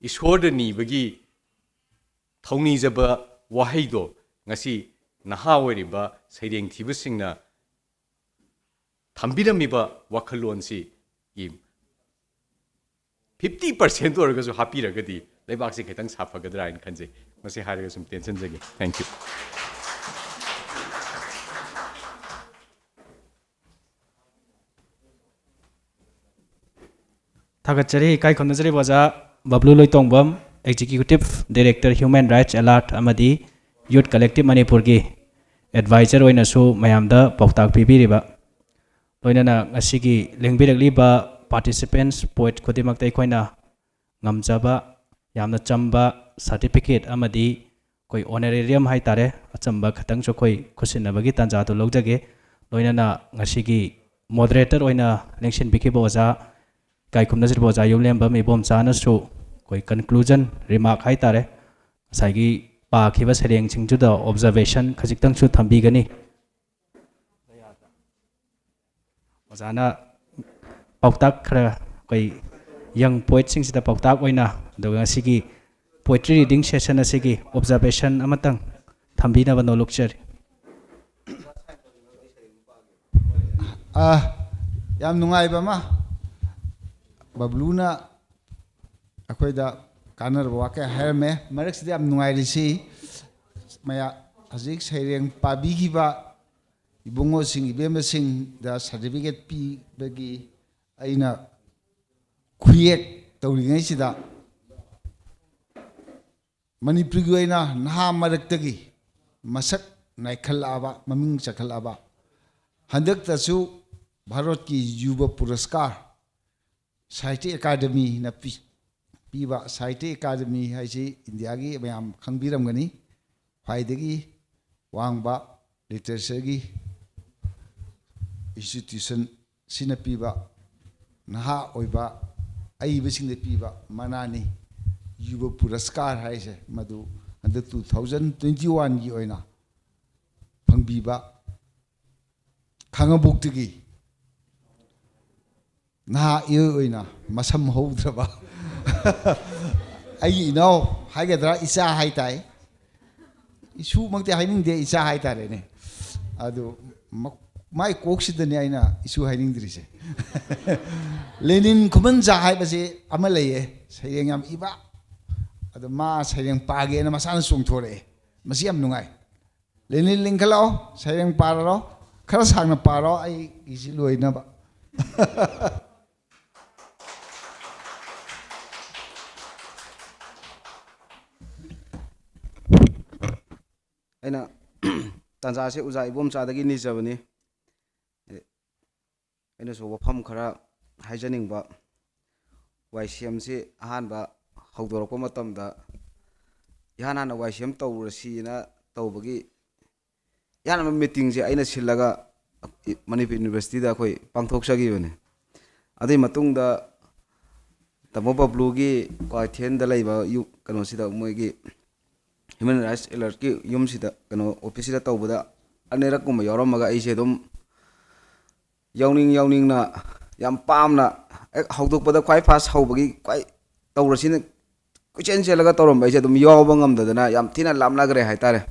ꯏꯁꯣꯔꯗ ꯅꯤꯕꯒꯤ ꯊꯧꯅꯤꯖꯕ ꯋꯥꯍꯩꯗꯣ ꯉꯁꯤ ꯅꯍꯥ ꯑꯣꯏꯔꯤꯕ ꯁꯩꯔꯦꯡ ꯊꯤꯕꯁꯤꯡꯅ ꯊꯝꯕꯤꯔꯝꯃꯤꯕ ꯋꯥꯈꯜꯂꯣꯟꯁꯤꯒꯤ ꯐꯤꯐꯇꯤ ꯄꯥꯔꯁꯦꯟ ꯑꯣꯏꯔꯒꯁꯨ ꯍꯥꯞꯄꯤꯔꯒꯗꯤ ꯂꯩꯕꯥꯛꯁꯤ ꯈꯤꯇꯪ ꯁꯥꯐꯒꯗ꯭ꯔꯥ ꯍꯥꯏꯅ ꯈꯟꯖꯩ꯫ ꯃꯁꯤ ꯍꯥꯏꯔꯒ ꯁꯨꯝ ꯇꯦꯟꯁꯤꯟꯖꯒꯦ꯫ Thank you꯫ ꯊꯥꯒꯠꯆꯔꯤ, ꯏꯀꯥꯏ ꯈꯨꯝꯅꯖꯔꯤꯕ ꯑꯣꯖꯥ ꯕꯕ꯭ꯂꯨ ꯂꯣꯏꯇꯣꯡꯕꯝ, Executive Director Human Rights Alert ꯑꯃꯗꯤ Youth Collective ꯃꯅꯤꯄꯨꯔꯒꯤ advisor ꯑꯣꯏꯅꯁꯨ ꯃꯌꯥꯝꯗ ꯄꯥꯎꯇꯥꯛ ꯄꯤꯕꯤꯔꯤꯕ꯫ ꯂꯣꯏꯅꯅ ꯉꯁꯤꯒꯤ ꯂꯦꯡꯕꯤꯔꯛꯂꯤꯕ participants, poet ꯈꯨꯗꯤꯡꯃꯛꯇ ꯑꯩꯈꯣꯏꯅ ꯉꯝꯖꯕ, ꯌꯥꯝꯅ ꯆꯝꯕ, ꯁꯥꯔꯇꯤꯐꯤꯀꯦꯠ ꯑꯃꯗꯤ ꯑꯩꯈꯣꯏ ꯑꯣꯅꯔꯦꯔꯤꯌꯝ ꯍꯥꯏꯇꯥꯔꯦ, ꯑꯆꯝꯕ ꯈꯇꯪꯁꯨ ꯑꯩꯈꯣꯏ ꯈꯨꯠꯁꯤꯟꯅꯕꯒꯤ ꯇꯥꯟꯖꯥꯗꯨ ꯂꯧꯖꯒꯦ꯫ ꯂꯣꯏꯅꯅ ꯉꯁꯤꯒꯤ ꯃꯣꯗꯔꯦꯇꯔ ꯑꯣꯏꯅ ꯂꯦꯡꯁꯤꯟꯕꯤꯈꯤꯕ ꯑꯣꯖꯥ ꯏꯀꯥꯏꯈꯨꯝꯅꯖꯔꯤꯕ ꯑꯣꯖꯥ ꯌꯨꯝꯂꯦꯝꯕꯝ ꯏꯕꯣꯝꯆꯥꯅꯁꯨ ꯑꯩꯈꯣꯏ ꯀꯟꯀ꯭ꯂꯨꯖꯟ ꯔꯤꯃꯥꯔꯛ ꯍꯥꯏꯇꯥꯔꯦ, ꯉꯁꯥꯏꯒꯤ ꯄꯥꯈꯤꯕ ꯁꯩꯔꯦꯡꯁꯤꯡꯗꯨꯗ ꯑꯣꯕꯖꯔꯕꯦꯁꯟ ꯈꯖꯤꯛꯇꯪꯁꯨ ꯊꯝꯕꯤꯒꯅꯤ꯫ ꯑꯣꯖꯥꯅ ꯄꯥꯎꯇꯥꯛ ꯈꯔ ꯑꯩꯈꯣꯏ ꯌꯪ ꯄꯣꯏꯠꯁꯤꯡꯁꯤꯗ ꯄꯥꯎꯇꯥꯛ ꯑꯣꯏꯅ, ꯑꯗꯨꯒ ꯉꯁꯤꯒꯤ ꯄꯣꯏꯇ꯭ꯔꯤ ꯔꯤꯗꯤꯡ ꯁꯦꯁꯟ ꯑꯁꯤꯒꯤ ꯑꯣꯕꯖꯔꯕꯦꯁꯟ ꯑꯃꯇꯪ ꯊꯝꯕꯤꯅꯕ ꯅꯣꯂꯨꯛꯆꯔꯤ꯫ ꯑꯥ, ꯌꯥꯝ ꯅꯨꯡꯉꯥꯏꯕ ꯑꯃ, ꯕꯕ꯭ꯂꯨꯅ ꯑꯩꯈꯣꯏꯗ ꯀꯥꯟꯅꯔꯕ ꯋꯥ ꯀꯌꯥ ꯍꯥꯏꯔꯝꯃꯦ꯫ ꯃꯔꯛꯁꯤꯗ ꯌꯥꯝ ꯅꯨꯡꯉꯥꯏꯔꯤꯁꯤ, ꯃꯌꯥ ꯍꯧꯖꯤꯛ ꯁꯩꯔꯦꯡ ꯄꯥꯕꯤꯈꯤꯕ ꯏꯕꯨꯡꯉꯣꯁꯤꯡ ꯏꯕꯦꯝꯃꯁꯤꯡꯗ ꯁꯥꯔꯇꯤꯐꯤꯀꯦꯠ ꯄꯤꯕꯒꯤ ꯑꯩꯅ ꯈꯨꯌꯦꯛ ꯇꯧꯔꯤꯉꯩꯁꯤꯗ, ꯃꯅꯤꯄꯨꯔꯒꯤ ꯑꯣꯏꯅ ꯅꯍꯥ ꯃꯔꯛꯇꯒꯤ ꯃꯁꯛ ꯅꯥꯏꯈꯠꯂꯛꯑꯕ, ꯃꯃꯤꯡ ꯆꯠꯈꯠꯂꯛꯑꯕ, ꯍꯟꯗꯛꯇꯁꯨ ꯚꯥꯔꯠꯀꯤ ꯌꯨꯕ ꯄꯨꯔꯁꯀꯥꯔ ꯁꯥꯍꯤꯇ꯭ꯌ ꯑꯦꯀꯥꯗꯃꯤꯅ ꯄꯤ-, ꯄꯤꯕ, ꯁꯥꯍꯤꯇ꯭ꯌ ꯑꯦꯀꯥꯗꯃꯤ ꯍꯥꯏꯁꯤ ꯏꯟꯗꯤꯌꯥꯒꯤ ꯃꯌꯥꯝ ꯈꯪꯕꯤꯔꯝꯒꯅꯤ, ꯈ꯭ꯋꯥꯏꯗꯒꯤ ꯋꯥꯡꯕ ꯂꯤꯇꯔꯦꯆꯔꯒꯤ ꯏꯟꯁꯇꯤꯇ꯭ꯌꯨꯁꯟ ꯁꯤꯅ ꯄꯤꯕ, ꯅꯍꯥ ꯑꯣꯏꯕ ꯑꯏꯕꯁꯤꯡꯗ ꯄꯤꯕ ꯃꯅꯥꯅꯤ꯫ ꯌꯨꯕ ꯄꯨꯔꯁꯀꯥꯔ ꯍꯥꯏꯁꯦ ꯃꯗꯨ ꯍꯟꯗꯛ ꯇꯨ ꯊꯥꯎꯖꯟ ꯇ꯭ꯋꯦꯟꯇꯤ ꯋꯥꯟꯒꯤ ꯑꯣꯏꯅ ꯐꯪꯕꯤꯕ ꯈꯥꯉꯕꯣꯛꯇꯒꯤ ꯅꯍꯥ ꯏꯑꯣꯏ ꯑꯣꯏꯅ ꯃꯁꯝ ꯍꯧꯗ꯭ꯔꯕ ꯑꯩꯒꯤ ꯏꯅꯥꯎ ꯍꯥꯏꯒꯗ꯭ꯔꯥ, ꯏꯆꯥ ꯍꯥꯏꯇꯥꯏ, ꯏꯁꯨꯃꯛꯇꯤ ꯍꯥꯏꯅꯤꯡꯗꯦ, ꯏꯆꯥ ꯍꯥꯏꯇꯥꯔꯦꯅꯦ꯫ ꯑꯗꯨ ꯃ-, ꯃꯥꯏ ꯀꯣꯛꯁꯤꯗꯅꯦ ꯑꯩꯅ ꯏꯁꯨ ꯍꯥꯏꯅꯤꯡꯗ꯭ꯔꯤꯁꯦ꯫ ꯂꯦꯅꯤꯟ ꯈꯨꯃꯟꯖꯥ ꯍꯥꯏꯕꯁꯦ ꯑꯃ ꯂꯩꯌꯦ, ꯁꯩꯔꯦꯡ ꯌꯥꯝ ꯏꯕ, ꯑꯗꯣ ꯃꯥ ꯁꯩꯔꯦꯡ ꯄꯥꯒꯦꯅ ꯃꯁꯥꯅ ꯆꯣꯡꯊꯣꯔꯛꯑꯦ꯫ ꯃꯁꯤ ꯌꯥꯝ ꯅꯨꯡꯉꯥꯏ꯫ ꯂꯦꯅꯤꯟ, ꯂꯤꯡꯈꯠꯂꯛꯑꯣ, ꯁꯩꯔꯦꯡ ꯄꯥꯔꯔꯣ, ꯈꯔ ꯁꯥꯡꯅ ꯄꯥꯔꯣ, ꯑꯩꯒꯤꯁꯤ ꯂꯣꯏꯅꯕ꯫ ꯑꯩꯅ ꯇꯥꯟꯖꯥꯁꯦ ꯑꯣꯖꯥ ꯏꯕꯣꯝꯆꯥꯗꯒꯤ ꯅꯤꯖꯕꯅꯤ꯫ ꯑꯩꯅꯁꯨ ꯋꯥꯐꯝ ꯈꯔ ꯍꯥꯏꯖꯅꯤꯡꯕ꯫ ꯋꯥꯏ ꯁꯤ ꯑꯦꯝꯁꯤ ꯑꯍꯥꯟꯕ ꯍꯧꯗꯣꯔꯛꯄ ꯃꯇꯝꯗ ꯏꯍꯥꯟ ꯍꯥꯟꯅ ꯋꯥꯏ ꯁꯤ ꯑꯦꯝ ꯇꯧꯔꯁꯤꯅ ꯇꯧꯕꯒꯤ ꯏꯍꯥꯟ ꯍꯥꯟꯕ ꯃꯤꯇꯤꯡꯁꯦ ꯑꯩꯅ ꯁꯤꯜꯂꯒ ꯃꯅꯤꯄꯨꯔ ꯌꯨꯅꯤꯚꯔꯁꯤꯇꯤꯗ ꯑꯩꯈꯣꯏ ꯄꯥꯡꯊꯣꯛꯆꯈꯤꯕꯅꯦ꯫ ꯑꯗꯨꯒꯤ ꯃꯇꯨꯡꯗ ꯇꯥꯃꯣ ꯕꯕ꯭ꯂꯨꯒꯤ ꯀ꯭ꯋꯥꯀꯩꯊꯦꯜꯗ ꯂꯩꯕ ꯌꯨ ꯀꯩꯅꯣꯁꯤꯗ, ꯃꯣꯏꯒꯤ ꯍ꯭ꯌꯨꯃꯦꯟ ꯔꯥꯏꯠꯁ ꯑꯦꯂꯔꯠꯀꯤ ꯌꯨꯝꯁꯤꯗ, ꯀꯩꯅꯣ, ꯑꯣꯐꯤꯁꯁꯤꯗ ꯇꯧꯕꯗ ꯑꯅꯤꯔꯛꯀꯨꯝꯕ ꯌꯥꯎꯔꯝꯃꯒ ꯑꯩꯁꯦ ꯑꯗꯨꯝ ꯌꯥꯎꯅꯤꯡ ꯌꯥꯎꯅꯤꯡꯅ, ꯌꯥꯝ ꯄꯥꯝꯅ, ꯍꯦꯛ ꯍꯧꯗꯣꯛꯄꯗ ꯈ꯭ꯋꯥꯏ ꯐꯥꯔꯁ ꯍꯧꯕꯒꯤ ꯈ꯭ꯋꯥꯏ ꯇꯧꯔꯁꯤꯅ ꯀꯣꯏꯆꯦꯟ ꯆꯦꯜꯂꯒ ꯇꯧꯔꯝꯕ ꯑꯩꯁꯦ ꯑꯗꯨꯝ ꯌꯥꯎꯕ ꯉꯝꯗꯗꯅ ꯌꯥꯝ ꯊꯤꯅ ꯂꯥꯞꯅꯈ꯭ꯔꯦ ꯍꯥꯏꯇꯥꯔꯦ꯫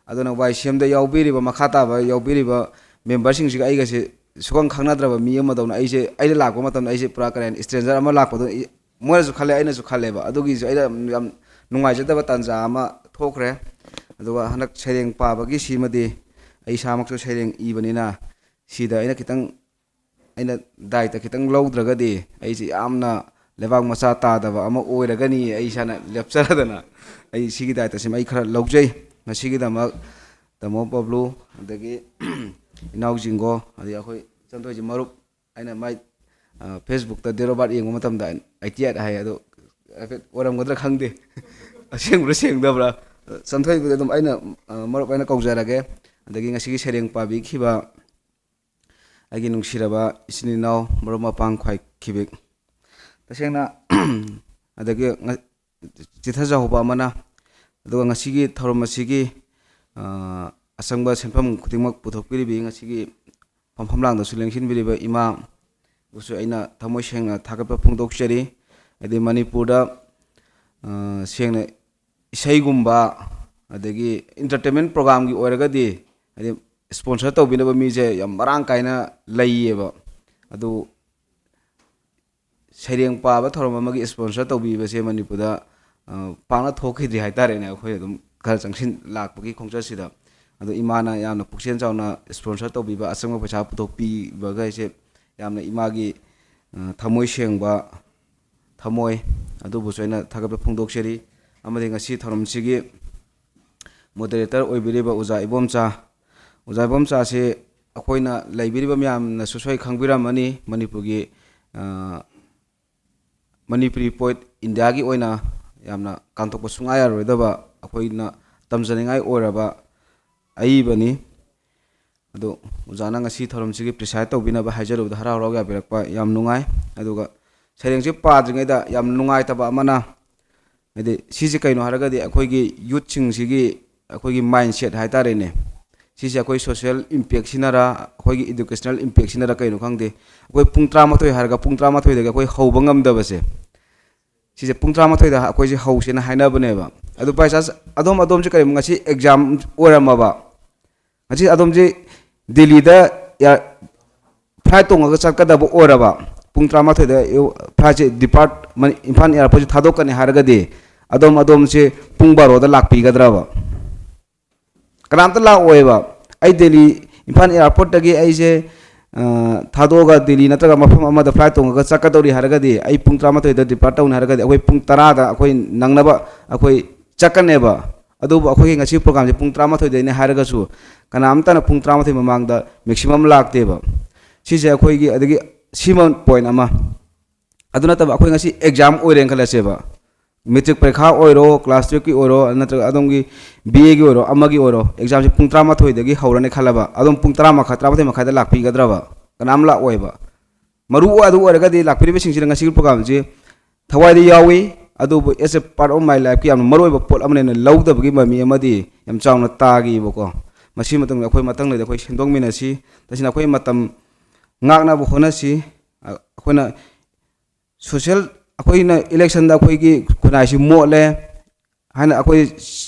ꯑꯗꯨꯅ ꯋꯥꯏ ꯁꯤ ꯑꯦꯝꯗ ꯌꯥꯎꯕꯤꯔꯤꯕ, ꯃꯈꯥ ꯇꯥꯕ ꯌꯥꯎꯕꯤꯔꯤꯕ ꯃꯦꯝꯕꯔꯁꯤꯡꯁꯤꯒ ꯑꯩꯒꯁꯦ ꯁꯨꯈꯪ ꯈꯪꯅꯗ꯭ꯔꯕ ꯃꯤ ꯑꯃꯗꯧꯅ, ꯑꯩꯁꯦ, ꯑꯩꯅ ꯂꯥꯛꯄ ꯃꯇꯝꯗ ꯑꯩꯁꯦ ꯄꯨꯔꯥ ꯀꯔꯤ ꯍꯥꯏꯅꯤ, ꯏꯁꯇ꯭ꯔꯦꯟꯖꯔ ꯑꯃ ꯂꯥꯛꯄꯗꯣ ꯏ-, ꯃꯣꯏꯅꯁꯨ ꯈꯜꯂꯦ, ꯑꯩꯅꯁꯨ ꯈꯜꯂꯦꯕ꯫ ꯑꯗꯨꯒꯤꯁꯨ ꯑꯩꯅ ꯌꯥꯝ, ꯌꯥꯝ ꯅꯨꯡꯉꯥꯏꯖꯗꯕ ꯇꯥꯟꯖꯥ ꯑꯃ ꯊꯣꯛꯈ꯭ꯔꯦ꯫ ꯑꯗꯨꯒ ꯍꯟꯗꯛ ꯁꯩꯔꯦꯡ ꯄꯥꯕꯒꯤ ꯁꯤꯃꯗꯤ ꯑꯩ ꯏꯁꯥꯃꯛꯁꯨ ꯁꯩꯔꯦꯡ ꯏꯕꯅꯤꯅ, ꯁꯤꯗ ꯑꯩꯅ ꯈꯤꯇꯪ, ꯑꯩꯅ ꯗꯥꯏꯇ ꯈꯤꯇꯪ ꯂꯧꯗ꯭ꯔꯒꯗꯤ ꯑꯩꯁꯦ ꯌꯥꯝꯅ ꯂꯩꯕꯥꯛ ꯃꯆꯥ ꯇꯥꯗꯕ ꯑꯃ ꯑꯣꯏꯔꯒꯅꯤ, ꯑꯩ ꯏꯁꯥꯅ ꯂꯦꯞꯆꯔꯗꯅ ꯑꯩ ꯁꯤꯒꯤ ꯗꯥꯏꯇꯁꯤꯃ ꯑꯩ ꯈꯔ ꯂꯧꯖꯩ꯫ ꯃꯁꯤꯒꯤꯗꯃꯛ ꯇꯥꯃꯣ ꯄꯕ꯭ꯂꯨ, ꯑꯗꯒꯤ ꯏꯅꯥꯎ ꯖꯤꯡꯒꯣ, ꯑꯗꯒꯤ ꯑꯩꯈꯣꯏ ꯆꯟꯊꯣꯏꯁꯤ ꯃꯔꯨꯞ, ꯑꯩꯅ ꯃꯥꯏ, ꯑ, Facebook-ꯇ date of birth ꯌꯦꯡꯕ ꯃꯇꯝꯗ eighty eight ꯍꯥꯏ, ꯑꯗꯣ ꯍꯥꯏꯐꯦꯠ ꯑꯣꯏꯔꯝꯒꯗ꯭ꯔꯥ ꯈꯪꯗꯦ꯫ ꯑꯁꯦꯡꯕ꯭ꯔꯥ ꯁꯦꯡꯗꯕ꯭ꯔꯥ? ꯆꯟꯊꯣꯏꯕꯨꯗꯤ ꯑꯗꯨꯝ ꯑꯩꯅ, ꯑ, ꯃꯔꯨꯞ ꯑꯩꯅ ꯀꯧꯖꯔꯒꯦ꯫ ꯑꯗꯒꯤ ꯉꯁꯤꯒꯤ ꯁꯩꯔꯦꯡ ꯄꯥꯕꯤꯈꯤꯕ ꯑꯩꯒꯤ ꯅꯨꯡꯁꯤꯔꯕ ꯏꯆꯤꯟ ꯏꯅꯥꯎ, ꯃꯔꯨꯞ ꯃꯄꯥꯡ ꯈ꯭ꯋꯥꯏ ꯈꯤꯕꯤꯛ꯫ ꯇꯁꯦꯡꯅ, ꯑꯗꯒꯤ ꯉ-, ꯆꯤꯊꯖꯍꯧꯕ ꯑꯃꯅ, ꯑꯗꯨꯒ ꯉꯁꯤꯒꯤ ꯊꯧꯔꯝ ꯑꯁꯤꯒꯤ, ꯑ, ꯑꯆꯪꯕ ꯁꯦꯟꯐꯝ ꯈꯨꯗꯤꯡꯃꯛ ꯄꯨꯊꯣꯛꯄꯤꯔꯤꯕꯤ ꯉꯁꯤꯒꯤ ꯐꯝꯐꯝ ꯂꯥꯡꯗꯁꯨ ꯂꯦꯡꯁꯤꯟꯕꯤꯔꯤꯕ ꯏꯃꯥꯕꯨꯁꯨ ꯑꯩꯅ ꯊꯃꯣꯏ ꯁꯦꯡꯅ ꯊꯥꯒꯠꯄ ꯐꯣꯡꯗꯣꯛꯆꯔꯤ꯫ ꯍꯥꯏꯗꯤ ꯃꯅꯤꯄꯨꯔꯗ, ꯑ, ꯁꯦꯡꯅ ꯏꯁꯩꯒꯨꯝꯕ, ꯑꯗꯒꯤ entertainment program-ꯒꯤ ꯑꯣꯏꯔꯒꯗꯤ, ꯍꯥꯏꯗꯤ sponsor ꯇꯧꯕꯤꯅꯕ ꯃꯤꯁꯦ ꯌꯥꯝ ꯃꯔꯥꯡ ꯀꯥꯏꯅ ꯂꯩꯌꯦꯕ꯫ ꯑꯗꯨ ꯁꯩꯔꯦꯡ ꯄꯥꯕ ꯊꯧꯔꯝ ꯑꯃꯒꯤ sponsor ꯇꯧꯕꯤꯕꯁꯦ ꯃꯅꯤꯄꯨꯔꯗ, ꯑ, ꯄꯥꯛꯅ ꯊꯣꯛꯈꯤꯗ꯭ꯔꯤ ꯍꯥꯏꯇꯥꯔꯦꯅꯦ, ꯑꯩꯈꯣꯏ ꯑꯗꯨꯝ ꯈꯔ ꯆꯪꯁꯤꯜꯂꯛꯄꯒꯤ ꯈꯣꯡꯆꯠꯁꯤꯗ꯫ ꯑꯗꯣ ꯏꯃꯥꯅ ꯌꯥꯝꯅ ꯄꯨꯛꯆꯦꯜ ꯆꯥꯎꯅ sponsor ꯇꯧꯕꯤꯕ, ꯑꯆꯪꯕ ꯄꯩꯁꯥ ꯄꯨꯊꯣꯛꯄꯤꯕꯈꯩꯁꯦ ꯌꯥꯝꯅ ꯏꯃꯥꯒꯤ, ꯑ, ꯊꯃꯣꯏ ꯁꯦꯡꯕ ꯊꯃꯣꯏ ꯑꯗꯨꯕꯨꯁꯨ ꯑꯩꯅ ꯊꯥꯒꯠꯄ ꯐꯣꯡꯗꯣꯛꯆꯔꯤ꯫ ꯑꯃꯗꯤ ꯉꯁꯤ ꯊꯧꯔꯝꯁꯤꯒꯤ moderator ꯑꯣꯏꯕꯤꯔꯤꯕ ꯑꯣꯖꯥ ꯏꯕꯣꯝꯆꯥ, ꯑꯣꯖꯥ ꯏꯕꯣꯝꯆꯥꯁꯤ ꯑꯩꯈꯣꯏꯅ ꯂꯩꯕꯤꯔꯤꯕ ꯃꯌꯥꯝꯅꯁꯨ ꯁꯣꯏ ꯈꯪꯕꯤꯔꯝꯃꯅꯤ, ꯃꯅꯤꯄꯨꯔꯒꯤ, ꯑ, ꯃꯅꯤꯄꯨꯔꯤ poet ꯏꯟꯗꯤꯌꯥꯒꯤ ꯑꯣꯏꯅ ꯌꯥꯝꯅ ꯀꯥꯟꯊꯣꯛꯄ ꯁꯨꯡꯌꯥ ꯌꯥꯔꯣꯏꯗꯕ, ꯑꯩꯈꯣꯏꯅ ꯇꯝꯖꯅꯤꯡꯉꯥꯏ ꯑꯣꯏꯔꯕ ꯑꯏꯕꯅꯤ꯫ ꯑꯗꯣ ꯑꯣꯖꯥꯅ ꯉꯁꯤ ꯊꯧꯔꯝꯁꯤꯒꯤ preside ꯇꯧꯕꯤꯅꯕ ꯍꯥꯏꯖꯔꯨꯕꯗ ꯍꯔꯥꯎ ꯍꯔꯥꯎ ꯌꯥꯕꯤꯔꯛꯄ ꯌꯥꯝ ꯅꯨꯡꯉꯥꯏ꯫ ꯑꯗꯨꯒ ꯁꯩꯔꯦꯡꯁꯤ ꯄꯥꯗ꯭ꯔꯤꯉꯩꯗ ꯌꯥꯝ ꯅꯨꯡꯉꯥꯏꯇꯕ ꯑꯃꯅ, ꯍꯥꯏꯗꯤ ꯁꯤꯁꯦ ꯀꯩꯅꯣ ꯍꯥꯏꯔꯒꯗꯤ ꯑꯩꯈꯣꯏꯒꯤ youthꯁꯤꯡꯁꯤꯒꯤ ꯑꯩꯈꯣꯏꯒꯤ mindset ꯍꯥꯏꯇꯥꯔꯦꯅꯦ, ꯁꯤꯁꯦ ꯑꯩꯈꯣꯏ social impactꯁꯤꯅꯔ ꯑꯩꯈꯣꯏꯒꯤ educational impactꯁꯤꯅꯔ ꯀꯩꯅꯣ ꯈꯪꯗꯦ, ꯑꯩꯈꯣꯏ ꯄꯨꯡ ꯇꯔꯥꯃꯥꯊꯣꯏ ꯍꯥꯏꯔꯒ ꯄꯨꯡ ꯇꯔꯥꯃꯥꯊꯣꯏꯗꯒꯤ ꯑꯩꯈꯣꯏ ꯍꯧꯕ ꯉꯝꯗꯕꯁꯦ, ꯁꯤꯁꯦ ꯄꯨꯡ ꯇꯔꯥꯃꯥꯊꯣꯏꯗ ꯑꯩꯈꯣꯏꯁꯦ ꯍꯧꯁꯦꯅ ꯍꯥꯏꯅꯕꯅꯦꯕ꯫ ꯑꯗꯨ by chance ꯑꯗꯣꯝ, ꯑꯗꯣꯝꯁꯦ ꯀꯔꯤꯒꯨꯝꯕ ꯉꯁꯤ exam ꯑꯣꯏꯔꯝꯃꯕ, ꯉꯁꯤ ꯑꯗꯣꯝꯁꯦ ꯗꯤꯜꯂꯤꯗ air-, flight ꯇꯣꯡꯉꯒ ꯆꯠꯀꯗꯕ ꯑꯣꯏꯔꯕ, ꯄꯨꯡ ꯇꯔꯥꯃꯥꯊꯣꯏꯗ ꯑꯌꯨꯛ flightꯁꯦ depart, ꯃꯅꯤ-, ꯏꯝꯐꯥꯜ airportꯁꯦ ꯊꯥꯗꯣꯛꯀꯅꯤ ꯍꯥꯏꯔꯒꯗꯤ ꯑꯗꯣꯝ, ꯑꯗꯣꯝꯁꯦ ꯄꯨꯡ ꯕꯥꯔꯣꯗ ꯂꯥꯛꯄꯤꯒꯗ꯭ꯔꯕ? ꯀꯅꯥꯝꯇ ꯂꯥꯛꯑꯣꯏꯕ꯫ ꯑꯩ ꯗꯦꯜꯂꯤ, ꯏꯝꯐꯥꯜ airportꯇꯒꯤ ꯑꯩꯁꯦ, ꯑ, ꯊꯥꯗꯣꯛꯑꯒ ꯗꯦꯜꯂꯤ ꯅꯠꯇ꯭ꯔꯒ ꯃꯐꯝ ꯑꯃꯗ flight ꯇꯣꯡꯉꯒ ꯆꯠꯀꯗꯧꯔꯤ ꯍꯥꯏꯔꯒꯗꯤ, ꯑꯩ ꯄꯨꯡ ꯇꯔꯥꯃꯥꯊꯣꯏꯗ depart ꯇꯧꯅꯤ ꯍꯥꯏꯔꯒꯗꯤ, ꯑꯩꯈꯣꯏ ꯄꯨꯡ ꯇꯔꯥꯗ ꯑꯩꯈꯣꯏ ꯅꯪꯅꯕ ꯑꯩꯈꯣꯏ ꯆꯠꯀꯅꯦꯕ꯫ ꯑꯗꯨꯕꯨ ꯑꯩꯈꯣꯏꯒꯤ ꯉꯁꯤ programꯁꯦ ꯄꯨꯡ ꯇꯔꯥꯃꯥꯊꯣꯏꯗꯩꯅꯦ ꯍꯥꯏꯔꯒꯁꯨ, ꯀꯅꯥꯝꯇꯅ ꯄꯨꯡ ꯇꯔꯥꯃꯥꯊꯣꯏ ꯃꯃꯥꯡꯗ maximum ꯂꯥꯛꯇꯦꯕ꯫ ꯁꯤꯁꯦ ꯑꯩꯈꯣꯏꯒꯤ, ꯑꯗꯒꯤ ꯁꯤꯃ point ꯑꯃ꯫ ꯑꯗꯨ ꯅꯠꯇꯕ ꯑꯩꯈꯣꯏ ꯉꯁꯤ exam ꯑꯣꯏꯔꯦꯅ ꯈꯜꯂꯁꯦꯕ, matric ꯄꯔꯤꯈꯥ ꯑꯣꯏꯔꯣ, class twelveꯀꯤ ꯑꯣꯏꯔꯣ, ꯅꯠꯇ꯭ꯔꯒ ꯑꯗꯣꯝꯒꯤ B Aꯒꯤ ꯑꯣꯏꯔꯣ, ꯑꯃꯒꯤ ꯑꯣꯏꯔꯣ, examꯁꯦ ꯄꯨꯡ ꯇꯔꯥꯃꯥꯊꯣꯏꯗꯒꯤ ꯍꯧꯔꯅꯤ ꯈꯜꯂꯕ, ꯑꯗꯨꯝ ꯄꯨꯡ ꯇꯔꯥ ꯃꯈꯥꯏ, ꯇꯔꯥꯃꯥꯊꯣꯏ ꯃꯈꯥꯏꯗ ꯂꯥꯛꯄꯤꯒꯗ꯭ꯔꯕ? ꯀꯅꯥꯝ ꯂꯥꯛꯑꯣꯏꯕ꯫ ꯃꯔꯨ ꯑꯣꯏ-, ꯑꯗꯨ ꯑꯣꯏꯔꯒꯗꯤ ꯂꯥꯛꯄꯤꯔꯤꯕꯁꯤꯡꯁꯤꯅ ꯉꯁꯤꯒꯤ programꯁꯦ ꯊꯋꯥꯏꯗ ꯌꯥꯎꯏ, ꯑꯗꯨꯕꯨ as a part of my lifeꯀꯤ ꯌꯥꯝꯅ ꯃꯔꯨꯑꯣꯏꯕ ꯄꯣꯠ ꯑꯃꯅꯦꯅ ꯂꯧꯗꯕꯒꯤ ꯃꯃꯤ ꯑꯃꯗꯤ ꯌꯥꯝ ꯆꯥꯎꯅ ꯇꯥꯈꯤꯕꯀꯣ꯫ ꯃꯁꯤ ꯃꯇꯨꯡꯗ ꯑꯩꯈꯣꯏ ꯃꯊꯪꯗꯗꯤ ꯑꯩꯈꯣꯏ ꯁꯦꯝꯗꯣꯛꯃꯤꯟꯅꯁꯤ꯫ ꯇꯁꯦꯡꯅ ꯑꯩꯈꯣꯏ ꯃꯇꯝ ꯉꯥꯛꯅꯕ ꯍꯣꯠꯅꯁꯤ꯫ ꯑ-, ꯑꯩꯈꯣꯏꯅ social, ꯑꯩꯈꯣꯏꯅ electionꯗ ꯑꯩꯈꯣꯏꯒꯤ ꯈꯨꯟꯅꯥꯏꯁꯤ ꯃꯣꯠꯂꯦ ꯍꯥꯏꯅ ꯑꯩꯈꯣꯏ,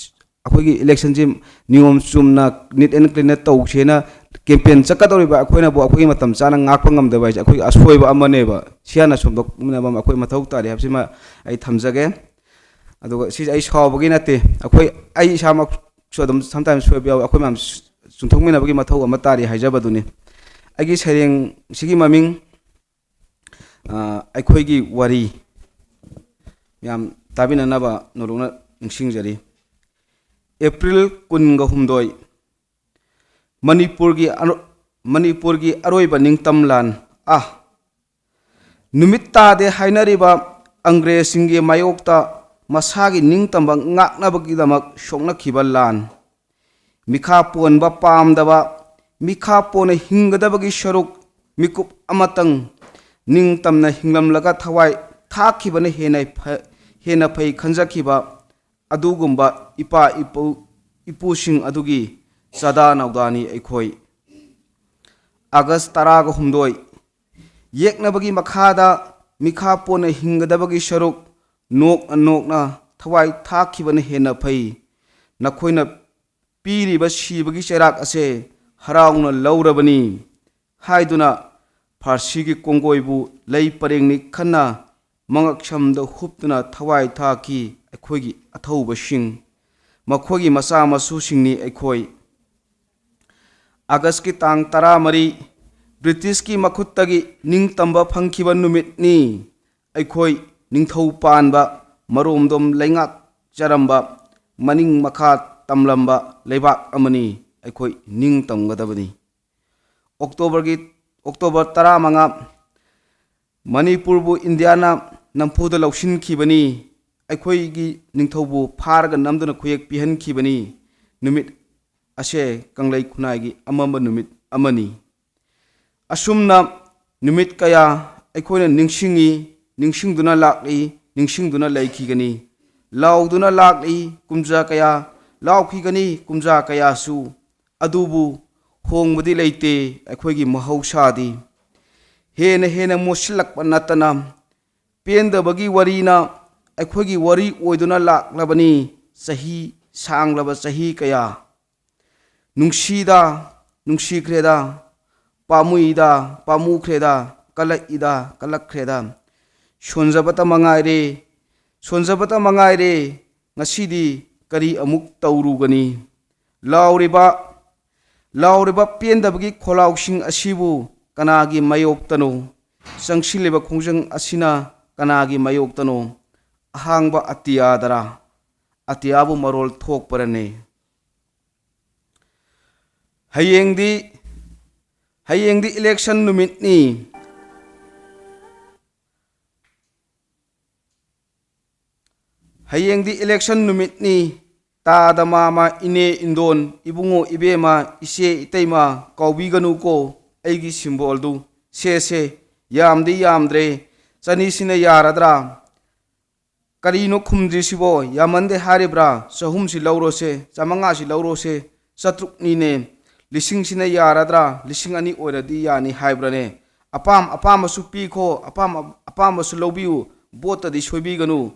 ꯑꯩꯈꯣꯏꯒꯤ electionꯁꯤ ꯅꯤꯌꯣꯝ ꯆꯨꯝꯅ neat and cleanꯅ ꯇꯧꯁꯦꯅ campaign ꯆꯠꯀꯗꯧꯔꯤꯕ ꯑꯩꯈꯣꯏꯅꯕꯨ ꯑꯩꯈꯣꯏꯒꯤ ꯃꯇꯝ ꯆꯥꯅ ꯉꯥꯛꯄ ꯉꯝꯗꯕ ꯍꯥꯏꯁꯦ ꯑꯩꯈꯣꯏꯒꯤ ꯑꯁꯣꯏꯕ ꯑꯃꯅꯦꯕ꯫ ꯁꯤ ꯍꯥꯟꯅ ꯁꯦꯝꯗꯣꯛꯃꯤꯟꯅꯕ ꯑꯃ ꯑꯩꯈꯣꯏ ꯃꯊꯧ ꯇꯥꯔꯤ ꯍꯥꯏꯕꯁꯤꯃ ꯑꯩ ꯊꯝꯖꯒꯦ꯫ ꯑꯗꯨꯒ ꯁꯤꯁꯦ ꯑꯩ ꯁꯥꯎꯕꯒꯤ ꯅꯠꯇꯦ, ꯑꯩꯈꯣꯏ, ꯑꯩ ꯏꯁꯥꯃꯛꯁꯨ ꯑꯗꯨꯝ sometimes ꯁꯣꯏꯕ ꯌꯥꯎꯋꯤ, ꯑꯩꯈꯣꯏ ꯃꯌꯥꯝ ꯆꯨꯝꯊꯣꯛꯃꯤꯟꯅꯕꯒꯤ ꯃꯊꯧ ꯑꯃ ꯇꯥꯔꯤ ꯍꯥꯏꯖꯕꯗꯨꯅꯤ꯫ ꯑꯩꯒꯤ ꯁꯩꯔꯦꯡꯁꯤꯒꯤ ꯃꯃꯤꯡ, ꯑ, ꯑꯩꯈꯣꯏꯒꯤ ꯋꯥꯔꯤ꯫ ꯃꯌꯥꯝ ꯇꯥꯕꯤꯅꯅꯕ ꯅꯣꯂꯨꯛꯅ ꯅꯤꯡꯁꯤꯡꯖꯔꯤ꯫ ꯑꯦꯄ꯭ꯔꯤꯜ ꯀꯨꯟꯒ ꯍꯨꯝꯗꯣꯏ, ꯃꯅꯤꯄꯨꯔꯒꯤ ꯑꯅꯣ-, ꯃꯅꯤꯄꯨꯔꯒꯤ ꯑꯔꯣꯏꯕ ꯅꯤꯡꯇꯝ ꯂꯥꯟ꯫ ꯑ, ꯅꯨꯃꯤꯠ ꯇꯥꯗꯦ ꯍꯥꯏꯅꯔꯤꯕ ꯑꯪꯒ꯭ꯔꯦꯖꯁꯤꯡꯒꯤ ꯃꯥꯌꯣꯛꯇ ꯃꯁꯥꯒꯤ ꯅꯤꯡꯇꯝꯕ ꯉꯥꯛꯅꯕꯒꯤꯗꯃꯛ ꯁꯣꯛꯅꯈꯤꯕ ꯂꯥꯟ꯫ ꯃꯤꯈꯥ ꯄꯣꯟꯕ ꯄꯥꯝꯗꯕ, ꯃꯤꯈꯥ ꯄꯣꯟꯅ ꯍꯤꯡꯒꯗꯕꯒꯤ ꯁꯔꯨꯛ ꯃꯤꯀꯨꯞ ꯑꯃꯇꯪ ꯅꯤꯡꯇꯝꯅ ꯍꯤꯡꯂꯝꯂꯒ ꯊꯋꯥꯏ ꯊꯥꯛꯈꯤꯕꯅ ꯍꯦꯟꯅ ꯐ-, ꯍꯦꯟꯅ ꯐꯩ ꯈꯟꯖꯈꯤꯕ ꯑꯗꯨꯒꯨꯝꯕ ꯏꯄꯥ ꯏꯄꯨ, ꯏꯄꯨꯁꯤꯡ ꯑꯗꯨꯒꯤ ꯆꯥꯗꯥ ꯅꯧꯗꯥꯅꯤ ꯑꯩꯈꯣꯏ꯫ ꯑꯥꯒꯁ ꯇꯔꯥꯒ ꯍꯨꯝꯗꯣꯏ, ꯌꯦꯛꯅꯕꯒꯤ ꯃꯈꯥꯗ ꯃꯤꯈꯥ ꯄꯣꯟꯅ ꯍꯤꯡꯒꯗꯕꯒꯤ ꯁꯔꯨꯛ ꯅꯣꯛꯅ ꯅꯣꯛꯅ ꯊꯋꯥꯏ ꯊꯥꯛꯈꯤꯕꯅ ꯍꯦꯟꯅ ꯐꯩ꯫ ꯅꯈꯣꯏꯅ ꯄꯤꯔꯤꯕ ꯁꯤꯕꯒꯤ ꯆꯩꯔꯥꯛ ꯑꯁꯦ ꯍꯔꯥꯎꯅ ꯂꯧꯔꯕꯅꯤ ꯍꯥꯏꯗꯨꯅ ꯐꯥꯔꯁꯤꯒꯤ ꯀꯣꯡꯒꯣꯏꯕꯨ ꯂꯩ ꯄꯔꯦꯡꯅꯤ ꯈꯟꯅ ꯃꯉꯛꯁꯝꯗ ꯍꯨꯞꯇꯨꯅ ꯊꯋꯥꯏ ꯊꯥꯈꯤ ꯑꯩꯈꯣꯏꯒꯤ ꯑꯊꯧꯕꯁꯤꯡ꯫ ꯃꯈꯣꯏꯒꯤ ꯃꯆꯥ ꯃꯁꯨꯁꯤꯡꯅꯤ ꯑꯩꯈꯣꯏ꯫ ꯑꯥꯒꯁꯀꯤ ꯇꯥꯡ ꯇꯔꯥꯃꯔꯤ, ꯕ꯭ꯔꯤꯇꯤꯁꯀꯤ ꯃꯈꯨꯠꯇꯒꯤ ꯅꯤꯡꯇꯝꯕ ꯐꯪꯈꯤꯕ ꯅꯨꯃꯤꯠꯅꯤ꯫ ꯑꯩꯈꯣꯏ ꯅꯤꯡꯊꯧ ꯄꯥꯟꯕ, ꯃꯔꯣꯝꯗꯣꯝ ꯂꯩꯉꯥꯛꯆꯔꯝꯕ, ꯃꯅꯤꯡ ꯃꯈꯥ ꯇꯝꯂꯝꯕ ꯂꯩꯕꯥꯛ ꯑꯃꯅꯤ꯫ ꯑꯩꯈꯣꯏ ꯅꯤꯡꯇꯝꯒꯗꯕꯅꯤ꯫ ꯑꯣꯛꯇꯣꯕꯔꯒꯤ, ꯑꯣꯛꯇꯣꯕꯔ ꯇꯔꯥꯃꯉꯥ, ꯃꯅꯤꯄꯨꯔꯕꯨ ꯏꯟꯗꯤꯌꯥꯅ ꯅꯝꯐꯨꯗ ꯂꯧꯁꯤꯟꯈꯤꯕꯅꯤ꯫ ꯑꯩꯈꯣꯏꯒꯤ ꯅꯤꯡꯊꯧꯕꯨ ꯐꯥꯔꯒ ꯅꯝꯗꯨꯅ ꯈꯨꯌꯦꯛ ꯄꯤꯍꯟꯈꯤꯕꯅꯤ꯫ ꯅꯨꯃꯤꯠ ꯑꯁꯦ ꯀꯪꯂꯩ ꯈꯨꯟꯅꯥꯏꯒꯤ ꯑꯃꯝꯕ ꯅꯨꯃꯤꯠ ꯑꯃꯅꯤ꯫ ꯑꯁꯨꯝꯅ ꯅꯨꯃꯤꯠ ꯀꯌꯥ ꯑꯩꯈꯣꯏꯅ ꯅꯤꯡꯁꯤꯡꯉꯤ, ꯅꯤꯡꯁꯤꯡꯗꯨꯅ ꯂꯥꯛꯂꯤ, ꯅꯤꯡꯁꯤꯡꯗꯨꯅ ꯂꯩꯈꯤꯒꯅꯤ꯫ ꯂꯥꯎꯗꯨꯅ ꯂꯥꯛꯂꯤ ꯀꯨꯝꯖꯥ ꯀꯌꯥ, ꯂꯥꯎꯈꯤꯒꯅꯤ ꯀꯨꯝꯖꯥ ꯀꯌꯥꯁꯨ꯫ ꯑꯗꯨꯕꯨ ꯍꯣꯡꯕꯗꯤ ꯂꯩꯇꯦ ꯑꯩꯈꯣꯏꯒꯤ ꯃꯍꯧꯁꯥꯗꯤ꯫ ꯍꯦꯟꯅ ꯍꯦꯟꯅ ꯃꯣꯠꯁꯤꯜꯂꯛꯄ ꯅꯠꯇꯅ ꯄꯦꯟꯗꯕꯒꯤ ꯋꯥꯔꯤꯅ ꯑꯩꯈꯣꯏꯒꯤ ꯋꯥꯔꯤ ꯑꯣꯏꯗꯨꯅ ꯂꯥꯛꯂꯕꯅꯤ ꯆꯍꯤ ꯁꯥꯡꯂꯕ ꯆꯍꯤ ꯀꯌꯥ꯫ ꯅꯨꯡꯁꯤꯗ, ꯅꯨꯡꯁꯤꯈ꯭ꯔꯦꯗ, ꯄꯥꯝꯃꯨꯏꯗ, ꯄꯥꯝꯃꯨꯈ꯭ꯔꯦꯗ, ꯀꯂꯛꯏꯗ, ꯀꯂꯛꯈ꯭ꯔꯦꯗ꯫ ꯁꯣꯟꯖꯕꯇ ꯃꯉꯥꯏꯔꯦ, ꯁꯣꯟꯖꯕꯇ ꯃꯉꯥꯏꯔꯦ, ꯉꯁꯤꯗꯤ ꯀꯔꯤ ꯑꯃꯨꯛ ꯇꯧꯔꯨꯒꯅꯤ? ꯂꯥꯎꯔꯤꯕ, ꯂꯥꯎꯔꯤꯕ ꯄꯦꯟꯗꯕꯒꯤ ꯈꯣꯜꯂꯥꯎꯁꯤꯡ ꯑꯁꯤꯕꯨ ꯀꯅꯥꯒꯤ ꯃꯥꯌꯣꯛꯇꯅꯣ? ꯆꯪꯁꯤꯜꯂꯤꯕ ꯈꯣꯡꯖꯪ ꯑꯁꯤꯅ ꯀꯅꯥꯒꯤ ꯃꯥꯌꯣꯛꯇꯅꯣ? ꯑꯍꯥꯡꯕ ꯑꯇꯤꯌꯥꯗꯔꯥ? ꯑꯇꯤꯌꯥꯕꯨ ꯃꯔꯣꯜ ꯊꯣꯛꯄꯔꯅꯦ? ꯍꯌꯦꯡꯗꯤ, ꯍꯌꯦꯡꯗꯤ election ꯅꯨꯃꯤꯠꯅꯤ꯫ ꯍꯌꯦꯡꯗꯤ election ꯅꯨꯃꯤꯠꯅꯤ꯫ ꯇꯥꯗ ꯃꯥꯃ, ꯏꯅꯦ ꯏꯟꯗꯣꯟ, ꯏꯕꯨꯡꯉꯣ ꯏꯕꯦꯝꯃ, ꯏꯆꯦ ꯏꯇꯩꯃ ꯀꯥꯎꯕꯤꯒꯅꯨꯀꯣ꯫ ꯑꯩꯒꯤ symbol ꯗꯨ ꯁꯦ ꯁꯦ꯫ ꯌꯥꯝꯗꯤ ꯌꯥꯝꯗ꯭ꯔꯦ꯫ ꯆꯅꯤꯁꯤꯅ ꯌꯥꯔꯗ꯭ꯔꯥ? ꯀꯔꯤꯅꯣ ꯈꯨꯝꯗ꯭ꯔꯤꯁꯤꯕꯣ? ꯌꯥꯝꯃꯟꯗꯦ ꯍꯥꯏꯔꯤꯕ꯭ꯔꯥ? ꯆꯍꯨꯝꯁꯤ ꯂꯧꯔꯣꯁꯦ, ꯆꯥꯃꯉꯥꯁꯤ ꯂꯧꯔꯣꯁꯦ, ꯆꯥꯇ꯭ꯔꯨꯛꯅꯤꯅꯦ꯫ ꯂꯤꯁꯤꯡꯁꯤꯅ ꯌꯥꯔꯗ꯭ꯔꯥ? ꯂꯤꯁꯤꯡ ꯑꯅꯤ ꯑꯣꯏꯔꯗꯤ ꯌꯥꯅꯤ ꯍꯥꯏꯕ꯭ꯔꯥꯅꯦ? ꯑꯄꯥꯝ ꯑꯄꯥꯝꯕꯁꯨ ꯄꯤꯈꯣ, ꯑꯄꯥꯝ ꯑꯄꯥꯝꯕꯁꯨ ꯂꯧꯕꯤꯌꯨ꯫ Vote ꯇꯗꯤ ꯁꯣꯏꯕꯤꯒꯅꯨ꯫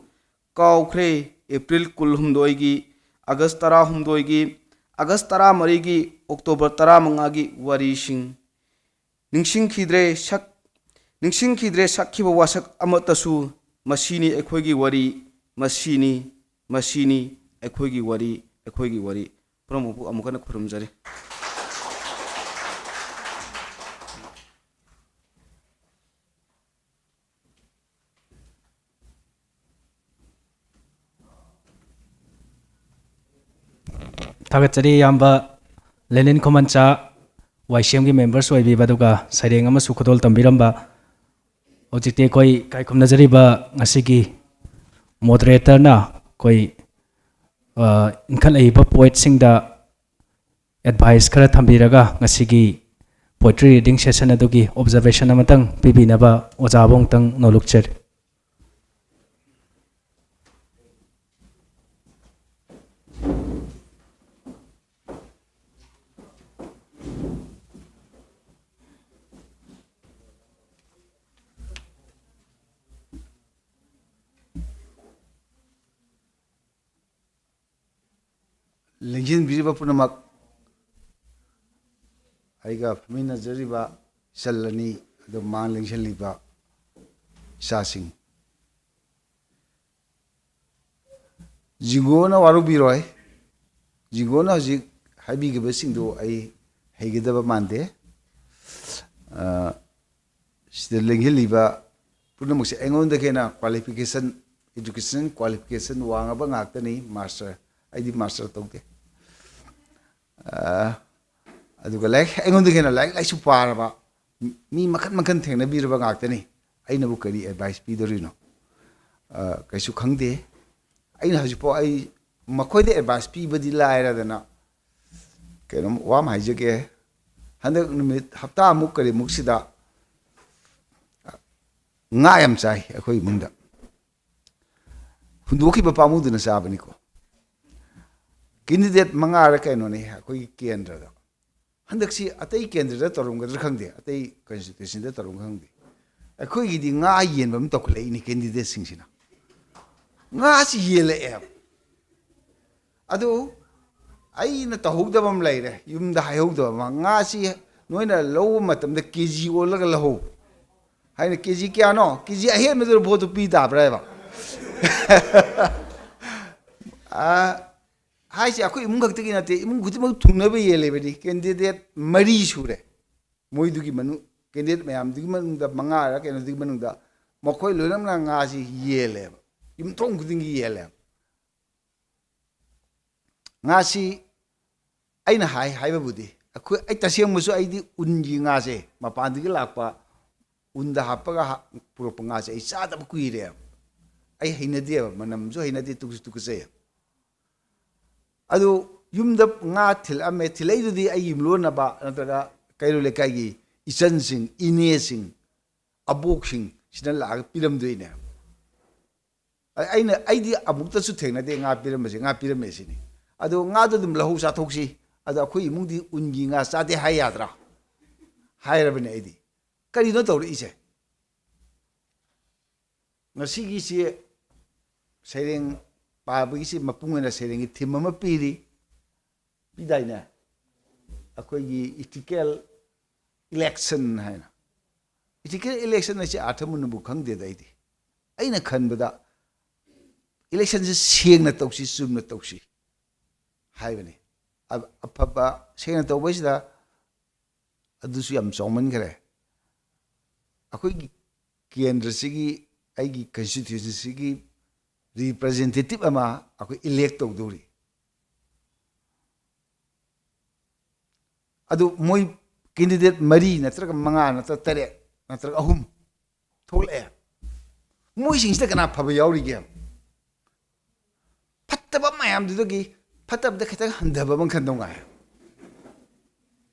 ꯀꯥꯎꯈ꯭ꯔꯦ꯫ April ꯀꯨꯟꯍꯨꯝꯗꯣꯏꯒꯤ, August ꯇꯔꯥꯍꯨꯝꯗꯣꯏꯒꯤ, August ꯇꯔꯥꯃꯔꯤꯒꯤ, October ꯇꯔꯥꯃꯉꯥꯒꯤ ꯋꯥꯔꯤꯁꯤꯡ꯫ ꯅꯤꯡꯁꯤꯡꯈꯤꯗ꯭ꯔꯦ ꯁꯛ ꯅꯤꯡꯁꯤꯡꯈꯤꯗ꯭ꯔꯦ ꯁꯛꯈꯤꯕ ꯋꯥꯁꯛ ꯑꯃꯠꯇꯁꯨ꯫ ꯃꯁꯤꯅꯤ ꯑꯩꯈꯣꯏꯒꯤ ꯋꯥꯔꯤ꯫ ꯃꯁꯤꯅꯤ, ꯃꯁꯤꯅꯤ ꯑꯩꯈꯣꯏꯒꯤ ꯋꯥꯔꯤ, ꯑꯩꯈꯣꯏꯒꯤ ꯋꯥꯔꯤ꯫ ꯄꯨꯝꯅꯃꯛꯄꯨ ꯑꯃꯨꯛ ꯍꯟꯅ ꯈꯨꯔꯨꯝꯖꯔꯤ꯫ ꯊꯥꯒꯠꯆꯔꯤ ꯏꯌꯥꯝꯕ ꯂꯦꯅꯤꯟ ꯈꯨꯃꯟꯆꯥ, ꯋꯥꯏ ꯁꯤ ꯑꯦꯝꯒꯤ members ꯑꯣꯏꯕꯤꯕ, ꯑꯗꯨꯒ ꯁꯩꯔꯦꯡ ꯑꯃꯁꯨ ꯈꯨꯗꯣꯜ ꯇꯝꯕꯤꯔꯝꯕ꯫ ꯍꯧꯖꯤꯛꯇꯤ ꯑꯩꯈꯣꯏ ꯏꯀꯥꯏ ꯈꯨꯝꯅꯖꯔꯤꯕ ꯉꯁꯤꯒꯤ moderator ꯅ ꯑꯩꯈꯣꯏ, ꯑ, ꯏꯟꯈꯠꯂꯛꯏꯕ poet ꯁꯤꯡꯗ advice ꯈꯔ ꯊꯝꯕꯤꯔꯒ ꯉꯁꯤꯒꯤ poetry reading session ꯑꯗꯨꯒꯤ observation ꯑꯃꯇꯪ ꯄꯤꯕꯤꯅꯕ ꯑꯣꯖꯥꯕꯨ ꯑꯃꯨꯛꯇꯪ ꯅꯣꯂꯨꯛꯆꯔꯤ꯫ ꯂꯦꯡꯁꯤꯟꯕꯤꯔꯤꯕ ꯄꯨꯝꯅꯃꯛ, ꯑꯩꯒ ꯐꯝꯃꯤꯟꯅꯖꯔꯤꯕ ꯏꯆꯜ ꯑꯅꯤ, ꯑꯗꯨ ꯃꯥꯡ ꯂꯦꯡꯁꯤꯜꯂꯤꯕ ꯏꯆꯥꯁꯤꯡ, ꯖꯤꯡꯒꯣꯅ ꯋꯥꯔꯧꯕꯤꯔꯣꯏ꯫ ꯖꯤꯡꯒꯣꯅ ꯍꯧꯖꯤꯛ ꯍꯥꯏꯕꯤꯈꯤꯕꯁꯤꯡꯗꯨ ꯑꯩ ꯍꯩꯒꯗꯕ ꯃꯥꯟꯗꯦ꯫ ꯑ, ꯁꯤꯗ ꯂꯦꯡꯁꯤꯜꯂꯤꯕ ꯄꯨꯝꯅꯃꯛꯁꯦ ꯑꯩꯉꯣꯟꯗꯒꯤ ꯍꯦꯟꯅ qualification, education qualification ꯋꯥꯡꯉꯕ ꯉꯥꯛꯇꯅꯤ꯫ Master, ꯑꯩꯗꯤ master ꯇꯧꯗꯦ꯫ ꯑ, ꯑꯗꯨꯒ ꯂꯥꯏꯔꯤꯛ, ꯑꯩꯉꯣꯟꯗꯒꯤ ꯍꯦꯟꯅ ꯂꯥꯏꯔꯤꯛ ꯂꯥꯏꯁꯨ ꯄꯥꯔꯕ ꯃꯤ ꯃꯈꯟ ꯃꯈꯟ ꯊꯦꯡꯅꯕꯤꯔꯕ ꯉꯥꯛꯇꯅꯤ꯫ ꯑꯩꯅꯕꯨ ꯀꯔꯤ advice ꯄꯤꯗꯣꯔꯤꯅꯣ? ꯑ, ꯀꯩꯁꯨ ꯈꯪꯗꯦ꯫ ꯑꯩꯅ ꯍꯧꯖꯤꯛꯐꯥꯎ ꯑꯩ ꯃꯈꯣꯏꯗ ꯑꯦꯗꯚꯥꯏꯁ ꯄꯤꯕꯗꯤ ꯂꯥꯏꯔꯗꯅ, ꯀꯩꯅꯣꯝ ꯋꯥ ꯑꯃ ꯍꯥꯏꯖꯒꯦ꯫ ꯍꯟꯗꯛ ꯅꯨꯃꯤꯠ ꯍꯞꯇꯥꯃꯨꯛ ꯀꯔꯤꯃꯨꯛꯁꯤꯗ ꯉꯥ ꯌꯥꯝ ꯆꯥꯏ ꯑꯩꯈꯣꯏ ꯏꯃꯨꯡꯗ꯫ ꯍꯨꯟꯗꯣꯛꯈꯤꯕ ꯄꯥꯝꯃꯨꯗꯅ ꯆꯥꯕꯅꯤꯀꯣ꯫ ꯀꯦꯟꯗꯤꯗꯦꯠ ꯃꯉꯥꯔ ꯀꯩꯅꯣꯅꯤ ꯑꯩꯈꯣꯏꯒꯤ ꯀꯦꯟꯗ꯭ꯔꯗ꯫ ꯍꯟꯗꯛꯁꯤ ꯑꯇꯩ ꯀꯦꯟꯗ꯭ꯔꯗ ꯇꯧꯔꯝꯒꯗ꯭ꯔꯥ ꯈꯪꯗꯦ, ꯑꯇꯩ ꯀꯟꯁꯇꯤꯇ꯭ꯋꯦꯟꯁꯤꯗ ꯇꯧꯔꯝꯒꯗ꯭ꯔꯥ ꯈꯪꯗꯦ, ꯑꯩꯈꯣꯏꯒꯤꯗꯤ ꯉꯥ ꯌꯦꯟꯕ ꯑꯃ ꯇꯧꯈꯠꯂꯛꯏꯅꯤ ꯀꯦꯟꯗꯤꯗꯦꯠꯁꯤꯡꯁꯤꯅ꯫ ꯉꯥꯁꯤ ꯌꯦꯜꯂꯛꯑꯦꯕ꯫ ꯑꯗꯨ ꯑꯩꯅ ꯇꯧꯍꯧꯗꯕ ꯑꯃ ꯂꯩꯔꯦ, ꯌꯨꯝꯗ ꯍꯥꯏꯍꯧꯗꯕ ꯑꯃ꯫ ꯉꯥꯁꯤ ꯅꯣꯏꯅ ꯂꯧꯕ ꯃꯇꯝꯗ ꯀꯦ ꯖꯤ ꯑꯣꯜꯂꯒ ꯂꯧꯍꯧ ꯍꯥꯏꯅ꯫ ꯀꯦ ꯖꯤ ꯀꯌꯥꯅꯣ? ꯀꯦ ꯖꯤ ꯑꯍꯦꯟꯕꯗꯨꯗ ꯚꯣꯠꯇꯨ ꯄꯤ ꯇꯥꯕ꯭ꯔꯥ ꯍꯥꯏꯕ? ꯑ, ꯍꯥꯏꯁꯦ ꯑꯩꯈꯣꯏ ꯏꯃꯨꯡ ꯈꯛꯇꯒꯤ ꯅꯠꯇꯦ, ꯏꯃꯨꯡ ꯈꯨꯗꯤꯡꯃꯛ ꯊꯨꯡꯅꯕ ꯌꯦꯜꯂꯤꯕꯅꯤ꯫ ꯀꯦꯟꯗꯤꯗꯦꯠ ꯃꯔꯤ ꯁꯨꯔꯦ꯫ ꯃꯣꯏꯗꯨꯒꯤ ꯃꯅꯨꯡ, ꯀꯦꯟꯗꯤꯗꯦꯠ ꯃꯌꯥꯝꯗꯨꯒꯤ ꯃꯅꯨꯡꯗ, ꯃꯉꯥꯔ ꯀꯩꯅꯣꯗꯨꯒꯤ ꯃꯅꯨꯡꯗ ꯃꯈꯣꯏ ꯂꯣꯏꯅꯃꯛꯅ ꯉꯥꯁꯤ ꯌꯦꯜꯂꯦꯕ, ꯌꯨꯝꯊꯣꯡ ꯈꯨꯗꯤꯡꯒꯤ ꯌꯦꯜꯂꯦꯕ꯫ ꯉꯥꯁꯤ ꯑꯩꯅ ꯍꯥꯏ ꯍꯥꯏꯕꯕꯨꯗꯤ, ꯑꯩꯈꯣꯏ, ꯑꯩ ꯇꯁꯦꯡꯕꯁꯨ ꯑꯩꯗꯤ ꯎꯟꯒꯤ ꯉꯥꯁꯦ, ꯃꯄꯥꯟꯗꯒꯤ ꯂꯥꯛꯄ ꯎꯟꯗ ꯍꯥꯞꯄꯒ ꯍꯥ-, ꯄꯨꯔꯛꯄ ꯉꯥꯁꯦ ꯑꯩ ꯆꯥꯗꯕ ꯀꯨꯏꯔꯦꯕ꯫ ꯑꯩ ꯍꯩꯅꯗꯦꯕ, ꯃꯅꯝꯁꯨ ꯍꯩꯅꯗꯦ, ꯇꯨꯒꯁꯨ ꯇꯨꯀꯠꯆꯩꯕ꯫ ꯑꯗꯨ ꯌꯨꯝꯗ ꯉꯥ ꯊꯤꯜꯂꯛꯑꯝꯃꯦ꯫ ꯊꯤꯜꯂꯛꯏꯗꯨꯗꯤ ꯑꯩꯒꯤ ꯌꯨꯝꯂꯣꯟꯅꯕ ꯅꯠꯇ꯭ꯔꯒ ꯀꯩꯔꯣꯜ ꯂꯩꯀꯥꯏꯒꯤ ꯏꯆꯟꯁꯤꯡ, ꯏꯅꯦꯁꯤꯡ, ꯑꯕꯣꯛꯁꯤꯡ ꯁꯤꯅ ꯂꯥꯛꯑꯒ ꯄꯤꯔꯝꯗꯣꯏꯅꯦ꯫ ꯑ-, ꯑꯩꯅ, ꯑꯩꯗꯤ ꯑꯃꯨꯛꯇꯁꯨ ꯊꯦꯡꯅꯗꯦ ꯉꯥ ꯄꯤꯔꯝꯕꯁꯦ, ꯉꯥ ꯄꯤꯔꯝꯃꯦ ꯁꯤꯅꯤ꯫ ꯑꯗꯣ ꯉꯥꯗꯣ ꯑꯗꯨꯝ ꯂꯧꯍꯧ ꯆꯥꯊꯣꯛꯁꯤ, ꯑꯗꯣ ꯑꯩꯈꯣꯏ ꯏꯃꯨꯡꯗꯤ ꯎꯟꯒꯤ ꯉꯥ ꯆꯥꯗꯦ ꯍꯥꯏ ꯌꯥꯗ꯭ꯔꯥ? ꯍꯥꯏꯔꯕꯅꯦ ꯑꯩꯗꯤ꯫ ꯀꯔꯤꯅꯣ ꯇꯧꯔꯛꯏꯁꯦ? ꯉꯁꯤꯒꯤꯁꯤ ꯁꯩꯔꯦꯡ ꯄꯥꯕꯒꯤꯁꯤ ꯃꯄꯨꯡ ꯑꯣꯏꯅ ꯁꯩꯔꯦꯡꯒꯤ ꯊꯤꯝ ꯑꯃ ꯄꯤꯔꯤ, ꯄꯤꯗꯥꯏꯅꯦ? ꯑꯩꯈꯣꯏꯒꯤ ꯏꯊꯤꯀꯦꯜ ꯏꯂꯦꯛꯁꯟ ꯍꯥꯏꯅ꯫ ꯏꯊꯤꯀꯦꯜ ꯏꯂꯦꯛꯁꯟ ꯍꯥꯏꯁꯦ ꯑꯥꯔꯊ ꯃꯨꯟꯅꯕꯨ ꯈꯪꯗꯦꯗ ꯑꯩꯗꯤ꯫ ꯑꯩꯅ ꯈꯟꯕꯗ ꯏꯂꯦꯛꯁꯟꯁꯦ ꯁꯦꯡꯅ ꯇꯧꯁꯤ, ꯆꯨꯝꯅ ꯇꯧꯁꯤ ꯍꯥꯏꯕꯅꯤ꯫ ꯑ-, ꯑꯐꯕ ꯁꯦꯡꯅ ꯇꯧꯕꯁꯤꯗ ꯑꯗꯨꯁꯨ ꯌꯥꯝ ꯆꯥꯎꯃꯟꯈꯔꯦ꯫ ꯑꯩꯈꯣꯏꯒꯤ ꯀꯦꯟꯗ꯭ꯔꯁꯤꯒꯤ, ꯑꯩꯒꯤ ꯀꯟꯁꯇꯤꯇ꯭ꯌꯨꯟꯁꯤꯒꯤ ꯔꯤꯄ꯭ꯔꯖꯦꯟꯇꯦꯇꯤꯞ ꯑꯃ ꯑꯩꯈꯣꯏ ꯏꯂꯦꯛ ꯇꯧꯗꯧꯔꯤ꯫ ꯑꯗꯨ ꯃꯣꯏ ꯀꯦꯟꯗꯤꯗꯦꯠ ꯃꯔꯤ ꯅꯠꯇ꯭ꯔꯒ ꯃꯉꯥ ꯅꯠꯇ꯭ꯔꯒ ꯇꯔꯦꯠ ꯅꯠꯇ꯭ꯔꯒ ꯑꯍꯨꯝ ꯊꯣꯛꯂꯛꯑꯦ꯫ ꯃꯣꯏꯁꯤꯡꯁꯤꯗ ꯀꯅꯥ ꯐꯕ ꯌꯥꯎꯔꯤꯒꯦ? ꯐꯠꯇꯕ ꯃꯌꯥꯝꯗꯨꯗꯒꯤ ꯐꯠꯇꯕꯗ ꯈꯤꯇꯪ ꯍꯟꯊꯕ ꯑꯃ ꯈꯟꯗꯧ ꯉꯥꯏ꯫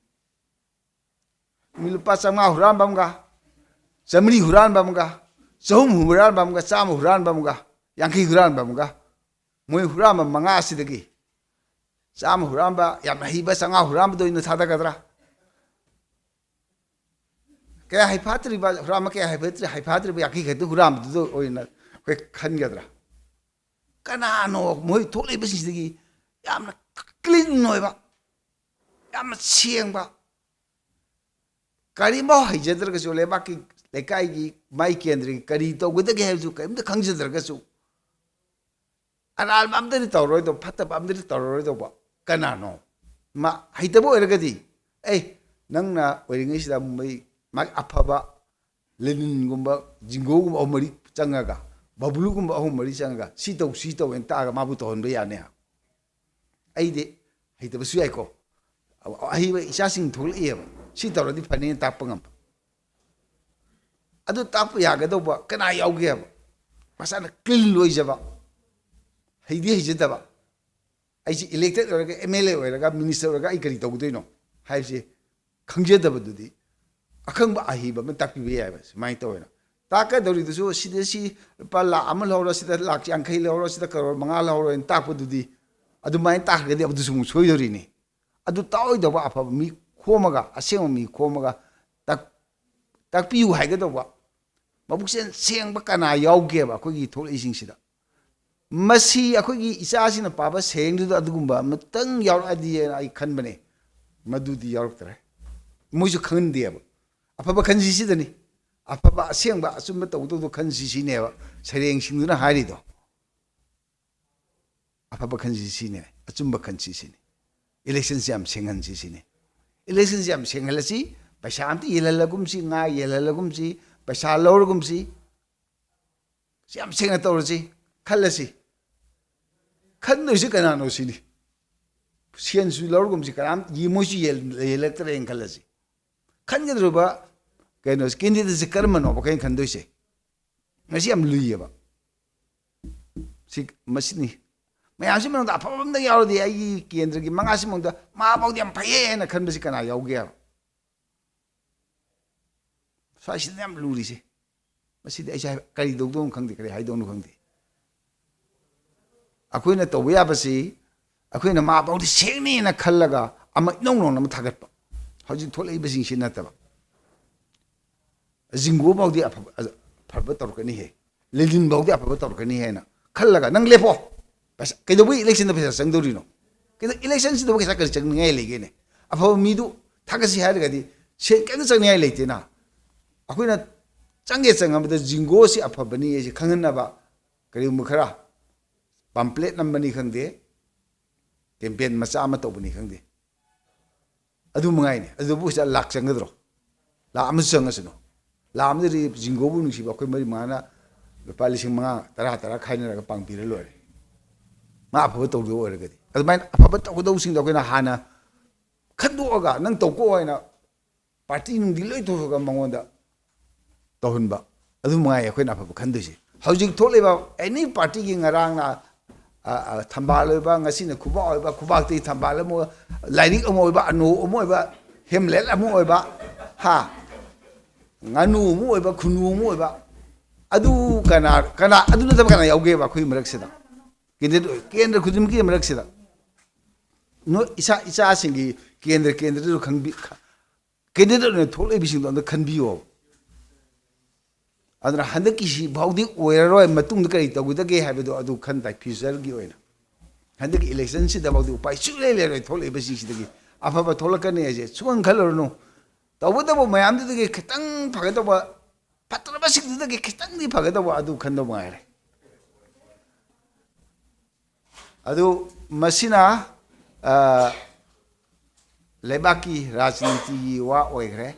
ꯃꯤ ꯂꯨꯄꯥ ꯆꯥꯝꯃꯉꯥ ꯍꯨꯔꯥꯟꯕ ꯑꯃꯒ, ꯆꯥꯝꯃꯔꯤ ꯍꯨꯔꯥꯟꯕ ꯑꯃꯒ, ꯆꯍꯨꯝ ꯍꯨꯔꯥꯟꯕ ꯑꯃꯒ, ꯆꯥꯝꯃ ꯍꯨꯔꯥꯟꯕ ꯑꯃꯒ, ꯌꯥꯡꯈꯩ ꯍꯨꯔꯥꯟꯕ ꯑꯃꯒ, ꯃꯣꯏ ꯍꯨꯔꯥꯟꯕ ꯃꯉꯥꯁꯤꯗꯒꯤ ꯆꯥꯝꯃ ꯍꯨꯔꯥꯟꯕ, ꯌꯥꯝꯅ ꯍꯩꯕ ꯆꯥꯝꯃꯉꯥ ꯍꯨꯔꯥꯟꯕꯗ ꯑꯣꯏꯅ ꯊꯥꯗꯒꯗ꯭ꯔꯥ? ꯀꯌꯥ ꯍꯩꯐꯥꯠꯇ꯭ꯔꯤꯕ, ꯍꯨꯔꯥꯟꯕ ꯀꯌꯥ ꯍꯩꯐꯥꯠꯇ꯭ꯔꯤ-, ꯍꯩꯐꯥꯠꯇ꯭ꯔꯤꯕ ꯌꯥꯡꯈꯩ ꯈꯛꯇ ꯍꯨꯔꯥꯟꯕꯗꯨꯗ ꯑꯣꯏꯅ ꯑꯩꯈꯣꯏ ꯈꯟꯒꯗ꯭ꯔꯥ? ꯀꯅꯥꯅꯣ ꯃꯣꯏ ꯊꯣꯛꯂꯛꯏꯕꯁꯤꯡꯁꯤꯗꯒꯤ ꯌꯥꯝꯅ clean ꯑꯣꯏꯕ, ꯌꯥꯝꯅ ꯁꯦꯡꯕ, ꯀꯔꯤꯝꯐꯥꯎ ꯍꯩꯖꯗ꯭ꯔꯒꯁꯨ, ꯂꯩꯕꯥꯛꯀꯤ, ꯂꯩꯀꯥꯏꯒꯤ, ꯃꯥꯏ ꯀꯦꯟꯗ꯭ꯔꯒꯤ ꯀꯔꯤ ꯇꯧꯒꯗꯒꯦ ꯍꯥꯏꯕꯁꯨ ꯀꯔꯤꯝꯇ ꯈꯪꯖꯗ꯭ꯔꯒꯁꯨ, ꯑꯔꯥꯟꯕ ꯑꯝꯇꯗꯤ ꯇꯧꯔꯔꯣꯏꯗꯧꯕ, ꯐꯠꯇꯕ ꯑꯝꯇꯗꯤ ꯇꯧꯔꯔꯣꯏꯗꯧꯕ ꯀꯅꯥꯅꯣ? ꯃꯥ ꯍꯩꯇꯕ ꯑꯣꯏꯔꯒꯗꯤ, ꯑꯦ, ꯅꯪꯅ ꯑꯣꯏꯔꯤꯉꯩꯁꯤꯗ ꯃꯩ-, ꯃꯥꯒꯤ ꯑꯐꯕ ꯂꯦꯅꯤꯟꯒꯨꯝꯕ, ꯖꯤꯡꯒꯣꯒꯨꯝꯕ ꯑꯍꯨꯝ ꯃꯔꯤ ꯆꯪꯉꯒ, ꯕꯕ꯭ꯂꯨꯒꯨꯝꯕ ꯑꯍꯨꯝ ꯃꯔꯤ ꯆꯪꯉꯒ, "ꯁꯤ ꯇꯧ, ꯁꯤ ꯇꯧ" ꯍꯥꯏꯅ ꯇꯥꯛꯑꯒ ꯃꯥꯕꯨ ꯇꯧꯍꯟꯕ ꯌꯥꯅꯤ꯫ ꯑꯩꯗꯤ ꯍꯩꯇꯕꯁꯨ ꯌꯥꯏꯀꯣ, ꯑꯍꯩꯕ ꯏꯆꯥꯁꯤꯡ ꯊꯣꯛꯂꯛꯏꯑꯕ, "ꯁꯤ ꯇꯧꯔꯗꯤ ꯐꯅꯤꯅ" ꯇꯥꯛꯄ ꯉꯝꯕ꯫ ꯑꯗꯨ ꯇꯥꯛꯄ ꯌꯥꯒꯗꯧꯕ ꯀꯅꯥ ꯌꯥꯎꯒꯦꯕ? ꯃꯁꯥꯅ clean ꯑꯣꯏꯖꯕ, ꯍꯩꯗꯤ ꯍꯩꯖꯗꯕ, "ꯑꯩꯁꯦ elected ꯑꯣꯏꯔꯒ, M L A ꯑꯣꯏꯔꯒ, minister ꯑꯣꯏꯔꯒ ꯑꯩ ꯀꯔꯤ ꯇꯧꯒꯗꯣꯏꯅꯣ?" ꯍꯥꯏꯕꯁꯦ ꯈꯪꯖꯗꯕꯗꯨꯗꯤ ꯑꯈꯪꯕ ꯑꯍꯩꯕ ꯑꯃ ꯇꯥꯛꯄꯤꯕ ꯌꯥꯏꯕ꯫ ꯁꯨꯃꯥꯏꯅ ꯇꯧꯋꯦꯅ ꯇꯥꯛꯀꯗꯧꯔꯤꯗꯨꯁꯨ, "ꯁꯤꯗ ꯁꯤ ꯂꯨꯄꯥ ꯂꯥꯈ ꯑꯃ ꯂꯧꯔꯣ, ꯁꯤꯗ ꯂꯥꯈ ꯌꯥꯡꯈꯩ ꯂꯧꯔꯣ, ꯁꯤꯗ ꯀꯔꯣꯔ ꯃꯉꯥ ꯂꯧꯔꯣ" ꯍꯥꯏꯅ ꯇꯥꯛꯄꯗꯨꯗꯤ, ꯑꯗꯨꯃꯥꯏꯅ ꯇꯥꯛꯈ꯭ꯔꯒꯗꯤ ꯑꯗꯨꯁꯨ ꯑꯃꯨꯛ ꯁꯣꯏꯗꯣꯔꯤꯅꯤ꯫ ꯑꯗꯨ ꯇꯥꯛꯑꯣꯏꯗꯧꯕ, ꯑꯐꯕ ꯃꯤ ꯈꯣꯝꯃꯒ, ꯑꯁꯦꯡꯕ ꯃꯤ ꯈꯣꯝꯃꯒ ꯇꯥꯛ-, ꯇꯥꯛꯄꯤꯌꯨ ꯍꯥꯏꯒꯗꯧꯕ, ꯃꯕꯨꯛꯆꯦꯜ ꯁꯦꯡꯕ ꯀꯅꯥ ꯌꯥꯎꯒꯦꯕ ꯑꯩꯈꯣꯏꯒꯤ ꯊꯣꯛꯂꯛꯏꯁꯤꯡꯁꯤꯗ? ꯃꯁꯤ ꯑꯩꯈꯣꯏꯒꯤ ꯏꯆꯥꯁꯤꯡꯅ ꯄꯥꯕ ꯁꯩꯔꯦꯡꯗꯨꯗ ꯑꯗꯨꯒꯨꯝꯕ ꯑꯃꯇꯪ ꯌꯥꯎꯔꯛꯑꯗꯤ ꯍꯥꯏꯅ ꯑꯩ ꯈꯟꯕꯅꯦ꯫ ꯃꯗꯨꯗꯤ ꯌꯥꯎꯔꯛꯇ꯭ꯔꯦ꯫ ꯃꯣꯏꯁꯨ ꯈꯪꯍꯟꯗꯦꯕ꯫ ꯑꯐꯕ ꯈꯟꯁꯤ ꯁꯤꯗꯅꯤ꯫ ꯑꯐꯕ, ꯑꯁꯦꯡꯕ, ꯑꯆꯨꯝꯕ ꯇꯧꯗꯧꯗꯣ ꯈꯟꯁꯤ ꯁꯤꯅꯦꯕ ꯁꯩꯔꯦꯡꯁꯤꯡꯗꯨꯅ ꯍꯥꯏꯔꯤꯗꯣ꯫ ꯑꯐꯕ ꯈꯟꯁꯤ ꯁꯤꯅꯦ, ꯑꯆꯨꯝꯕ ꯈꯟꯁꯤ ꯁꯤꯅꯤ꯫ Electionꯁꯤ ꯌꯥꯝ ꯁꯦꯡꯍꯟꯁꯤ ꯁꯤꯅꯤ꯫ Electionꯁꯤ ꯌꯥꯝ ꯁꯦꯡꯍꯜꯂꯁꯤ, ꯄꯩꯁꯥ ꯑꯝꯇ ꯌꯦꯜꯍꯜꯂꯒꯨꯝꯁꯤ, ꯉꯥ ꯌꯦꯜꯍꯜꯂꯒꯨꯝꯁꯤ, ꯄꯩꯁꯥ ꯂꯧꯔꯒꯨꯝꯁꯤ, ꯁꯤ ꯌꯥꯝ ꯁꯦꯡꯅ ꯇꯧꯔꯁꯤ, ꯈꯜꯂꯁꯤ꯫ ꯈꯟꯗꯣꯏꯁꯤ ꯀꯅꯥꯅꯣ ꯁꯤꯅꯤ꯫ ꯁꯦꯟꯁꯨ ꯂꯧꯔꯒꯨꯝꯁꯤ, ꯀꯅꯥꯝ ꯌꯦ-, ꯃꯣꯏꯁꯨ ꯌꯦꯜ-, ꯌꯦꯜꯂꯛꯇ꯭ꯔꯦꯅ ꯈꯜꯂꯁꯤ꯫ ꯈꯟꯒꯗꯧꯔꯤꯕ ꯀꯩꯅꯣꯁꯤ, candidateꯁꯤ ꯀꯔꯝꯕꯅꯣꯕ ꯑꯩꯈꯣꯏꯅ ꯈꯟꯗꯣꯏꯁꯦ? ꯃꯁꯤ ꯌꯥꯝ ꯂꯨꯏꯌꯦꯕ꯫ ꯁꯤ, ꯃꯁꯤꯅꯤ꯫ ꯃꯌꯥꯝꯁꯤ ꯃꯅꯨꯡꯗ ꯑꯐꯕ ꯑꯝꯇꯪ ꯌꯥꯎꯔꯗꯤ ꯑꯩꯒꯤ ꯀꯦꯟꯗ꯭ꯔꯒꯤ ꯃꯉꯥꯁꯤ ꯃꯅꯨꯡꯗ ꯃꯥ ꯐꯥꯎꯗꯤ ꯌꯥꯝ ꯐꯩꯌꯦ ꯍꯥꯏꯅ ꯈꯟꯕꯁꯤ ꯀꯅꯥ ꯌꯥꯎꯒꯦ ꯍꯥꯏꯕ? ꯁ꯭ꯋꯥꯏꯁꯤꯗ ꯌꯥꯝ ꯂꯨꯔꯤꯁꯦ꯫ ꯃꯁꯤꯗꯤ ꯑꯩꯁꯦ ꯀꯔꯤ ꯇꯧꯗꯧꯅꯣ ꯈꯪꯗꯦ, ꯀꯔꯤ ꯍꯥꯏꯗꯧꯅꯣ ꯈꯪꯗꯦ꯫ ꯑꯩꯈꯣꯏꯅ ꯇꯧꯕ ꯌꯥꯕꯁꯤ, ꯑꯩꯈꯣꯏꯅ ꯃꯥ ꯐꯥꯎꯗꯤ ꯁꯦꯡꯅꯤꯅ ꯈꯜꯂꯒ ꯑꯃ ꯏꯅꯧ ꯅꯧꯅ ꯑꯃ ꯊꯥꯒꯠꯄ, ꯍꯧꯖꯤꯛ ꯊꯣꯛꯂꯛꯏꯕꯁꯤꯡꯁꯤ ꯅꯠꯇꯕ꯫ ꯖꯤꯡꯒꯣ ꯐꯥꯎꯗꯤ ꯑꯐꯕ, ꯑꯐꯕ ꯇꯧꯔꯛꯀꯅꯤꯍꯦ, ꯂꯤꯂꯤꯟ ꯐꯥꯎꯗꯤ ꯑꯐꯕ ꯇꯧꯔꯛꯀꯅꯤ ꯍꯥꯏꯅ ꯈꯜꯂꯒ ꯅꯪ ꯂꯦꯞꯄꯣ꯫ ꯄꯩꯁꯥ, ꯀꯩꯗꯧꯕꯒꯤ ꯏꯂꯦꯛꯁꯟꯗ ꯄꯩꯁꯥ ꯆꯪꯗꯧꯔꯤꯅꯣ? ꯀꯩꯗꯧ-, ꯏꯂꯦꯛꯁꯟꯁꯤꯗꯕꯨ ꯄꯩꯁꯥ ꯀꯔꯤ ꯆꯪꯅꯤꯡꯉꯥꯏ ꯂꯩꯒꯦꯅꯦ? ꯑꯐꯕ ꯃꯤꯗꯨ ꯊꯥꯒꯠꯁꯤ ꯍꯥꯏꯔꯒꯗꯤ ꯁꯦꯟ ꯀꯩꯝꯇ ꯆꯪꯅꯤꯡꯉꯥꯏ ꯂꯩꯇꯦꯅ꯫ ꯑꯩꯈꯣꯏꯅ ꯆꯪꯒꯦ ꯆꯪꯉꯕꯗ ꯖꯤꯡꯒꯣꯁꯤ ꯑꯐꯕꯅꯤ ꯍꯥꯏꯁꯤ ꯈꯪꯍꯟꯅꯕ ꯀꯔꯤꯒꯨꯝꯕ ꯈꯔ ꯄꯥꯝꯄ꯭ꯂꯦꯠ ꯅꯝꯕꯅꯤ ꯈꯪꯗꯦ, ꯀꯦꯝꯄꯦꯟ ꯃꯆꯥ ꯑꯃ ꯇꯧꯕꯅꯤ ꯈꯪꯗꯦ, ꯑꯗꯨ ꯃꯉꯥꯏꯅꯦ꯫ ꯑꯗꯨꯕꯨ ꯁꯤꯗ ꯂꯥꯛ ꯆꯪꯒꯗ꯭ꯔꯣ? ꯂꯥꯛ ꯑꯃꯁꯨ ꯆꯪꯉꯁꯅꯨ꯫ ꯂꯥꯛ ꯑꯃꯗꯗꯤ ꯖꯤꯡꯒꯣꯕꯨ ꯅꯨꯡꯁꯤꯕ ꯑꯩꯈꯣꯏ ꯃꯔꯤ ꯃꯉꯥꯅ ꯂꯨꯄꯥ ꯂꯤꯁꯤꯡ ꯃꯉꯥ, ꯇꯔꯥ, ꯇꯔꯥ ꯈꯥꯏꯅꯔꯒ ꯄꯥꯡꯕꯤꯔ ꯂꯣꯏꯔꯦ꯫ ꯃꯥ ꯑꯐꯕ ꯇꯧꯗꯧ ꯑꯣꯏꯔꯒꯗꯤ꯫ ꯑꯗꯨꯃꯥꯏꯅ ꯑꯐꯕ ꯇꯧꯒꯗꯧꯕꯁꯤꯡꯗꯣ ꯑꯩꯈꯣꯏꯅ ꯍꯥꯟꯅ ꯈꯟꯗꯣꯛꯑꯒ, ꯅꯪ ꯇꯧꯀꯣ ꯍꯥꯏꯅ ꯄꯥꯔꯇꯤ ꯅꯨꯡꯗꯤ ꯂꯣꯏ ꯇꯣꯛꯊꯣꯛꯑꯒ ꯃꯉꯣꯟꯗ ꯇꯧꯍꯟꯕ, ꯑꯗꯨ ꯃꯉꯥꯏ ꯑꯩꯈꯣꯏꯅ ꯑꯐꯕ ꯈꯟꯗꯣꯏꯁꯦ꯫ ꯍꯧꯖꯤꯛ ꯊꯣꯛꯂꯤꯕ ꯑꯦꯅꯤ ꯄꯥꯔꯇꯤꯒꯤ, ꯉꯔꯥꯡꯅ, ꯑ, ꯑ, ꯊꯝꯕꯥꯜ ꯑꯣꯏꯕ, ꯉꯁꯤꯅ ꯈꯨꯕꯥꯛ ꯑꯣꯏꯕ, ꯈꯨꯕꯥꯛꯇꯒꯤ ꯊꯝꯕꯥꯜ ꯑꯃ ꯑꯣꯏꯕ, ꯂꯥꯏꯔꯤꯛ ꯑꯃ ꯑꯣꯏꯕ, ꯑꯅꯨ ꯑꯃ ꯑꯣꯏꯕ, ꯍꯦꯝꯂꯦꯠ ꯑꯃ ꯑꯣꯏꯕ, ꯍꯥ, ꯉꯥꯅꯨ ꯑꯃ ꯑꯣꯏꯕ, ꯈꯨꯅꯨ ꯑꯃ ꯑꯣꯏꯕ, ꯑꯗꯨ ꯀꯅꯥ, ꯀꯅꯥ, ꯑꯗꯨ ꯅꯠꯇꯕ ꯀꯅꯥ ꯌꯥꯎꯒꯦꯕ ꯑꯩꯈꯣꯏ ꯃꯔꯛꯁꯤꯗ? ꯀꯦꯟꯗ꯭ꯔ, ꯀꯦꯟꯗ꯭ꯔ ꯈꯨꯗꯤꯡꯃꯛꯀꯤ ꯃꯔꯛꯁꯤꯗ ꯅꯣꯏ ꯏꯆꯥ, ꯏꯆꯥꯁꯤꯡꯒꯤ ꯀꯦꯟꯗ꯭ꯔ, ꯀꯦꯟꯗ꯭ꯔꯗꯁꯨ ꯈꯪꯕꯤ-, ꯀꯦꯟꯗꯤꯗꯦꯠ ꯑꯣꯏꯅ ꯊꯣꯛꯂꯛꯏꯕꯁꯤꯡꯗꯣ ꯑꯝꯇ ꯈꯟꯕꯤꯌꯣ꯫ ꯑꯗꯨꯅ ꯍꯟꯗꯛꯀꯤꯁꯤ ꯐꯥꯎꯗꯤ ꯑꯣꯏꯔꯔꯣꯏ, ꯃꯇꯨꯡꯗ ꯀꯔꯤ ꯇꯧꯒꯗꯒꯦ ꯍꯥꯏꯕꯗꯣ ꯑꯗꯨ ꯈꯟ ꯇꯥꯏ, ꯐ꯭ꯌꯨꯆꯔꯒꯤ ꯑꯣꯏꯅ꯫ ꯍꯟꯗꯛꯀꯤ ꯏꯂꯦꯛꯁꯟꯁꯤꯗ ꯐꯥꯎꯗꯤ ꯎꯄꯥꯏ ꯁꯨꯡꯂꯩ ꯂꯩꯔꯣꯏ, ꯊꯣꯛꯂꯛꯏꯕꯁꯤꯡꯁꯤꯗꯒꯤ ꯑꯐꯕ ꯊꯣꯛꯂꯛꯀꯅꯤ ꯍꯥꯏꯁꯦ ꯁꯨꯡꯈꯟ ꯈꯜꯂꯨꯔꯅꯨ꯫ ꯇꯧꯕꯇꯕꯨ ꯃꯌꯥꯝꯗꯨꯗꯒꯤ ꯈꯤꯇꯪ ꯐꯒꯗꯧꯕ, ꯐꯠꯇ꯭ꯔꯕꯁꯤꯡꯗꯨꯗꯒꯤ ꯈꯤꯇꯪꯗꯤ ꯐꯒꯗꯧꯕ ꯑꯗꯨ ꯈꯟꯗꯧ ꯃꯉꯥꯏꯔꯦ꯫ ꯑꯗꯨ ꯃꯁꯤꯅ, ꯑ, ꯂꯩꯕꯥꯛꯀꯤ ꯔꯥꯖꯅꯤꯇꯤꯒꯤ ꯋꯥ ꯑꯣꯏꯈ꯭ꯔꯦ꯫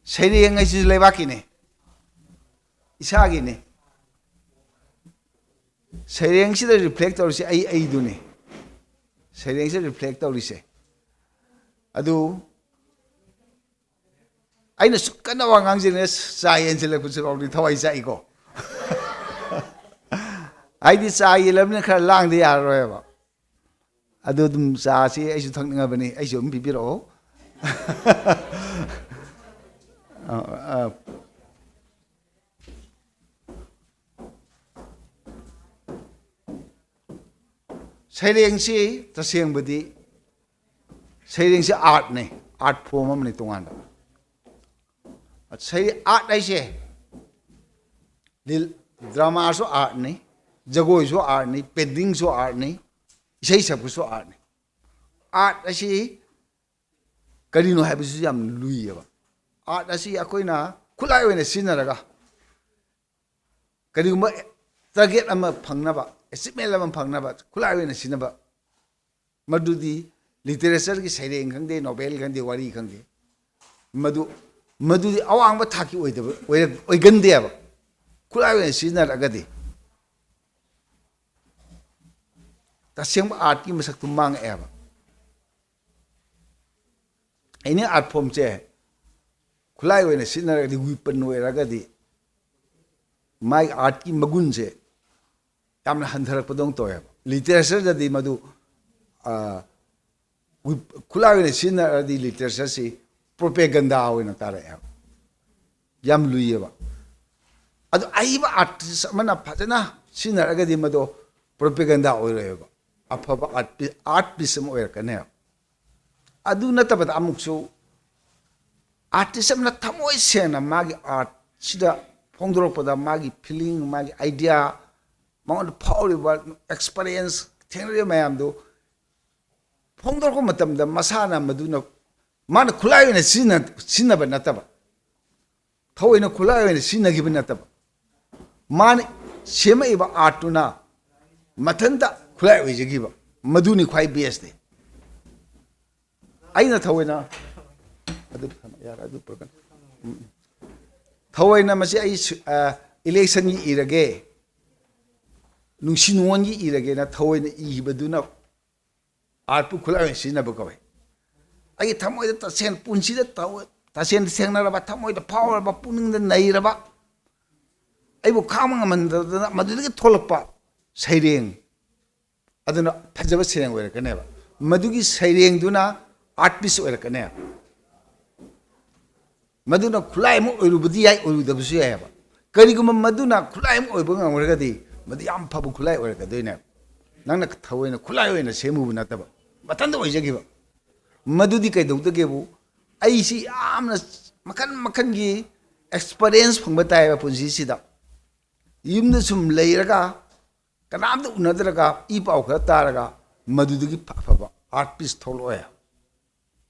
ꯁꯩꯔꯦꯡ ꯍꯥꯏꯁꯤꯁꯨ ꯂꯩꯕꯥꯛꯀꯤꯅꯦ, ꯏꯁꯥꯒꯤꯅꯦ꯫ ꯁꯩꯔꯦꯡꯁꯤꯗ ꯔꯤꯐ꯭ꯂꯦꯛ ꯇꯧꯔꯤꯁꯦ ꯑꯩ, ꯑꯩꯗꯨꯅꯤ꯫ ꯁꯩꯔꯦꯡꯁꯤꯗ ꯔꯤꯐ꯭ꯂꯦꯛ ꯇꯧꯔꯤꯁꯦ꯫ ꯑꯗꯨ ꯑꯩꯅ ꯁꯨꯛ ꯀꯟꯅ ꯋꯥ ꯉꯥꯡꯖꯔꯤꯉꯩ ꯆꯥ ꯌꯦꯟꯁꯤꯜꯂꯛꯄꯁꯨ ꯐꯥꯎꯗꯤ ꯊꯋꯥꯏ ꯆꯥꯛꯏꯀꯣ꯫ ꯍꯥꯏꯗꯤ ꯆꯥ ꯌꯦꯜꯂꯕꯅꯤꯅ ꯈꯔ ꯂꯥꯡꯗ ꯌꯥꯔꯔꯣꯏꯕ꯫ ꯑꯗꯨ ꯑꯗꯨꯝ ꯆꯥꯁꯤ, ꯑꯩꯁꯨ ꯊꯛꯅꯤꯡꯉꯕꯅꯤ, ꯑꯩꯁꯨ ꯑꯗꯨꯝ ꯄꯤꯕꯤꯔꯛꯑꯣ꯫ ꯑ, ꯑ꯫ ꯁꯩꯔꯦꯡꯁꯤ ꯇꯁꯦꯡꯕꯗꯤ, ꯁꯩꯔꯦꯡꯁꯤ artꯅꯤ, art form ꯑꯃꯅꯤ ꯇꯣꯉꯥꯟꯕ꯫ ꯁꯩꯔꯦꯡ, art ꯍꯥꯏꯁꯦ ꯂꯤꯜ-, dramaꯁꯨ artꯅꯤ, ꯖꯒꯣꯏꯁꯨ artꯅꯤ, paintingꯁꯨ artꯅꯤ, ꯏꯁꯩ ꯁꯛꯄꯁꯨ artꯅꯤ꯫ Art ꯑꯁꯤ ꯀꯔꯤꯅꯣ ꯍꯥꯏꯕꯁꯤꯁꯨ ꯌꯥꯝ ꯂꯨꯏꯌꯦꯕ꯫ Art ꯑꯁꯤ ꯑꯩꯈꯣꯏꯅ ꯈꯨꯠꯂꯥꯏ ꯑꯣꯏꯅ ꯁꯤꯖꯤꯟꯅꯔꯒ ꯀꯔꯤꯒꯨꯝꯕ target ꯑꯃ ꯐꯪꯅꯕ, achievement ꯑꯃ ꯐꯪꯅꯕ ꯈꯨꯠꯂꯥꯏ ꯑꯣꯏꯅ ꯁꯤꯖꯤꯟꯅꯕ, ꯃꯗꯨꯗꯤ literatureꯒꯤ ꯁꯩꯔꯦꯡ ꯈꯪꯗꯦ, novel ꯈꯪꯗꯦ, ꯋꯥꯔꯤ ꯈꯪꯗꯦ, ꯃꯗꯨ, ꯃꯗꯨꯗꯤ ꯑꯋꯥꯡꯕ ꯊꯥꯛꯀꯤ ꯑꯣꯏꯗꯕ, ꯑꯣꯏꯔ-, ꯑꯣꯏꯒꯟꯗꯦꯕ꯫ ꯈꯨꯠꯂꯥꯏ ꯑꯣꯏꯅ ꯁꯤꯖꯤꯟꯅꯔꯒꯗꯤ ꯇꯁꯦꯡꯕ artꯀꯤ ꯃꯁꯛꯇꯨ ꯃꯥꯡꯉꯛꯑꯦꯕ꯫ Any art formꯁꯦ ꯈꯨꯠꯂꯥꯏ ꯑꯣꯏꯅ ꯁꯤꯖꯤꯟꯅꯔꯒꯗꯤ, weapon ꯑꯣꯏꯔꯒꯗꯤ, ꯃꯥꯒꯤ artꯀꯤ ꯃꯒꯨꯟꯁꯦ ꯌꯥꯝꯅ ꯍꯟꯊꯔꯛꯄꯗꯧꯅ ꯇꯧꯋꯦꯕ꯫ Literatureꯗꯗꯤ ꯃꯗꯨ, ꯑ, weap-, ꯈꯨꯠꯂꯥꯏ ꯑꯣꯏꯅ ꯁꯤꯖꯤꯟꯅꯔꯗꯤ literatureꯁꯤ propaganda ꯑꯣꯏꯅ ꯇꯥꯔꯛꯑꯦꯕ꯫ ꯌꯥꯝ ꯂꯨꯏꯌꯦꯕ꯫ ꯑꯗꯣ ꯑꯍꯩꯕ artist ꯑꯃꯅ ꯐꯖꯅ ꯁꯤꯖꯤꯟꯅꯔꯒꯗꯤ ꯃꯗꯣ propaganda ꯑꯣꯏꯔꯣꯏꯕ꯫ ꯑꯐꯕ art pi-, art piece ꯑꯃ ꯑꯣꯏꯔꯛꯀꯅꯦꯕ꯫ ꯑꯗꯨ ꯅꯠꯇꯕꯗ ꯑꯃꯨꯛꯁꯨ artist ꯑꯃꯅ ꯊꯃꯣꯏ ꯁꯦꯡꯅ ꯃꯥꯒꯤ artꯁꯤꯗ ꯐꯣꯡꯗꯣꯔꯛꯄꯗ ꯃꯥꯒꯤ feeling, ꯃꯥꯒꯤ idea, ꯃꯉꯣꯟꯗ ꯐꯥꯎꯔꯤꯕ experience, ꯊꯦꯡꯅꯔꯤꯕ ꯃꯌꯥꯝꯗꯨ ꯐꯣꯡꯗꯣꯔꯛꯄ ꯃꯇꯝꯗ ꯃꯁꯥꯅ ꯃꯗꯨꯅ, ꯃꯥꯅ ꯈꯨꯠꯂꯥꯏ ꯑꯣꯏꯅ ꯁꯤꯖꯤꯟꯅ-, ꯁꯤꯖꯤꯟꯅꯕ ꯅꯠꯇꯕ, ꯊꯑꯣꯏꯅ ꯈꯨꯠꯂꯥꯏ ꯑꯣꯏꯅ ꯁꯤꯖꯤꯟꯅꯈꯤꯕ ꯅꯠꯇꯕ, ꯃꯥꯅ ꯁꯦꯝꯃꯛꯏꯕ artꯇꯨꯅ ꯃꯊꯟꯇ ꯈꯨꯠꯂꯥꯏ ꯑꯣꯏꯖꯈꯤꯕ, ꯃꯗꯨꯅꯤ ꯈ꯭ꯋꯥꯏ bestꯅꯤ꯫ ꯑꯩꯅ ꯊꯑꯣꯏꯅ ꯑꯗꯨ ꯊꯝꯃ ꯌꯥꯔꯦ, ꯑꯗꯨ ꯄꯨꯔꯛꯀꯅꯨ꯫ ꯎꯝ꯫ ꯊꯑꯣꯏꯅ ꯃꯁꯤ ꯑꯩ ꯁꯨ-, ꯑ, electionꯒꯤ ꯏꯔꯒꯦ, ꯅꯨꯡꯁꯤ ꯅꯨꯡꯉꯣꯟꯒꯤ ꯏꯔꯒꯦꯅ ꯊꯑꯣꯏꯅ ꯏꯈꯤꯕꯗꯨꯅ artꯄꯨ ꯈꯨꯠꯂꯥꯏ ꯑꯣꯏꯅ ꯁꯤꯖꯤꯟꯅꯕ ꯀꯧꯏ꯫ ꯑꯩꯒꯤ ꯊꯃꯣꯏꯗ ꯇꯁꯦꯡ-, ꯄꯨꯟꯁꯤꯗ ꯊꯑꯣꯏ-, ꯇꯁꯦꯡ ꯊꯦꯡꯅꯔꯕ, ꯊꯃꯣꯏꯗ ꯐꯥꯎꯔꯕ, ꯄꯨꯛꯅꯤꯡꯗ ꯅꯩꯔꯕ, ꯑꯩꯕꯨ ꯈꯥꯡꯕ ꯉꯝꯍꯟꯗꯗꯅ ꯃꯗꯨꯗꯒꯤ ꯊꯣꯛꯂꯛꯄ ꯁꯩꯔꯦꯡ, ꯑꯗꯨꯅ ꯐꯖꯕ ꯁꯩꯔꯦꯡ ꯑꯣꯏꯔꯛꯀꯅꯦꯕ꯫ ꯃꯗꯨꯒꯤ ꯁꯩꯔꯦꯡꯗꯨꯅ ꯑꯥꯔꯠ ꯄꯤꯁ ꯑꯣꯏꯔꯛꯀꯅꯦꯕ꯫ ꯃꯗꯨꯅ ꯈꯨꯠꯂꯥꯏ ꯑꯃ ꯑꯣꯏꯔꯨꯕꯗꯤ ꯌꯥꯏ, ꯑꯣꯏꯔꯨꯗꯕꯁꯨ ꯌꯥꯏꯑꯕ꯫ ꯀꯔꯤꯒꯨꯝꯕ ꯃꯗꯨꯅ ꯈꯨꯠꯂꯥꯏ ꯑꯃ ꯑꯣꯏꯕ ꯉꯝꯈ꯭ꯔꯒꯗꯤ, ꯃꯗꯨ ꯌꯥꯝ ꯐꯕ ꯈꯨꯠꯂꯥꯏ ꯑꯣꯏꯔꯛꯀꯗꯣꯏꯅꯦꯕ꯫ ꯅꯪꯅ ꯊꯑꯣꯏꯅ ꯈꯨꯠꯂꯥꯏ ꯑꯣꯏꯅ ꯁꯦꯝꯃꯨꯕ ꯅꯠꯇꯕ, ꯃꯊꯟꯇ ꯑꯣꯏꯖꯈꯤꯕ꯫ ꯃꯗꯨꯗꯤ ꯀꯩꯗꯧꯗꯒꯦꯕꯨ, ꯑꯩꯁꯤ ꯌꯥꯝꯅ ꯃꯈꯟ ꯃꯈꯟꯒꯤ ꯑꯦꯛꯁꯄꯔꯤꯌꯦꯟꯁ ꯐꯪꯕ ꯇꯥꯏꯌꯦꯕ ꯄꯨꯟꯁꯤꯁꯤꯗ꯫ ꯌꯨꯝꯗ ꯁꯨꯝ ꯂꯩꯔꯒ, ꯀꯅꯥꯝꯇ ꯎꯅꯗ꯭ꯔꯒ, ꯏ ꯄꯥꯎ ꯈꯔ ꯇꯥꯔꯒ, ꯃꯗꯨꯗꯒꯤ ꯐ-, ꯑꯐꯕ ꯑꯥꯔꯠ ꯄꯤꯁ ꯊꯣꯛꯂꯛꯑꯣꯏ꯫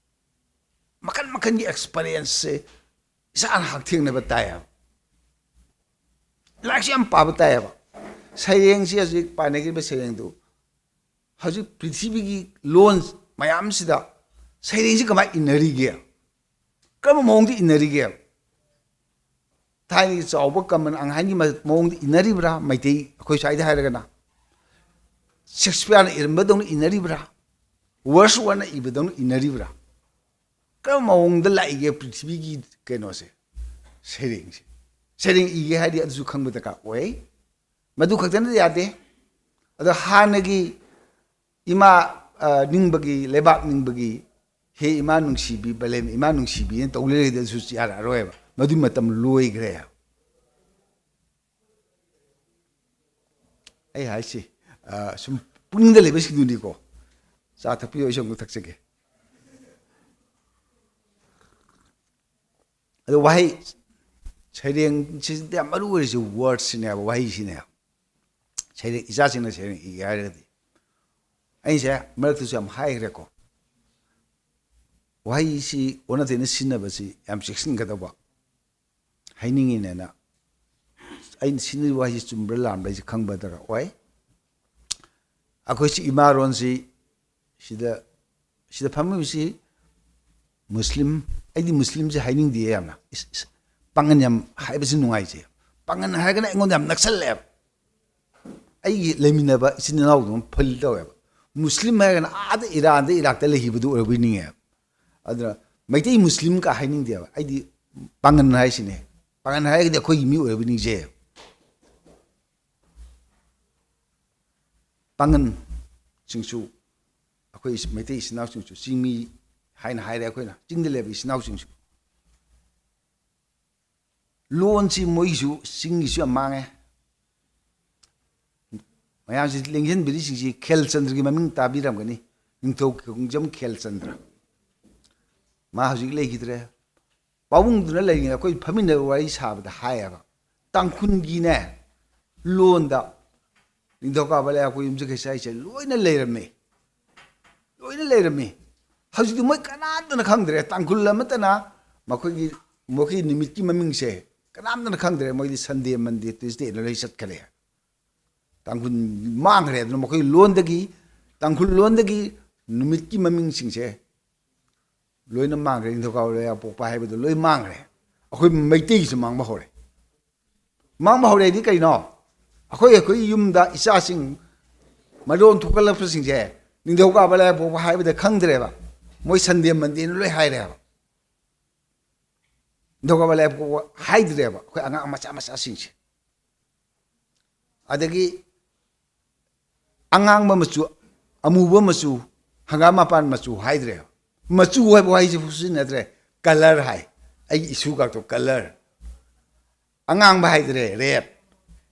ꯃꯈꯟ ꯃꯈꯟꯒꯤ ꯑꯦꯛꯁꯄꯔꯤꯌꯦꯟꯁꯁꯦ ꯏꯁꯥꯅ ꯍꯛꯊꯦꯡꯅꯕ ꯇꯥꯏꯌꯦꯕ꯫ ꯂꯥꯏꯔꯤꯛꯁꯨ ꯌꯥꯝ ꯄꯥꯕ ꯇꯥꯏꯌꯦꯕ꯫ ꯁꯩꯔꯦꯡꯁꯤ, ꯍꯧꯖꯤꯛ ꯄꯥꯅꯈꯤꯕ ꯁꯩꯔꯦꯡꯗꯨ, ꯍꯧꯖꯤꯛ ꯄ꯭ꯔꯤꯊꯤꯕꯤꯒꯤ ꯂꯣꯟ ꯃꯌꯥꯝꯁꯤꯗ ꯁꯩꯔꯦꯡꯁꯤ ꯀꯃꯥꯏꯅ ꯏꯟꯅꯔꯤꯒꯦ? ꯀꯔꯝꯕ ꯃꯑꯣꯡꯗ ꯏꯟꯅꯔꯤꯒꯦ? ꯊꯥꯏꯅꯒꯤ ꯆꯥꯎꯕ ꯀꯃꯟ ꯑꯉꯥꯡꯒꯤ ꯃ-, ꯃꯑꯣꯡꯗ ꯏꯟꯅꯔꯤꯕ꯭ꯔꯥ? ꯃꯩꯇꯩ, ꯑꯩꯈꯣꯏ ꯁ꯭ꯋꯥꯏꯗ ꯍꯥꯏꯔꯒꯅ ꯁꯦꯛꯁꯄꯤꯌꯔꯅ ꯏꯔꯝꯕꯗꯧꯅ ꯏꯟꯅꯔꯤꯕ꯭ꯔꯥ? ꯋꯥꯔꯁꯋꯔꯅ ꯏꯕꯗꯧꯅ ꯏꯟꯅꯔꯤꯕ꯭ꯔꯥ? ꯀꯔꯝꯕ ꯃꯑꯣꯡꯗ ꯂꯥꯛꯏꯒꯦ ꯄ꯭ꯔꯤꯊꯤꯕꯤꯒꯤ ꯀꯩꯅꯣꯁꯦ, ꯁꯩꯔꯦꯡꯁꯦ? ꯁꯩꯔꯦꯡ ꯏꯒꯦ ꯍꯥꯏꯗꯤ ꯑꯗꯨꯁꯨ ꯈꯪꯕ ꯗꯔꯀꯥꯔ ꯑꯣꯏ꯫ ꯃꯗꯨ ꯈꯛꯇꯅ ꯌꯥꯗꯦ꯫ ꯑꯗꯣ ꯍꯥꯟꯅꯒꯤ ꯏꯃꯥ, ꯑ, ꯅꯤꯡꯕꯒꯤ, ꯂꯩꯕꯥꯛ ꯅꯤꯡꯕꯒꯤ, "ꯍꯦ ꯏꯃꯥ ꯅꯨꯡꯁꯤꯕꯤ, ꯕꯂꯦꯝ ꯏꯃꯥ ꯅꯨꯡꯁꯤꯕꯤꯅ" ꯇꯧ ꯂꯩꯔꯗꯤ ꯑꯗꯨꯁꯨ ꯌꯥꯔꯛꯑꯔꯣꯏꯕ꯫ ꯃꯗꯨꯒꯤ ꯃꯇꯝ ꯂꯣꯏꯈ꯭ꯔꯦ꯫ ꯑꯩ ꯍꯥꯏꯁꯤ, ꯑ, ꯁꯨꯝ ꯄꯨꯛꯅꯤꯡꯗ ꯂꯩꯕꯁꯤꯡꯗꯨꯅꯤꯀꯣ꯫ ꯆꯥ ꯊꯛꯄꯤꯌꯣ, ꯑꯩꯁꯨ ꯑꯃꯨꯛ ꯊꯛꯆꯒꯦ꯫ ꯑꯗꯣ ꯋꯥꯍꯩ, ꯁꯩꯔꯦꯡꯁꯤꯗ ꯌꯥꯝ ꯃꯔꯨ ꯑꯣꯏꯔꯤꯁꯤ ꯋꯥꯔꯗꯁꯤꯅꯦꯕ, ꯋꯥꯍꯩꯁꯤꯅꯦꯕ꯫ ꯁꯩꯔꯦꯡ, ꯏꯆꯥꯁꯤꯡꯅ ꯁꯩꯔꯦꯡ ꯏꯒꯦ ꯍꯥꯏꯔꯒꯗꯤ, ꯑꯩꯁꯦ ꯃꯔꯛꯇꯁꯨ ꯌꯥꯝ ꯍꯥꯏꯈ꯭ꯔꯦꯀꯣ, ꯋꯥꯍꯩꯁꯤ ꯑꯣꯟꯅ ꯇꯩꯅ ꯁꯤꯖꯤꯟꯅꯕꯁꯤ ꯌꯥꯝ ꯆꯦꯛꯁꯤꯟꯒꯗꯧꯕ꯫ ꯍꯥꯏꯅꯤꯡꯉꯤꯅꯦꯅ ꯑꯩꯅ ꯁꯤꯖꯤꯟꯅꯔꯤꯕ ꯋꯥꯍꯩꯁꯤ ꯆꯨꯝꯕ꯭ꯔꯥ ꯂꯥꯟꯕ꯭ꯔꯥ ꯍꯥꯏꯁꯤ ꯈꯪꯕ ꯗꯔꯀꯥꯔ ꯑꯣꯏ꯫ ꯑꯩꯈꯣꯏꯁꯤ ꯏꯃꯥꯔꯣꯟꯁꯤ ꯁꯤꯗ, ꯁꯤꯗ ꯐꯝꯃꯤꯕꯁꯤ ꯃꯨꯁꯂꯤꯝ, ꯑꯩꯗꯤ ꯃꯨꯁꯂꯤꯝꯁꯦ ꯍꯥꯏꯅꯤꯡꯗꯦ ꯌꯥꯝꯅ꯫ ꯏꯁ, ꯏꯁ, ꯄꯥꯉꯟ ꯌꯥꯝ ꯍꯥꯏꯕꯁꯤ ꯅꯨꯡꯉꯥꯏꯇꯦ꯫ ꯄꯥꯉꯟ ꯍꯥꯏꯔꯒꯅ ꯑꯩꯉꯣꯟꯗ ꯌꯥꯝ ꯅꯛꯁꯜꯂꯛꯑꯦꯕ꯫ ꯑꯩꯒꯤ ꯂꯩꯃꯤꯟꯅꯕ ꯏꯆꯤꯟ ꯏꯅꯥꯎꯗꯧꯅ ꯐꯤꯜ ꯇꯧꯋꯦꯕ꯫ ꯃꯨꯁꯂꯤꯝ ꯍꯥꯏꯔꯒꯅ ꯑꯥꯗ ꯏꯔꯥꯟꯗ, ꯏꯔꯥꯛꯇ ꯂꯩꯈꯤꯕꯗꯨ ꯑꯣꯏꯔꯕꯣꯏ ꯅꯤꯡꯉꯦꯕ꯫ ꯑꯗꯨꯅ ꯃꯩꯇꯩ ꯃꯨꯁꯂꯤꯝ ꯀ ꯍꯥꯏꯅꯤꯡꯗꯦꯕ꯫ ꯑꯩꯗꯤ ꯄꯥꯉꯟ ꯍꯥꯏꯁꯤꯅꯦ꯫ ꯄꯥꯉꯟ ꯍꯥꯏꯔꯒꯗꯤ ꯑꯩꯈꯣꯏꯒꯤ ꯃꯤ ꯑꯣꯏꯔꯕꯣꯏ ꯅꯤꯡꯖꯩꯌꯦꯕ꯫ ꯄꯥꯉꯟ, ꯁꯤꯡꯁꯨ, ꯑꯩꯈꯣꯏ ꯃꯩꯇꯩ ꯏꯆꯤꯟ ꯏꯅꯥꯎꯁꯤꯡꯁꯨ ꯆꯤꯡꯃꯤ ꯍꯥꯏꯅ ꯍꯥꯏꯔꯦ ꯑꯩꯈꯣꯏꯅ, ꯆꯤꯡꯗ ꯂꯩꯕ ꯏꯆꯤꯟ ꯏꯅꯥꯎꯁꯤꯡꯁꯨ꯫ ꯂꯣꯟꯁꯤ ꯃꯣꯏꯒꯤꯁꯨ ꯆꯤꯡꯒꯤꯁꯨ ꯌꯥꯝ ꯃꯥꯡꯉꯦ꯫ ꯃꯌꯥꯝꯁꯤ ꯂꯦꯡꯁꯤꯟꯕꯤꯔꯤꯁꯤꯡꯁꯤ ꯈꯦꯜꯆꯟꯗ꯭ꯔꯒꯤ ꯃꯃꯤꯡ ꯇꯥꯕꯤꯔꯝꯒꯅꯤ, ꯅꯤꯡꯊꯧ ꯈꯣꯡꯖꯝ ꯈꯦꯜꯆꯟꯗ꯭ꯔ꯫ ꯃꯥ ꯍꯧꯖꯤꯛ ꯂꯩꯈꯤꯗ꯭ꯔꯦ꯫ ꯄꯥꯕꯨꯡꯗꯨꯅ ꯂꯩꯔꯤꯉꯩꯗ ꯑꯩꯈꯣꯏ ꯐꯝꯃꯤꯟꯅꯕ ꯋꯥꯔꯤ ꯁꯥꯕꯗ ꯍꯥꯏꯌꯦꯕ, ꯇꯥꯡꯈꯨꯜꯒꯤꯅꯦ ꯂꯣꯟꯗ ꯅꯤꯡꯊꯧꯀꯥꯕ ꯂꯩꯔꯥꯛꯄ ꯌꯨꯝꯁꯀꯩꯁ ꯍꯥꯏꯁꯦ ꯂꯣꯏꯅ ꯂꯩꯔꯝꯃꯤ, ꯂꯣꯏꯅ ꯂꯩꯔꯝꯃꯤ꯫ ꯍꯧꯖꯤꯛꯇꯤ ꯃꯣꯏ ꯀꯅꯥꯝꯇꯅ ꯈꯪꯗ꯭ꯔꯦ꯫ ꯇꯥꯡꯈꯨꯜ ꯑꯃꯠꯇꯅ ꯃꯈꯣꯏꯒꯤ, ꯃꯈꯣꯏꯒꯤ ꯅꯨꯃꯤꯠꯀꯤ ꯃꯃꯤꯡꯁꯦ ꯀꯅꯥꯝꯇꯅ ꯈꯪꯗ꯭ꯔꯦ꯫ ꯃꯣꯏꯗꯤ ꯁꯟꯗꯦ, ꯃꯟꯗꯦ, ꯇ꯭ꯌꯨꯁꯗꯦꯅ ꯂꯣꯏ ꯆꯠꯈ꯭ꯔꯦ꯫ ꯇꯥꯡꯈꯨꯜ ꯃꯥꯡꯈ꯭ꯔꯦ꯫ ꯑꯗꯨꯅ ꯃꯈꯣꯏ ꯂꯣꯟꯗꯒꯤ, ꯇꯥꯡꯈꯨꯜ ꯂꯣꯟꯗꯒꯤ ꯅꯨꯃꯤꯠꯀꯤ ꯃꯃꯤꯡꯁꯤꯡꯁꯦ ꯂꯣꯏꯅ ꯃꯥꯡꯈ꯭ꯔꯦ꯫ ꯅꯤꯡꯊꯧꯀꯥꯕ ꯂꯩꯔꯥꯛꯄꯣꯛꯄ ꯍꯥꯏꯕꯗꯣ ꯂꯣꯏ ꯃꯥꯡꯈ꯭ꯔꯦ꯫ ꯑꯩꯈꯣꯏ ꯃꯩꯇꯩꯒꯤꯁꯨ ꯃꯥꯡꯕ ꯍꯧꯔꯦ꯫ ꯃꯥꯡꯕ ꯍꯧꯔꯦ ꯍꯥꯏꯗꯤ ꯀꯩꯅꯣ? ꯑꯩꯈꯣꯏ, ꯑꯩꯈꯣꯏ ꯌꯨꯝꯗ ꯏꯆꯥꯁꯤꯡ ꯃꯔꯣꯟ ꯊꯣꯛꯀꯠꯂꯛꯄꯁꯤꯡꯁꯦ ꯅꯤꯡꯊꯧꯀꯥꯕ ꯂꯩꯔꯥꯛꯄꯣꯛꯄ ꯍꯥꯏꯕꯗ ꯈꯪꯗ꯭ꯔꯦꯕ꯫ ꯃꯣꯏ ꯁꯟꯗꯦ ꯃꯟꯗꯦꯅ ꯂꯣꯏ ꯍꯥꯏꯔꯦꯕ꯫ ꯅꯤꯡꯊꯧꯀꯥꯕ ꯂꯩꯔꯥꯛꯄꯣꯛꯄ ꯍꯥꯏꯗ꯭ꯔꯦꯕ ꯑꯩꯈꯣꯏ ꯑꯉꯥꯡ ꯃꯆꯥ ꯃꯆꯥꯁꯤꯡꯁꯦ꯫ ꯑꯗꯒꯤ ꯑꯉꯥꯡꯕ ꯃꯆꯨ, ꯑꯃꯨꯕ ꯃꯆꯨ, ꯍꯪꯒꯥꯝ ꯃꯄꯥꯟ ꯃꯆꯨ ꯍꯥꯏꯗ꯭ꯔꯦ꯫ ꯃꯆꯨ ꯍꯥꯏꯕ ꯋꯥꯍꯩꯁꯤꯕꯨ ꯁꯤꯖꯤꯟꯅꯗ꯭ꯔꯦ꯫ ꯀꯂꯔ ꯍꯥꯏ꯫ ꯑꯩꯒꯤ ꯏꯁꯨꯒꯥꯛꯇꯣ ꯀꯂꯔ꯫ ꯑꯉꯥꯡꯕ ꯍꯥꯏꯗ꯭ꯔꯦ, ꯔꯦꯗ꯫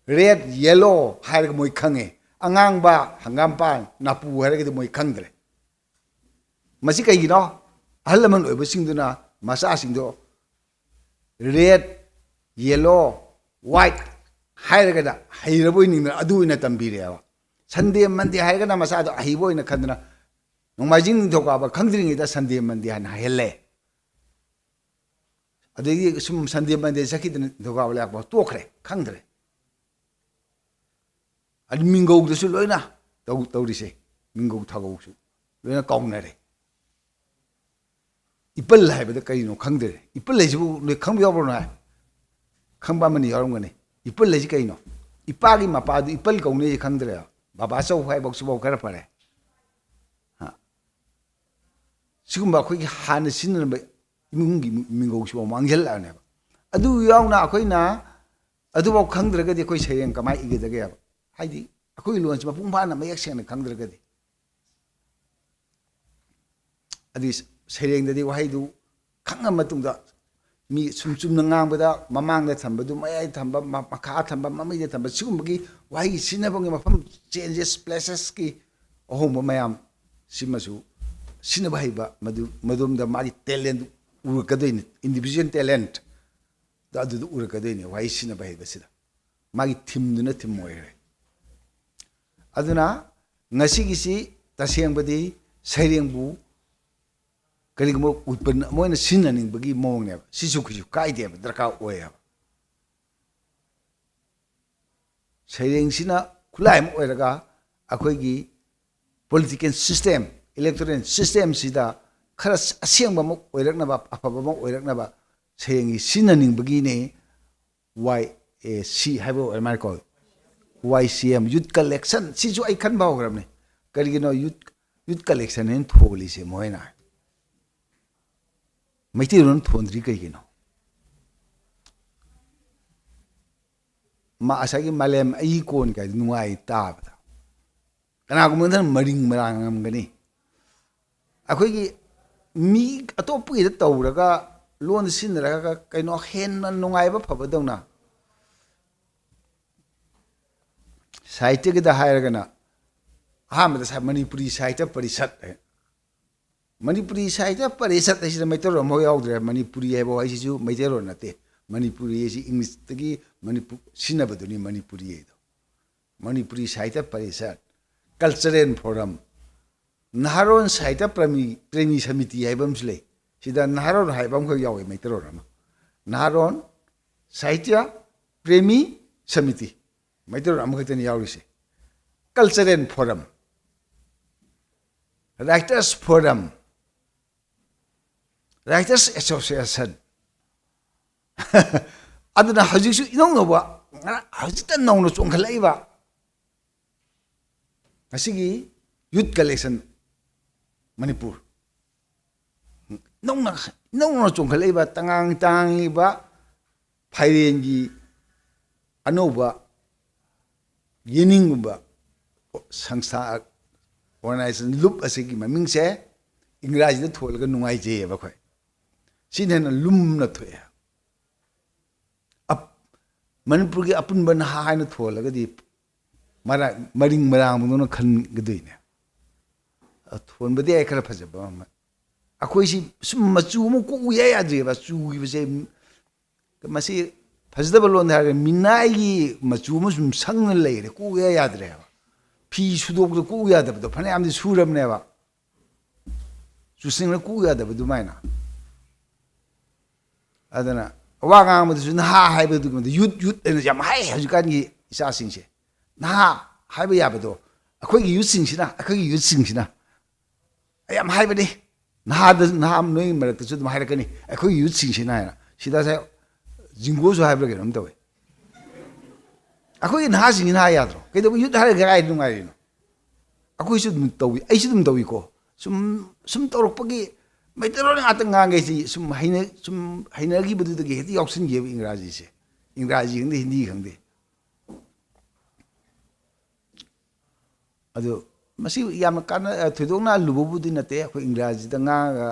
ꯔꯦꯗ, ꯌꯦꯂꯣ ꯍꯥꯏꯔꯒ ꯃꯣꯏ ꯈꯪꯉꯦ꯫ ꯑꯉꯥꯡꯕ, ꯍꯪꯒꯥꯝꯄꯥꯟ, ꯅꯥꯄꯨ ꯍꯥꯏꯔꯒꯗꯤ ꯃꯣꯏ ꯈꯪꯗ꯭ꯔꯦ꯫ ꯃꯁꯤ ꯀꯩꯒꯤꯅꯣ? ꯑꯍꯜ ꯂꯃꯟ ꯑꯣꯏꯕꯁꯤꯡꯗꯨꯅ ꯃꯆꯥꯁꯤꯡꯗꯣ ꯔꯦꯗ, ꯌꯦꯂꯣ, ꯋꯥꯏꯠ ꯍꯥꯏꯔꯒꯅ ꯍꯩꯔꯕꯣꯏ ꯅꯤꯡꯗꯅ ꯑꯗꯨ ꯑꯣꯏꯅ ꯇꯝꯕꯤꯔꯦꯕ꯫ ꯁꯟꯗꯦ, ꯃꯟꯗꯦ ꯍꯥꯏꯔꯒꯅ ꯃꯆꯥꯗꯣ ꯑꯍꯩꯕ ꯑꯣꯏꯅ ꯈꯟꯗꯅ ꯅꯣꯡꯃꯥꯏꯖꯤꯡ, ꯅꯤꯡꯊꯧꯀꯥꯕ ꯈꯪꯗ꯭ꯔꯤꯉꯩꯗ ꯁꯟꯗꯦ, ꯃꯟꯗꯦ ꯍꯥꯏꯅ ꯍꯥꯏꯍꯜꯂꯦ꯫ ꯑꯗꯒꯤ ꯁꯨꯝ ꯁꯟꯗꯦ, ꯃꯟꯗꯦ ꯆꯠꯈꯤꯗꯅ ꯅꯤꯡꯊꯧꯀꯥꯕ ꯂꯩꯔꯥꯛꯄꯣꯛꯄ ꯇꯣꯛꯈ꯭ꯔꯦ, ꯈꯪꯗ꯭ꯔꯦ꯫ ꯑꯗꯨ ꯃꯤꯡꯒꯧꯗꯁꯨ ꯂꯣꯏꯅ ꯇꯧ-, ꯇꯧꯔꯤꯁꯦ꯫ ꯃꯤꯡꯒꯧ ꯊꯥꯒꯧꯁꯨ ꯂꯣꯏꯅ ꯀꯥꯎꯅꯔꯦ꯫ ꯏꯄꯜ ꯍꯥꯏꯕꯗ ꯀꯔꯤꯅꯣ ꯈꯪꯗ꯭ꯔꯦ꯫ ꯏꯄꯜ ꯍꯥꯏꯁꯤꯕꯨ ꯅꯣꯏ ꯈꯪꯕ ꯌꯥꯎꯕ꯭ꯔꯣ ꯅꯣꯏ? ꯈꯪꯕ ꯑꯃꯅꯤ ꯌꯥꯎꯔꯝꯒꯅꯤ꯫ ꯏꯄꯜ ꯍꯥꯏꯁꯤ ꯀꯩꯅꯣ? ꯏꯄꯥꯒꯤ ꯃꯄꯥꯗꯨ ꯏꯄꯜ ꯀꯧꯅꯩꯁꯤ ꯈꯪꯗ꯭ꯔꯦ꯫ ꯕꯕꯥ ꯆꯧ ꯍꯥꯏꯕꯁꯤꯐꯥꯎ ꯈꯔ ꯐꯔꯦ꯫ ꯍꯥ? ꯁꯤꯒꯨꯝꯕ ꯑꯩꯈꯣꯏꯒꯤ ꯍꯥꯟꯅ ꯁꯤꯖꯤꯟꯅꯔꯝꯕ ꯏꯃꯨꯡꯒꯤ ꯃꯤꯡꯒꯧꯁꯤꯐꯥꯎ ꯃꯥꯡꯁꯤꯜꯂꯛꯑꯅꯦꯕ꯫ ꯑꯗꯨ ꯌꯥꯎꯅ ꯑꯩꯈꯣꯏꯅ ꯑꯗꯨꯐꯥꯎ ꯈꯪꯗ꯭ꯔꯒꯗꯤ ꯑꯩꯈꯣꯏ ꯁꯩꯔꯦꯡ ꯀꯃꯥꯏꯅ ꯏꯒꯗꯒꯦꯕ? ꯍꯥꯏꯗꯤ ꯑꯩꯈꯣꯏꯒꯤ ꯂꯣꯟꯁꯤ ꯃꯄꯨꯡ ꯐꯥꯅ ꯃꯌꯦꯛ ꯁꯦꯡꯅ ꯈꯪꯗ꯭ꯔꯒꯗꯤ꯫ ꯑꯗꯨꯒꯤ ꯁꯩꯔꯦꯡꯗꯗꯤ ꯋꯥꯍꯩꯗꯨ ꯈꯪꯉ ꯃꯇꯨꯡꯗ ꯃꯤ ꯁꯨꯝ ꯆꯨꯝꯅ ꯉꯥꯡꯕꯗ ꯃꯃꯥꯡꯗ ꯊꯝꯕꯗꯨ ꯃꯌꯥꯏꯗ ꯊꯝꯕ, ꯃ-, ꯃꯈꯥ ꯊꯝꯕ, ꯃꯃꯩꯗ ꯊꯝꯕ, ꯁꯤꯒꯨꯝꯕꯒꯤ ꯋꯥꯍꯩꯒꯤ ꯁꯤꯖꯤꯟꯅꯐꯝꯒꯤ ꯃꯐꯝ, changes, places-ꯀꯤ ꯑꯍꯣꯡꯕ ꯃꯌꯥꯝ ꯁꯤꯃꯁꯨ ꯁꯤꯖꯤꯟꯅꯕ ꯍꯩꯕ, ꯃꯗꯨ, ꯃꯗꯣꯝꯗ ꯃꯥꯒꯤ talent ꯎꯔꯛꯀꯗꯣꯏꯅꯤ, individual talent꯫ ꯑꯗꯨꯗ ꯎꯔꯛꯀꯗꯣꯏꯅꯤ ꯋꯥꯍꯩ ꯁꯤꯖꯤꯟꯅꯕ ꯍꯩꯕꯁꯤꯗ꯫ ꯃꯥꯒꯤ theme-ꯗꯨꯅ theme ꯑꯣꯏꯈ꯭ꯔꯦ꯫ ꯑꯗꯨꯅ ꯉꯁꯤꯒꯤꯁꯤ ꯇꯁꯦꯡꯕꯗꯤ ꯁꯩꯔꯦꯡꯕꯨ ꯀꯔꯤꯒꯨꯝꯕ weapon ꯑꯃ ꯑꯣꯏꯅ ꯁꯤꯖꯤꯟꯅꯅꯤꯡꯕꯒꯤ ꯃꯑꯣꯡꯅꯦꯕ꯫ ꯁꯤꯁꯨ ꯀꯩꯁꯨ ꯀꯥꯏꯗꯦꯕ, ꯗꯔꯀꯥꯔ ꯑꯣꯏꯌꯦꯕ꯫ ꯁꯩꯔꯦꯡꯁꯤꯅ ꯈꯨꯠꯂꯥꯏ ꯑꯃ ꯑꯣꯏꯔꯒ ꯑꯩꯈꯣꯏꯒꯤ political system, electoral system-ꯁꯤꯗ ꯈꯔ ꯑꯁꯦꯡꯕ ꯑꯃ ꯑꯣꯏꯔꯛꯅꯕ, ꯑꯐꯕ ꯑꯃ ꯑꯣꯏꯔꯛꯅꯕ ꯁꯩꯔꯦꯡꯒꯤ ꯁꯤꯖꯤꯟꯅꯅꯤꯡꯕꯒꯤꯅꯦ꯫ ꯋꯥꯏ ꯑꯦ ꯁꯤ ꯍꯥꯏꯕ ꯑꯣꯏꯔ ꯃꯥꯜꯂꯦꯀꯣ, ꯋꯥꯏ ꯁꯤ ꯑꯦꯝ, youth collection꯫ ꯁꯤꯁꯨ ꯑꯩ ꯈꯟꯕ ꯍꯧꯈ꯭ꯔꯕꯅꯤ꯫ ꯀꯔꯤꯒꯤꯅꯣ youth, youth collection ꯍꯥꯏꯅ ꯊꯣꯜꯂꯤꯁꯦ ꯃꯣꯏꯅ? ꯃꯩꯇꯩꯂꯣꯟ ꯊꯣꯟꯗ꯭ꯔꯤ ꯀꯩꯒꯤꯅꯣ? ꯃꯥ ꯉꯁꯥꯏꯒꯤ ꯃꯥꯂꯦꯝ ꯑꯩꯒꯤ ꯀꯣꯟ ꯀꯥꯏꯗꯣ ꯅꯨꯡꯉꯥꯏ ꯇꯥꯕꯗ꯫ ꯀꯅꯥꯒꯨꯝꯕ ꯑꯃꯅ ꯃꯔꯤꯡ ꯃꯔꯥꯡ ꯉꯝꯒꯅꯤ꯫ ꯑꯩꯈꯣꯏꯒꯤ ꯃꯤ ꯑꯇꯣꯞꯄꯒꯤꯗ ꯇꯧꯔꯒ, ꯂꯣꯟꯗ ꯁꯤꯖꯤꯟꯅꯔꯒ ꯀꯩꯅꯣ ꯍꯦꯟꯅ ꯅꯨꯡꯉꯥꯏꯕ ꯐꯕꯗꯧꯅ꯫ ꯁꯥꯍꯤꯇ꯭ꯌꯒꯤꯗ ꯍꯥꯏꯔꯒꯅ ꯑꯍꯥꯟꯕꯗ ꯁꯥ-, ꯃꯅꯤꯄꯨꯔꯤ ꯁꯥꯍꯤꯇ꯭ꯌ ꯄꯔꯤꯁꯠ ꯍꯥꯏ꯫ ꯃꯅꯤꯄꯨꯔꯤ ꯁꯥꯍꯤꯇ꯭ꯌ ꯄꯔꯤꯁꯠ ꯍꯥꯏꯁꯤꯗ ꯃꯩꯇꯩꯂꯣꯟ ꯑꯃꯐꯥꯎ ꯌꯥꯎꯗ꯭ꯔꯦ꯫ ꯃꯅꯤꯄꯨꯔꯤ ꯍꯥꯏꯕ ꯋꯥꯍꯩꯁꯤꯁꯨ ꯃꯩꯇꯩꯂꯣꯟ ꯅꯠꯇꯦ꯫ ꯃꯅꯤꯄꯨꯔꯤ ꯍꯥꯏꯁꯤ English-ꯇꯒꯤ ꯃꯅꯤꯄꯨ-, ꯁꯤꯖꯤꯟꯅꯕꯗꯨꯅꯤ ꯃꯅꯤꯄꯨꯔꯤ ꯍꯥꯏꯗꯣ꯫ ꯃꯅꯤꯄꯨꯔꯤ ꯁꯥꯍꯤꯇ꯭ꯌ ꯄꯔꯤꯁꯠ, Cultural Forum, ꯅꯍꯥꯔꯣꯟ ꯁꯥꯍꯤꯇ꯭ꯌ ꯄ꯭ꯔꯦꯃꯤ, ꯄ꯭ꯔꯦꯃꯤ ꯁꯃꯤꯇꯤ ꯍꯥꯏꯕ ꯑꯃꯁꯨ ꯂꯩ꯫ ꯁꯤꯗ ꯅꯍꯥꯔꯣꯟ ꯍꯥꯏꯕ ꯑꯃꯈꯛ ꯌꯥꯎꯋꯦ, ꯃꯩꯇꯩꯂꯣꯟ ꯑꯃ꯫ ꯅꯍꯥꯔꯣꯟ ꯁꯥꯍꯤꯇ꯭ꯌ ꯄ꯭ꯔꯦꯃꯤ ꯁꯃꯤꯇꯤ, ꯃꯩꯇꯩꯂꯣꯟ ꯑꯃꯈꯛꯇꯅꯤ ꯌꯥꯎꯔꯤꯁꯦ꯫ Cultural Forum, Writers Forum, Writers Association꯫ ꯑꯗꯨꯅ ꯍꯧꯖꯤꯛꯁꯨ ꯏꯅꯧ ꯅꯧꯕ, ꯉꯔꯥꯡ, ꯍꯧꯖꯤꯛꯇ ꯅꯧꯅ ꯆꯣꯡꯈꯠꯂꯛꯏꯕ ꯉꯁꯤꯒꯤ Youth Collection ꯃꯅꯤꯄꯨꯔ, ꯅꯧꯅ, ꯅꯧꯅ ꯆꯣꯡꯈꯠꯂꯛꯏꯕ, ꯇꯉꯥꯡ ꯇꯥꯡꯉꯤꯕ ꯐꯥꯏꯔꯦꯟꯒꯤ ꯑꯅꯧꯕ ꯌꯦꯅꯤꯡꯒꯨꯝꯕ ꯁꯪꯁꯊꯥ, organization, ꯂꯨꯞ ꯑꯁꯤꯒꯤ ꯃꯃꯤꯡꯁꯦ ꯏꯪꯒ꯭ꯔꯥꯖꯤꯗ ꯊꯣꯜꯂꯒ ꯅꯨꯡꯉꯥꯏꯖꯩꯌꯦꯕ ꯑꯩꯈꯣꯏ꯫ ꯁꯤꯅ ꯍꯦꯟꯅ ꯂꯨꯝꯅ ꯊꯣꯛꯑꯦ꯫ ꯑꯞ-, ꯃꯅꯤꯄꯨꯔꯒꯤ ꯑꯄꯨꯟꯕ ꯅꯍꯥ ꯍꯥꯏꯅ ꯊꯣꯜꯂꯒꯗꯤ ꯃꯔꯥ-, ꯃꯔꯤꯡ ꯃꯔꯥꯡꯕꯗꯧꯅ ꯈꯟꯒꯗꯣꯏꯅꯦ꯫ ꯑ, ꯊꯣꯟꯕꯗꯤ ꯑꯩ ꯈꯔ ꯐꯖꯕ ꯑꯃ꯫ ꯑꯩꯈꯣꯏꯁꯤ ꯁꯨꯝ ꯃꯆꯨ ꯑꯃ ꯀꯣꯛꯎ ꯏꯌꯥ ꯌꯥꯗ꯭ꯔꯦꯕ꯫ ꯆꯨꯈꯤꯕꯁꯦ ꯃꯁꯤ ꯐꯖꯗꯕ ꯂꯣꯟꯗ ꯍꯥꯏꯔꯒ ꯃꯤꯅꯥꯏꯒꯤ ꯃꯆꯨ ꯑꯃ ꯁꯨꯝ ꯁꯪꯅ ꯂꯩꯔꯦ, ꯀꯣꯛꯎ ꯏꯌꯥ ꯌꯥꯗ꯭ꯔꯦꯕ꯫ ꯐꯤ ꯁꯨꯗꯣꯛꯄꯗ ꯀꯣꯛꯎ ꯌꯥꯗꯕꯗꯣ ꯐꯅꯌꯥꯝꯗꯤ ꯁꯨꯔꯕꯅꯦꯕ꯫ ꯆꯨꯁꯤꯡꯅ ꯀꯣꯛꯎ ꯌꯥꯗꯕ ꯑꯗꯨꯃꯥꯏꯅ꯫ ꯑꯗꯨꯅ ꯋꯥ ꯉꯥꯡꯕꯗꯁꯨ ꯅꯍꯥ ꯍꯥꯏꯕꯗꯨꯒꯤ ꯃꯇꯤꯛ ꯌꯨꯠ, ꯌꯨꯠ ꯍꯥꯏꯅ ꯌꯥꯝ ꯍꯥꯏ ꯍꯧꯖꯤꯛꯀꯥꯟꯒꯤ ꯏꯆꯥꯁꯤꯡꯁꯦ꯫ ꯅꯍꯥ ꯍꯥꯏꯕ ꯌꯥꯕꯗꯣ ꯑꯩꯈꯣꯏꯒꯤ ꯌꯨꯠꯁꯤꯡꯁꯤꯅ, ꯑꯩꯈꯣꯏꯒꯤ ꯌꯨꯠꯁꯤꯡꯁꯤꯅ ꯌꯥꯝ ꯍꯥꯏꯕꯅꯤ꯫ ꯅꯍꯥꯗ, ꯅꯍꯥ ꯅꯣꯏꯒꯤ ꯃꯔꯛꯇꯁꯨ ꯑꯗꯨꯝ ꯍꯥꯏꯔꯛꯀꯅꯤ, "ꯑꯩꯈꯣꯏꯒꯤ ꯌꯨꯠꯁꯤꯡꯁꯤꯅ" ꯍꯥꯏꯅ꯫ ꯁꯤꯗꯁꯦ ꯖꯤꯡꯒꯣꯁꯨ ꯍꯥꯏꯕ꯭ꯔꯥ ꯀꯩꯅꯣꯝ ꯇꯧꯋꯦ꯫ ꯑꯩꯈꯣꯏꯒꯤ ꯅꯍꯥꯁꯤꯡꯁꯤꯅ ꯍꯥꯏ ꯌꯥꯗ꯭ꯔꯣ? ꯀꯩꯗꯧꯕ ꯌꯨꯠ ꯍꯥꯏꯔꯒ ꯀꯥꯏ ꯅꯨꯡꯉꯥꯏꯔꯤꯅꯣ? ꯑꯩꯈꯣꯏꯁꯨ ꯑꯗꯨꯝ ꯇꯧꯏ, ꯑꯩꯁꯨ ꯑꯗꯨꯝ ꯇꯧꯏꯀꯣ꯫ ꯁꯨꯝ, ꯁꯨꯝ ꯇꯧꯔꯛꯄꯒꯤ ꯃꯩꯇꯩꯂꯣꯟ ꯉꯥꯛꯇ ꯉꯥꯡꯒꯦꯁꯤ ꯁꯨꯝ ꯍꯩꯅ-, ꯁꯨꯝ ꯍꯩꯅꯈꯤꯕꯗꯨꯗꯒꯤ ꯍꯦꯛꯇ ꯌꯥꯎꯁꯟꯈꯤꯑꯕ ꯏꯪꯒ꯭ꯔꯥꯖꯤꯁꯦ꯫ ꯏꯪꯒ꯭ꯔꯥꯖꯤ ꯈꯪꯗꯦ, ꯍꯤꯟꯗꯤ ꯈꯪꯗꯦ꯫ ꯑꯗꯨ ꯃꯁꯤ ꯌꯥꯝꯅ ꯀꯥꯟꯅ-, ꯑ, ꯊꯣꯏꯗꯣꯛꯅ ꯂꯨꯕꯕꯨꯗꯤ ꯅꯠꯇꯦ꯫ ꯑꯩꯈꯣꯏ ꯏꯪꯒ꯭ꯔꯥꯖꯤꯗ ꯉꯥꯡꯉꯒ,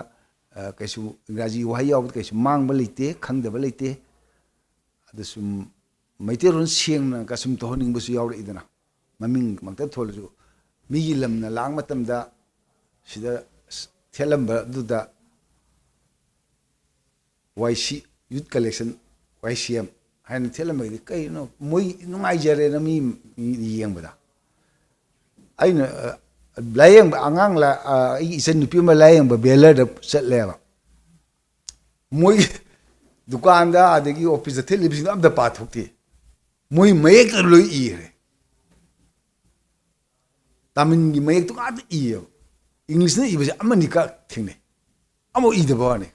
ꯑ, ꯀꯩꯁꯨ ꯏꯪꯒ꯭ꯔꯥꯖꯤ ꯋꯥꯍꯩ ꯌꯥꯎꯕꯗ ꯀꯩꯁꯨ ꯃꯥꯡꯕ ꯂꯩꯇꯦ, ꯈꯪꯗꯕ ꯂꯩꯇꯦ꯫ ꯑꯗꯨ ꯁꯨꯝ ꯃꯩꯇꯩꯂꯣꯟ ꯁꯦꯡꯅꯒ ꯁꯨꯝ ꯇꯧꯍꯟꯅꯤꯡꯕꯁꯨ ꯌꯥꯎꯔꯛꯏꯗꯅ꯫ ꯃꯃꯤꯡꯃꯛꯇ ꯊꯣꯜꯂꯁꯨ ꯃꯤꯒꯤ ꯂꯝꯅ ꯂꯥꯛ ꯃꯇꯝꯗ ꯁꯤꯗ ꯊꯦꯠꯂꯝꯕꯗꯨꯗ ꯋꯥꯏ ꯁꯤ, Youth Collection, ꯋꯥꯏ ꯁꯤ ꯑꯦꯝ ꯍꯥꯏꯅ ꯊꯦꯠꯂꯝꯕꯒꯤꯗꯤ ꯀꯩꯅꯣ ꯃꯣꯏ ꯅꯨꯡꯉꯥꯏꯖꯔꯦꯅ ꯃꯤ, ꯃꯤ ꯌꯦꯡꯕꯗ꯫ ꯑꯩꯅ, ꯑ, ꯂꯥꯏꯌꯦꯡꯕ ꯑꯉꯥꯡ ꯂꯥ-, ꯑ, ꯑꯩꯒꯤ ꯏꯆꯟ ꯅꯨꯄꯤ ꯑꯃ ꯂꯥꯏꯌꯦꯡꯕ ꯕꯦꯂꯔꯗ ꯆꯠꯂꯦꯕ꯫ ꯃꯣꯏ ꯗꯨꯀꯥꯟꯗ ꯑꯗꯒꯤ ꯑꯣꯐꯤꯁꯇ ꯊꯦꯠꯂꯤꯕꯁꯤꯡꯗꯣ ꯑꯝꯇ ꯄꯥꯊꯣꯛꯇꯦ꯫ ꯃꯣꯏ ꯃꯌꯦꯛꯇ ꯂꯣꯏ ꯏꯈ꯭ꯔꯦ꯫ ꯇꯥꯃꯤꯜꯒꯤ ꯃꯌꯦꯛꯇꯨ ꯉꯥꯛꯇ ꯏꯌꯦꯕ꯫ ꯏꯪꯂꯤꯁꯅ ꯏꯕꯁꯦ ꯑꯃꯅꯤꯈꯛ ꯊꯦꯡꯅꯩ꯫ ꯑꯃꯐꯥꯎ ꯏꯗꯕ ꯋꯥꯅꯤ꯫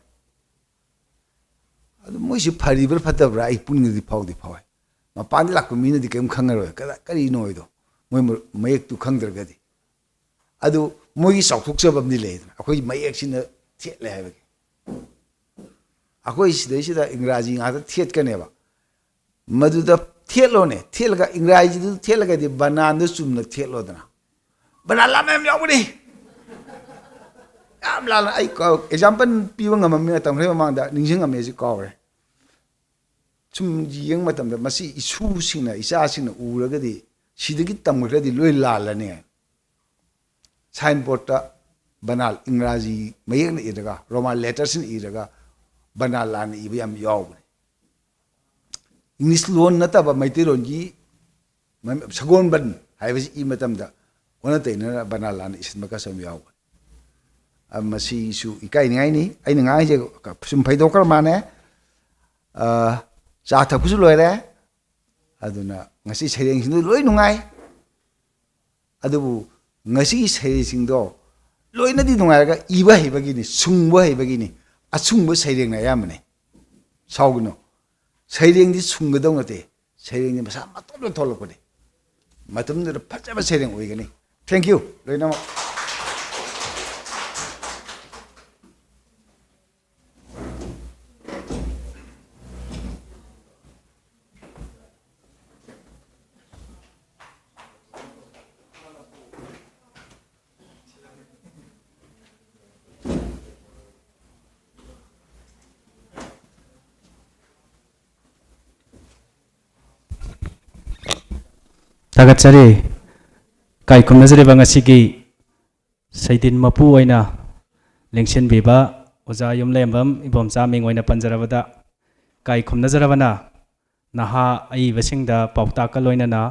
ꯑꯗꯨ ꯃꯣꯏꯁꯤ ꯐꯔꯤꯕ꯭ꯔꯥ ꯐꯠꯇꯕ꯭ꯔꯥ ꯑꯩ ꯄꯨꯛꯅꯤꯡꯗꯗꯤ ꯐꯥꯎꯗꯤ ꯐꯥꯎꯋꯦ꯫ ꯃꯄꯥꯟꯗ ꯂꯥꯛꯄ ꯃꯤꯅꯗꯤ ꯀꯔꯤꯝ ꯈꯪꯉꯔꯣꯏ꯫ ꯀꯗꯥ-, ꯀꯔꯤꯅꯣ ꯍꯥꯏꯗꯣ? ꯃꯣꯏ ꯃ-, ꯃꯌꯦꯛꯇꯨ ꯈꯪꯗ꯭ꯔꯒꯗꯤ꯫ ꯑꯗꯨ ꯃꯣꯏꯒꯤ ꯆꯥꯎꯊꯣꯛꯆꯕ ꯑꯃꯗꯤ ꯂꯩꯗꯅ, ꯑꯩꯈꯣꯏ ꯃꯌꯦꯛꯁꯤꯅ ꯊꯦꯠꯂꯦ ꯍꯥꯏꯕꯒꯤ꯫ ꯑꯩꯈꯣꯏ ꯁꯤꯗꯩꯁꯤꯗ ꯏꯪꯒ꯭ꯔꯥꯖꯤ ꯉꯥꯛꯇ ꯊꯦꯠꯀꯅꯦꯕ꯫ ꯃꯗꯨꯗ ꯊꯦꯠꯂꯣꯅꯦ, ꯊꯦꯠꯂꯒ ꯏꯪꯒ꯭ꯔꯥꯖꯤꯗꯨ ꯊꯦꯠꯂꯒꯗꯤ ꯕꯅꯥꯟꯗꯨ ꯆꯨꯝꯅ ꯊꯦꯠꯂꯣꯗꯅ꯫ ꯕꯅꯥꯟ ꯂꯥꯟꯕ ꯌꯥꯝ ꯌꯥꯎꯕꯅꯤ꯫ ꯌꯥꯝ ꯂꯥꯟꯅ ꯑꯩ ꯑꯦꯛꯖꯥꯝꯄꯜ ꯄꯤꯕ ꯉꯝꯃꯝꯃꯤ ꯃꯇꯝ ꯈꯔꯒꯤ ꯃꯃꯥꯡꯗ, ꯅꯤꯡꯁꯤꯡꯉꯝꯃꯦ, ꯑꯩꯁꯨ ꯀꯥꯎꯔꯦ꯫ ꯁꯨꯝ ꯌꯦꯡꯕ ꯃꯇꯝꯗ ꯃꯁꯤ ꯏꯁꯨꯁꯤꯡꯅ, ꯏꯆꯥꯁꯤꯡꯅ ꯎꯔꯒꯗꯤ ꯁꯤꯗꯒꯤ ꯇꯝꯈ꯭ꯔꯗꯤ ꯂꯣꯏ ꯂꯥꯜꯂꯅꯤ꯫ ꯁꯥꯏꯟ ꯕꯣꯔꯗꯇ ꯕꯅꯥꯟ ꯏꯪꯒ꯭ꯔꯥꯖꯤ ꯃꯌꯦꯛꯅ ꯏꯔꯒ, ꯔꯣꯃꯥꯟ ꯂꯦꯇꯔꯁꯤꯅ ꯏꯔꯒ ꯕꯅꯥꯟ ꯂꯥꯟꯅ ꯏꯕ ꯌꯥꯝ ꯌꯥꯎꯕꯅꯤ꯫ ꯏꯪꯂꯤꯁ ꯂꯣꯟ ꯅꯠꯇꯕ ꯃꯩꯇꯩꯂꯣꯟꯒꯤ ꯃ-, ꯁꯒꯣꯜꯕꯟ ꯍꯥꯏꯕꯁꯤ ꯏ ꯃꯇꯝꯗ ꯑꯣꯟꯅ ꯇꯩꯅꯅ ꯕꯅꯥꯟ ꯂꯥꯟꯅ ꯏꯁꯤꯟꯕ ꯀꯁꯨ ꯌꯥꯝ ꯌꯥꯎꯕꯅꯤ꯫ ꯑ, ꯃꯁꯤꯁꯨ ꯏꯀꯥꯏꯅꯤꯡꯉꯥꯏꯅꯤ꯫ ꯑꯩꯅ ꯉꯥꯡꯉꯤꯁꯦ ꯁꯨꯝ ꯐꯩꯗꯣꯛꯈ꯭ꯔ ꯃꯥꯅꯦ꯫ ꯑ, ꯆꯥ ꯊꯛꯄꯁꯨ ꯂꯣꯏꯔꯦ꯫ ꯑꯗꯨꯅ ꯉꯁꯤ ꯁꯩꯔꯦꯡꯁꯤꯡꯗꯨ ꯂꯣꯏ ꯅꯨꯡꯉꯥꯏ꯫ ꯑꯗꯨꯕꯨ ꯉꯁꯤꯒꯤ ꯁꯩꯔꯦꯡꯁꯤꯡꯗꯣ ꯂꯣꯏꯅꯗꯤ ꯅꯨꯡꯉꯥꯏꯔꯒ ꯏꯕ ꯍꯩꯕꯒꯤꯅꯤ, ꯁꯨꯡꯕ ꯍꯩꯕꯒꯤꯅꯤ꯫ ꯑꯁꯨꯡꯕ ꯁꯩꯔꯦꯡꯅ ꯑꯌꯥꯝꯕꯅꯤ꯫ ꯁꯥꯎꯒꯅꯨ꯫ ꯁꯩꯔꯦꯡꯗꯤ ꯁꯨꯡꯒꯗꯧ ꯅꯠꯇꯦ꯫ ꯁꯩꯔꯦꯡꯗꯤ ꯃꯁꯥ ꯃꯇꯣꯝꯇ ꯊꯣꯛꯂꯛꯄꯅꯤ꯫ ꯃꯇꯝꯗꯨꯗ ꯐꯖꯕ ꯁꯩꯔꯦꯡ ꯑꯣꯏꯒꯅꯤ꯫ Thank you ꯂꯣꯏꯅꯃꯛ꯫ ꯊꯥꯒꯠꯆꯔꯤ꯫ ꯏꯀꯥꯏ ꯈꯨꯝꯅꯖꯔꯤꯕ ꯉꯁꯤꯒꯤ ꯁꯩꯗꯤꯟ ꯃꯄꯨ ꯑꯣꯏꯅ ꯂꯦꯡꯁꯤꯟꯕꯤꯕ ꯑꯣꯖꯥ ꯌꯨꯝꯂꯦꯝꯕꯝ ꯏꯕꯣꯝꯆꯥ ꯃꯤꯡ ꯑꯣꯏꯅ ꯄꯟꯖꯔꯕꯗ, ꯏꯀꯥꯏ ꯈꯨꯝꯅꯖꯔꯕꯅ ꯅꯍꯥ ꯑꯏꯕꯁꯤꯡꯗ ꯄꯥꯎꯇꯥꯛꯀ ꯂꯣꯏꯅꯅ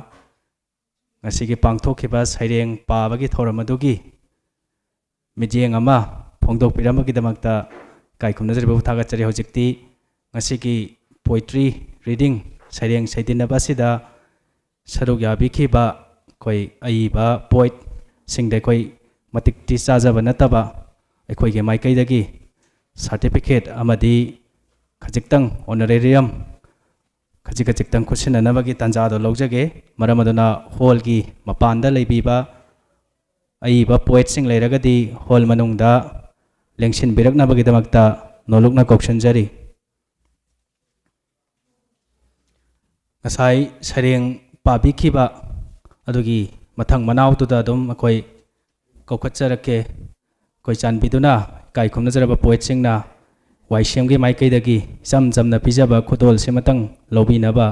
ꯉꯁꯤꯒꯤ ꯄꯥꯡꯊꯣꯛꯈꯤꯕ ꯁꯩꯔꯦꯡ ꯄꯥꯕꯒꯤ ꯊꯧꯔꯝ ꯑꯗꯨꯒꯤ ꯃꯤꯠꯌꯦꯡ ꯑꯃ ꯐꯣꯡꯗꯣꯛꯄꯤꯔꯝꯕꯒꯤꯗꯃꯛꯇ ꯏꯀꯥꯏ ꯈꯨꯝꯅꯖꯔꯤꯕꯕꯨ ꯊꯥꯒꯠꯆꯔꯤ꯫ ꯍꯧꯖꯤꯛꯇꯤ ꯉꯁꯤꯒꯤ poetry reading, ꯁꯩꯔꯦꯡ ꯁꯩꯗꯤꯟꯅꯕ ꯑꯁꯤꯗ ꯁꯔꯨꯛ ꯌꯥꯕꯤꯈꯤꯕ ꯑꯩꯈꯣꯏ ꯑꯏꯕ poetꯁꯤꯡꯗ ꯑꯩꯈꯣꯏ ꯃꯇꯤꯛꯇꯤ ꯆꯥꯖꯕ ꯅꯠꯇꯕ ꯑꯩꯈꯣꯏꯒꯤ ꯃꯥꯏꯀꯩꯗꯒꯤ certificate ꯑꯃꯗꯤ ꯈꯖꯤꯛꯇꯪ honorarium ꯈꯖꯤꯛ ꯈꯖꯤꯛꯇꯪ ꯈꯨꯠꯁꯤꯟꯅꯅꯕꯒꯤ ꯇꯥꯟꯖꯥꯗꯣ ꯂꯧꯖꯒꯦ꯫ ꯃꯔꯝ ꯑꯗꯨꯅ hallꯒꯤ ꯃꯄꯥꯟꯗ ꯂꯩꯕꯤꯕ ꯑꯏꯕ poetꯁꯤꯡ ꯂꯩꯔꯒꯗꯤ hall ꯃꯅꯨꯡꯗ ꯂꯦꯡꯁꯤꯟꯕꯤꯔꯛꯅꯕꯒꯤꯗꯃꯛꯇ ꯅꯣꯂꯨꯛꯅ ꯀꯧꯁꯤꯟꯖꯔꯤ꯫ ꯉꯁꯥꯏ ꯁꯩꯔꯦꯡ ꯄꯥꯕꯤꯈꯤꯕ ꯑꯗꯨꯒꯤ ꯃꯊꯪ ꯃꯅꯥꯎꯗꯨꯗ ꯑꯗꯨꯝ ꯑꯩꯈꯣꯏ ꯀꯧꯈꯠꯆꯔꯛꯀꯦ꯫ ꯑꯩꯈꯣꯏ ꯆꯥꯟꯕꯤꯗꯨꯅ ꯏꯀꯥꯏ ꯈꯨꯝꯅꯖꯔꯕ ꯄꯣꯏꯠꯁꯤꯡꯅ ꯋꯥꯏ ꯁꯤ ꯑꯦꯝꯒꯤ ꯃꯥꯏꯀꯩꯗꯒꯤ ꯏꯆꯝ ꯆꯝꯅ ꯄꯤꯖꯕ ꯈꯨꯗꯣꯜꯁꯤꯃꯇꯪ ꯂꯧꯕꯤꯅꯕ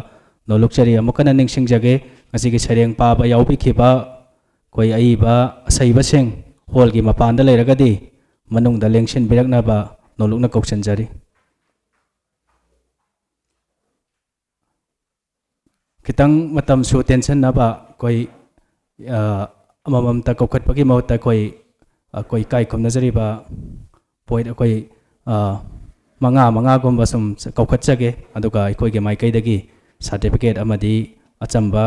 ꯅꯣꯜꯂꯨꯛꯆꯔꯤ꯫ ꯑꯃꯨꯛ ꯍꯟꯅ ꯅꯤꯡꯁꯤꯡꯖꯒꯦ, ꯉꯁꯤꯒꯤ ꯁꯩꯔꯦꯡ ꯄꯥꯕ ꯌꯥꯎꯕꯤꯈꯤꯕ ꯑꯩꯈꯣꯏ ꯑꯏꯕ ꯑꯁꯩꯕꯁꯤꯡ ꯍꯣꯜꯒꯤ ꯃꯄꯥꯟꯗ ꯂꯩꯔꯒꯗꯤ ꯃꯅꯨꯡꯗ ꯂꯦꯡꯁꯤꯟꯕꯤꯔꯛꯅꯕ ꯅꯣꯜꯂꯨꯛꯅ ꯀꯧꯁꯤꯟꯖꯔꯤ꯫ ꯈꯤꯇꯪ ꯃꯇꯝꯁꯨ ꯇꯦꯟꯁꯟꯅꯕ ꯑꯩꯈꯣꯏ, ꯑ, ꯑꯃꯃꯝꯇ ꯀꯧꯈꯠꯄꯒꯤ ꯃꯍꯨꯠꯇ ꯑꯩꯈꯣꯏ, ꯑꯩꯈꯣꯏ ꯏꯀꯥꯏ ꯈꯨꯝꯅꯖꯔꯤꯕ ꯄꯣꯏꯠ ꯑꯩꯈꯣꯏ, ꯑ, ꯃꯉꯥ ꯃꯉꯥꯒꯨꯝꯕ ꯁꯨꯝ ꯀꯧꯈꯠꯆꯒꯦ, ꯑꯗꯨꯒ ꯑꯩꯈꯣꯏꯒꯤ ꯃꯥꯏꯀꯩꯗꯒꯤ ꯁꯥꯔꯇꯤꯐꯤꯀꯦꯠ ꯑꯃꯗꯤ ꯑꯆꯝꯕ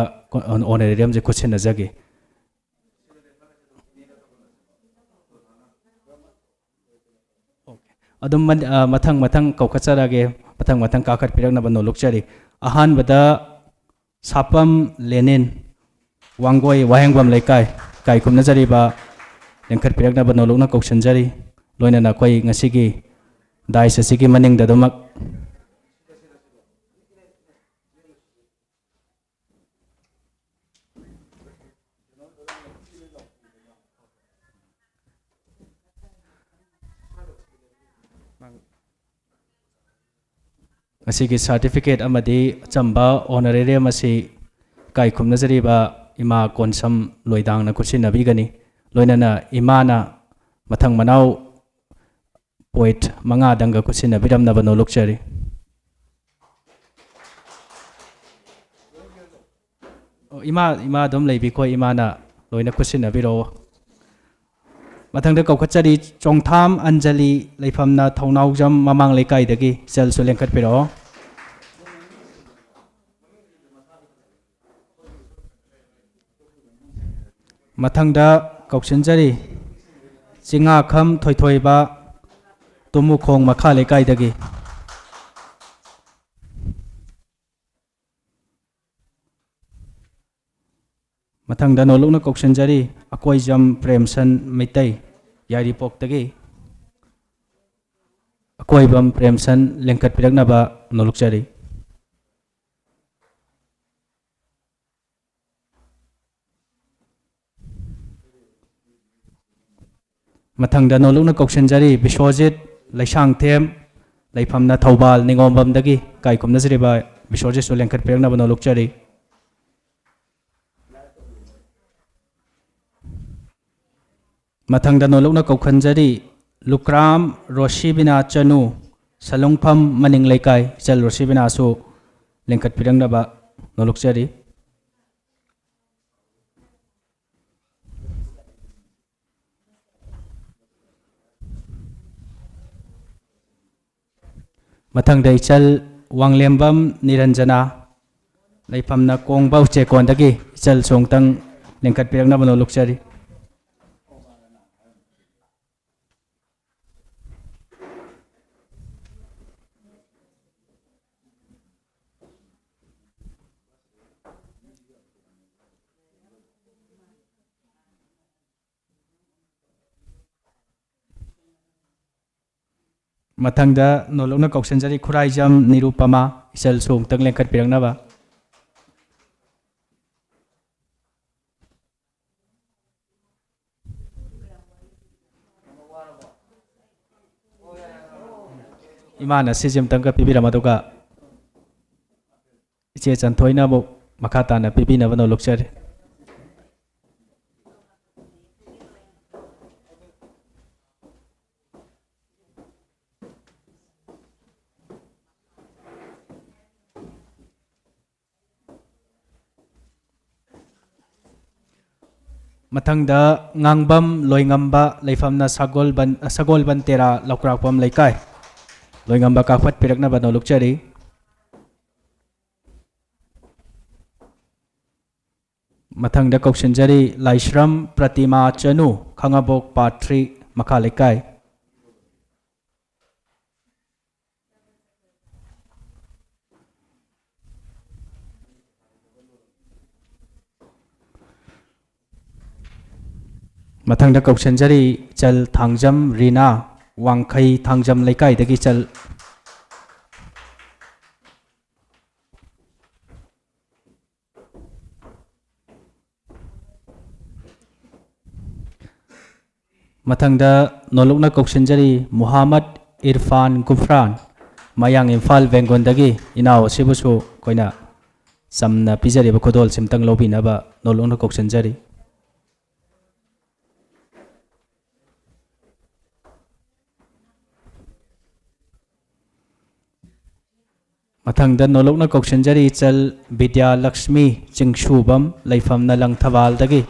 ꯑꯣꯅꯔꯦꯔꯤꯌꯝꯁꯦ ꯈꯨꯠꯁꯤꯟꯅꯖꯒꯦ꯫ ꯑꯣꯀꯦ꯫ ꯑꯗꯨꯝ ꯃ-, ꯑ, ꯃꯊꯪ ꯃꯊꯪ ꯀꯧꯈꯠꯆꯔꯛꯑꯒꯦ, ꯃꯊꯪ ꯃꯊꯪ ꯀꯥꯈꯠꯄꯤꯔꯛꯅꯕ ꯅꯣꯜꯂꯨꯛꯆꯔꯤ꯫ ꯑꯍꯥꯟꯕꯗ ꯁꯥꯄꯝ ꯂꯦꯅꯤꯟ, ꯋꯥꯡꯒꯣꯏ ꯋꯥꯍꯦꯡꯕꯝ ꯂꯩꯀꯥꯏ, ꯏꯀꯥꯏ ꯈꯨꯝꯅꯖꯔꯤꯕ, ꯂꯦꯡꯈꯠꯄꯤꯔꯛꯅꯕ ꯅꯣꯜꯂꯨꯛꯅ ꯀꯧꯁꯤꯟꯖꯔꯤ꯫ ꯂꯣꯏꯅꯅ ꯑꯩꯈꯣꯏ ꯉꯁꯤꯒꯤ ꯗꯥꯏꯁ ꯑꯁꯤꯒꯤ ꯃꯅꯤꯡꯗ ꯑꯗꯨꯃꯛ ꯉꯁꯤꯒꯤ ꯁꯥꯔꯇꯤꯐꯤꯀꯦꯠ ꯑꯃꯗꯤ ꯑꯆꯝꯕ ꯑꯣꯅꯔꯦꯔꯤꯌꯝ ꯑꯁꯤ ꯏꯀꯥꯏ ꯈꯨꯝꯅꯖꯔꯤꯕ ꯏꯃꯥ ꯀꯣꯟꯁꯝ ꯂꯣꯏꯗꯥꯡꯅ ꯈꯨꯠꯁꯤꯟꯅꯕꯤꯒꯅꯤ꯫ ꯂꯣꯏꯅꯅ ꯏꯃꯥꯅ ꯃꯊꯪ ꯃꯅꯥꯎ ꯄꯣꯏꯠ ꯃꯉꯥꯗꯪꯒ ꯈꯨꯠꯁꯤꯟꯅꯕꯤꯔꯝꯅꯕ ꯅꯣꯜꯂꯨꯛꯆꯔꯤ꯫ ꯑꯣ, ꯏꯃꯥ, ꯏꯃꯥ ꯑꯗꯨꯝ ꯂꯩꯕꯤꯈꯣ, ꯏꯃꯥꯅ ꯂꯣꯏꯅ ꯈꯨꯠꯁꯤꯟꯅꯕꯤꯔꯛꯑꯣ꯫ ꯃꯊꯪꯗ ꯀꯧꯈꯠꯆꯔꯤ, ꯆꯣꯡꯊꯥꯝ ꯑꯟꯖꯂꯤ, ꯂꯩꯐꯝꯅ ꯊꯧꯅꯥꯎꯖꯝ ꯃꯃꯥꯡ ꯂꯩꯀꯥꯏꯗꯒꯤ, ꯏꯆꯜꯁꯨ ꯂꯦꯡꯈꯠꯄꯤꯔꯛꯑꯣ꯫ ꯃꯊꯪꯗ ꯀꯧꯁꯤꯟꯖꯔꯤ, ꯆꯤꯉꯥꯈꯝ ꯊꯣꯏꯊꯣꯏꯕ, ꯇꯨꯃꯨꯈꯣꯡ ꯃꯈꯥ ꯂꯩꯀꯥꯏꯗꯒꯤ꯫ ꯃꯊꯪꯗ ꯅꯣꯜꯂꯨꯛꯅ ꯀꯧꯁꯤꯟꯖꯔꯤ, ꯑꯀꯣꯏꯖꯝ ꯄ꯭ꯔꯦꯝꯁꯟ ꯃꯩꯇꯩ, ꯌꯥꯏꯔꯤꯄꯣꯛꯇꯒꯤ꯫ ꯑꯀꯣꯏꯕꯝ ꯄ꯭ꯔꯦꯝꯁꯟ ꯂꯦꯡꯈꯠꯄꯤꯔꯛꯅꯕ ꯅꯣꯜꯂꯨꯛꯆꯔꯤ꯫ ꯃꯊꯪꯗ ꯅꯣꯂꯨꯛꯅ ꯀꯧꯁꯤꯟꯖꯔꯤ ꯕꯤꯁ꯭ꯋꯖꯤꯠ ꯂꯩꯁꯥꯡꯊꯦꯝ, ꯂꯩꯐꯝꯅ ꯊꯧꯕꯥꯜ ꯅꯤꯉꯣꯝꯕꯝꯗꯒꯤ ꯏꯀꯥꯏ ꯈꯨꯝꯅꯖꯔꯤꯕ ꯕꯤꯁ꯭ꯋꯖꯤꯠꯁꯨ ꯂꯦꯡꯈꯠꯄꯤꯔꯛꯅꯕ ꯅꯣꯂꯨꯛꯆꯔꯤ꯫ ꯃꯊꯪꯗ ꯅꯣꯂꯨꯛꯅ ꯀꯧꯈꯟꯖꯔꯤ ꯂꯨꯀ꯭ꯔꯥꯝ ꯔꯣꯁꯤꯕꯤꯅꯥ ꯆꯅꯨ, ꯁꯂꯨꯡꯐꯝ ꯃꯅꯤꯡ ꯂꯩꯀꯥꯏ꯫ ꯏꯆꯜ ꯔꯣꯁꯤꯕꯤꯅꯥꯁꯨ ꯂꯦꯡꯈꯠꯄꯤꯔꯛꯅꯕ ꯅꯣꯂꯨꯛꯆꯔꯤ꯫ ꯃꯊꯪꯗ ꯏꯆꯜ ꯋꯥꯡꯂꯦꯝꯕꯝ ꯅꯤꯔꯟꯖꯅꯥ, ꯂꯩꯐꯝꯅ ꯀꯣꯡꯕ ꯎꯆꯦꯛꯀꯣꯟꯗꯒꯤ꯫ ꯏꯆꯜꯁꯨ ꯑꯃꯨꯛꯇꯪ ꯂꯦꯡꯈꯠꯄꯤꯔꯛꯅꯕ ꯅꯣꯂꯨꯛꯆꯔꯤ꯫ ꯃꯊꯪꯗ ꯅꯣꯂꯨꯛꯅ ꯀꯧꯁꯤꯟꯖꯔꯤ ꯈꯨꯔꯥꯏꯖꯝ ꯅꯤꯔꯨꯄꯃꯥ, ꯏꯆꯜꯁꯨ ꯑꯃꯨꯛꯇꯪ ꯂꯦꯡꯈꯠꯄꯤꯔꯛꯅꯕ꯫ ꯏꯃꯥꯅ ꯁꯤꯁꯦ ꯑꯃꯨꯛꯇꯪꯒ ꯄꯤꯕꯤꯔꯝꯃꯣ, ꯑꯗꯨꯒ ꯏꯆꯦ ꯆꯟꯊꯣꯏꯅ ꯑꯃꯨꯛ ꯃꯈꯥ ꯇꯥꯅ ꯄꯤꯕꯤꯅꯕ ꯅꯣꯂꯨꯛꯆꯔꯤ꯫ ꯃꯊꯪꯗ ꯉꯥꯡꯕꯝ ꯂꯣꯏꯉꯝꯕ, ꯂꯩꯐꯝꯅ ꯁꯒꯣꯜꯕꯟ, ꯁꯒꯣꯜꯕꯟ ꯇꯦꯔꯥ ꯂꯧꯀ꯭ꯔꯥꯛꯄꯝ ꯂꯩꯀꯥꯏ꯫ ꯂꯣꯏꯉꯝꯕ ꯀꯥꯈꯠꯄꯤꯔꯛꯅꯕ ꯅꯣꯂꯨꯛꯆꯔꯤ꯫ ꯃꯊꯪꯗ ꯀꯧꯁꯤꯟꯖꯔꯤ ꯂꯥꯏꯁ꯭ꯔꯝ ꯄ꯭ꯔꯇꯤꯃꯥ ꯆꯅꯨ, ꯈꯥꯉꯕꯣꯛ ꯄꯥꯔꯠ ꯊ꯭ꯔꯤ ꯃꯈꯥ ꯂꯩꯀꯥꯏ꯫ ꯃꯊꯪꯗ ꯀꯧꯁꯤꯟꯖꯔꯤ ꯏꯆꯜ ꯊꯥꯡꯖꯝ ꯔꯤꯅꯥ, ꯋꯥꯡꯈꯩ ꯊꯥꯡꯖꯝ ꯂꯩꯀꯥꯏꯗꯒꯤ ꯏꯆꯜ꯫ ꯃꯊꯪꯗ ꯅꯣꯂꯨꯛꯅ ꯀꯧꯁꯤꯟꯖꯔꯤ ꯃꯨꯍꯥꯃꯗ ꯏꯔꯐꯥꯟ ꯒꯨꯐ꯭ꯔꯥꯟ, ꯃꯌꯥꯡ ꯏꯝꯐꯥꯜ ꯕꯦꯡꯒꯣꯟꯗꯒꯤ ꯏꯅꯥꯎ ꯑꯁꯤꯕꯨꯁꯨ ꯑꯩꯈꯣꯏꯅ ꯆꯝꯅ ꯄꯤꯖꯔꯤꯕ ꯈꯨꯗꯣꯜꯁꯤꯝꯇꯪ ꯂꯧꯕꯤꯅꯕ ꯅꯣꯂꯨꯛꯅ ꯀꯧꯁꯤꯟꯖꯔꯤ꯫ ꯃꯊꯪꯗ ꯅꯣꯂꯨꯛꯅ ꯀꯧꯁꯤꯟꯖꯔꯤ ꯏꯆꯜ ꯕꯤꯗ꯭ꯌꯥ ꯂꯛꯁꯃꯤ ꯆꯤꯡꯁꯨꯕꯝ, ꯂꯩꯐꯝꯅ ꯂꯪꯊꯕꯥꯜꯗꯒꯤ꯫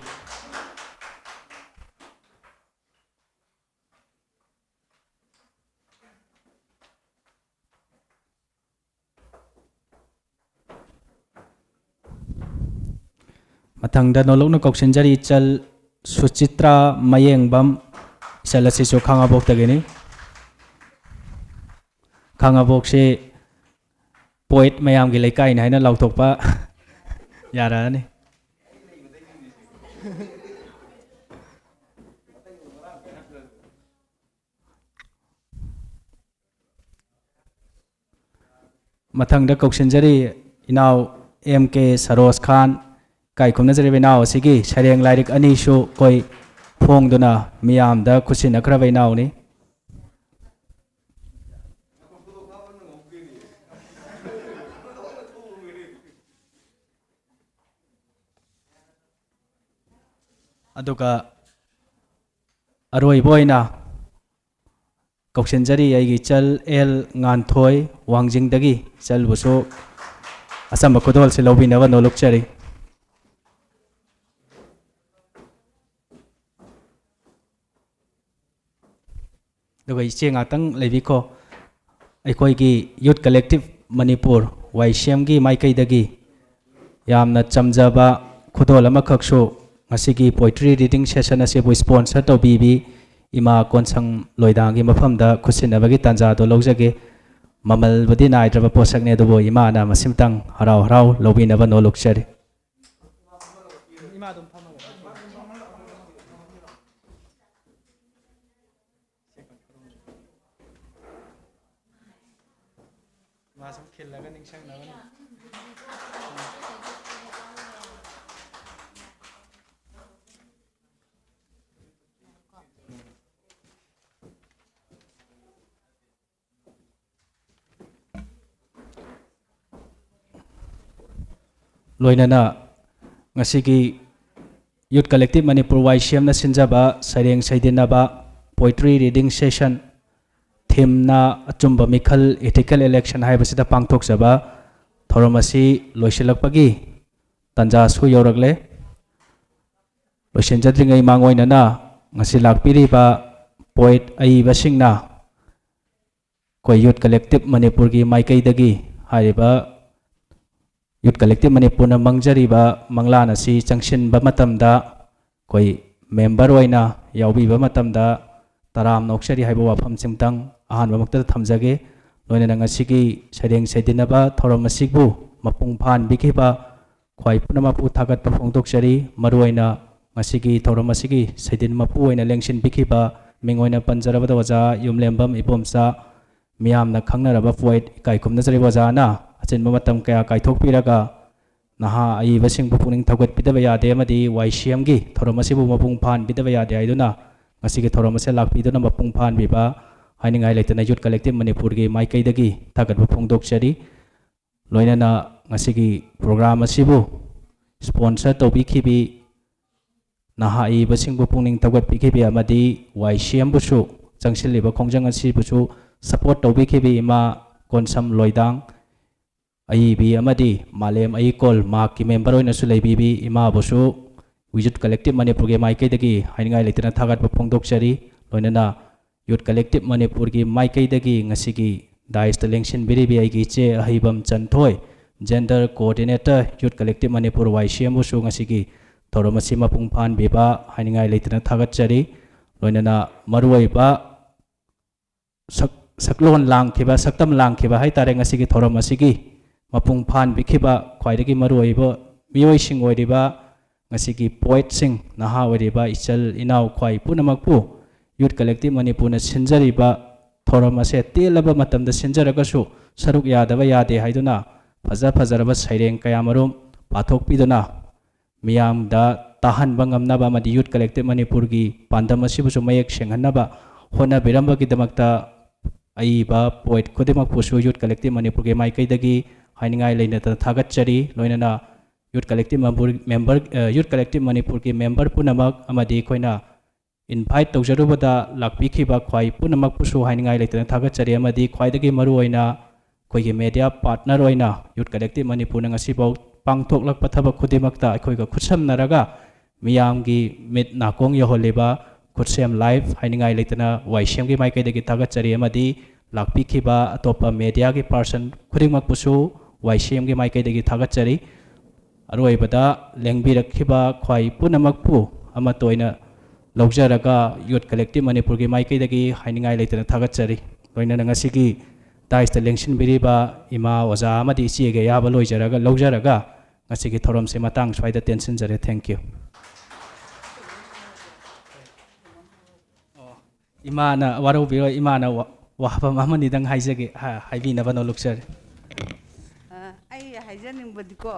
ꯃꯊꯪꯗ ꯅꯣꯂꯨꯛꯅ ꯀꯧꯁꯤꯟꯖꯔꯤ ꯏꯆꯜ ꯁꯨꯆꯤꯇ꯭ꯔꯥ ꯃꯌꯦꯡꯕꯝ, ꯏꯆꯜ ꯑꯁꯤꯁꯨ ꯈꯥꯉꯕꯣꯛꯇꯒꯤꯅꯤ꯫ ꯈꯥꯉꯕꯣꯛꯁꯤ ꯄꯣꯏꯠ ꯃꯌꯥꯝꯒꯤ ꯂꯩꯀꯥꯏꯅꯤ ꯍꯥꯏꯅ ꯂꯥꯎꯊꯣꯛꯄ ꯌꯥꯔꯛꯑꯅꯤ꯫ ꯃꯊꯪꯗ ꯀꯧꯁꯤꯟꯖꯔꯤ ꯏꯅꯥꯎ ꯑꯦꯝ ꯀꯦ ꯁꯔꯣꯖ ꯈꯥꯟ, ꯏꯀꯥꯏ ꯈꯨꯝꯅꯖꯔꯤꯕ ꯏꯅꯥꯎ ꯑꯁꯤꯒꯤ ꯁꯩꯔꯦꯡ ꯂꯥꯏꯔꯤꯛ ꯑꯅꯤꯁꯨ ꯑꯩꯈꯣꯏ ꯐꯣꯡꯗꯨꯅ ꯃꯤꯌꯥꯝꯗ ꯈꯨꯠꯁꯤꯟꯅꯈ꯭ꯔꯕ ꯏꯅꯥꯎꯅꯤ꯫ ꯑꯗꯨꯒ ꯑꯔꯣꯏꯕ ꯑꯣꯏꯅ ꯀꯧꯁꯤꯟꯖꯔꯤ ꯑꯩꯒꯤ ꯏꯆꯜ ꯑꯦꯜ ꯉꯥꯟꯊꯣꯏ, ꯋꯥꯡꯖꯤꯡꯗꯒꯤ꯫ ꯏꯆꯜꯕꯨꯁꯨ ꯑꯆꯝꯕ ꯈꯨꯗꯣꯜꯁꯤ ꯂꯧꯕꯤꯅꯕ ꯅꯣꯂꯨꯛꯆꯔꯤ꯫ ꯑꯗꯨꯒ ꯏꯆꯦ ꯉꯥꯛꯇꯪ ꯂꯩꯕꯤꯈꯣ꯫ ꯑꯩꯈꯣꯏꯒꯤ Youth Collective Manipur, ꯋꯥꯏ ꯁꯤ ꯑꯦꯝꯒꯤ ꯃꯥꯏꯀꯩꯗꯒꯤ ꯌꯥꯝꯅ ꯆꯝꯖꯕ ꯈꯨꯗꯣꯜ ꯑꯃꯈꯛꯁꯨ ꯉꯁꯤꯒꯤ poetry reading session ꯑꯁꯤꯕꯨ sponsor ꯇꯧꯕꯤꯕꯤ ꯏꯃꯥ ꯀꯣꯟꯁꯪ ꯂꯣꯏꯗꯥꯡꯒꯤ ꯃꯐꯝꯗ ꯈꯨꯠꯁꯤꯟꯅꯕꯒꯤ ꯇꯥꯟꯖꯥꯗꯨ ꯂꯧꯖꯒꯦ꯫ ꯃꯃꯜꯕꯨꯗꯤ ꯅꯥꯏꯗ꯭ꯔꯕ ꯄꯣꯠꯁꯛꯅꯤ, ꯑꯗꯨꯕꯨ ꯏꯃꯥꯅ ꯃꯁꯤꯃꯇꯪ ꯍꯔꯥꯎ ꯍꯔꯥꯎ ꯂꯧꯕꯤꯅꯕ ꯅꯣꯂꯨꯛꯆꯔꯤ꯫ ꯏꯃꯥ ꯑꯗꯨꯝ ꯐꯝꯃꯒ꯫ ꯃꯥ ꯁꯨꯝ ꯈꯤꯜꯂꯒ ꯅꯤꯡꯁꯤꯡꯅꯕꯅꯤ꯫ ꯂꯣꯏꯅꯅ ꯉꯁꯤꯒꯤ Youth Collective Manipur, ꯋꯥꯏ ꯁꯤ ꯑꯦꯝꯅ ꯁꯤꯟꯖꯕ ꯁꯩꯔꯦꯡ ꯁꯩꯗꯤꯟꯅꯕ, poetry reading session, ꯊꯤꯝꯅ ꯑꯆꯨꯝꯕ ꯃꯤꯈꯜ, ethical election ꯍꯥꯏꯕꯁꯤꯗ ꯄꯥꯡꯊꯣꯛꯆꯕ ꯊꯧꯔꯝ ꯑꯁꯤ ꯂꯣꯏꯁꯤꯜꯂꯛꯄꯒꯤ ꯇꯥꯟꯖꯥꯁꯨ ꯌꯧꯔꯛꯂꯦ꯫ ꯂꯣꯏꯁꯤꯟꯖꯗ꯭ꯔꯤꯉꯩ ꯃꯥꯡꯑꯣꯏꯅꯅ ꯉꯁꯤ ꯂꯥꯛꯄꯤꯔꯤꯕ poet ꯑꯏꯕꯁꯤꯡꯅ ꯑꯩꯈꯣꯏ Youth Collective ꯃꯅꯤꯄꯨꯔꯒꯤ ꯃꯥꯏꯀꯩꯗꯒꯤ ꯍꯥꯏꯔꯤꯕ Youth Collective ꯃꯅꯤꯄꯨꯔꯅ ꯃꯪꯖꯔꯤꯕ ꯃꯪꯂꯥꯟ ꯑꯁꯤ ꯆꯪꯁꯤꯟꯕ ꯃꯇꯝꯗ ꯑꯩꯈꯣꯏ member ꯑꯣꯏꯅ ꯌꯥꯎꯕꯤꯕ ꯃꯇꯝꯗ ꯇꯔꯥꯝꯅ ꯑꯣꯛꯆꯔꯤ ꯍꯥꯏꯕ ꯋꯥꯐꯝꯁꯤꯃꯇꯪ ꯑꯍꯥꯟꯕꯃꯛꯇꯗ ꯊꯝꯖꯒꯦ꯫ ꯂꯣꯏꯅꯅ ꯉꯁꯤꯒꯤ ꯁꯩꯔꯦꯡ ꯁꯩꯗꯤꯟꯅꯕ ꯊꯧꯔꯝ ꯑꯁꯤꯕꯨ ꯃꯄꯨꯡ ꯐꯥꯍꯟꯕꯤꯈꯤꯕ ꯈ꯭ꯋꯥꯏ ꯄꯨꯝꯅꯃꯛꯄꯨ ꯊꯥꯒꯠꯄ ꯐꯣꯡꯗꯣꯛꯆꯔꯤ꯫ ꯃꯔꯨꯑꯣꯏꯅ ꯉꯁꯤꯒꯤ ꯊꯧꯔꯝ ꯑꯁꯤꯒꯤ ꯁꯩꯗꯤꯟ ꯃꯄꯨ ꯑꯣꯏꯅ ꯂꯦꯡꯁꯤꯟꯕꯤꯈꯤꯕ ꯃꯤꯡ ꯑꯣꯏꯅ ꯄꯟꯖꯔꯕꯗ ꯑꯣꯖꯥ ꯌꯨꯝꯂꯦꯝꯕꯝ ꯏꯕꯣꯝꯆꯥ, ꯃꯤꯌꯥꯝꯅ ꯈꯪꯅꯔꯕ poet, ꯏꯀꯥꯏ ꯈꯨꯝꯅꯖꯔꯤꯕ ꯑꯣꯖꯥꯅ ꯑꯆꯤꯟꯕ ꯃꯇꯝ ꯀꯌꯥ ꯀꯥꯏꯊꯣꯛꯄꯤꯔꯒ ꯅꯍꯥ ꯑꯏꯕꯁꯤꯡꯕꯨ ꯄꯨꯛꯅꯤꯡ ꯊꯧꯒꯠꯄꯤꯗꯕ ꯌꯥꯗꯦ ꯑꯃꯗꯤ ꯋꯥꯏ ꯁꯤ ꯑꯦꯝꯒꯤ ꯊꯧꯔꯝ ꯑꯁꯤꯕꯨ ꯃꯄꯨꯡ ꯐꯥꯍꯟꯕꯤꯗꯕ ꯌꯥꯗꯦ ꯍꯥꯏꯗꯨꯅ ꯉꯁꯤꯒꯤ ꯊꯧꯔꯝ ꯑꯁꯦ ꯂꯥꯛꯄꯤꯗꯨꯅ ꯃꯄꯨꯡ ꯐꯥꯍꯟꯕꯤꯕ ꯍꯥꯏꯅꯤꯡꯉꯥꯏ ꯂꯩꯇꯅ Youth Collective ꯃꯅꯤꯄꯨꯔꯒꯤ ꯃꯥꯏꯀꯩꯗꯒꯤ ꯊꯥꯒꯠꯄ ꯐꯣꯡꯗꯣꯛꯆꯔꯤ꯫ ꯂꯣꯏꯅꯅ ꯉꯁꯤꯒꯤ program ꯑꯁꯤꯕꯨ sponsor ꯇꯧꯕꯤꯈꯤꯕꯤ, ꯅꯍꯥ ꯑꯏꯕꯁꯤꯡꯕꯨ ꯄꯨꯛꯅꯤꯡ ꯊꯧꯒꯠꯄꯤꯈꯤꯕꯤ ꯑꯃꯗꯤ ꯋꯥꯏ ꯁꯤ ꯑꯦꯝꯕꯨꯁꯨ, ꯆꯪꯁꯤꯜꯂꯤꯕ ꯈꯣꯡꯖꯪ ꯑꯁꯤꯕꯨꯁꯨ support ꯇꯧꯕꯤꯈꯤꯕꯤ ꯏꯃꯥ ꯀꯣꯟꯁꯝ ꯂꯣꯏꯗꯥꯡ ꯑꯏꯕꯤ ꯑꯃꯗꯤ ꯃꯥꯂꯦꯝ ꯑꯏꯀꯣꯜ ꯃꯍꯥꯛꯀꯤ member ꯑꯣꯏꯅꯁꯨ ꯂꯩꯕꯤꯕꯤ ꯏꯃꯥꯕꯨꯁꯨ Youth Collective ꯃꯅꯤꯄꯨꯔꯒꯤ ꯃꯥꯏꯀꯩꯗꯒꯤ ꯍꯥꯏꯅꯤꯡꯉꯥꯏ ꯂꯩꯇꯅ ꯊꯥꯒꯠꯄ ꯐꯣꯡꯗꯣꯛꯆꯔꯤ꯫ ꯂꯣꯏꯅꯅ Youth Collective ꯃꯅꯤꯄꯨꯔꯒꯤ ꯃꯥꯏꯀꯩꯗꯒꯤ ꯉꯁꯤꯒꯤ dais ꯇ ꯂꯦꯡꯁꯤꯟꯕꯤꯔꯤꯕꯤ ꯑꯩꯒꯤ ꯏꯆꯦ ꯑꯍꯩꯕꯝ ꯆꯟꯊꯣꯏ, Gender Coordinator, Youth Collective Manipur, ꯋꯥꯏ ꯁꯤ ꯑꯦꯝꯕꯨꯁꯨ ꯉꯁꯤꯒꯤ ꯊꯧꯔꯝ ꯑꯁꯤ ꯃꯄꯨꯡ ꯐꯥꯍꯟꯕꯤꯕ ꯍꯥꯏꯅꯤꯡꯉꯥꯏ ꯂꯩꯇꯅ ꯊꯥꯒꯠꯆꯔꯤ꯫ ꯂꯣꯏꯅꯅ ꯃꯔꯨꯑꯣꯏꯕ ꯁꯛ-, ꯁꯛꯂꯣꯟ ꯂꯥꯡꯈꯤꯕ, ꯁꯛꯇꯝ ꯂꯥꯡꯈꯤꯕ ꯍꯥꯏꯇꯥꯔꯦ, ꯉꯁꯤꯒꯤ ꯊꯧꯔꯝ ꯑꯁꯤꯒꯤ ꯃꯄꯨꯡ ꯐꯥꯍꯟꯕꯤꯈꯤꯕ ꯈ꯭ꯋꯥꯏꯗꯒꯤ ꯃꯔꯨꯑꯣꯏꯕ ꯃꯤꯑꯣꯏꯁꯤꯡ ꯑꯣꯏꯔꯤꯕ ꯉꯁꯤꯒꯤ poetꯁꯤꯡ, ꯅꯍꯥ ꯑꯣꯏꯔꯤꯕ ꯏꯆꯜ ꯏꯅꯥꯎ ꯈ꯭ꯋꯥꯏ ꯄꯨꯝꯅꯃꯛꯄꯨ Youth Collective ꯃꯅꯤꯄꯨꯔꯅ ꯁꯤꯟꯖꯔꯤꯕ ꯊꯧꯔꯝ ꯑꯁꯦ ꯇꯦꯜꯂꯕ ꯃꯇꯝꯗ ꯁꯤꯟꯖꯔꯒꯁꯨ ꯁꯔꯨꯛ ꯌꯥꯗꯕ ꯌꯥꯗꯦ ꯍꯥꯏꯗꯨꯅ ꯐꯖ ꯐꯖꯔꯕ ꯁꯩꯔꯦꯡ ꯀꯌꯥꯃꯔꯨꯝ ꯄꯥꯊꯣꯛꯄꯤꯗꯨꯅ ꯃꯤꯌꯥꯝꯗ ꯇꯥꯍꯟꯕ ꯉꯝꯅꯕ ꯑꯃꯗꯤ Youth Collective ꯃꯅꯤꯄꯨꯔꯒꯤ ꯄꯥꯟꯗꯝ ꯑꯁꯤꯕꯨꯁꯨ ꯃꯌꯦꯛ ꯁꯦꯡꯍꯟꯅꯕ ꯍꯣꯠꯅꯕꯤꯔꯝꯕꯒꯤꯗꯃꯛꯇ ꯑꯏꯕ poet ꯈꯨꯗꯤꯡꯃꯛꯄꯨꯁꯨ Youth Collective ꯃꯅꯤꯄꯨꯔꯒꯤ ꯃꯥꯏꯀꯩꯗꯒꯤ ꯍꯥꯏꯅꯤꯡꯉꯥꯏ ꯂꯩꯅꯗꯅ ꯊꯥꯒꯠꯆꯔꯤ꯫ ꯂꯣꯏꯅꯅ ꯌꯨꯠ ꯀꯂꯦꯛꯇꯤꯕ ꯃꯅꯤꯄꯨꯔ ꯃꯦꯝꯕꯔ, ꯑ, ꯌꯨꯠ ꯀꯂꯦꯛꯇꯤꯕ ꯃꯅꯤꯄꯨꯔꯒꯤ ꯃꯦꯝꯕꯔ ꯄꯨꯝꯅꯃꯛ ꯑꯃꯗꯤ ꯑꯩꯈꯣꯏꯅ ꯏꯟꯚꯥꯏꯠ ꯇꯧꯖꯔꯨꯕꯗ ꯂꯥꯛꯄꯤꯈꯤꯕ ꯈ꯭ꯋꯥꯏ ꯄꯨꯝꯅꯃꯛꯄꯨꯁꯨ ꯍꯥꯏꯅꯤꯡꯉꯥꯏ ꯂꯩꯇꯅ ꯊꯥꯒꯠꯆꯔꯤ꯫ ꯑꯃꯗꯤ ꯈ꯭ꯋꯥꯏꯗꯒꯤ ꯃꯔꯨꯑꯣꯏꯅ ꯑꯩꯈꯣꯏꯒꯤ ꯃꯦꯗꯤꯌꯥ ꯄꯥꯔꯠꯅꯔ ꯑꯣꯏꯅ ꯌꯨꯠ ꯀꯂꯦꯛꯇꯤꯕ ꯃꯅꯤꯄꯨꯔꯅ ꯉꯁꯤꯐꯥꯎ ꯄꯥꯡꯊꯣꯛꯂꯛꯄ ꯊꯕꯛ ꯈꯨꯗꯤꯡꯃꯛꯇ ꯑꯩꯈꯣꯏꯒ ꯈꯨꯠꯁꯝꯅꯔꯒ ꯃꯤꯌꯥꯝꯒꯤ ꯃꯤꯠ ꯅꯥꯀꯣꯡ ꯌꯧꯍꯜꯂꯤꯕ ꯈꯨꯠꯁꯦꯝ ꯂꯥꯏꯚ ꯍꯥꯏꯅꯤꯡꯉꯥꯏ ꯂꯩꯇꯅ ꯋꯥꯏ ꯁꯤ ꯑꯦꯝꯒꯤ ꯃꯥꯏꯀꯩꯗꯒꯤ ꯊꯥꯒꯠꯆꯔꯤ꯫ ꯑꯃꯗꯤ ꯂꯥꯛꯄꯤꯈꯤꯕ ꯑꯇꯣꯞꯄ ꯃꯦꯗꯤꯌꯥꯒꯤ ꯄꯥꯔꯁꯟ ꯈꯨꯗꯤꯡꯃꯛꯄꯨꯁꯨ ꯋꯥꯏ ꯁꯤ ꯑꯦꯝꯒꯤ ꯃꯥꯏꯀꯩꯗꯒꯤ ꯊꯥꯒꯠꯆꯔꯤ꯫ ꯑꯔꯣꯏꯕꯗ ꯂꯦꯡꯕꯤꯔꯛꯈꯤꯕ ꯈ꯭ꯋꯥꯏ ꯄꯨꯝꯅꯃꯛꯄꯨ ꯑꯃꯠꯇ ꯑꯣꯏꯅ ꯂꯧꯖꯔꯒ ꯌꯨꯠ ꯀꯂꯦꯛꯇꯤꯕ ꯃꯅꯤꯄꯨꯔꯒꯤ ꯃꯥꯏꯀꯩꯗꯒꯤ ꯍꯥꯏꯅꯤꯡꯉꯥꯏ ꯂꯩꯇꯅ ꯊꯥꯒꯠꯆꯔꯤ꯫ ꯂꯣꯏꯅꯅ ꯉꯁꯤꯒꯤ ꯗꯥꯏꯁꯇ ꯂꯦꯡꯁꯤꯟꯕꯤꯔꯤꯕ ꯏꯃꯥ, ꯑꯣꯖꯥ ꯑꯃꯗꯤ ꯏꯆꯦꯒꯤ ꯑꯌꯥꯕ ꯂꯣꯏꯖꯔꯒ, ꯂꯧꯖꯔꯒ ꯉꯁꯤꯒꯤ ꯊꯧꯔꯝꯁꯦ ꯃꯇꯥꯡ ꯁ꯭ꯋꯥꯏꯗ ꯇꯦꯟꯁꯤꯟꯖꯔꯦ꯫ Thank you꯫ ꯑꯣ, ꯏꯃꯥꯅ ꯋꯥꯔꯧꯕꯤꯔꯣꯏ, ꯏꯃꯥꯅ ꯋꯥ-, ꯋꯥꯐꯝ ꯑꯃꯅꯤꯗꯪ ꯍꯥꯏꯖꯒꯦ, ꯍꯥ-, ꯍꯥꯏꯕꯤꯅꯕ ꯅꯣꯂꯨꯛꯆꯔꯤ꯫ ꯑ, ꯑꯩ ꯍꯥꯏꯖꯅꯤꯡꯕꯗꯤꯀꯣ,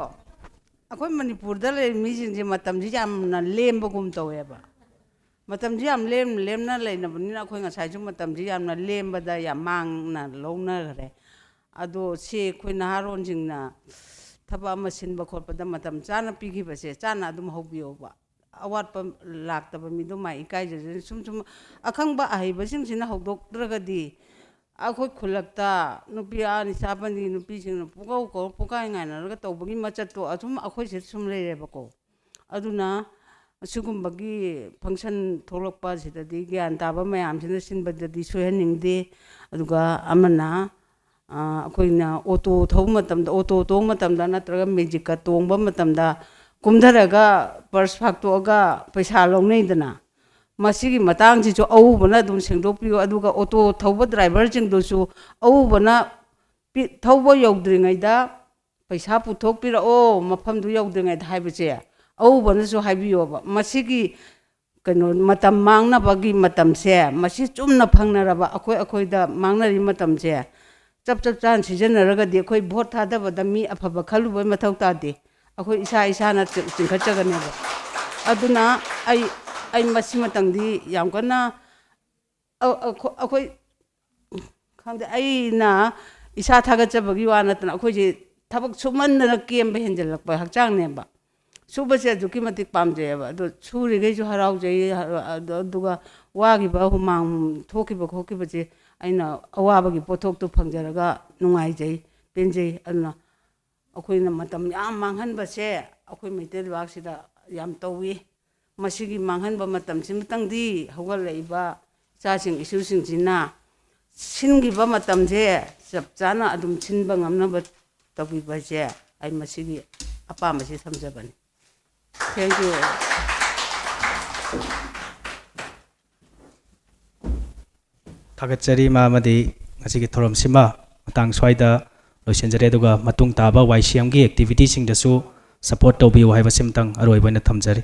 ꯑꯩꯈꯣꯏ ꯃꯅꯤꯄꯨꯔꯗ ꯂꯩꯔꯤꯕ ꯃꯤꯁꯤꯡꯁꯦ ꯃꯇꯝꯁꯤ ꯌꯥꯝꯅ ꯂꯦꯝꯕꯒꯨꯝ ꯇꯧꯋꯦꯕ꯫ ꯃꯇꯝꯁꯤ ꯌꯥꯝ ꯂꯦꯝ-, ꯂꯦꯝꯅ ꯂꯩꯅꯕꯅꯤꯅ ꯑꯩꯈꯣꯏ ꯉꯁꯥꯏꯁꯨ ꯃꯇꯝꯁꯤ ꯌꯥꯝꯅ ꯂꯦꯝꯕꯗ ꯌꯥꯝ ꯃꯥꯡꯅ ꯂꯧꯅꯈ꯭ꯔꯦ꯫ ꯑꯗꯣ ꯁꯤ ꯑꯩꯈꯣꯏ ꯅꯍꯥꯔꯣꯟꯁꯤꯡꯅ ꯊꯕꯛ ꯑꯃ ꯁꯤꯟꯕ ꯈꯣꯠꯄꯗ ꯃꯇꯝ ꯆꯥꯅ ꯄꯤꯈꯤꯕꯁꯦ ꯆꯥꯅ ꯑꯗꯨꯝ ꯍꯧꯕꯤꯌꯣꯕ꯫ ꯑꯋꯥꯠꯄ ꯂꯥꯛꯇꯕ ꯃꯤꯗꯣ ꯃꯥ ꯏꯀꯥꯏꯖꯖꯅꯤ꯫ ꯁꯨꯝ ꯁꯨꯝ ꯑꯈꯪꯕ ꯑꯍꯩꯕꯁꯤꯡꯁꯤꯅ ꯍꯧꯗꯣꯛꯇ꯭ꯔꯒꯗꯤ ꯑꯩꯈꯣꯏ ꯈꯨꯜꯂꯛꯇ ꯅꯨꯄꯤ ꯑꯥ ꯅꯤꯁꯥꯕꯟꯗꯤ ꯅꯨꯄꯤꯁꯤꯡꯅ ꯄꯨꯡꯀꯧ ꯀꯧꯔ ꯄꯨꯡꯀꯥꯏ ꯉꯥꯏꯅꯔꯒ ꯇꯧꯕꯒꯤ ꯃꯆꯠꯇꯣ ꯑꯗꯨꯝ ꯑꯩꯈꯣꯏ ꯁꯤꯗ ꯁꯨꯝ ꯂꯩꯔꯦꯕꯀꯣ꯫ ꯑꯗꯨꯅ ꯑꯁꯤꯒꯨꯝꯕꯒꯤ ꯐꯪꯁꯟ ꯊꯣꯛꯂꯛꯄ ꯑꯁꯤꯗꯗꯤ ꯒ꯭ꯌꯥꯟ ꯇꯥꯕ ꯃꯌꯥꯝꯁꯤꯅ ꯁꯤꯟꯕꯗꯗꯤ ꯁꯣꯏꯍꯟꯅꯤꯡꯗꯦ꯫ ꯑꯗꯨꯒ ꯑꯃꯅ, ꯑ, ꯑꯩꯈꯣꯏꯅ ꯑꯣꯇꯣ ꯊꯧꯕ ꯃꯇꯝꯗ, ꯑꯣꯇꯣ ꯇꯣꯡꯕ ꯃꯇꯝꯗ ꯅꯠꯇ꯭ꯔꯒ ꯃꯦꯖꯤꯛꯀ ꯇꯣꯡꯕ ꯃꯇꯝꯗ ꯀꯨꯝꯊꯔꯒ ꯄꯔꯁ ꯐꯥꯛꯇꯣꯛꯑꯒ ꯄꯩꯁꯥ ꯂꯧꯅꯩꯗꯅ, ꯃꯁꯤꯒꯤ ꯃꯇꯥꯡꯁꯤꯁꯨ ꯑꯎꯕꯅ ꯑꯗꯨꯝ ꯁꯦꯡꯗꯣꯛꯄꯤꯌꯨ꯫ ꯑꯗꯨꯒ ꯑꯣꯇꯣ ꯊꯧꯕ ꯗ꯭ꯔꯥꯏꯚꯔꯁꯤꯡꯗꯨꯁꯨ ꯑꯎꯕꯅ ꯄꯤ-, ꯊꯧꯕ ꯌꯧꯗ꯭ꯔꯤꯉꯩꯗ ꯄꯩꯁꯥ ꯄꯨꯊꯣꯛꯄꯤꯔꯛꯑꯣ, ꯃꯐꯝꯗꯨ ꯌꯧꯗ꯭ꯔꯤꯉꯩꯗ ꯍꯥꯏꯕꯁꯦ ꯑꯎꯕꯅꯁꯨ ꯍꯥꯏꯕꯤꯌꯣꯕ꯫ ꯃꯁꯤꯒꯤ ꯀꯩꯅꯣ, ꯃꯇꯝ ꯃꯥꯡꯅꯕꯒꯤ ꯃꯇꯝꯁꯦ, ꯃꯁꯤ ꯆꯨꯝꯅ ꯐꯪꯅꯔꯕ ꯑꯩꯈꯣꯏ ꯑꯩꯈꯣꯏꯗ ꯃꯥꯡꯅꯔꯤ ꯃꯇꯝꯁꯦ ꯆꯞ ꯆꯞ ꯆꯥꯅ ꯁꯤꯖꯤꯟꯅꯔꯒꯗꯤ ꯑꯩꯈꯣꯏ ꯚꯣꯠ ꯊꯥꯗꯕꯗ ꯃꯤ ꯑꯐꯕ ꯈꯜꯂꯨꯕꯩ ꯃꯊꯧ ꯇꯥꯗꯦ꯫ ꯑꯩꯈꯣꯏ ꯏꯁꯥ ꯏꯁꯥꯅ ꯆꯤꯡ-, ꯆꯤꯡꯈꯠꯆꯒꯅꯦꯕ꯫ ꯑꯗꯨꯅ ꯑꯩ, ꯑꯩ ꯃꯁꯤꯃꯇꯪꯗꯤ ꯌꯥꯝ ꯀꯟꯅ ꯑ-, ꯑ-, ꯑꯩꯈꯣꯏ, ꯈꯪꯗꯦ, ꯑꯩꯅ ꯏꯁꯥ ꯊꯥꯒꯠꯆꯕꯒꯤ ꯋꯥ ꯅꯠꯇꯅ ꯑꯩꯈꯣꯏꯁꯦ ꯊꯕꯛ ꯁꯨꯃꯟꯗꯅ ꯀꯦꯝꯕ ꯍꯦꯟꯖꯜꯂꯛꯄ ꯍꯛꯆꯥꯡꯅꯦꯕ꯫ ꯁꯨꯕꯁꯦ ꯑꯗꯨꯛꯀꯤ ꯃꯇꯤꯛ ꯄꯥꯝꯖꯩꯑꯕ꯫ ꯑꯗꯣ ꯁꯨꯔꯤꯈꯩꯁꯨ ꯍꯔꯥꯎꯖꯩ꯫ ꯑꯗꯣ, ꯑꯗꯨꯒ ꯋꯥꯈꯤꯕ, ꯍꯨꯃꯥꯡ ꯊꯣꯛꯈꯤꯕ ꯈꯣꯠꯈꯤꯕꯁꯦ ꯑꯩꯅ ꯑꯋꯥꯕꯒꯤ ꯄꯣꯠꯊꯣꯛꯇꯣ ꯐꯪꯖꯔꯒ ꯅꯨꯡꯉꯥꯏꯖꯩ, ꯄꯦꯟꯖꯩ꯫ ꯑꯗꯨꯅ ꯑꯩꯈꯣꯏꯅ ꯃꯇꯝ ꯌꯥꯝ ꯃꯥꯡꯍꯟꯕꯁꯦ ꯑꯩꯈꯣꯏ ꯃꯩꯇꯩ ꯂꯩꯕꯥꯛꯁꯤꯗ ꯌꯥꯝ ꯇꯧꯏ꯫ ꯃꯁꯤꯒꯤ ꯃꯥꯡꯍꯟꯕ ꯃꯇꯝꯁꯤꯃꯇꯪꯗꯤ ꯍꯧꯒꯠꯂꯛꯏꯕ ꯏꯆꯥꯁꯤꯡ ꯏꯁꯨꯁꯤꯡꯁꯤꯅ ꯁꯤꯟꯈꯤꯕ ꯃꯇꯝꯁꯦ ꯆꯞ ꯆꯥꯅ ꯑꯗꯨꯝ ꯁꯤꯟꯕ ꯉꯝꯅꯕ ꯇꯧꯕꯤꯕꯁꯦ ꯑꯩ ꯃꯁꯤꯒꯤ ꯑꯄꯥꯝꯕꯁꯤ ꯊꯝꯖꯕꯅꯤ꯫ Thank you꯫ ꯊꯥꯒꯠꯆꯔꯤ ꯏꯃꯥ, ꯑꯃꯗꯤ ꯉꯁꯤꯒꯤ ꯊꯧꯔꯝꯁꯤꯃ ꯃꯇꯥꯡ ꯁ꯭ꯋꯥꯏꯗ ꯂꯣꯏꯁꯤꯟꯖꯔꯦ꯫ ꯑꯗꯨꯒ ꯃꯇꯨꯡ ꯇꯥꯕ ꯋꯥꯏ ꯁꯤ ꯑꯦꯝꯒꯤ ꯑꯦꯛꯇꯤꯚꯤꯇꯤꯁꯤꯡꯗꯁꯨ ꯁꯄꯣꯔꯠ ꯇꯧꯕꯤꯌꯨ ꯍꯥꯏꯕꯁꯤꯃꯇꯪ ꯑꯔꯣꯏꯕ ꯑꯣꯏꯅ ꯊꯝꯖꯔꯤ꯫